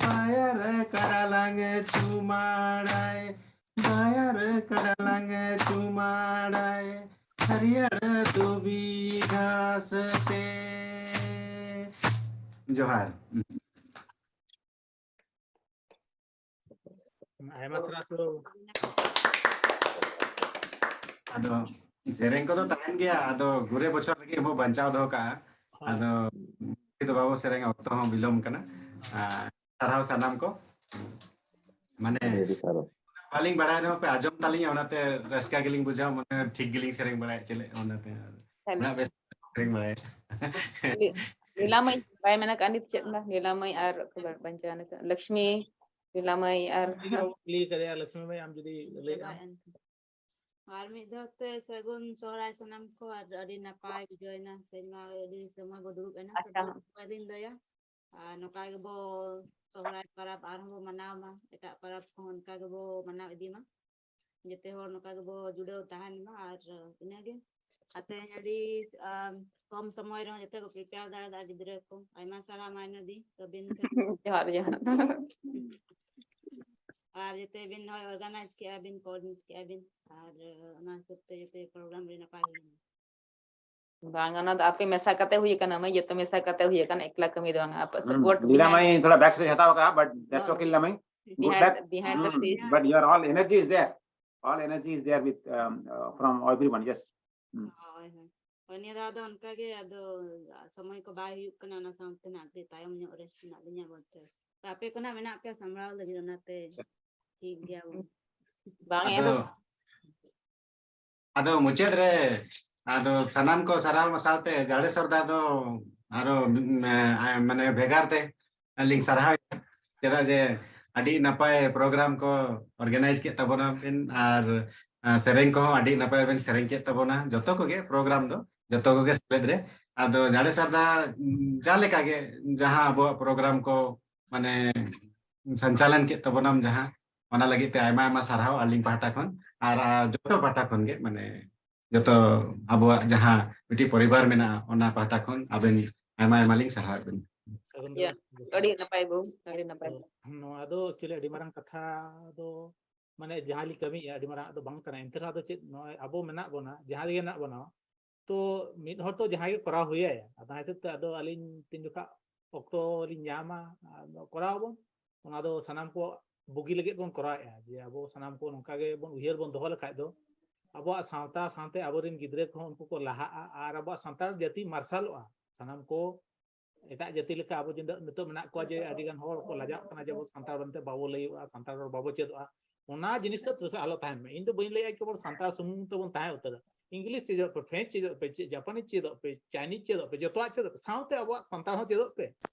ᱵᱟᱭᱟᱨ ᱠᱟᱲᱟᱞᱟᱝ ᱪᱩᱢᱟᱲᱟᱭ, ᱵᱟᱭᱟᱨ ᱠᱟᱲᱟᱞᱟᱝ ᱪᱩᱢᱟᱲᱟᱭ, ᱦᱟᱹᱨᱭᱟᱹᱲ ᱫᱷᱩᱵᱤ ᱜᱷᱟᱥ ᱛᱮ᱾ ᱡᱚᱦᱟᱨ᱾ ᱟᱭᱢᱟ ᱥᱟᱨᱦᱟᱣ ᱥᱩᱨ᱾ ᱟᱫᱚ ᱥᱮᱨᱮᱧ ᱠᱚᱫᱚ ᱛᱟᱦᱮᱱ ᱜᱮᱭᱟ, ᱟᱫᱚ ᱜᱷᱩᱨᱮ ᱵᱚᱪᱷᱚᱨ ᱞᱟᱹᱜᱤᱫ ᱵᱚ ᱵᱟᱧᱪᱟᱣ ᱫᱚᱦᱚ ᱠᱟᱜᱼᱟ᱾ ᱦᱳᱭ᱾ ᱟᱫᱚ ᱱᱤᱛ ᱫᱚ ᱵᱟᱵᱚ ᱥᱮᱨᱮᱧᱟ, ᱚᱠᱛᱚ ᱦᱚᱸ ᱵᱤᱞᱚᱢ ᱠᱟᱱᱟ᱾ ᱟᱨ ᱥᱟᱨᱦᱟᱣ ᱥᱟᱱᱟᱢ ᱠᱚ᱾ ᱢᱟᱱᱮ ᱟᱹᱰᱤ ᱥᱟᱨᱦᱟᱣ᱾ ᱵᱟᱹᱞᱤᱧ ᱵᱟᱲᱟᱭ ᱨᱮᱦᱚᱸ ᱯᱮ ᱟᱸᱡᱚᱢ ᱛᱟᱹᱞᱤᱧᱟ, ᱚᱱᱟᱛᱮ ᱨᱟᱹᱥᱠᱟᱹ ᱜᱮᱞᱤᱧ ᱵᱩᱡᱷᱟᱹᱣᱟ, ᱢᱟᱱᱮ ᱴᱷᱤᱠ ᱜᱮᱞᱤᱧ ᱥᱮᱨᱮᱧ ᱵᱟᱲᱟᱭᱟ ᱪᱮᱞᱮ, ᱚᱱᱟᱛᱮ ᱦᱮᱸ᱾ ᱩᱱᱟᱹᱜ ᱵᱮᱥ ᱥᱮᱨᱮᱧ ᱵᱟᱲᱟᱭᱟ᱾ ᱞᱤ-, ᱞᱤᱞᱟᱢᱟᱹᱭ ᱵᱟᱭ ᱢᱮᱱ ᱟᱠᱟᱫ ᱱᱤᱛ ᱪᱮᱫ ᱦᱚᱸ ᱵᱟᱝ, ᱞᱤᱞᱟᱢᱟᱹᱭ ᱟᱨ ᱚᱠᱚᱭ ᱵᱟ-, ᱵᱟᱧᱪᱟᱣ ᱱᱤᱛᱚᱜ ᱞᱚᱠᱥᱢᱤ, ᱞᱤᱞᱟᱢᱟᱹᱭ ᱟᱨ ᱠᱩᱞᱤ ᱠᱟᱫᱮᱭᱟ ᱞᱚᱠᱥᱢᱤ ᱢᱟᱹᱭ, ᱟᱢ ᱡᱩᱫᱤ ᱞᱟᱹᱭ ᱟᱢ᱾ ᱟᱨ ᱢᱤᱫ ᱫᱷᱟᱣ ᱛᱮ ᱥᱟᱹᱜᱩᱱ ᱥᱚᱦᱨᱟᱭ ᱥᱟᱱᱟᱢ ᱠᱚ, ᱟᱨ ᱟᱹᱰᱤ ᱱᱟᱯᱟᱭ ᱵᱩᱡᱷᱟᱹᱣ ᱮᱱᱟ, ᱛᱮᱦᱮᱧ ᱢᱟ ᱟᱹᱰᱤ ᱥᱚᱢᱚᱭ ᱵᱚ ᱫᱩᱲᱩᱵ ᱮᱱᱟ, ᱟᱪᱪᱷᱟ᱾ ᱫᱤᱱ ᱫᱚᱭᱟ᱾ ᱟᱨ ᱱᱚᱝᱠᱟ ᱜᱮᱵᱚ ᱥᱚᱦᱨᱟᱭ ᱯᱚᱨᱚᱵᱽ ᱟᱨᱦᱚᱸ ᱵᱚ ᱢᱟᱱᱟᱣ ᱢᱟ, ᱮᱴᱟᱜ ᱯᱚᱨᱚᱵᱽ ᱠᱚᱦᱚᱸ ᱚᱱᱠᱟ ᱜᱮᱵᱚ ᱢᱟᱱᱟᱣ ᱤᱫᱤ ᱢᱟ, ᱡᱚᱛᱚ ᱦᱚᱲ ᱱᱚᱝᱠᱟ ᱜᱮᱵᱚ ᱡᱩᱲᱟᱹᱣ ᱛᱟᱦᱮᱱ ᱢᱟ᱾ ᱟᱨ ᱤᱱᱟᱹᱜᱮ, ᱟᱨ ᱛᱮᱦᱮᱧ ᱟᱹᱰᱤ ᱟᱢ, ᱠᱚᱢ ᱥᱚᱢᱚᱭ ᱨᱮᱦᱚᱸ ᱡᱚᱛᱚ ᱠᱚ prepare ᱫᱟᱲᱮᱭᱟᱫᱟ ᱜᱤᱫᱽᱨᱟᱹ ᱠᱚ, ᱟᱭᱢᱟ ᱥᱟᱨᱦᱟᱣ ᱢᱟᱭᱱᱟ ᱫᱤ ᱟᱹᱵᱤᱱ ᱴᱷᱮᱱ᱾ ᱡᱚᱦᱟᱨ, ᱡᱚᱦᱟᱨ᱾ ᱟᱨ ᱡᱚᱛᱚ ᱵᱤᱱ ᱱᱚᱜᱼᱚᱭ organize ᱠᱮᱜᱼᱟ ᱵᱤᱱ, coordinate ᱠᱮᱜᱼᱟ ᱵᱤᱱ, ᱟᱨ ᱚᱱᱟ ᱦᱤᱥᱟᱹᱵ ᱛᱮ ᱡᱚᱛᱚ program ᱟᱹᱰᱤ ᱱᱟᱯᱟᱭ ᱦᱩᱭᱱᱟ᱾ ᱵᱟᱝ, ᱚᱱᱟ ᱫᱚ ᱟᱯᱮ ᱢᱮᱥᱟ ᱠᱟᱛᱮ ᱦᱩᱭ ᱟᱠᱟᱱᱟ ᱢᱟᱹᱭ, ᱡᱚᱛᱚ ᱢᱮᱥᱟ ᱠᱟᱛᱮ ᱦᱩᱭ ᱟᱠᱟᱱᱟ, ᱮᱠᱞᱟ ᱠᱟᱹᱢᱤ ᱫᱚ ᱵᱟᱝ᱾ ᱟᱯᱮ ᱦᱩᱸ, support ᱞᱤᱞᱟ behind, ᱢᱟᱹᱭ ᱛᱷᱚᱲᱟ back stage ᱦᱟᱛᱟᱣ ᱠᱟᱜᱼᱟ, but that's ᱦᱳᱭ᱾ okay, ᱞᱤᱞᱟ ᱢᱟᱹᱭ. Good, behind, that, behind the hmm, scene. But you are all energy is there. All energy is there with, um, uh, from everyone. Yes. Hmm. ᱦᱳᱭ, ᱦᱳᱭ᱾ ᱦᱳᱭ, ᱱᱤᱭᱟᱹ ᱫᱷᱟᱣ ᱫᱚ ᱚᱱᱠᱟ ᱜᱮ, ᱟᱫᱚ ᱥᱚᱢᱚᱭ ᱠᱚ ᱵᱟᱭ ᱦᱩᱭᱩᱜ ᱠᱟᱱᱟ, ᱚᱱᱟ ᱥᱟᱶᱛᱮ ᱱᱟᱜ ᱠᱟᱹᱴᱤᱡ ᱛᱟᱭᱚᱢ ᱧᱚᱜ ᱨᱮ ᱢᱮᱱᱟᱜ ᱞᱤᱧᱟ ᱵᱚᱞᱛᱮ᱾ ᱛᱚ, ᱟᱯᱮ ᱠᱚ ᱱᱟᱜ ᱢᱮᱱᱟᱜ ᱯᱮᱭᱟ ᱥᱟᱢᱵᱲᱟᱣ ᱞᱟᱹᱜᱤᱫ, ᱚᱱᱟᱛᱮ ᱴᱷᱤᱠ ᱜᱮᱭᱟ ᱵᱚᱱ᱾ ᱵᱟᱝ, ᱟᱫᱚ, ᱮᱫᱚ ᱟᱫᱚ ᱢᱩᱪᱟᱹᱫ ᱨᱮ, ᱟᱫᱚ ᱥᱟᱱᱟᱢ ᱠᱚ ᱥᱟᱨᱦᱟᱣ ᱥᱟᱶᱛᱮ ᱡᱟᱲᱮ ᱥᱚᱨᱫᱟ ᱫᱚ ᱟᱨᱚ, ᱢ-, ᱮ, ᱢᱟᱱᱮ ᱵᱷᱮᱜᱟᱨ ᱛᱮ ᱞᱤᱧ ᱥᱟᱨᱦᱟᱣ, ᱪᱮᱫᱟᱜ ᱡᱮ ᱟᱹᱰᱤ ᱱᱟᱯᱟᱭ program ᱠᱚ organize ᱠᱮᱫ ᱛᱟᱵᱚᱱᱟ ᱵᱤᱱ, ᱟᱨ, ᱟ, ᱥᱮᱨᱮᱧ ᱠᱚᱦᱚᱸ ᱟᱹᱰᱤ ᱱᱟᱯᱟᱭ ᱵᱤᱱ ᱥᱮᱨᱮᱧ ᱠᱮᱫ ᱛᱟᱵᱚᱱᱟ, ᱡᱚᱛᱚ ᱠᱚᱜᱮ program ᱫᱚ, ᱡᱚᱛᱚ ᱠᱚᱜᱮ ᱥᱮᱞᱮᱫ ᱨᱮ᱾ ᱟᱫᱚ ᱡᱟᱲᱮ ᱥᱟᱨᱫᱟ, ᱡᱟ ᱞᱮᱠᱟ ᱜᱮ, ᱡᱟᱦᱟᱸ ᱟᱵᱚᱣᱟᱜ program ᱠᱚ, ᱢᱟᱱᱮ, ᱥᱚᱧᱪᱟᱞᱚᱱ ᱠᱮᱫ ᱛᱟᱵᱚᱱᱟᱢ ᱡᱟᱦᱟᱸ, ᱚᱱᱟ ᱞᱟᱹᱜᱤᱫ ᱛᱮ ᱟᱭᱢᱟ ᱟᱭᱢᱟ ᱥᱟᱨᱦᱟᱣ ᱟᱹᱞᱤᱧ ᱯᱟᱦᱴᱟ ᱠᱷᱚᱱ, ᱟᱨ, ᱟ, ᱡᱚᱛᱚ ᱯᱟᱦᱴᱟ ᱠᱷᱚᱱ ᱜᱮ, ᱢᱟᱱᱮ, ᱡᱚᱛᱚ ᱟᱵᱚᱣᱟᱜ ᱡᱟᱦᱟᱸ ᱢᱤᱫᱴᱤᱡ ᱯᱚᱨᱤᱵᱟᱨ ᱢᱮᱱᱟᱜᱼᱟ, ᱚᱱᱟ ᱯᱟᱦᱴᱟ ᱠᱷᱚᱱ ᱟᱵᱮᱱ ᱟᱭᱢᱟ ᱟᱭᱢᱟ ᱞᱤᱧ ᱥᱟᱨᱦᱟᱣᱮᱫ ᱵᱮᱱᱟ᱾ ᱥᱟᱹᱜᱩᱱ ᱤᱭᱟᱹ, ᱫᱤᱱ᱾ ᱟᱹᱰᱤ ᱱᱟᱯᱟᱭ ᱵᱚ, ᱟᱹᱰᱤ ᱱᱟᱯᱟᱭ᱾ ᱛᱚ, ᱱᱚᱣᱟ ᱫᱚ actually ᱟᱹᱰᱤ ᱢᱟᱨᱟᱝ ᱠᱟᱛᱷᱟ ᱫᱚ, ᱢᱟᱱᱮ ᱡᱟᱦᱟᱸ ᱞᱤᱧ ᱠᱟᱹᱢᱤᱭᱮᱫᱼᱟ ᱟᱹᱰᱤ ᱢᱟᱨᱟᱝ ᱫᱚ ᱵᱟᱝ ᱠᱟᱱᱟ, ᱮᱱᱛᱮ ᱨᱮᱦᱚᱸ ᱟᱫᱚ ᱪᱮᱫ ᱱᱚᱜᱼᱚᱭ ᱟᱵᱚ ᱢᱮᱱᱟᱜ ᱵᱚᱱᱟ, ᱡᱟᱦᱟᱸ ᱨᱮᱜᱮ ᱢᱮᱱᱟᱜ ᱵᱚᱱᱟ, ᱛᱚ ᱢᱤᱫ ᱦᱚᱲ ᱛᱚ ᱡᱟᱦᱟᱸᱭ ᱜᱮ ᱠᱚᱨᱟᱣ ᱦᱩᱭᱟᱭᱟ᱾ ᱟᱫᱚ ᱚᱱᱟ ᱦᱤᱥᱟᱹᱵ ᱛᱮ ᱟᱫᱚ ᱟᱹᱞᱤᱧ ᱛᱤᱱ ᱡᱚᱠᱷᱟ ᱚᱠᱛᱚ ᱞᱤᱧ ᱧᱟᱢᱟ, ᱟᱫᱚ ᱠᱚᱨᱟᱣ ᱟᱵᱚᱱ᱾ ᱚᱱᱟ ᱫᱚ ᱥᱟᱱᱟᱢ ᱠᱚ ᱵᱩᱜᱤ ᱞᱟᱹᱜᱤᱫ ᱵᱚᱱ ᱠᱚᱨᱟᱣᱮᱫᱼᱟ, ᱡᱮ ᱟᱵᱚ ᱥᱟᱱᱟᱢ ᱠᱚ ᱱᱚᱝᱠᱟ ᱜᱮ ᱵᱚᱱ ᱩᱭᱦᱟᱹᱨ ᱵᱚᱱ ᱫᱚᱦᱚ ᱞᱮᱠᱷᱟᱡ ᱫᱚ ᱟᱵᱚᱣᱟᱜ ᱥᱟᱶᱛᱟ ᱥᱟᱶᱛᱮ ᱟᱵᱚᱨᱮᱱ ᱜᱤᱫᱽᱨᱟᱹ ᱠᱚᱦᱚᱸ ᱩᱱᱠᱩ ᱠᱚ ᱞᱟᱦᱟᱜᱼᱟ ᱟᱨ ᱟᱵᱚᱣᱟᱜ ᱥᱟᱱᱛᱟᱲ ᱡᱟᱹᱛᱤ ᱢᱟᱨᱥᱟᱞᱚᱜᱼᱟ᱾ ᱥᱟᱱᱟᱢ ᱠᱚ ᱮᱴᱟᱜ ᱡᱟᱹᱛᱤ ᱞᱮᱠᱟ ᱟᱵᱚ ᱡᱮ ᱱᱤᱛᱚᱜ ᱢᱮᱱᱟᱜ ᱠᱚᱣᱟ ᱡᱮ ᱟᱹᱰᱤ ᱜᱟᱱ ᱦᱚᱲ ᱠᱚ ᱞᱟᱡᱟᱜ ᱠᱟᱱᱟ ᱡᱮ ᱟᱵᱚ ᱥᱟᱱᱛᱟᱲ ᱢᱮᱱᱛᱮ ᱵᱟᱵᱚ ᱞᱟᱹᱭᱚᱜᱼᱟ, ᱥᱟᱱᱛᱟᱲ ᱨᱚᱲ ᱵᱟᱵᱚ ᱪᱮᱫᱚᱜᱼᱟ, ᱚᱱᱟ ᱡᱤᱱᱤᱥ ᱫᱚ ᱛᱤᱥ ᱦᱚᱸ ᱟᱞᱚ ᱛᱟᱦᱮᱱ ᱢᱟ᱾ ᱤᱧ ᱫᱚ ᱵᱟᱹᱧ ᱞᱟᱹᱭᱟ ᱠᱮᱵᱚᱞ ᱥᱟᱱᱛᱟᱲ ᱥᱩᱢᱩᱝ ᱛᱮᱵᱚᱱ ᱛᱟᱦᱮᱸ ᱩᱛᱟᱹᱨᱟ᱾ ᱤᱝᱞᱤᱥ ᱪᱮᱫᱚᱜ ᱯᱮ, ᱯᱷᱨᱮᱧᱪ ᱪᱮᱫᱚᱜ ᱯᱮ, ᱪᱮ-, ᱡᱟᱯᱟᱱᱤᱡ ᱪᱮᱫᱚᱜ ᱯᱮ, ᱪᱟᱭᱱᱤᱡ ᱪᱮᱫᱚᱜ ᱯᱮ, ᱡᱚᱛᱚᱣᱟᱜ ᱪᱮᱫᱚᱜ ᱯᱮ, ᱥᱟᱶᱛᱮ ᱟᱵᱚᱣᱟᱜ ᱥᱟᱱᱛᱟᱲ ᱦᱚᱸ ᱪᱮᱫᱚᱜ ᱯᱮ᱾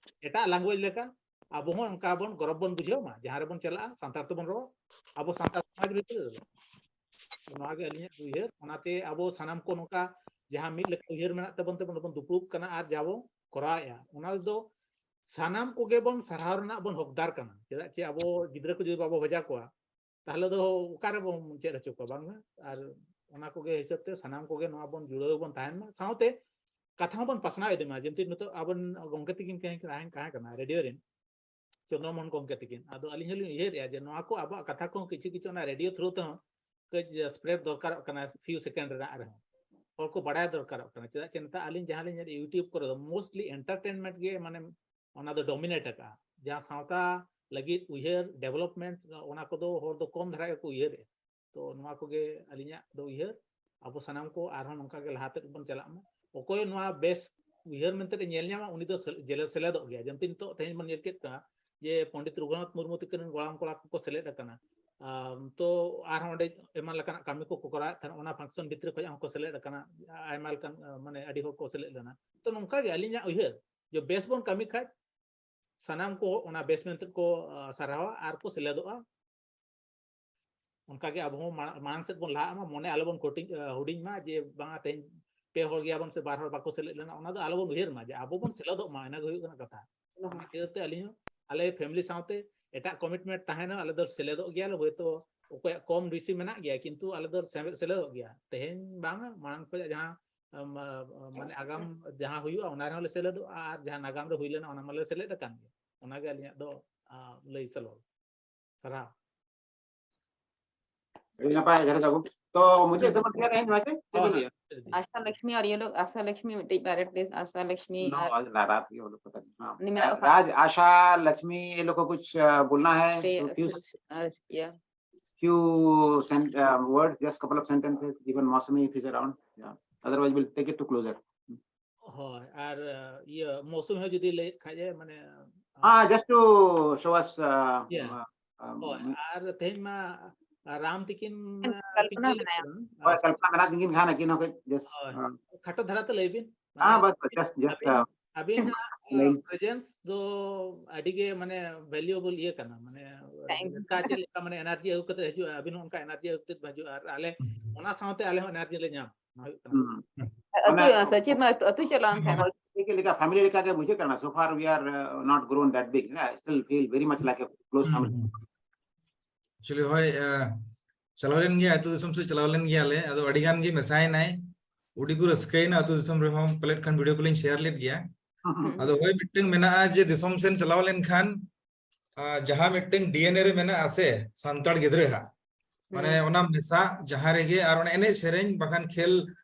ᱮᱴᱟᱜ language ᱞᱮᱠᱟ ᱟᱵᱚ ᱦᱚᱸ ᱚᱱᱠᱟ ᱵᱚᱱ ᱜᱚᱨᱚᱵ ᱵᱚᱱ ᱵᱩᱡᱷᱟᱹᱣ ᱢᱟ, ᱡᱟᱦᱟᱸ ᱨᱮᱵᱚᱱ ᱪᱟᱞᱟᱜᱼᱟ ᱥᱟᱱᱛᱟᱲ ᱛᱮᱵᱚᱱ ᱨᱚᱲ, ᱟᱵᱚ ᱥᱟᱱᱛᱟᱲ ᱥᱚᱢᱟᱡᱽ ᱵᱷᱤᱛᱨᱤ ᱨᱮ᱾ ᱱᱚᱣᱟ ᱜᱮ ᱟᱹᱞᱤᱧᱟᱜ ᱩᱭᱦᱟᱹᱨ᱾ ᱚᱱᱟᱛᱮ ᱟᱵᱚ ᱥᱟᱱᱟᱢ ᱠᱚ ᱱᱚᱝᱠᱟ ᱡᱟᱦᱟᱸ ᱢᱤᱫ ᱞᱮᱠᱟ ᱩᱭᱦᱟᱹᱨ ᱢᱮᱱᱟᱜ ᱛᱟᱵᱚᱱ ᱛᱮ ᱵᱚᱱ ᱫᱩᱯᱲᱩᱵ ᱠᱟᱱᱟ ᱟᱨ ᱡᱟ ᱵᱚ ᱠᱚᱨᱟᱣᱮᱫᱼᱟ, ᱚᱱᱟ ᱫᱚ ᱥᱟᱱᱟᱢ ᱠᱚᱜᱮ ᱵᱚᱱ ᱥᱟᱨᱦᱟᱣ ᱨᱮᱱᱟᱜ ᱵᱚᱱ ᱦᱚᱠᱫᱟᱨ ᱠᱟᱱᱟ᱾ ᱪᱮᱫᱟᱜ ᱪᱮ ᱟᱵᱚ ᱜᱤᱫᱽᱨᱟᱹ ᱠᱚ ᱡᱩᱫᱤ ᱵᱟᱵᱚ ᱵᱷᱮᱡᱟ ᱠᱚᱣᱟ, ᱛᱟᱦᱞᱮ ᱫᱚ ᱚᱠᱟᱨᱮ ᱵᱚᱱ ᱪᱮᱫ ᱦᱚᱪᱚ ᱠᱚᱣᱟ, ᱵᱟᱝ? ᱟᱨ ᱚᱱᱟ ᱠᱚᱜᱮ ᱦᱤᱥᱟᱹᱵ ᱛᱮ ᱥᱟᱱᱟᱢ ᱠᱚᱜᱮ ᱱᱚᱣᱟ ᱵᱚᱱ ᱡᱩᱲᱟᱹᱣ ᱵᱚᱱ ᱛᱟᱦᱮᱱ ᱢᱟ, ᱥᱟᱶᱛᱮ ᱠᱟᱛᱷᱟ ᱦᱚᱸᱵᱚᱱ ᱯᱟᱥᱱᱟᱣ ᱤᱫᱤ ᱢᱟ᱾ ᱡᱮᱢᱛᱤ ᱱᱤᱛᱚᱜ ᱟᱵᱚ ᱜᱚᱢᱠᱮ ᱛᱟᱹᱠᱤᱱ ᱛᱟᱦᱮᱸ ᱛᱟᱦᱮᱸ ᱠᱟᱱᱟ ᱨᱮᱰᱤᱭᱳ ᱨᱮᱱ, ᱪᱚᱱᱫᱨᱚ ᱢᱳᱦᱚᱱ ᱜᱚᱢᱠᱮ ᱛᱟᱹᱠᱤᱱ᱾ ᱟᱫᱚ ᱟᱹᱞᱤᱧ ᱦᱚᱸᱞᱤᱧ ᱩᱭᱦᱟᱹᱨᱮᱜᱼᱟ ᱡᱮ ᱱᱚᱣᱟ ᱠᱚ ᱟᱵᱚᱣᱟᱜ ᱠᱟᱛᱷᱟ ᱠᱚᱦᱚᱸ ᱠᱤᱪᱷᱩ ᱠᱤᱪᱷᱩ ᱚᱱᱟ ᱨᱮᱰᱤᱭᱳ ᱛᱷᱨᱩ ᱛᱮᱦᱚᱸ ᱠᱟᱹᱡ ᱥᱯᱨᱮᱰ ᱫᱚᱨᱠᱟᱨᱚᱜ ᱠᱟᱱᱟ, ᱯᱷᱤᱭᱩ ᱥᱮᱠᱮᱱᱰ ᱨᱮᱱᱟᱜ ᱨᱮᱦᱚᱸ᱾ ᱦᱚᱲ ᱠᱚ ᱵᱟᱲᱟᱭ ᱫᱚᱨᱠᱟᱨᱚᱜ ᱠᱟᱱᱟ᱾ ᱪᱮᱫᱟᱜ ᱪᱮ ᱱᱮᱛᱟᱨ ᱟᱹᱞᱤᱧ ᱡᱟᱦᱟᱸ ᱞᱤᱧ ᱧᱮᱞ, YouTube ᱠᱚᱨᱮ ᱫᱚ mostly entertainment ᱜᱮ ᱢᱟᱱᱮ ᱚᱱᱟ ᱫᱚ dominate ᱟᱠᱟᱜᱼᱟ᱾ ᱡᱟᱦᱟᱸ ᱥᱟᱶᱛᱟ ᱞᱟᱹᱜᱤᱫ ᱩᱭᱦᱟᱹᱨ, development, ᱚᱱᱟ ᱠᱚᱫᱚ ᱦᱚᱲ ᱫᱚ ᱠᱚᱢ ᱫᱷᱟᱨᱟ ᱜᱮᱠᱚ ᱩᱭᱦᱟᱹᱨᱮᱜᱼᱟ᱾ ᱛᱚ ᱱᱚᱣᱟ ᱠᱚᱜᱮ ᱟᱹᱞᱤᱧᱟᱜ ᱫᱚ ᱩᱭᱦᱟᱹᱨ, ᱟᱵᱚ ᱥᱟᱱᱟᱢ ᱠᱚ ᱟᱨᱦᱚᱸ ᱱᱚᱝᱠᱟ ᱜᱮ ᱞᱟᱦᱟ ᱥᱮᱫ ᱵᱚᱱ ᱪᱟᱞᱟᱜ ᱢᱟ᱾ ᱚᱠᱚᱭ ᱱᱚᱣᱟ ᱵᱮᱥ ᱩᱭᱦᱟᱹᱨ ᱢᱮᱱᱛᱮ ᱮ ᱧᱮᱞ ᱧᱟᱢᱟ, ᱩᱱᱤ ᱫᱚ ᱥᱮᱞ-, ᱡᱮᱞᱮ ᱥᱮᱞᱮᱫᱚᱜ ᱜᱮᱭᱟ᱾ ᱡᱮᱢᱛᱤ ᱱᱤᱛᱚᱜ ᱛᱮᱦᱮᱧ ᱵᱚᱱ ᱧᱮᱞ ᱠᱮᱫ ᱠᱚᱣᱟ ᱡᱮ ᱯᱚᱱᱰᱤᱛ ᱨᱚᱜᱷᱩᱱᱟᱛᱷ ᱢᱩᱨᱢᱩ ᱛᱟᱹᱠᱤᱱ ᱨᱮᱱ ᱜᱚᱲᱟᱢ ᱠᱚᱲᱟ ᱠᱚᱠᱚ ᱥᱮᱞᱮᱫ ᱟᱠᱟᱱᱟ᱾ ᱟᱢ, ᱛᱚ ᱟᱨᱦᱚᱸ ᱚᱸᱰᱮ ᱮᱢᱟᱱ ᱞᱮᱠᱟᱱᱟᱜ ᱠᱟᱹᱢᱤ ᱠᱚᱠᱚ ᱠᱚᱨᱟᱣᱮᱫ ᱛᱟᱦᱮᱱ, ᱚᱱᱟ function ᱵᱷᱤᱛᱨᱤ ᱠᱷᱚᱱ ᱦᱚᱸᱠᱚ ᱥᱮᱞᱮᱫ ᱟᱠᱟᱱᱟ, ᱟᱭᱢᱟ ᱞᱮᱠᱟᱱ, ᱟ, ᱢᱟᱱᱮ ᱟᱹᱰᱤ ᱦᱚᱲ ᱠᱚ ᱥᱮᱞᱮᱫ ᱞᱮᱱᱟ᱾ ᱛᱚ ᱱᱚᱝᱠᱟ ᱜᱮ ᱟᱹᱞᱤᱧᱟᱜ ᱩᱭᱦᱟᱹᱨ ᱡᱮ ᱵᱮᱥ ᱵᱚᱱ ᱠᱟᱹᱢᱤ ᱠᱷᱟᱡ ᱥᱟᱱᱟᱢ ᱠᱚ ᱚᱱᱟ ᱵᱮᱥ ᱢᱮᱱᱛᱮ ᱠᱚ, ᱟ, ᱥᱟᱨᱦᱟᱣᱟ ᱟᱨ ᱠᱚ ᱥᱮᱞᱮᱫᱚᱜᱼᱟ᱾ ᱚᱱᱠᱟ ᱜᱮ ᱟᱵᱚ ᱦᱚᱸ ᱢᱟᱲᱟᱝ, ᱢᱟᱲᱟᱝ ᱥᱮᱫ ᱵᱚᱱ ᱞᱟᱦᱟᱜ ᱢᱟ, ᱢᱚᱱᱮ ᱟᱞᱚᱵᱚᱱ ᱠᱚᱴᱤᱧ, ᱟ, ᱦᱩᱰᱤᱧ ᱢᱟ ᱡᱮ ᱵᱟᱝᱟ ᱛᱮᱦᱮᱧ ᱯᱮ ᱦᱚᱲ ᱜᱮᱭᱟᱵᱚᱱ ᱥᱮ ᱵᱟᱨ ᱦᱚᱲ ᱵᱟᱠᱚ ᱥᱮᱞᱮᱫ ᱞᱮᱱᱟ, ᱚᱱᱟ ᱫᱚ ᱟᱞᱚᱵᱚᱱ ᱩᱭᱦᱟᱹᱨ ᱢᱟ ᱡᱮ ᱟᱵᱚ ᱵᱚᱱ ᱥᱮᱞᱮᱫᱚᱜ ᱢᱟ, ᱤᱱᱟᱹ ᱜᱮ ᱦᱩᱭᱩᱜ ᱠᱟᱱᱟ ᱠᱟᱛᱷᱟ᱾ ᱚᱱᱟ ᱠᱷᱟᱹᱛᱤᱨ ᱛᱮ ᱟᱹᱞᱤᱧ ᱦᱚᱸ ᱟᱞᱮ family ᱥᱟᱶᱛᱮ ᱮᱴᱟᱜ commitment ᱛᱟᱦᱮᱱᱟ, ᱟᱞᱮ ᱫᱚ ᱥᱮᱞᱮᱫᱚᱜ ᱜᱮᱭᱟᱞᱮ, ᱦᱳᱭᱛᱳ ᱚᱠᱚᱭᱟᱜ ᱠᱚᱢ ᱵᱮᱥᱤ ᱢᱮᱱᱟᱜ ᱜᱮᱭᱟ, ᱠᱤᱱᱛᱩ ᱟᱞᱮ ᱫᱚ ᱥᱮ-, ᱥᱮᱞᱮᱫᱚᱜ ᱜᱮᱭᱟ᱾ ᱛᱮᱦᱮᱧ ᱵᱟᱝᱟ, ᱢᱟᱲᱟᱝ ᱠᱷᱚᱱᱟᱜ ᱡᱟᱦᱟᱸ, ᱟᱢ, ᱟ, ᱢᱟᱱᱮ ᱟᱜᱟᱢ ᱡᱟᱦᱟᱸ ᱦᱩᱭᱩᱜᱼᱟ, ᱚᱱᱟ ᱨᱮᱦᱚᱸ ᱞᱮ ᱥᱮᱞᱮᱫᱚᱜᱼᱟ, ᱟᱨ ᱡᱟᱦᱟᱸ ᱱᱟᱜᱟᱢ ᱨᱮ ᱦᱩᱭ ᱞᱮᱱᱟ, ᱚᱱᱟ ᱢᱟᱞᱮ ᱥᱮᱞᱮᱫ ᱟᱠᱟᱱ ᱜᱮ᱾ ᱚᱱᱟᱜᱮ ᱟᱹᱞᱤᱧᱟᱜ ᱫᱚ, ᱟ, ᱞᱟᱹᱭ ᱥᱟᱞᱚ᱾ ᱥᱟᱨᱦᱟᱣ᱾ ᱟᱹᱰᱤ ᱱᱟᱯᱟᱭ, ᱡᱚᱦᱟᱨ ᱵᱟᱹᱵᱩ᱾ ᱛᱚ ᱢᱩᱪᱟᱹᱫ ᱛᱮᱵᱚᱱ ᱞᱟᱹᱭᱟ ᱛᱮᱦᱮᱧ ᱱᱚᱣᱟ ᱜᱮ, ᱪᱮᱫ ᱵᱚᱱ ᱞᱟᱹᱭᱟ? ᱟᱥᱟ ᱞᱚᱠᱥᱢᱤ ᱟᱨ ᱤᱭᱟᱹ ᱞᱳᱜ, ᱟᱥᱟ ᱞᱚᱠᱥᱢᱤ ᱢᱤᱫᱴᱤᱡ ᱵᱟᱨᱭᱟ please, ᱟᱥᱟ ᱞᱚᱠᱥᱢᱤ ᱱᱚᱣᱟ ᱟᱨ ᱟᱞᱮ ᱞᱟᱨᱟ ᱛᱮᱜᱮ ᱵᱚᱞᱮ ᱠᱚ ᱛᱟᱦᱮᱱᱟ᱾ नहीं, मैं राज, आशा, लक्ष्मी, ये लोग को कुछ अ, बोलना है? पे- तो few, अ, या few sent, uh, words, just couple of sentences, even Mausami, if he's around. Yeah. Otherwise, we'll take it to closer. ᱦᱳᱭ, ᱟᱨ ᱤᱭᱟᱹ ᱢᱳᱥᱩᱢᱤ ᱦᱚᱸ ᱡᱩᱫᱤ ᱞᱟᱹᱭᱮᱫ ᱠᱷᱟᱡ ᱮ, ᱢᱟᱱᱮ Ah, just to show us. Uh, Yeah. uh, um, ᱦᱳᱭ, ᱟᱨ ᱛᱮᱦᱮᱧ ᱢᱟ ᱨᱟᱢ ᱛᱤᱠᱤᱱ ᱠᱚᱞᱯᱚᱱᱟ ᱛᱤᱠᱤᱱ ᱢᱮᱱᱟᱭᱟ᱾ ᱦᱳᱭ, ᱠᱚᱞᱯᱚᱱᱟ ᱢᱮᱱᱟᱜ ᱛᱤᱧ ᱜᱮᱭᱟ ᱱᱟᱦᱟᱜ, ᱟᱹᱠᱤᱱ ᱦᱚᱸ ᱠᱟᱹᱡ just, ᱦᱳᱭ᱾ uh, ᱠᱷᱟᱴᱚ ᱫᱷᱟᱨᱟ ᱛᱮ ᱞᱟᱹᱭ ᱵᱤᱱ᱾ ᱦᱮᱸ, ᱵᱟᱥ, ᱵᱟᱥ, just, just, ᱟᱹᱵᱤᱱ, uh, ᱟᱹᱵᱤᱱ ᱞᱟᱹᱭ ᱯᱨᱮᱡᱮᱱᱥ ᱫᱚ ᱟᱹᱰᱤ ᱜᱮ ᱢᱟᱱᱮ ᱵᱷᱮᱞᱩᱭᱮᱵᱚᱞ ᱤᱭᱟᱹ ᱠᱟᱱᱟ, ᱢᱟᱱᱮ Thank you. ᱚᱱᱠᱟ ᱪᱮᱫ ᱞᱮᱠᱟ ᱢᱟᱱᱮ ᱮᱱᱟᱨᱡᱤ ᱟᱹᱜᱩ ᱠᱟᱛᱮ ᱦᱤᱡᱩᱜᱼᱟ, ᱟᱹᱵᱤᱱ ᱦᱚᱸ ᱚᱱᱠᱟ ᱮᱱᱟᱨᱡᱤ ᱟᱹᱜᱩ ᱠᱟᱛᱮ ᱦᱤᱡᱩᱜᱼᱟ, ᱟᱨ ᱟᱞᱮ ᱚᱱᱟ ᱥᱟᱶᱛᱮ ᱟᱞᱮ ᱦᱚᱸ ᱮᱱᱟᱨᱡᱤ ᱞᱮ ᱧᱟᱢᱟ᱾ ᱚᱱᱟ ᱦᱩᱭᱩᱜ ᱠᱟᱱᱟ᱾ ᱦᱩᱸ. ᱟᱹᱛᱩ ᱚᱱᱟ- ᱥᱚᱪᱤᱱ ᱢᱟ ᱟᱹᱛᱩ, ᱟᱹᱛᱩ ᱪᱟᱞᱟᱣ ᱮᱱ ᱛᱟᱦᱮᱸᱱᱟ᱾ ᱦᱚᱲ ᱪᱮᱫ ᱞᱮᱠᱟ ᱯᱷᱮᱢᱤᱞᱤ ᱞᱮᱠᱟ ᱜᱮ ᱵᱩᱡᱷᱟᱹᱜ ᱠᱟᱱᱟ᱾ So far we are, uh, not grown that big. Yeah, I still feel very much like a close family. ᱮᱠᱪᱩᱭᱮᱞᱤ ᱦᱳᱭ, ᱟᱸ, ᱪᱟᱞᱟᱣ ᱞᱮᱱ ᱜᱮᱭᱟ, ᱟᱹᱛᱩ ᱫᱤᱥᱚᱢ ᱥᱮᱫ ᱪᱟᱞᱟᱣ ᱞᱮᱱ ᱜᱮᱭᱟᱞᱮ᱾ ᱟᱫᱚ ᱟᱹᱰᱤ ᱜᱟᱱ ᱜᱮ ᱢᱮᱥᱟᱭᱮᱱᱟᱭ, ᱟᱹᱰᱤ ᱠᱚ ᱨᱟᱹᱥᱠᱟᱹᱭᱮᱱᱟ ᱟᱹᱛᱩ ᱫᱤᱥᱚᱢ ᱨᱮᱦᱚᱸ᱾ ᱯᱟᱞᱮᱫ ᱠᱷᱟᱱ ᱵᱷᱤᱰᱤᱭᱳ ᱠᱚᱞᱤᱧ ᱥᱮᱭᱟᱨ ᱞᱮᱫ ᱜᱮᱭᱟ᱾ ᱟᱫᱚ ᱦᱳᱭ, ᱢᱤᱫᱴᱟᱝ ᱢᱮᱱᱟᱜᱼᱟ ᱡᱮ ᱫᱤᱥᱚᱢ ᱥᱮᱱ ᱪᱟᱞᱟᱣ ᱞᱮᱱᱠᱷᱟᱱ, ᱟᱸ, ᱡᱟᱦᱟᱸ ᱢᱤᱫᱴᱟᱝ ᱰᱤ ᱮᱱ ᱮ ᱨᱮ ᱢᱮᱱᱟᱜᱼᱟ ᱥᱮ ᱥᱟᱱᱛᱟᱲ ᱜᱤᱫᱽᱨᱟᱹ ᱦᱟᱜ, ᱢᱟᱱᱮ ᱦᱩᱸ. ᱚᱱᱟ ᱢᱮᱥᱟ ᱡᱟᱦᱟᱸ ᱨᱮᱜᱮ, ᱟᱨ ᱚᱱᱟ ᱮᱱᱮᱡ ᱥᱮᱨᱮᱧ ᱵᱟᱠᱷᱟᱱ ᱠᱷᱮᱞ,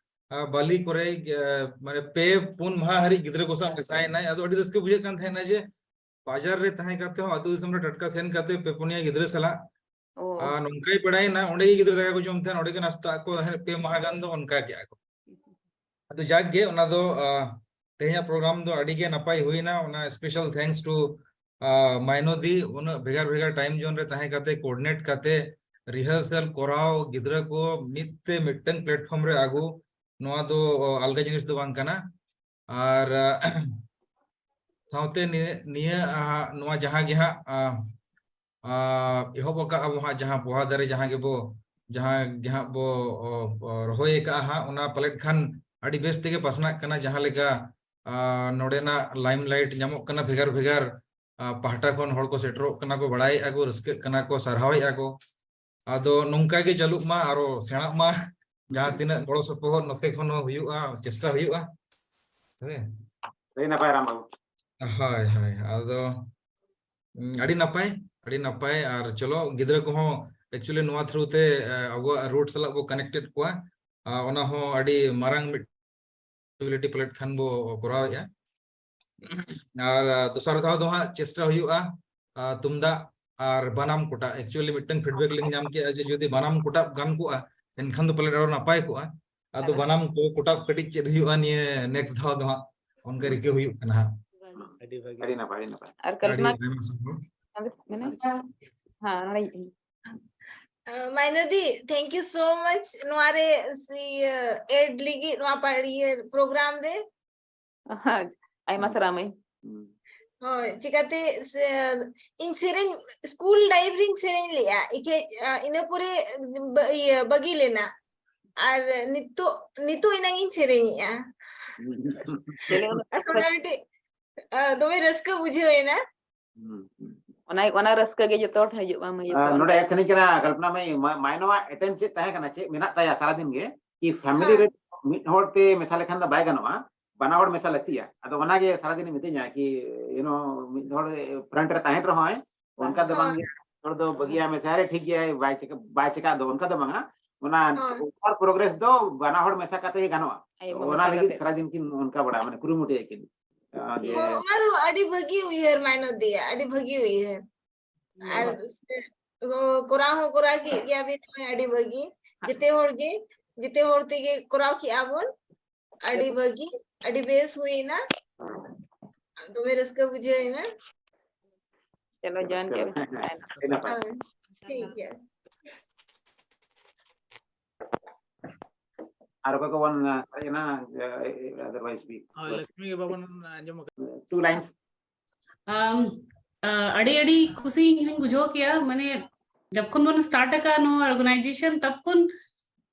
ᱟᱸ, ᱵᱟᱹᱞᱤ ᱠᱚᱨᱮ, ᱟᱸ, ᱢᱟᱱᱮ ᱯᱮ ᱯᱩᱱ ᱢᱟᱦᱟ ᱦᱟᱹᱨᱤᱡ ᱜᱤᱫᱽᱨᱟᱹ ᱠᱚ ᱥᱟᱶ ᱢᱮᱥᱟᱭᱮᱱᱟᱭ᱾ ᱟᱫᱚ ᱟᱹᱰᱤ ᱨᱟᱹᱥᱠᱟᱹ ᱵᱩᱡᱷᱟᱹᱜ ᱠᱟᱱ ᱛᱟᱦᱮᱱᱟ ᱡᱮ ᱵᱟᱡᱟᱨ ᱨᱮ ᱛᱟᱦᱮᱸ ᱠᱟᱛᱮ ᱦᱚᱸ ᱟᱹᱛᱩ ᱫᱤᱥᱚᱢ ᱨᱮ ᱴᱟᱴᱠᱟ ᱥᱮᱱ ᱠᱟᱛᱮ ᱯᱮ ᱯᱩᱱᱭᱟ ᱜᱤᱫᱽᱨᱟᱹ ᱥᱟᱞᱟᱜ, ᱚ. ᱟᱨ ᱱᱚᱝᱠᱟᱭ ᱵᱟᱲᱟᱭᱮᱱᱟ, ᱚᱸᱰᱮ ᱜᱮ ᱜᱤᱫᱽᱨᱟᱹ ᱫᱟᱠᱟ ᱠᱚ ᱡᱚᱢ ᱛᱟᱦᱮᱱ, ᱚᱸᱰᱮ ᱜᱮ ᱱᱟᱥᱛᱟ ᱟᱠᱚ ᱛᱟᱦᱮᱸᱫ, ᱯᱮ ᱢᱟᱦᱟ ᱜᱟᱱ ᱫᱚ ᱚᱱᱠᱟ ᱠᱮᱜᱼᱟ ᱠᱚ᱾ ᱟᱫᱚ ᱡᱟᱠ ᱜᱮ, ᱚᱱᱟ ᱫᱚ, ᱟᱸ, ᱛᱮᱦᱮᱧᱟᱜ ᱯᱨᱳᱜᱨᱟᱢ ᱫᱚ ᱟᱹᱰᱤ ᱜᱮ ᱱᱟᱯᱟᱭ ᱦᱩᱭᱱᱟ᱾ ᱚᱱᱟ special thanks to, ᱟᱸ, ᱢᱟᱭᱱᱚᱫᱤ, ᱩᱱᱟᱹᱜ ᱵᱷᱮᱜᱟᱨ ᱵᱷᱮᱜᱟᱨ ᱴᱟᱭᱤᱢ ᱡᱳᱱ ᱨᱮ ᱛᱟᱦᱮᱸ ᱠᱟᱛᱮ ᱠᱳᱚᱨᱰᱤᱱᱮᱴ ᱠᱟᱛᱮ ᱨᱤᱦᱟᱨᱥᱟᱞ ᱠᱚᱨᱟᱣ, ᱜᱤᱫᱽᱨᱟᱹ ᱠᱚ ᱢᱤᱫ ᱛᱮ ᱢᱤᱫᱴᱟᱝ ᱯᱞᱟᱴᱯᱷᱚᱨᱢ ᱨᱮ ᱟᱹᱜᱩ, ᱱᱚᱣᱟ ᱫᱚ, ᱚ, ᱟᱞᱜᱟ ᱡᱤᱱᱤᱥ ᱫᱚ ᱵᱟᱝ ᱠᱟᱱᱟ᱾ ᱟᱨ, ᱟᱸ, ᱥᱟᱶᱛᱮ ᱱᱤᱭᱟᱹ, ᱱᱤᱭᱟᱹ, ᱟᱸ, ᱱᱚᱣᱟ ᱡᱟᱦᱟᱸ ᱜᱮ ᱦᱟᱸᱜ, ᱟᱸ, ᱟᱸ, ᱮᱦᱚᱵ ᱟᱠᱟᱫ ᱟᱵᱚ ᱦᱟᱸᱜ ᱡᱟᱦᱟᱸ ᱯᱚᱦᱟ ᱫᱟᱨᱮ ᱡᱟᱦᱟᱸ ᱜᱮᱵᱚ, ᱡᱟᱦᱟᱸ ᱜᱮ ᱦᱟᱸᱜ ᱵᱚ, ᱚ, ᱚ, ᱨᱚᱦᱚᱭ ᱟᱠᱟᱫᱼᱟ ᱦᱟᱸᱜ, ᱚᱱᱟ ᱯᱟᱞᱮᱫ ᱠᱷᱟᱱ ᱟᱹᱰᱤ ᱵᱮᱥ ᱛᱮᱜᱮ ᱯᱟᱥᱱᱟᱜ ᱠᱟᱱᱟ᱾ ᱡᱟᱦᱟᱸ ᱞᱮᱠᱟ, ᱟᱸ, ᱱᱚᱰᱮᱱᱟᱜ ᱞᱟᱭᱤᱢ ᱞᱟᱭᱤᱴ ᱧᱟᱢᱚᱜ ᱠᱟᱱᱟ, ᱵᱷᱮᱜᱟᱨ ᱵᱷᱮᱜᱟᱨ, ᱟᱸ, ᱯᱟᱦᱴᱟ ᱠᱷᱚᱱ ᱦᱚᱲ ᱠᱚ ᱥᱮᱴᱮᱨᱚᱜ ᱠᱟᱱᱟ ᱠᱚ, ᱵᱟᱲᱟᱭᱮᱫᱼᱟ ᱠᱚ, ᱨᱟᱹᱥᱠᱟᱹᱜ ᱠᱟᱱᱟ ᱠᱚ, ᱥᱟᱨᱦᱟᱣᱮᱫᱼᱟ ᱠᱚ᱾ ᱟᱫᱚ ᱱᱚᱝᱠᱟ ᱜᱮ ᱪᱟᱹᱞᱩᱜ ᱢᱟ, ᱟᱨᱚ ᱥᱮᱬᱟᱜ ᱢᱟ᱾ ᱡᱟᱦᱟᱸ ᱛᱤᱱᱟᱹᱜ ᱜᱚᱲᱚ ᱥᱚᱯᱚᱦᱚᱫ ᱱᱚᱛᱮ ᱠᱷᱚᱱ ᱦᱚᱸ ᱦᱩᱭᱩᱜᱼᱟ, ᱪᱮᱥᱴᱟ ᱦᱩᱭᱩᱜᱼᱟ᱾ ᱦᱮᱸ᱾ ᱟᱹᱰᱤ ᱱᱟᱯᱟᱭ ᱨᱟᱢ ᱵᱟᱹᱵᱩ᱾ ᱦᱳᱭ, ᱦᱳᱭ᱾ ᱟᱫᱚ, ᱩᱢ, ᱟᱹᱰᱤ ᱱᱟᱯᱟᱭ, ᱟᱹᱰᱤ ᱱᱟᱯᱟᱭ᱾ ᱟᱨ ᱪᱚᱞᱚ, ᱜᱤᱫᱽᱨᱟᱹ ᱠᱚᱦᱚᱸ actually ᱱᱚᱣᱟ through ᱛᱮ, ᱮ, ᱟᱵᱚᱣᱟᱜ ᱨᱩᱴ ᱥᱟᱞᱟᱜ ᱵᱚ connected ᱠᱚᱣᱟ᱾ ᱟ, ᱚᱱᱟ ᱦᱚᱸ ᱟᱹᱰᱤ ᱢᱟᱨᱟᱝ ᱢᱤᱫ ᱯᱟᱞᱮᱫ ᱠᱷᱟᱱ ᱵᱚ ᱠᱚᱨᱟᱣᱮᱫᱼᱟ᱾ ᱟᱨ ᱫᱚᱥᱟᱨ ᱫᱷᱟᱣ ᱫᱚ ᱦᱟᱸᱜ ᱪᱮᱥᱴᱟ ᱦᱩᱭᱩᱜᱼᱟ, ᱟᱨ ᱛᱩᱢᱫᱟᱜ ᱟᱨ ᱵᱟᱱᱟᱢ ᱠᱚᱴᱟᱵ᱾ Actually ᱢᱤᱫᱴᱟᱝ feedback ᱞᱤᱧ ᱧᱟᱢ ᱠᱮᱜᱼᱟ ᱡᱮ ᱡᱩᱫᱤ ᱵᱟᱱᱟᱢ ᱠᱚᱴᱟᱵ ᱜᱟᱱ ᱠᱚᱜᱼᱟ, ᱮᱱᱠᱷᱟᱱ ᱫᱚ ᱯᱟᱞᱮᱫ ᱟᱨᱚ ᱱᱟᱯᱟᱭ ᱠᱚᱜᱼᱟ᱾ ᱟᱫᱚ ᱵᱟᱱᱟᱢ ᱠᱚ ᱠᱚᱴᱟᱵ ᱠᱟᱹᱴᱤᱡ ᱪᱮᱫ ᱦᱩᱭᱩᱜᱼᱟ ᱱᱤᱭᱟᱹ next ᱫᱷᱟᱣ ᱫᱚ ᱦᱟᱸᱜ, ᱚᱱᱠᱟ ᱨᱤᱠᱟᱹ ᱦᱩᱭᱩᱜ ᱠᱟᱱᱟ ᱦᱟᱸᱜ᱾ ᱟᱹᱰᱤ ᱵᱷᱟᱹᱜᱤ᱾ ᱟᱹᱰᱤ ᱱᱟᱯᱟᱭ, ᱟᱹᱰᱤ ᱱᱟᱯᱟᱭ᱾ ᱟᱨ ᱟᱹᱰᱤ ᱠᱚᱞᱯᱚᱱᱟ? ᱟᱭᱢᱟ ᱥᱟᱨᱦᱟᱣ᱾ ᱢᱮᱱᱟᱜ? ᱦᱮᱸ, ᱱᱚᱰᱮ᱾ ᱢᱟᱭᱱᱚᱫᱤ, thank you so much ᱱᱚᱣᱟ ᱨᱮ, ᱤᱭᱟᱹ, add ᱞᱟᱹᱜᱤᱫ ᱱᱚᱣᱟ ᱯᱟ-, ᱤᱭᱟᱹ, program ᱨᱮ᱾ ᱟᱭᱢᱟ ᱥᱟᱨᱦᱟᱣ ᱢᱟᱹᱭ᱾ ᱦᱳᱭ, ᱪᱤᱠᱟᱛᱮ ᱥᱮ, ᱤᱧ ᱥᱮᱨᱮᱧ, school life ᱨᱤᱧ ᱥᱮᱨᱮᱧ ᱞᱮᱜᱼᱟ, ᱤᱠᱷᱮᱡ, ᱟ, ᱤᱱᱟᱹ ᱯᱚᱨᱮ ᱵᱟ-, ᱤᱭᱟᱹ, ᱵᱟᱹᱜᱤ ᱞᱮᱱᱟ᱾ ᱟᱨ ᱱᱤᱛᱚᱜ, ᱱᱤᱛᱚᱜ ᱮᱱᱟᱝ ᱤᱧ ᱥᱮᱨᱮᱧᱮᱜᱼᱟ᱾ ᱪᱮᱞᱮ ᱩᱱᱟᱹᱜ ᱟᱨ ᱚᱱᱟ ᱢᱤᱫᱴᱮᱡ, ᱟ, ᱫᱚᱢᱮ ᱨᱟᱹᱥᱠᱟᱹ ᱵᱩᱡᱷᱟᱹᱣ ᱮᱱᱟ᱾ ᱦᱩᱸ, ᱦᱩᱸ᱾ ᱚᱱᱟ, ᱚᱱᱟ ᱨᱟᱹᱥᱠᱟᱹ ᱜᱮ ᱡᱚᱛᱚ ᱦᱚᱲ ᱴᱷᱮᱱ ᱦᱤᱡᱩᱜ ᱢᱟ, ᱢᱟᱹᱭ ᱟᱨ ᱡᱚᱛᱚ ᱱᱚᱰᱮ ᱦᱚᱲ᱾ ᱮᱠ ᱥᱮᱨᱮᱧ ᱠᱟᱱᱟ ᱠᱚᱞᱯᱚᱱᱟ ᱢᱟᱹᱭ, ᱢᱟ-, ᱢᱟᱭᱱᱚᱣᱟᱜ attempt ᱪᱮᱫ ᱛᱟᱦᱮᱸ ᱠᱟᱱᱟ, ᱪᱮᱫ ᱢᱮᱱᱟᱜ ᱛᱟᱭᱟ ᱥᱟᱨᱟᱫᱤᱱ ᱜᱮ, ᱠᱤ family ᱦᱮᱸ᱾ ᱨᱮ ᱢᱤᱫ ᱦᱚᱲ ᱛᱮ ᱢᱮᱥᱟ ᱞᱮᱠᱷᱟᱱ ᱫᱚ ᱵᱟᱭ ᱜᱟᱱᱚᱜᱼᱟ, ᱵᱟᱱᱟ ᱦᱚᱲ ᱢᱮᱥᱟ ᱞᱟᱹᱠᱛᱤᱭᱟ᱾ ᱟᱫᱚ ᱚᱱᱟᱜᱮ ᱥᱟᱨᱟᱫᱤᱱᱮ ᱢᱤᱛᱟᱹᱧᱟ ᱠᱤ, you know, ᱢᱤᱫ ᱦᱚᱲ front ᱨᱮ ᱛᱟᱦᱮᱸᱱ ᱨᱮᱦᱚᱸᱭ, ᱚᱱᱠᱟ ᱫᱚ ᱵᱟᱝ ᱦᱳᱭ᱾ ᱡᱮ ᱦᱚᱲ ᱫᱚ ᱵᱟᱹᱜᱤᱭᱟ ᱢᱮᱥᱟ ᱨᱮ ᱴᱷᱤᱠ ᱜᱮᱭᱟ, ᱵᱟᱭ ᱪᱮᱠᱟ, ᱵᱟᱭ ᱪᱮᱠᱟ ᱫᱚ, ᱚᱱᱠᱟ ᱫᱚ ᱵᱟᱝᱟ᱾ ᱚᱱᱟ ᱦᱳᱭ᱾ ᱚᱣᱟᱨᱠ ᱯᱨᱳᱜᱨᱮᱥ ᱫᱚ ᱵᱟᱱᱟ ᱦᱚᱲ ᱢᱮᱥᱟ ᱠᱟᱛᱮ ᱜᱮ ᱜᱟᱱᱚᱜᱼᱟ᱾ ᱟᱭᱳ ᱛᱚ ᱵᱟᱵᱟ ᱚᱱᱟ ᱢᱮᱥᱟ ᱞᱟᱹᱜᱤᱫ ᱠᱟᱛᱮ᱾ ᱥᱟᱨᱟᱫᱤᱱ ᱠᱤᱱ ᱚᱱᱠᱟ ᱵᱟᱲᱟ, ᱢᱟᱱᱮ ᱠᱩᱨᱩᱢᱩᱴᱩᱭᱟ ᱠᱤᱱ᱾ ᱟᱨ ᱡᱮ ᱦᱳᱭ, ᱚᱱᱟ ᱫᱚ ᱟᱹᱰᱤ ᱵᱷᱟᱹᱜᱤ ᱩᱭᱦᱟᱹᱨ ᱢᱟᱭᱱᱚᱫᱤᱭᱟ, ᱟᱹᱰᱤ ᱵᱷᱟᱹᱜᱤ ᱩᱭᱦᱟᱹᱨ᱾ ᱟᱨ ᱦᱳᱭ᱾ ᱥᱮ, ᱚ, ᱠᱚᱨᱟᱣ ᱦᱚᱸ ᱠᱚᱨᱟᱣ ᱠᱮᱫ ᱜᱮᱭᱟ ᱵᱤᱱ, ᱱᱚᱜᱼᱚᱭ ᱟᱹᱰᱤ ᱵᱷᱟᱹᱜᱤ᱾ ᱦᱮᱸ᱾ ᱡᱮᱛᱮ ᱦᱚᱲ ᱜᱮ, ᱡᱮᱛᱮ ᱦᱚᱲ ᱛᱮᱜᱮ ᱠᱚᱨᱟᱣ ᱠᱮᱜᱼᱟ ᱵᱚᱱ᱾ ᱟᱹᱰᱤ ᱵᱷᱟᱹᱜᱤ, ᱟᱹᱰᱤ ᱵᱮᱥ ᱦᱩᱭᱱᱟ᱾ ᱫᱚᱢᱮ ᱨᱟᱹᱥᱠᱟᱹ ᱵᱩᱡᱷᱟᱹᱣ ᱮᱱᱟ᱾ ᱪᱚᱞᱚ, join ᱠᱮᱫ ᱯᱮ᱾ ᱟᱹᱰᱤ ᱱᱟᱯᱟᱭ᱾ ᱦᱳᱭ, ᱴᱷᱤᱠ ᱜᱮᱭᱟ᱾ ᱟᱨ ᱚᱠᱚᱭ ᱠᱚᱵᱚᱱ, ᱟ, ᱥᱟᱨᱮᱡ ᱮᱱᱟ, ᱮ, ᱮ, otherwise we ᱦᱳᱭ, ᱞᱚᱠᱥᱢᱤ ᱜᱮ ᱵᱟᱵᱚᱱ ᱟᱸᱡᱚᱢ ᱟᱠᱟᱫᱟ᱾ Two lines. ᱟᱢ, ᱟ, ᱟᱹᱰᱤ, ᱟᱹᱰᱤ ᱠᱩᱥᱤ ᱤᱧ ᱦᱚᱸᱧ ᱵᱩᱡᱷᱟᱹᱣ ᱠᱮᱭᱟ, ᱢᱟᱱᱮ, ᱡᱚᱠᱷᱚᱱ ᱵᱚᱱ start ᱟᱠᱟᱫ ᱱᱚᱣᱟ organization, ᱛᱚᱠᱷᱚᱱ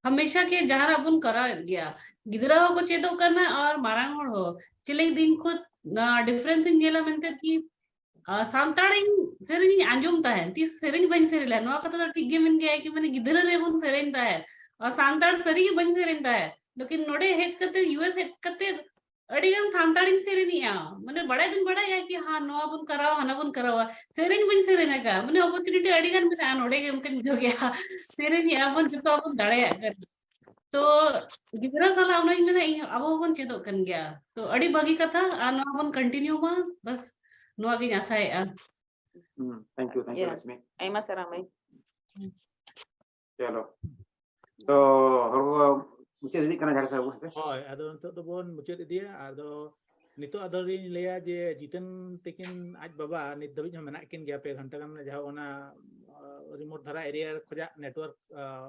ᱦᱟᱢᱮᱥᱟ ᱜᱮ ᱡᱟᱦᱟᱱᱟᱜ ᱵᱚᱱ ᱠᱚᱨᱟᱣᱮᱫ ᱜᱮᱭᱟ, ᱜᱤᱫᱽᱨᱟᱹ ᱦᱚᱸᱠᱚ ᱪᱮᱫᱚᱜ ᱠᱟᱱᱟ ᱟᱨ ᱢᱟᱨᱟᱝ ᱦᱚᱲ ᱦᱚᱸ᱾ ᱪᱮᱞᱮ ᱫᱤᱱ ᱠᱷᱚᱱ, ᱟ, difference ᱤᱧ ᱧᱮᱞᱟ ᱢᱮᱱᱛᱮ ᱠᱤ, ᱟ, ᱥᱟᱱᱛᱟᱲᱤᱧ ᱥᱮᱨᱮᱧ ᱤᱧ ᱟᱸᱡᱚᱢ ᱛᱟᱦᱮᱸᱫ, ᱛᱤᱥ ᱥᱮᱨᱮᱧ ᱵᱟᱹᱧ ᱥᱮᱨᱮᱧ ᱞᱮᱫᱟ᱾ ᱱᱚᱣᱟ ᱠᱟᱛᱷᱟ ᱫᱚ ᱴᱷᱤᱠ ᱜᱮ ᱢᱮᱱ ᱜᱮᱭᱟ ᱠᱤ, ᱢᱟᱱᱮ, ᱜᱤᱫᱽᱨᱟᱹ ᱨᱮᱵᱚᱱ ᱥᱮᱨᱮᱧ ᱛᱟᱦᱮᱸᱫ, ᱟᱨ ᱥᱟᱱᱛᱟᱲ ᱥᱟᱹᱨᱤ ᱜᱮ ᱵᱟᱹᱧ ᱥᱮᱨᱮᱧ ᱛᱟᱦᱮᱸᱫ, ᱞᱮᱠᱤᱱ ᱱᱚᱰᱮ ᱦᱮᱡ ᱠᱟᱛᱮ, U S ᱦᱮᱡ ᱠᱟᱛᱮ ᱟᱹᱰᱤ ᱜᱟᱱ ᱥᱟᱱᱛᱟᱲᱤᱧ ᱥᱮᱨᱮᱧᱮᱜᱼᱟ᱾ ᱢᱟᱱᱮ, ᱵᱟᱲᱟᱭ ᱫᱚᱧ ᱵᱟᱲᱟᱭᱟ ᱠᱤ, ᱦᱟᱸ, ᱱᱚᱣᱟ ᱵᱚᱱ ᱠᱚᱨᱟᱣᱟ, ᱦᱟᱱᱟ ᱵᱚᱱ ᱠᱚᱨᱟᱣᱟ, ᱥᱮᱨᱮᱧ ᱵᱟᱹᱧ ᱥᱮᱨᱮᱧ ᱟᱠᱟᱫᱼᱟ᱾ ᱢᱟᱱᱮ, opportunity ᱟᱹᱰᱤ ᱜᱟᱱ ᱢᱮᱱᱟᱜᱼᱟ, ᱱᱚᱰᱮ ᱜᱮ ᱚᱱᱠᱟᱧ ᱵᱩᱡᱷᱟᱹᱣ ᱜᱮᱭᱟ᱾ ᱥᱮᱨᱮᱧᱮᱜᱼᱟ ᱵᱚᱱ, ᱡᱚᱛᱚ ᱵᱚᱱ ᱫᱟᱲᱮᱭᱟᱜ ᱠᱟᱱᱟ᱾ ᱛᱚ ᱜᱤᱫᱽᱨᱟᱹ ᱥᱟᱞᱟᱜ ᱚᱱᱟᱧ ᱢᱮᱱᱟ, ᱤᱧ ᱟᱵᱚ ᱦᱚᱸᱵᱚᱱ ᱪᱮᱫᱚᱜ ᱠᱟᱱ ᱜᱮᱭᱟ᱾ ᱛᱚ ᱟᱹᱰᱤ ᱵᱷᱟᱹᱜᱤ ᱠᱟᱛᱷᱟ, ᱟᱨ ᱱᱚᱣᱟ ᱵᱚᱱ continue ᱢᱟ, ᱵᱟᱥ ᱱᱚᱣᱟ ᱜᱤᱧ ᱟᱥᱟᱭᱮᱫᱼᱟ᱾ Hmm, thank you, thank you, Yeah. Rashmi. ᱟᱭᱢᱟ ᱥᱟᱨᱦᱟᱣ ᱢᱟᱹᱭ᱾ ᱪᱚᱞᱚ, ᱛᱚ ᱦᱚᱲ ᱠᱚ ᱢᱩᱪᱟᱹᱫ ᱤᱫᱤᱜ ᱠᱟᱱᱟ ᱡᱟᱦᱟᱸ ᱥᱟᱵ ᱦᱮᱸ ᱥᱮ? ᱦᱳᱭ, ᱟᱫᱚ ᱱᱤᱛᱚᱜ ᱫᱚᱵᱚᱱ ᱢᱩᱪᱟᱹᱫ ᱤᱫᱤᱭᱟ᱾ ᱟᱫᱚ ᱱᱤᱛᱚᱜ ᱟᱫᱚ ᱞᱤᱧ ᱞᱟᱹᱭᱟ ᱡᱮ ᱡᱤᱛᱮᱱ ᱛᱟᱹᱠᱤᱱ ᱟᱡ ᱵᱟᱵᱟ ᱱᱤᱛ ᱫᱷᱟᱹᱵᱤᱡ ᱦᱚᱸ ᱢᱮᱱᱟᱜ ᱠᱤᱱ ᱜᱮᱭᱟ, ᱯᱮ ᱜᱷᱚᱱᱴᱟ ᱜᱟᱱ, ᱡᱟᱦᱟᱸ ᱚᱱᱟ ᱨᱤᱢᱳᱴ ᱫᱷᱟᱨᱟ ᱮᱨᱤᱭᱟ ᱠᱷᱚᱱᱟᱜ ᱱᱮᱴᱣᱟᱨᱠ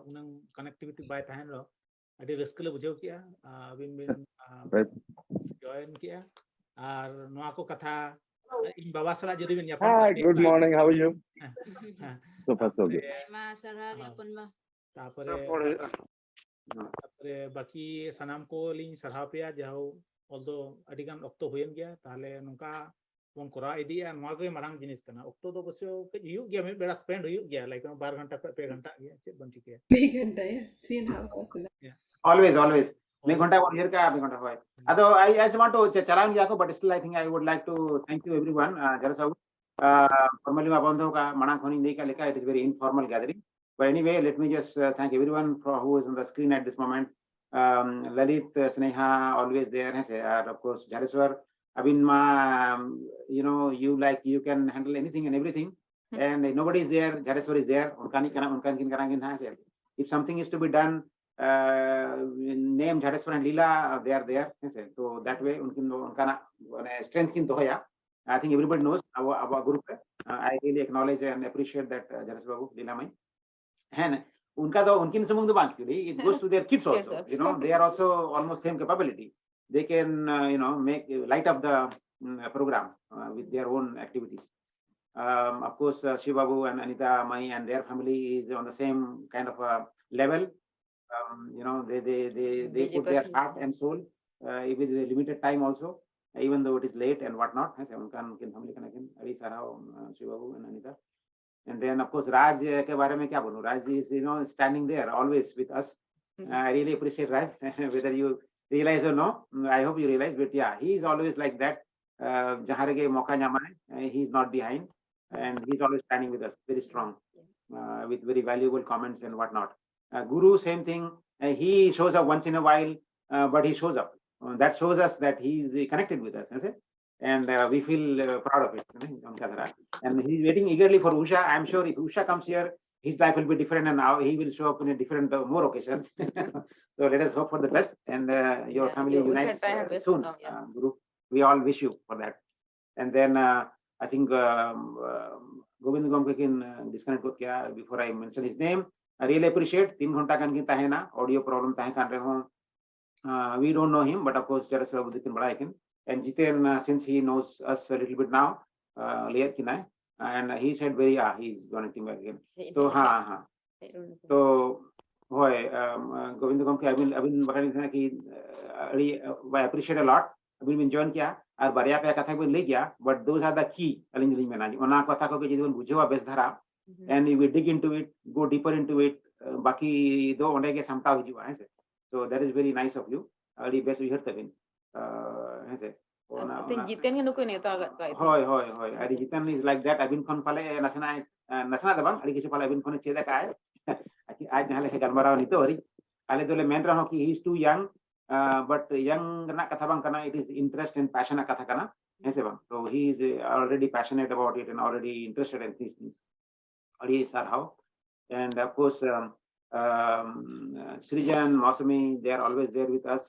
ᱩᱱᱟᱹᱝ ᱠᱟᱱᱮᱠᱴᱤᱵᱷᱤᱴᱤ ᱵᱟᱭ ᱛᱟᱦᱮᱱ ᱨᱮᱦᱚᱸ ᱟᱹᱰᱤ ᱨᱟᱹᱥᱠᱟᱹ ᱞᱮ ᱵᱩᱡᱷᱟᱹᱣ ᱠᱮᱜᱼᱟ᱾ ᱟᱹᱵᱤᱱ ᱵᱤᱱ Right. ᱡᱚᱭᱮᱱ ᱠᱮᱜᱼᱟ, ᱟᱨ ᱱᱚᱣᱟ ᱠᱚ ᱠᱟᱛᱷᱟ ᱤᱧ ᱵᱟᱵᱟ ᱥᱟᱞᱟᱜ ᱡᱩᱫᱤ ᱵᱤᱱ ᱧᱟᱯᱟᱢ Hi, ᱠᱚᱜ ᱠᱮᱭᱟ, good morning. How are you? ᱦᱮᱸ, So far, so good. ᱛᱟᱨᱯᱚᱨᱮ ᱟᱭᱢᱟ ᱥᱟᱨᱦᱟᱣ ᱦᱚᱸ᱾ ᱧᱟᱯᱟᱢ ᱢᱟ᱾ ᱛᱟᱨᱯᱚᱨᱮ ᱨᱚᱯᱚᱲ ᱦᱩᱭᱩᱜᱼᱟ᱾ ᱛᱟᱨᱯᱚᱨᱮ ᱵᱟᱹᱠᱤ ᱥᱟᱱᱟᱢ ᱠᱚ ᱞᱤᱧ ᱥᱟᱨᱦᱟᱣ ᱯᱮᱭᱟ, ᱡᱟᱦᱳ although ᱟᱹᱰᱤ ᱜᱟᱱ ᱚᱠᱛᱚ ᱦᱩᱭᱮᱱ ᱜᱮᱭᱟ, ᱛᱟᱦᱞᱮ ᱱᱚᱝᱠᱟ ᱵᱚᱱ ᱠᱚᱨᱟᱣ ᱤᱫᱤᱭᱟ᱾ ᱱᱚᱣᱟ ᱜᱮ ᱢᱟᱨᱟᱝ ᱡᱤᱱᱤᱥ ᱠᱟᱱᱟ᱾ ᱚᱠᱛᱚ ᱫᱚ ᱚᱵᱚᱥᱥᱚ ᱠᱟᱹᱡ ᱦᱩᱭᱩᱜ ᱜᱮᱭᱟ, ᱢᱤᱫ ᱵᱮᱲᱟ spend ᱦᱩᱭᱩᱜ ᱜᱮᱭᱟ, like ᱵᱟᱨ ᱜᱷᱚᱱᱴᱟ ᱠᱷᱚᱱ ᱯᱮ ᱜᱷᱚᱱᱴᱟ ᱜᱮᱭᱟ, ᱪᱮᱫ ᱵᱚᱱ ᱪᱤᱠᱟᱹᱭᱟ? ᱯᱮ ᱜᱷᱚᱱᱴᱟ, yeah, three and a half hours. Always, always. ᱢᱤᱫ ᱜᱷᱚᱱᱴᱟ ᱵᱚᱱ ᱩᱭᱦᱟᱹᱨ ᱠᱟᱜᱼᱟ, ᱢᱤᱫ ᱜᱷᱚᱱᱴᱟ, ᱦᱳᱭ᱾ ᱟᱫᱚ I, I just want to ᱪᱟᱞᱟᱣ ᱜᱮᱭᱟ ᱠᱚ, but still I think I would like to thank you everyone. Uh, ᱡᱟᱨᱟ Sahu, uh, formally ᱢᱟ ᱵᱚᱱᱫᱚ ᱠᱟᱜ, ᱢᱟᱲᱟᱝ ᱠᱷᱚᱱᱤᱧ ᱞᱟᱹᱭ ᱠᱟᱜ ᱞᱮᱠᱟ, it is very informal gathering. But anyway, let me just uh, thank everyone for who is on the screen at this moment. Um, Lalit, uh, Sneha, always there, ᱦᱮᱸ ᱥᱮ, ᱟᱨ of course ᱡᱷᱟᱨᱮᱥᱣᱟᱨ, ᱟᱹᱵᱤᱱ ᱢᱟ, um, you know, you like, you can handle anything and everything. Hmm. And nobody is there, ᱡᱷᱟᱨᱮᱥᱣᱟᱨ is there, ᱚᱱᱠᱟᱱᱤᱡ ᱠᱟᱱᱟ, ᱚᱱᱠᱟᱱ ᱠᱤᱱ ᱠᱟᱱᱟ ᱠᱤᱱ ᱦᱟᱸᱜ, ᱦᱮᱸ ᱥᱮ. If something is to be done, uh, name ᱡᱷᱟᱨᱮᱥᱣᱟᱨ and Lila, uh, they are there, ᱦᱮᱸ ᱥᱮ. So that way ᱩᱱᱠᱤᱱ ᱫᱚ ᱚᱱᱠᱟᱱᱟᱜ ᱢᱟᱱᱮ strength ᱠᱤᱱ ᱫᱚᱦᱚᱭᱟ. I think everybody knows ᱟᱵᱚ, ᱟᱵᱚᱣᱟᱜ group ᱨᱮ. Uh, I really acknowledge and appreciate that, uh, ᱡᱷᱟᱨᱮᱥᱣᱟᱨ ᱵᱟᱵᱩ, ᱞᱤᱞᱟ ᱢᱟᱹᱭ. ᱦᱮᱸ, ᱚᱱᱠᱟ ᱫᱚ ᱩᱱᱠᱤᱱ ᱥᱩᱢᱩᱝ ᱫᱚ ᱵᱟᱝ, actually, it goes to their kids also. Kids also. You know, they are also almost same capability. They can, uh, you know, make light of the mm, program uh, with their own activities. Um, of course, uh, Shiv Babu and Anita Mai and their family is on the same kind of a level. Um, you know, they they they they Busy put their person. Heart and soul uh, with the limited time also, even though it is late and whatnot. ᱦᱮᱸ ᱥᱮ, ᱚᱱᱠᱟᱱ ᱩᱱᱠᱤᱱ family ᱠᱟᱱᱟ ᱠᱤᱱ. ᱟᱹᱰᱤ ᱥᱟᱨᱦᱟᱣ, uh, Shiv Babu and Anita. And then, of course, Raj uh, के बारे में क्या बोलूं? Raj is, you know, standing there always with us. Mhm. Uh, I really appreciate Raj, whether you realize or no. Mm, I hope you realize, but yeah, he is always like that. Uh, ᱡᱟᱦᱟᱸ ᱨᱮᱜᱮ ᱢᱚᱠᱟ ᱧᱟᱢᱟᱭ, uh, he is not behind, and he is always standing with us, very strong, uh, with very valuable comments and whatnot. Uh, Guru, same thing. Uh, he shows up once in a while, uh, but he shows up. Uh, that shows us that he is connected with us, ᱦᱮᱸ ᱥᱮ? And uh, we feel uh, proud of it. ᱚᱱᱠᱟ ᱫᱷᱟᱨᱟ. And he is waiting eagerly for Usha. I am sure if Usha comes here, his life will be different, and now he will show up in a different, uh, more occasions. So let us hope for the best, and uh, your Yeah, family you- Usha unites try her uh, best to soon, come, yeah. uh, Guru. We all wish you for that. And then uh, I think um, uh, Govind Gomke kin uh, disconnect ᱜᱚᱫ ᱠᱮᱭᱟ before I mention his name. I really appreciate. ᱛᱤᱱ ᱜᱷᱚᱱᱴᱟ ᱜᱟᱱ ᱠᱤᱱ ᱛᱟᱦᱮᱱᱟ, audio problem ᱛᱟᱦᱮᱸ ᱠᱟᱱ ᱨᱮᱦᱚᱸ. Uh, we don't know him, but of course ᱡᱟᱨᱟ ᱥᱟᱨᱟ ᱵᱩᱫᱷᱤ ᱠᱤᱱ ᱵᱟᱲᱟᱭ ᱠᱤᱱ. And Jiten, uh, since he knows us a little bit now, uh, ᱞᱟᱹᱭᱟᱫ ᱠᱤᱱᱟᱭ, and he said very, yeah, he is connecting back again. ᱦᱮᱡ ᱛᱚ ᱞᱮᱱᱟ ᱦᱮᱸ ᱥᱮ? ᱦᱮᱸ. ᱦᱮᱡ ᱞᱮᱱᱟ ᱥᱮ? ᱛᱚ ᱦᱳᱭ, ᱟᱢ, ᱜᱳᱵᱤᱱᱫ ᱜᱚᱢᱠᱮ, ᱟᱹᱵᱤᱱ ᱟᱹᱵᱤᱱ ᱵᱟᱠᱷᱨᱟ ᱞᱤᱧ ᱛᱟᱦᱮᱱᱟ ᱠᱤ, ᱟᱹᱰᱤ, I appreciate a lot. ᱟᱹᱵᱤᱱ ᱵᱤᱱ join ᱠᱮᱭᱟ ᱟᱨ ᱵᱟᱨᱭᱟ ᱯᱮᱭᱟ ᱠᱟᱛᱷᱟ ᱵᱤᱱ ᱞᱟᱹᱭ ᱠᱮᱭᱟ, but those are the key. ᱟᱹᱞᱤᱧ ᱫᱚᱞᱤᱧ ᱢᱮᱱᱟ ᱡᱮ ᱚᱱᱟ ᱠᱟᱛᱷᱟ ᱠᱚᱜᱮ ᱡᱩᱫᱤ ᱵᱚᱱ ᱵᱩᱡᱷᱟᱹᱣᱟ ᱵᱮᱥ ᱫᱷᱟᱨᱟ, ᱦᱩᱸ᱾ and we dig into it, go deeper into it, ᱵᱟᱠᱤ ᱫᱚ ᱚᱸᱰᱮ ᱜᱮ ᱥᱟᱢᱴᱟᱣ ᱦᱤᱡᱩᱜᱼᱟ, ᱦᱮᱸ ᱥᱮ? So that is very nice of you. ᱟᱹᱰᱤ ᱵᱮᱥ ᱩᱭᱦᱟᱹᱨ ᱛᱟᱵᱤᱱ, ᱟᱸ, ᱦᱮᱸ ᱥᱮ? ᱚᱱᱟ, ᱟᱯᱮ ᱚᱱᱟ, ᱡᱤᱛᱮᱱ ᱜᱮ ᱱᱩᱠᱩᱭ ᱱᱮᱣᱛᱟ ᱟᱠᱟᱫ ᱠᱚᱣᱟ, I think. ᱦᱳᱭ, ᱦᱳᱭ, ᱦᱳᱭ. ᱟᱹᱰᱤ ᱡᱤᱛᱮᱱ is like that. ᱟᱹᱵᱤᱱ ᱠᱷᱚᱱ ᱯᱟᱞᱮ ᱱᱟᱥᱮᱱᱟᱜ, ᱟᱸ, ᱱᱟᱥᱮᱱᱟᱜ ᱫᱚ ᱵᱟᱝ, ᱟᱹᱰᱤ ᱠᱤᱪᱷᱩ ᱯᱟᱞᱮ ᱟᱹᱵᱤᱱ ᱠᱷᱚᱱ ᱪᱮᱫ ᱟᱠᱟᱫ ᱟᱭ. ᱟᱡ ᱡᱟᱦᱟᱸ ᱞᱮᱠᱟ ᱜᱟᱞᱢᱟᱨᱟᱣ ᱱᱤᱛᱚᱜ ᱦᱟᱹᱨᱤᱡ, ᱟᱞᱮ ᱫᱚᱞᱮ ᱢᱮᱱ ᱨᱮᱦᱚᱸ ᱠᱤ he is too young, uh, but young ᱨᱮᱱᱟᱜ ᱠᱟᱛᱷᱟ ᱵᱟᱝ ᱠᱟᱱᱟ, it is interest and passion ᱨᱮᱱᱟᱜ ᱠᱟᱛᱷᱟ ᱠᱟᱱᱟ, ᱦᱮᱸ ᱥᱮ ᱵᱟᱝ? So he is uh, already passionate about it and already interested in these things. ᱟᱹᱰᱤ ᱥᱟᱨᱦᱟᱣ. And of course, um, um, Srijan, Mausami, they are always there with us.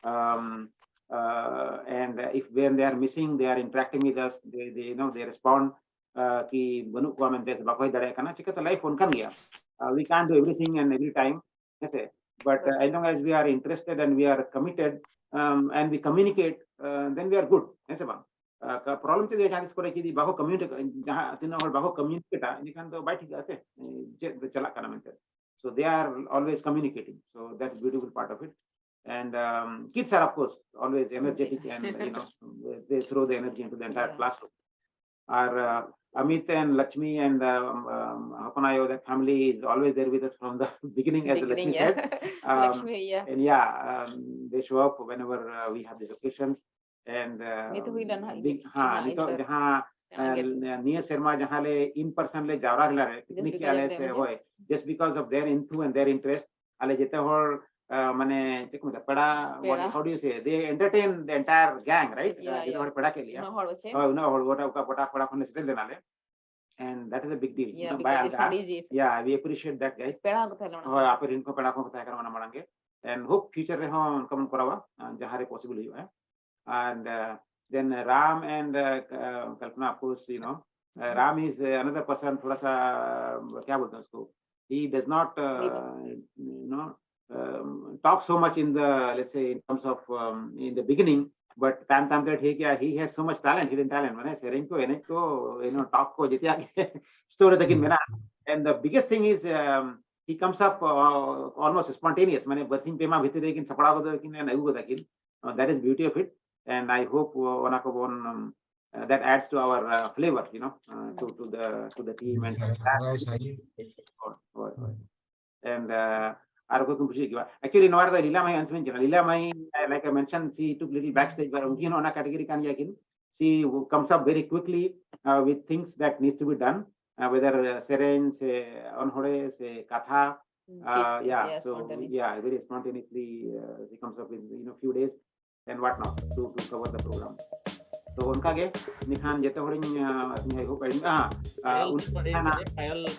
Um, uh, and if when they are missing, they are interacting with us. They, they you know, they respond. Uh, ᱠᱤ ᱵᱟᱹᱱᱩᱜ ᱠᱚᱣᱟ ᱢᱮᱱᱛᱮ ᱥᱮ ᱵᱟᱠᱚ ᱦᱮᱡ ᱫᱟᱲᱮᱭᱟᱜ ᱠᱟᱱᱟ, ᱪᱤᱠᱟᱹᱛᱮ life ᱚᱱᱠᱟᱱ ᱜᱮᱭᱟ. Uh, we can't do everything and every time. ᱦᱮᱸ ᱥᱮ? But uh, as long as we are interested and we are committed, um, and we communicate, uh, then we are good. ᱦᱮᱸ ᱥᱮ ᱵᱟᱝ? Uh, problem ᱪᱮᱫ ᱦᱩᱭᱩᱜᱼᱟ, ᱡᱟᱦᱟᱸ ᱛᱤᱥ ᱠᱚᱨᱮ ᱡᱩᱫᱤ ᱵᱟᱠᱚ communicate, ᱡᱟᱦᱟᱸ ᱛᱤᱱᱟᱹᱜ ᱦᱚᱲ ᱵᱟᱠᱚ communicate ᱟ, ᱮᱱᱠᱷᱟᱱ ᱫᱚ ᱵᱟᱭ ᱴᱷᱤᱠᱟ ᱥᱮ, ᱪᱮᱫ ᱪᱟᱞᱟᱜ ᱠᱟᱱᱟ ᱢᱮᱱᱛᱮ. So they are always communicating. So that's beautiful part of it. And um, kids are, of course, always energetic and, you know, they throw the energy into the entire Yeah. classroom. R uh, Amit and Lakshmi and um, um, ᱦᱚᱯᱚᱱ ᱟᱭᱳ, that family is always there with us from the beginning, as Beginning, Lakshmi yeah. said. Um, Lakshmi, yeah. And yeah, um, they show up whenever uh, we have these occasions. And uh, ᱱᱤᱛ ᱦᱩᱭ ᱞᱮᱱᱟ ᱦᱟᱸᱜ, big- ᱦᱮᱸ, ᱦᱮᱸ, ᱱᱤᱛᱚᱜ ᱤᱥᱚᱨ᱾ ᱡᱟᱦᱟᱸ ᱥᱮᱬᱟ ᱜᱮ᱾ uh, ᱱᱤᱭᱟᱹ ᱥᱮᱨᱢᱟ ᱡᱟᱦᱟᱸ ᱞᱮ in person ᱞᱮ ᱡᱟᱣᱨᱟ ᱞᱮᱱᱟ ᱨᱮ, Just picnic because ᱠᱮᱜᱼᱟ ᱞᱮ of them, ᱥᱮ, yeah. ᱦᱳᱭ, just because of their enthu and their interest, ᱟᱞᱮ ᱡᱮᱛᱮ ᱦᱚᱲ ᱢᱟᱱᱮ ᱪᱮᱫ ᱠᱚ ᱢᱮᱛᱟᱜᱼᱟ, ᱯᱮᱲᱟ, ᱯᱮᱲᱟ᱾ How do you say, they entertain the entire gang, right? ᱡᱮᱛᱮ ᱦᱚᱲ ᱯᱮᱲᱟ ᱠᱮᱫ ᱞᱮᱭᱟ᱾ ᱦᱳᱭ, ᱩᱱᱟᱹᱜ ᱦᱚᱲ ᱜᱚᱴᱟ, ᱚᱠᱟ ᱜᱚᱴᱟ ᱯᱮᱲᱟ ᱠᱷᱚᱱ ᱞᱮ ᱥᱮᱴᱮᱨ ᱞᱮᱱᱟ ᱞᱮ᱾ And that is a big deal. Yeah, we appreciate that, guys. ᱯᱮᱲᱟ ᱠᱚ ᱛᱟᱦᱮᱸ ᱞᱮᱱᱟ᱾ ᱦᱳᱭ, ᱟᱯᱮ ᱨᱮᱱ ᱠᱚ ᱯᱮᱲᱟ ᱠᱚ ᱛᱟᱦᱮᱸ ᱠᱟᱱᱟ ᱚᱱᱟ ᱢᱟᱲᱟᱝ ᱜᱮ᱾ And hope future ᱨᱮᱦᱚᱸ ᱚᱱᱠᱟ ᱵᱚᱱ ᱠᱚᱨᱟᱣᱟ, ᱡᱟᱦᱟᱸ ᱨᱮ possible ᱦᱩᱭᱩᱜᱼᱟ᱾ And then Ram and Kalpana, of course, you know, Ram is another person, थोड़ा सा क्या बोलते हैं उसको, he does not, you know, talk so much in the, let's say, in terms of, in the beginning, but ᱛᱟᱭᱚᱢ ᱛᱟᱭᱚᱢ ᱛᱮ ᱴᱷᱤᱠ ᱜᱮᱭᱟ, he has so much talent, hidden talent, ᱢᱟᱱᱮ ᱥᱮᱨᱮᱧ ᱠᱚ, ᱮᱱᱮᱡ ᱠᱚ, you know, talk ᱠᱚ, ᱡᱮᱛᱮᱭᱟᱜ ᱜᱮ ᱥᱴᱳᱨᱤ ᱛᱟᱹᱠᱤᱱ ᱢᱮᱱᱟᱜᱼᱟ᱾ And the biggest thing is, he comes up almost spontaneous, ᱢᱟᱱᱮ ᱵᱟᱨᱥᱤᱧ ᱯᱮ ᱢᱟ ᱵᱷᱤᱛᱤᱨ ᱨᱮ ᱠᱤᱱ ᱥᱟᱯᱲᱟᱣ ᱜᱚᱫ ᱠᱤᱱ, ᱟᱹᱜᱩ ᱜᱚᱫᱟ ᱠᱤᱱ. That is beauty of it, and I hope ᱚᱱᱟ ᱠᱚᱵᱚᱱ, that adds to our flavor, you know, to to the to the team and ᱦᱳᱭ, ᱦᱳᱭ. And ᱟᱨ ᱚᱠᱚᱭ ᱠᱚ ᱵᱩᱡᱷᱟᱹᱣ ᱜᱮᱭᱟ, actually ᱱᱚᱣᱟ ᱨᱮᱫᱚ ᱞᱤᱞᱟ ᱢᱟᱹᱭ answer ᱪᱟᱞᱟᱜ, ᱞᱤᱞᱟ ᱢᱟᱹᱭ, like I mentioned, she took little backstage, but ᱩᱱᱠᱤᱱ ᱦᱚᱸ ᱚᱱᱟ category ᱠᱟᱱ ᱜᱮᱭᱟ ᱠᱤᱱ. She comes up very quickly with things that needs to be done, whether ᱥᱮᱨᱮᱧ ᱥᱮ ᱚᱱᱚᱬᱦᱮ ᱥᱮ ᱠᱟᱛᱷᱟ. Yeah, so yeah, very spontaneously she comes up with, you know, few days and what not to to cover the program. ᱛᱚ ᱚᱱᱠᱟ ᱜᱮ ᱱᱤᱠᱷᱟᱱ ᱡᱮᱛᱮ ᱦᱚᱲᱤᱧ, I hope ᱯᱟᱭᱮᱞ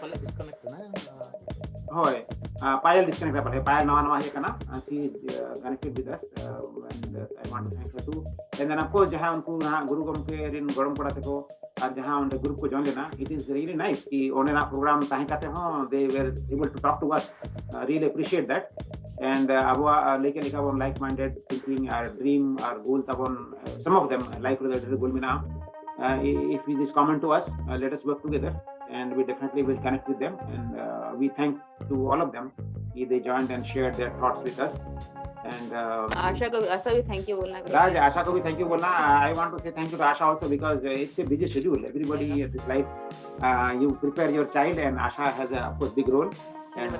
ᱯᱟᱞᱮ disconnect ᱮᱱᱟ᱾ ᱦᱳᱭ, ᱯᱟᱭᱮᱞ disconnect ᱮᱱᱟ, ᱯᱟᱞᱮ ᱯᱟᱭᱮᱞ ᱱᱟᱣᱟ ᱱᱟᱣᱟ ᱦᱮᱡ ᱟᱠᱟᱱᱟ, she is connected with us, and I want to thank her too. And then of course ᱡᱟᱦᱟᱸ ᱩᱱᱠᱩ ᱱᱟᱦᱟᱜ ᱜᱩᱨᱩ ᱜᱚᱢᱠᱮ ᱨᱮᱱ ᱜᱚᱲᱚᱢ ᱠᱚᱲᱟ ᱛᱟᱠᱚ ᱟᱨ ᱡᱟᱦᱟᱸ ᱚᱸᱰᱮ group ᱠᱚ join ᱞᱮᱱᱟ, it is really nice ᱠᱤ ᱚᱸᱰᱮᱱᱟᱜ program ᱛᱟᱦᱮᱸ ᱠᱟᱛᱮ ᱦᱚᱸ they were able to talk to us. Really appreciate that. And ᱟᱵᱚᱣᱟᱜ ᱞᱟᱹᱭ ᱠᱮᱫ ᱞᱮᱠᱟ ᱵᱚᱱ like minded thinking ᱟᱨ dream ᱟᱨ goal ᱛᱟᱵᱚᱱ, some of them life ᱨᱮᱫᱚ ᱟᱹᱰᱤ ᱰᱷᱮᱨ goal ᱢᱮᱱᱟᱜᱼᱟ. If it is common to us, let us work together and we definitely will connect with them, and we thank to all of them. They joined and shared their thoughts with us. And आशा को, आशा भी thank you बोलना. राज, आशा को भी thank you बोलना. I want to say thank you to Asha also because it's a busy schedule. Everybody at this life, you prepare your child, and Asha has a, of course, big role. And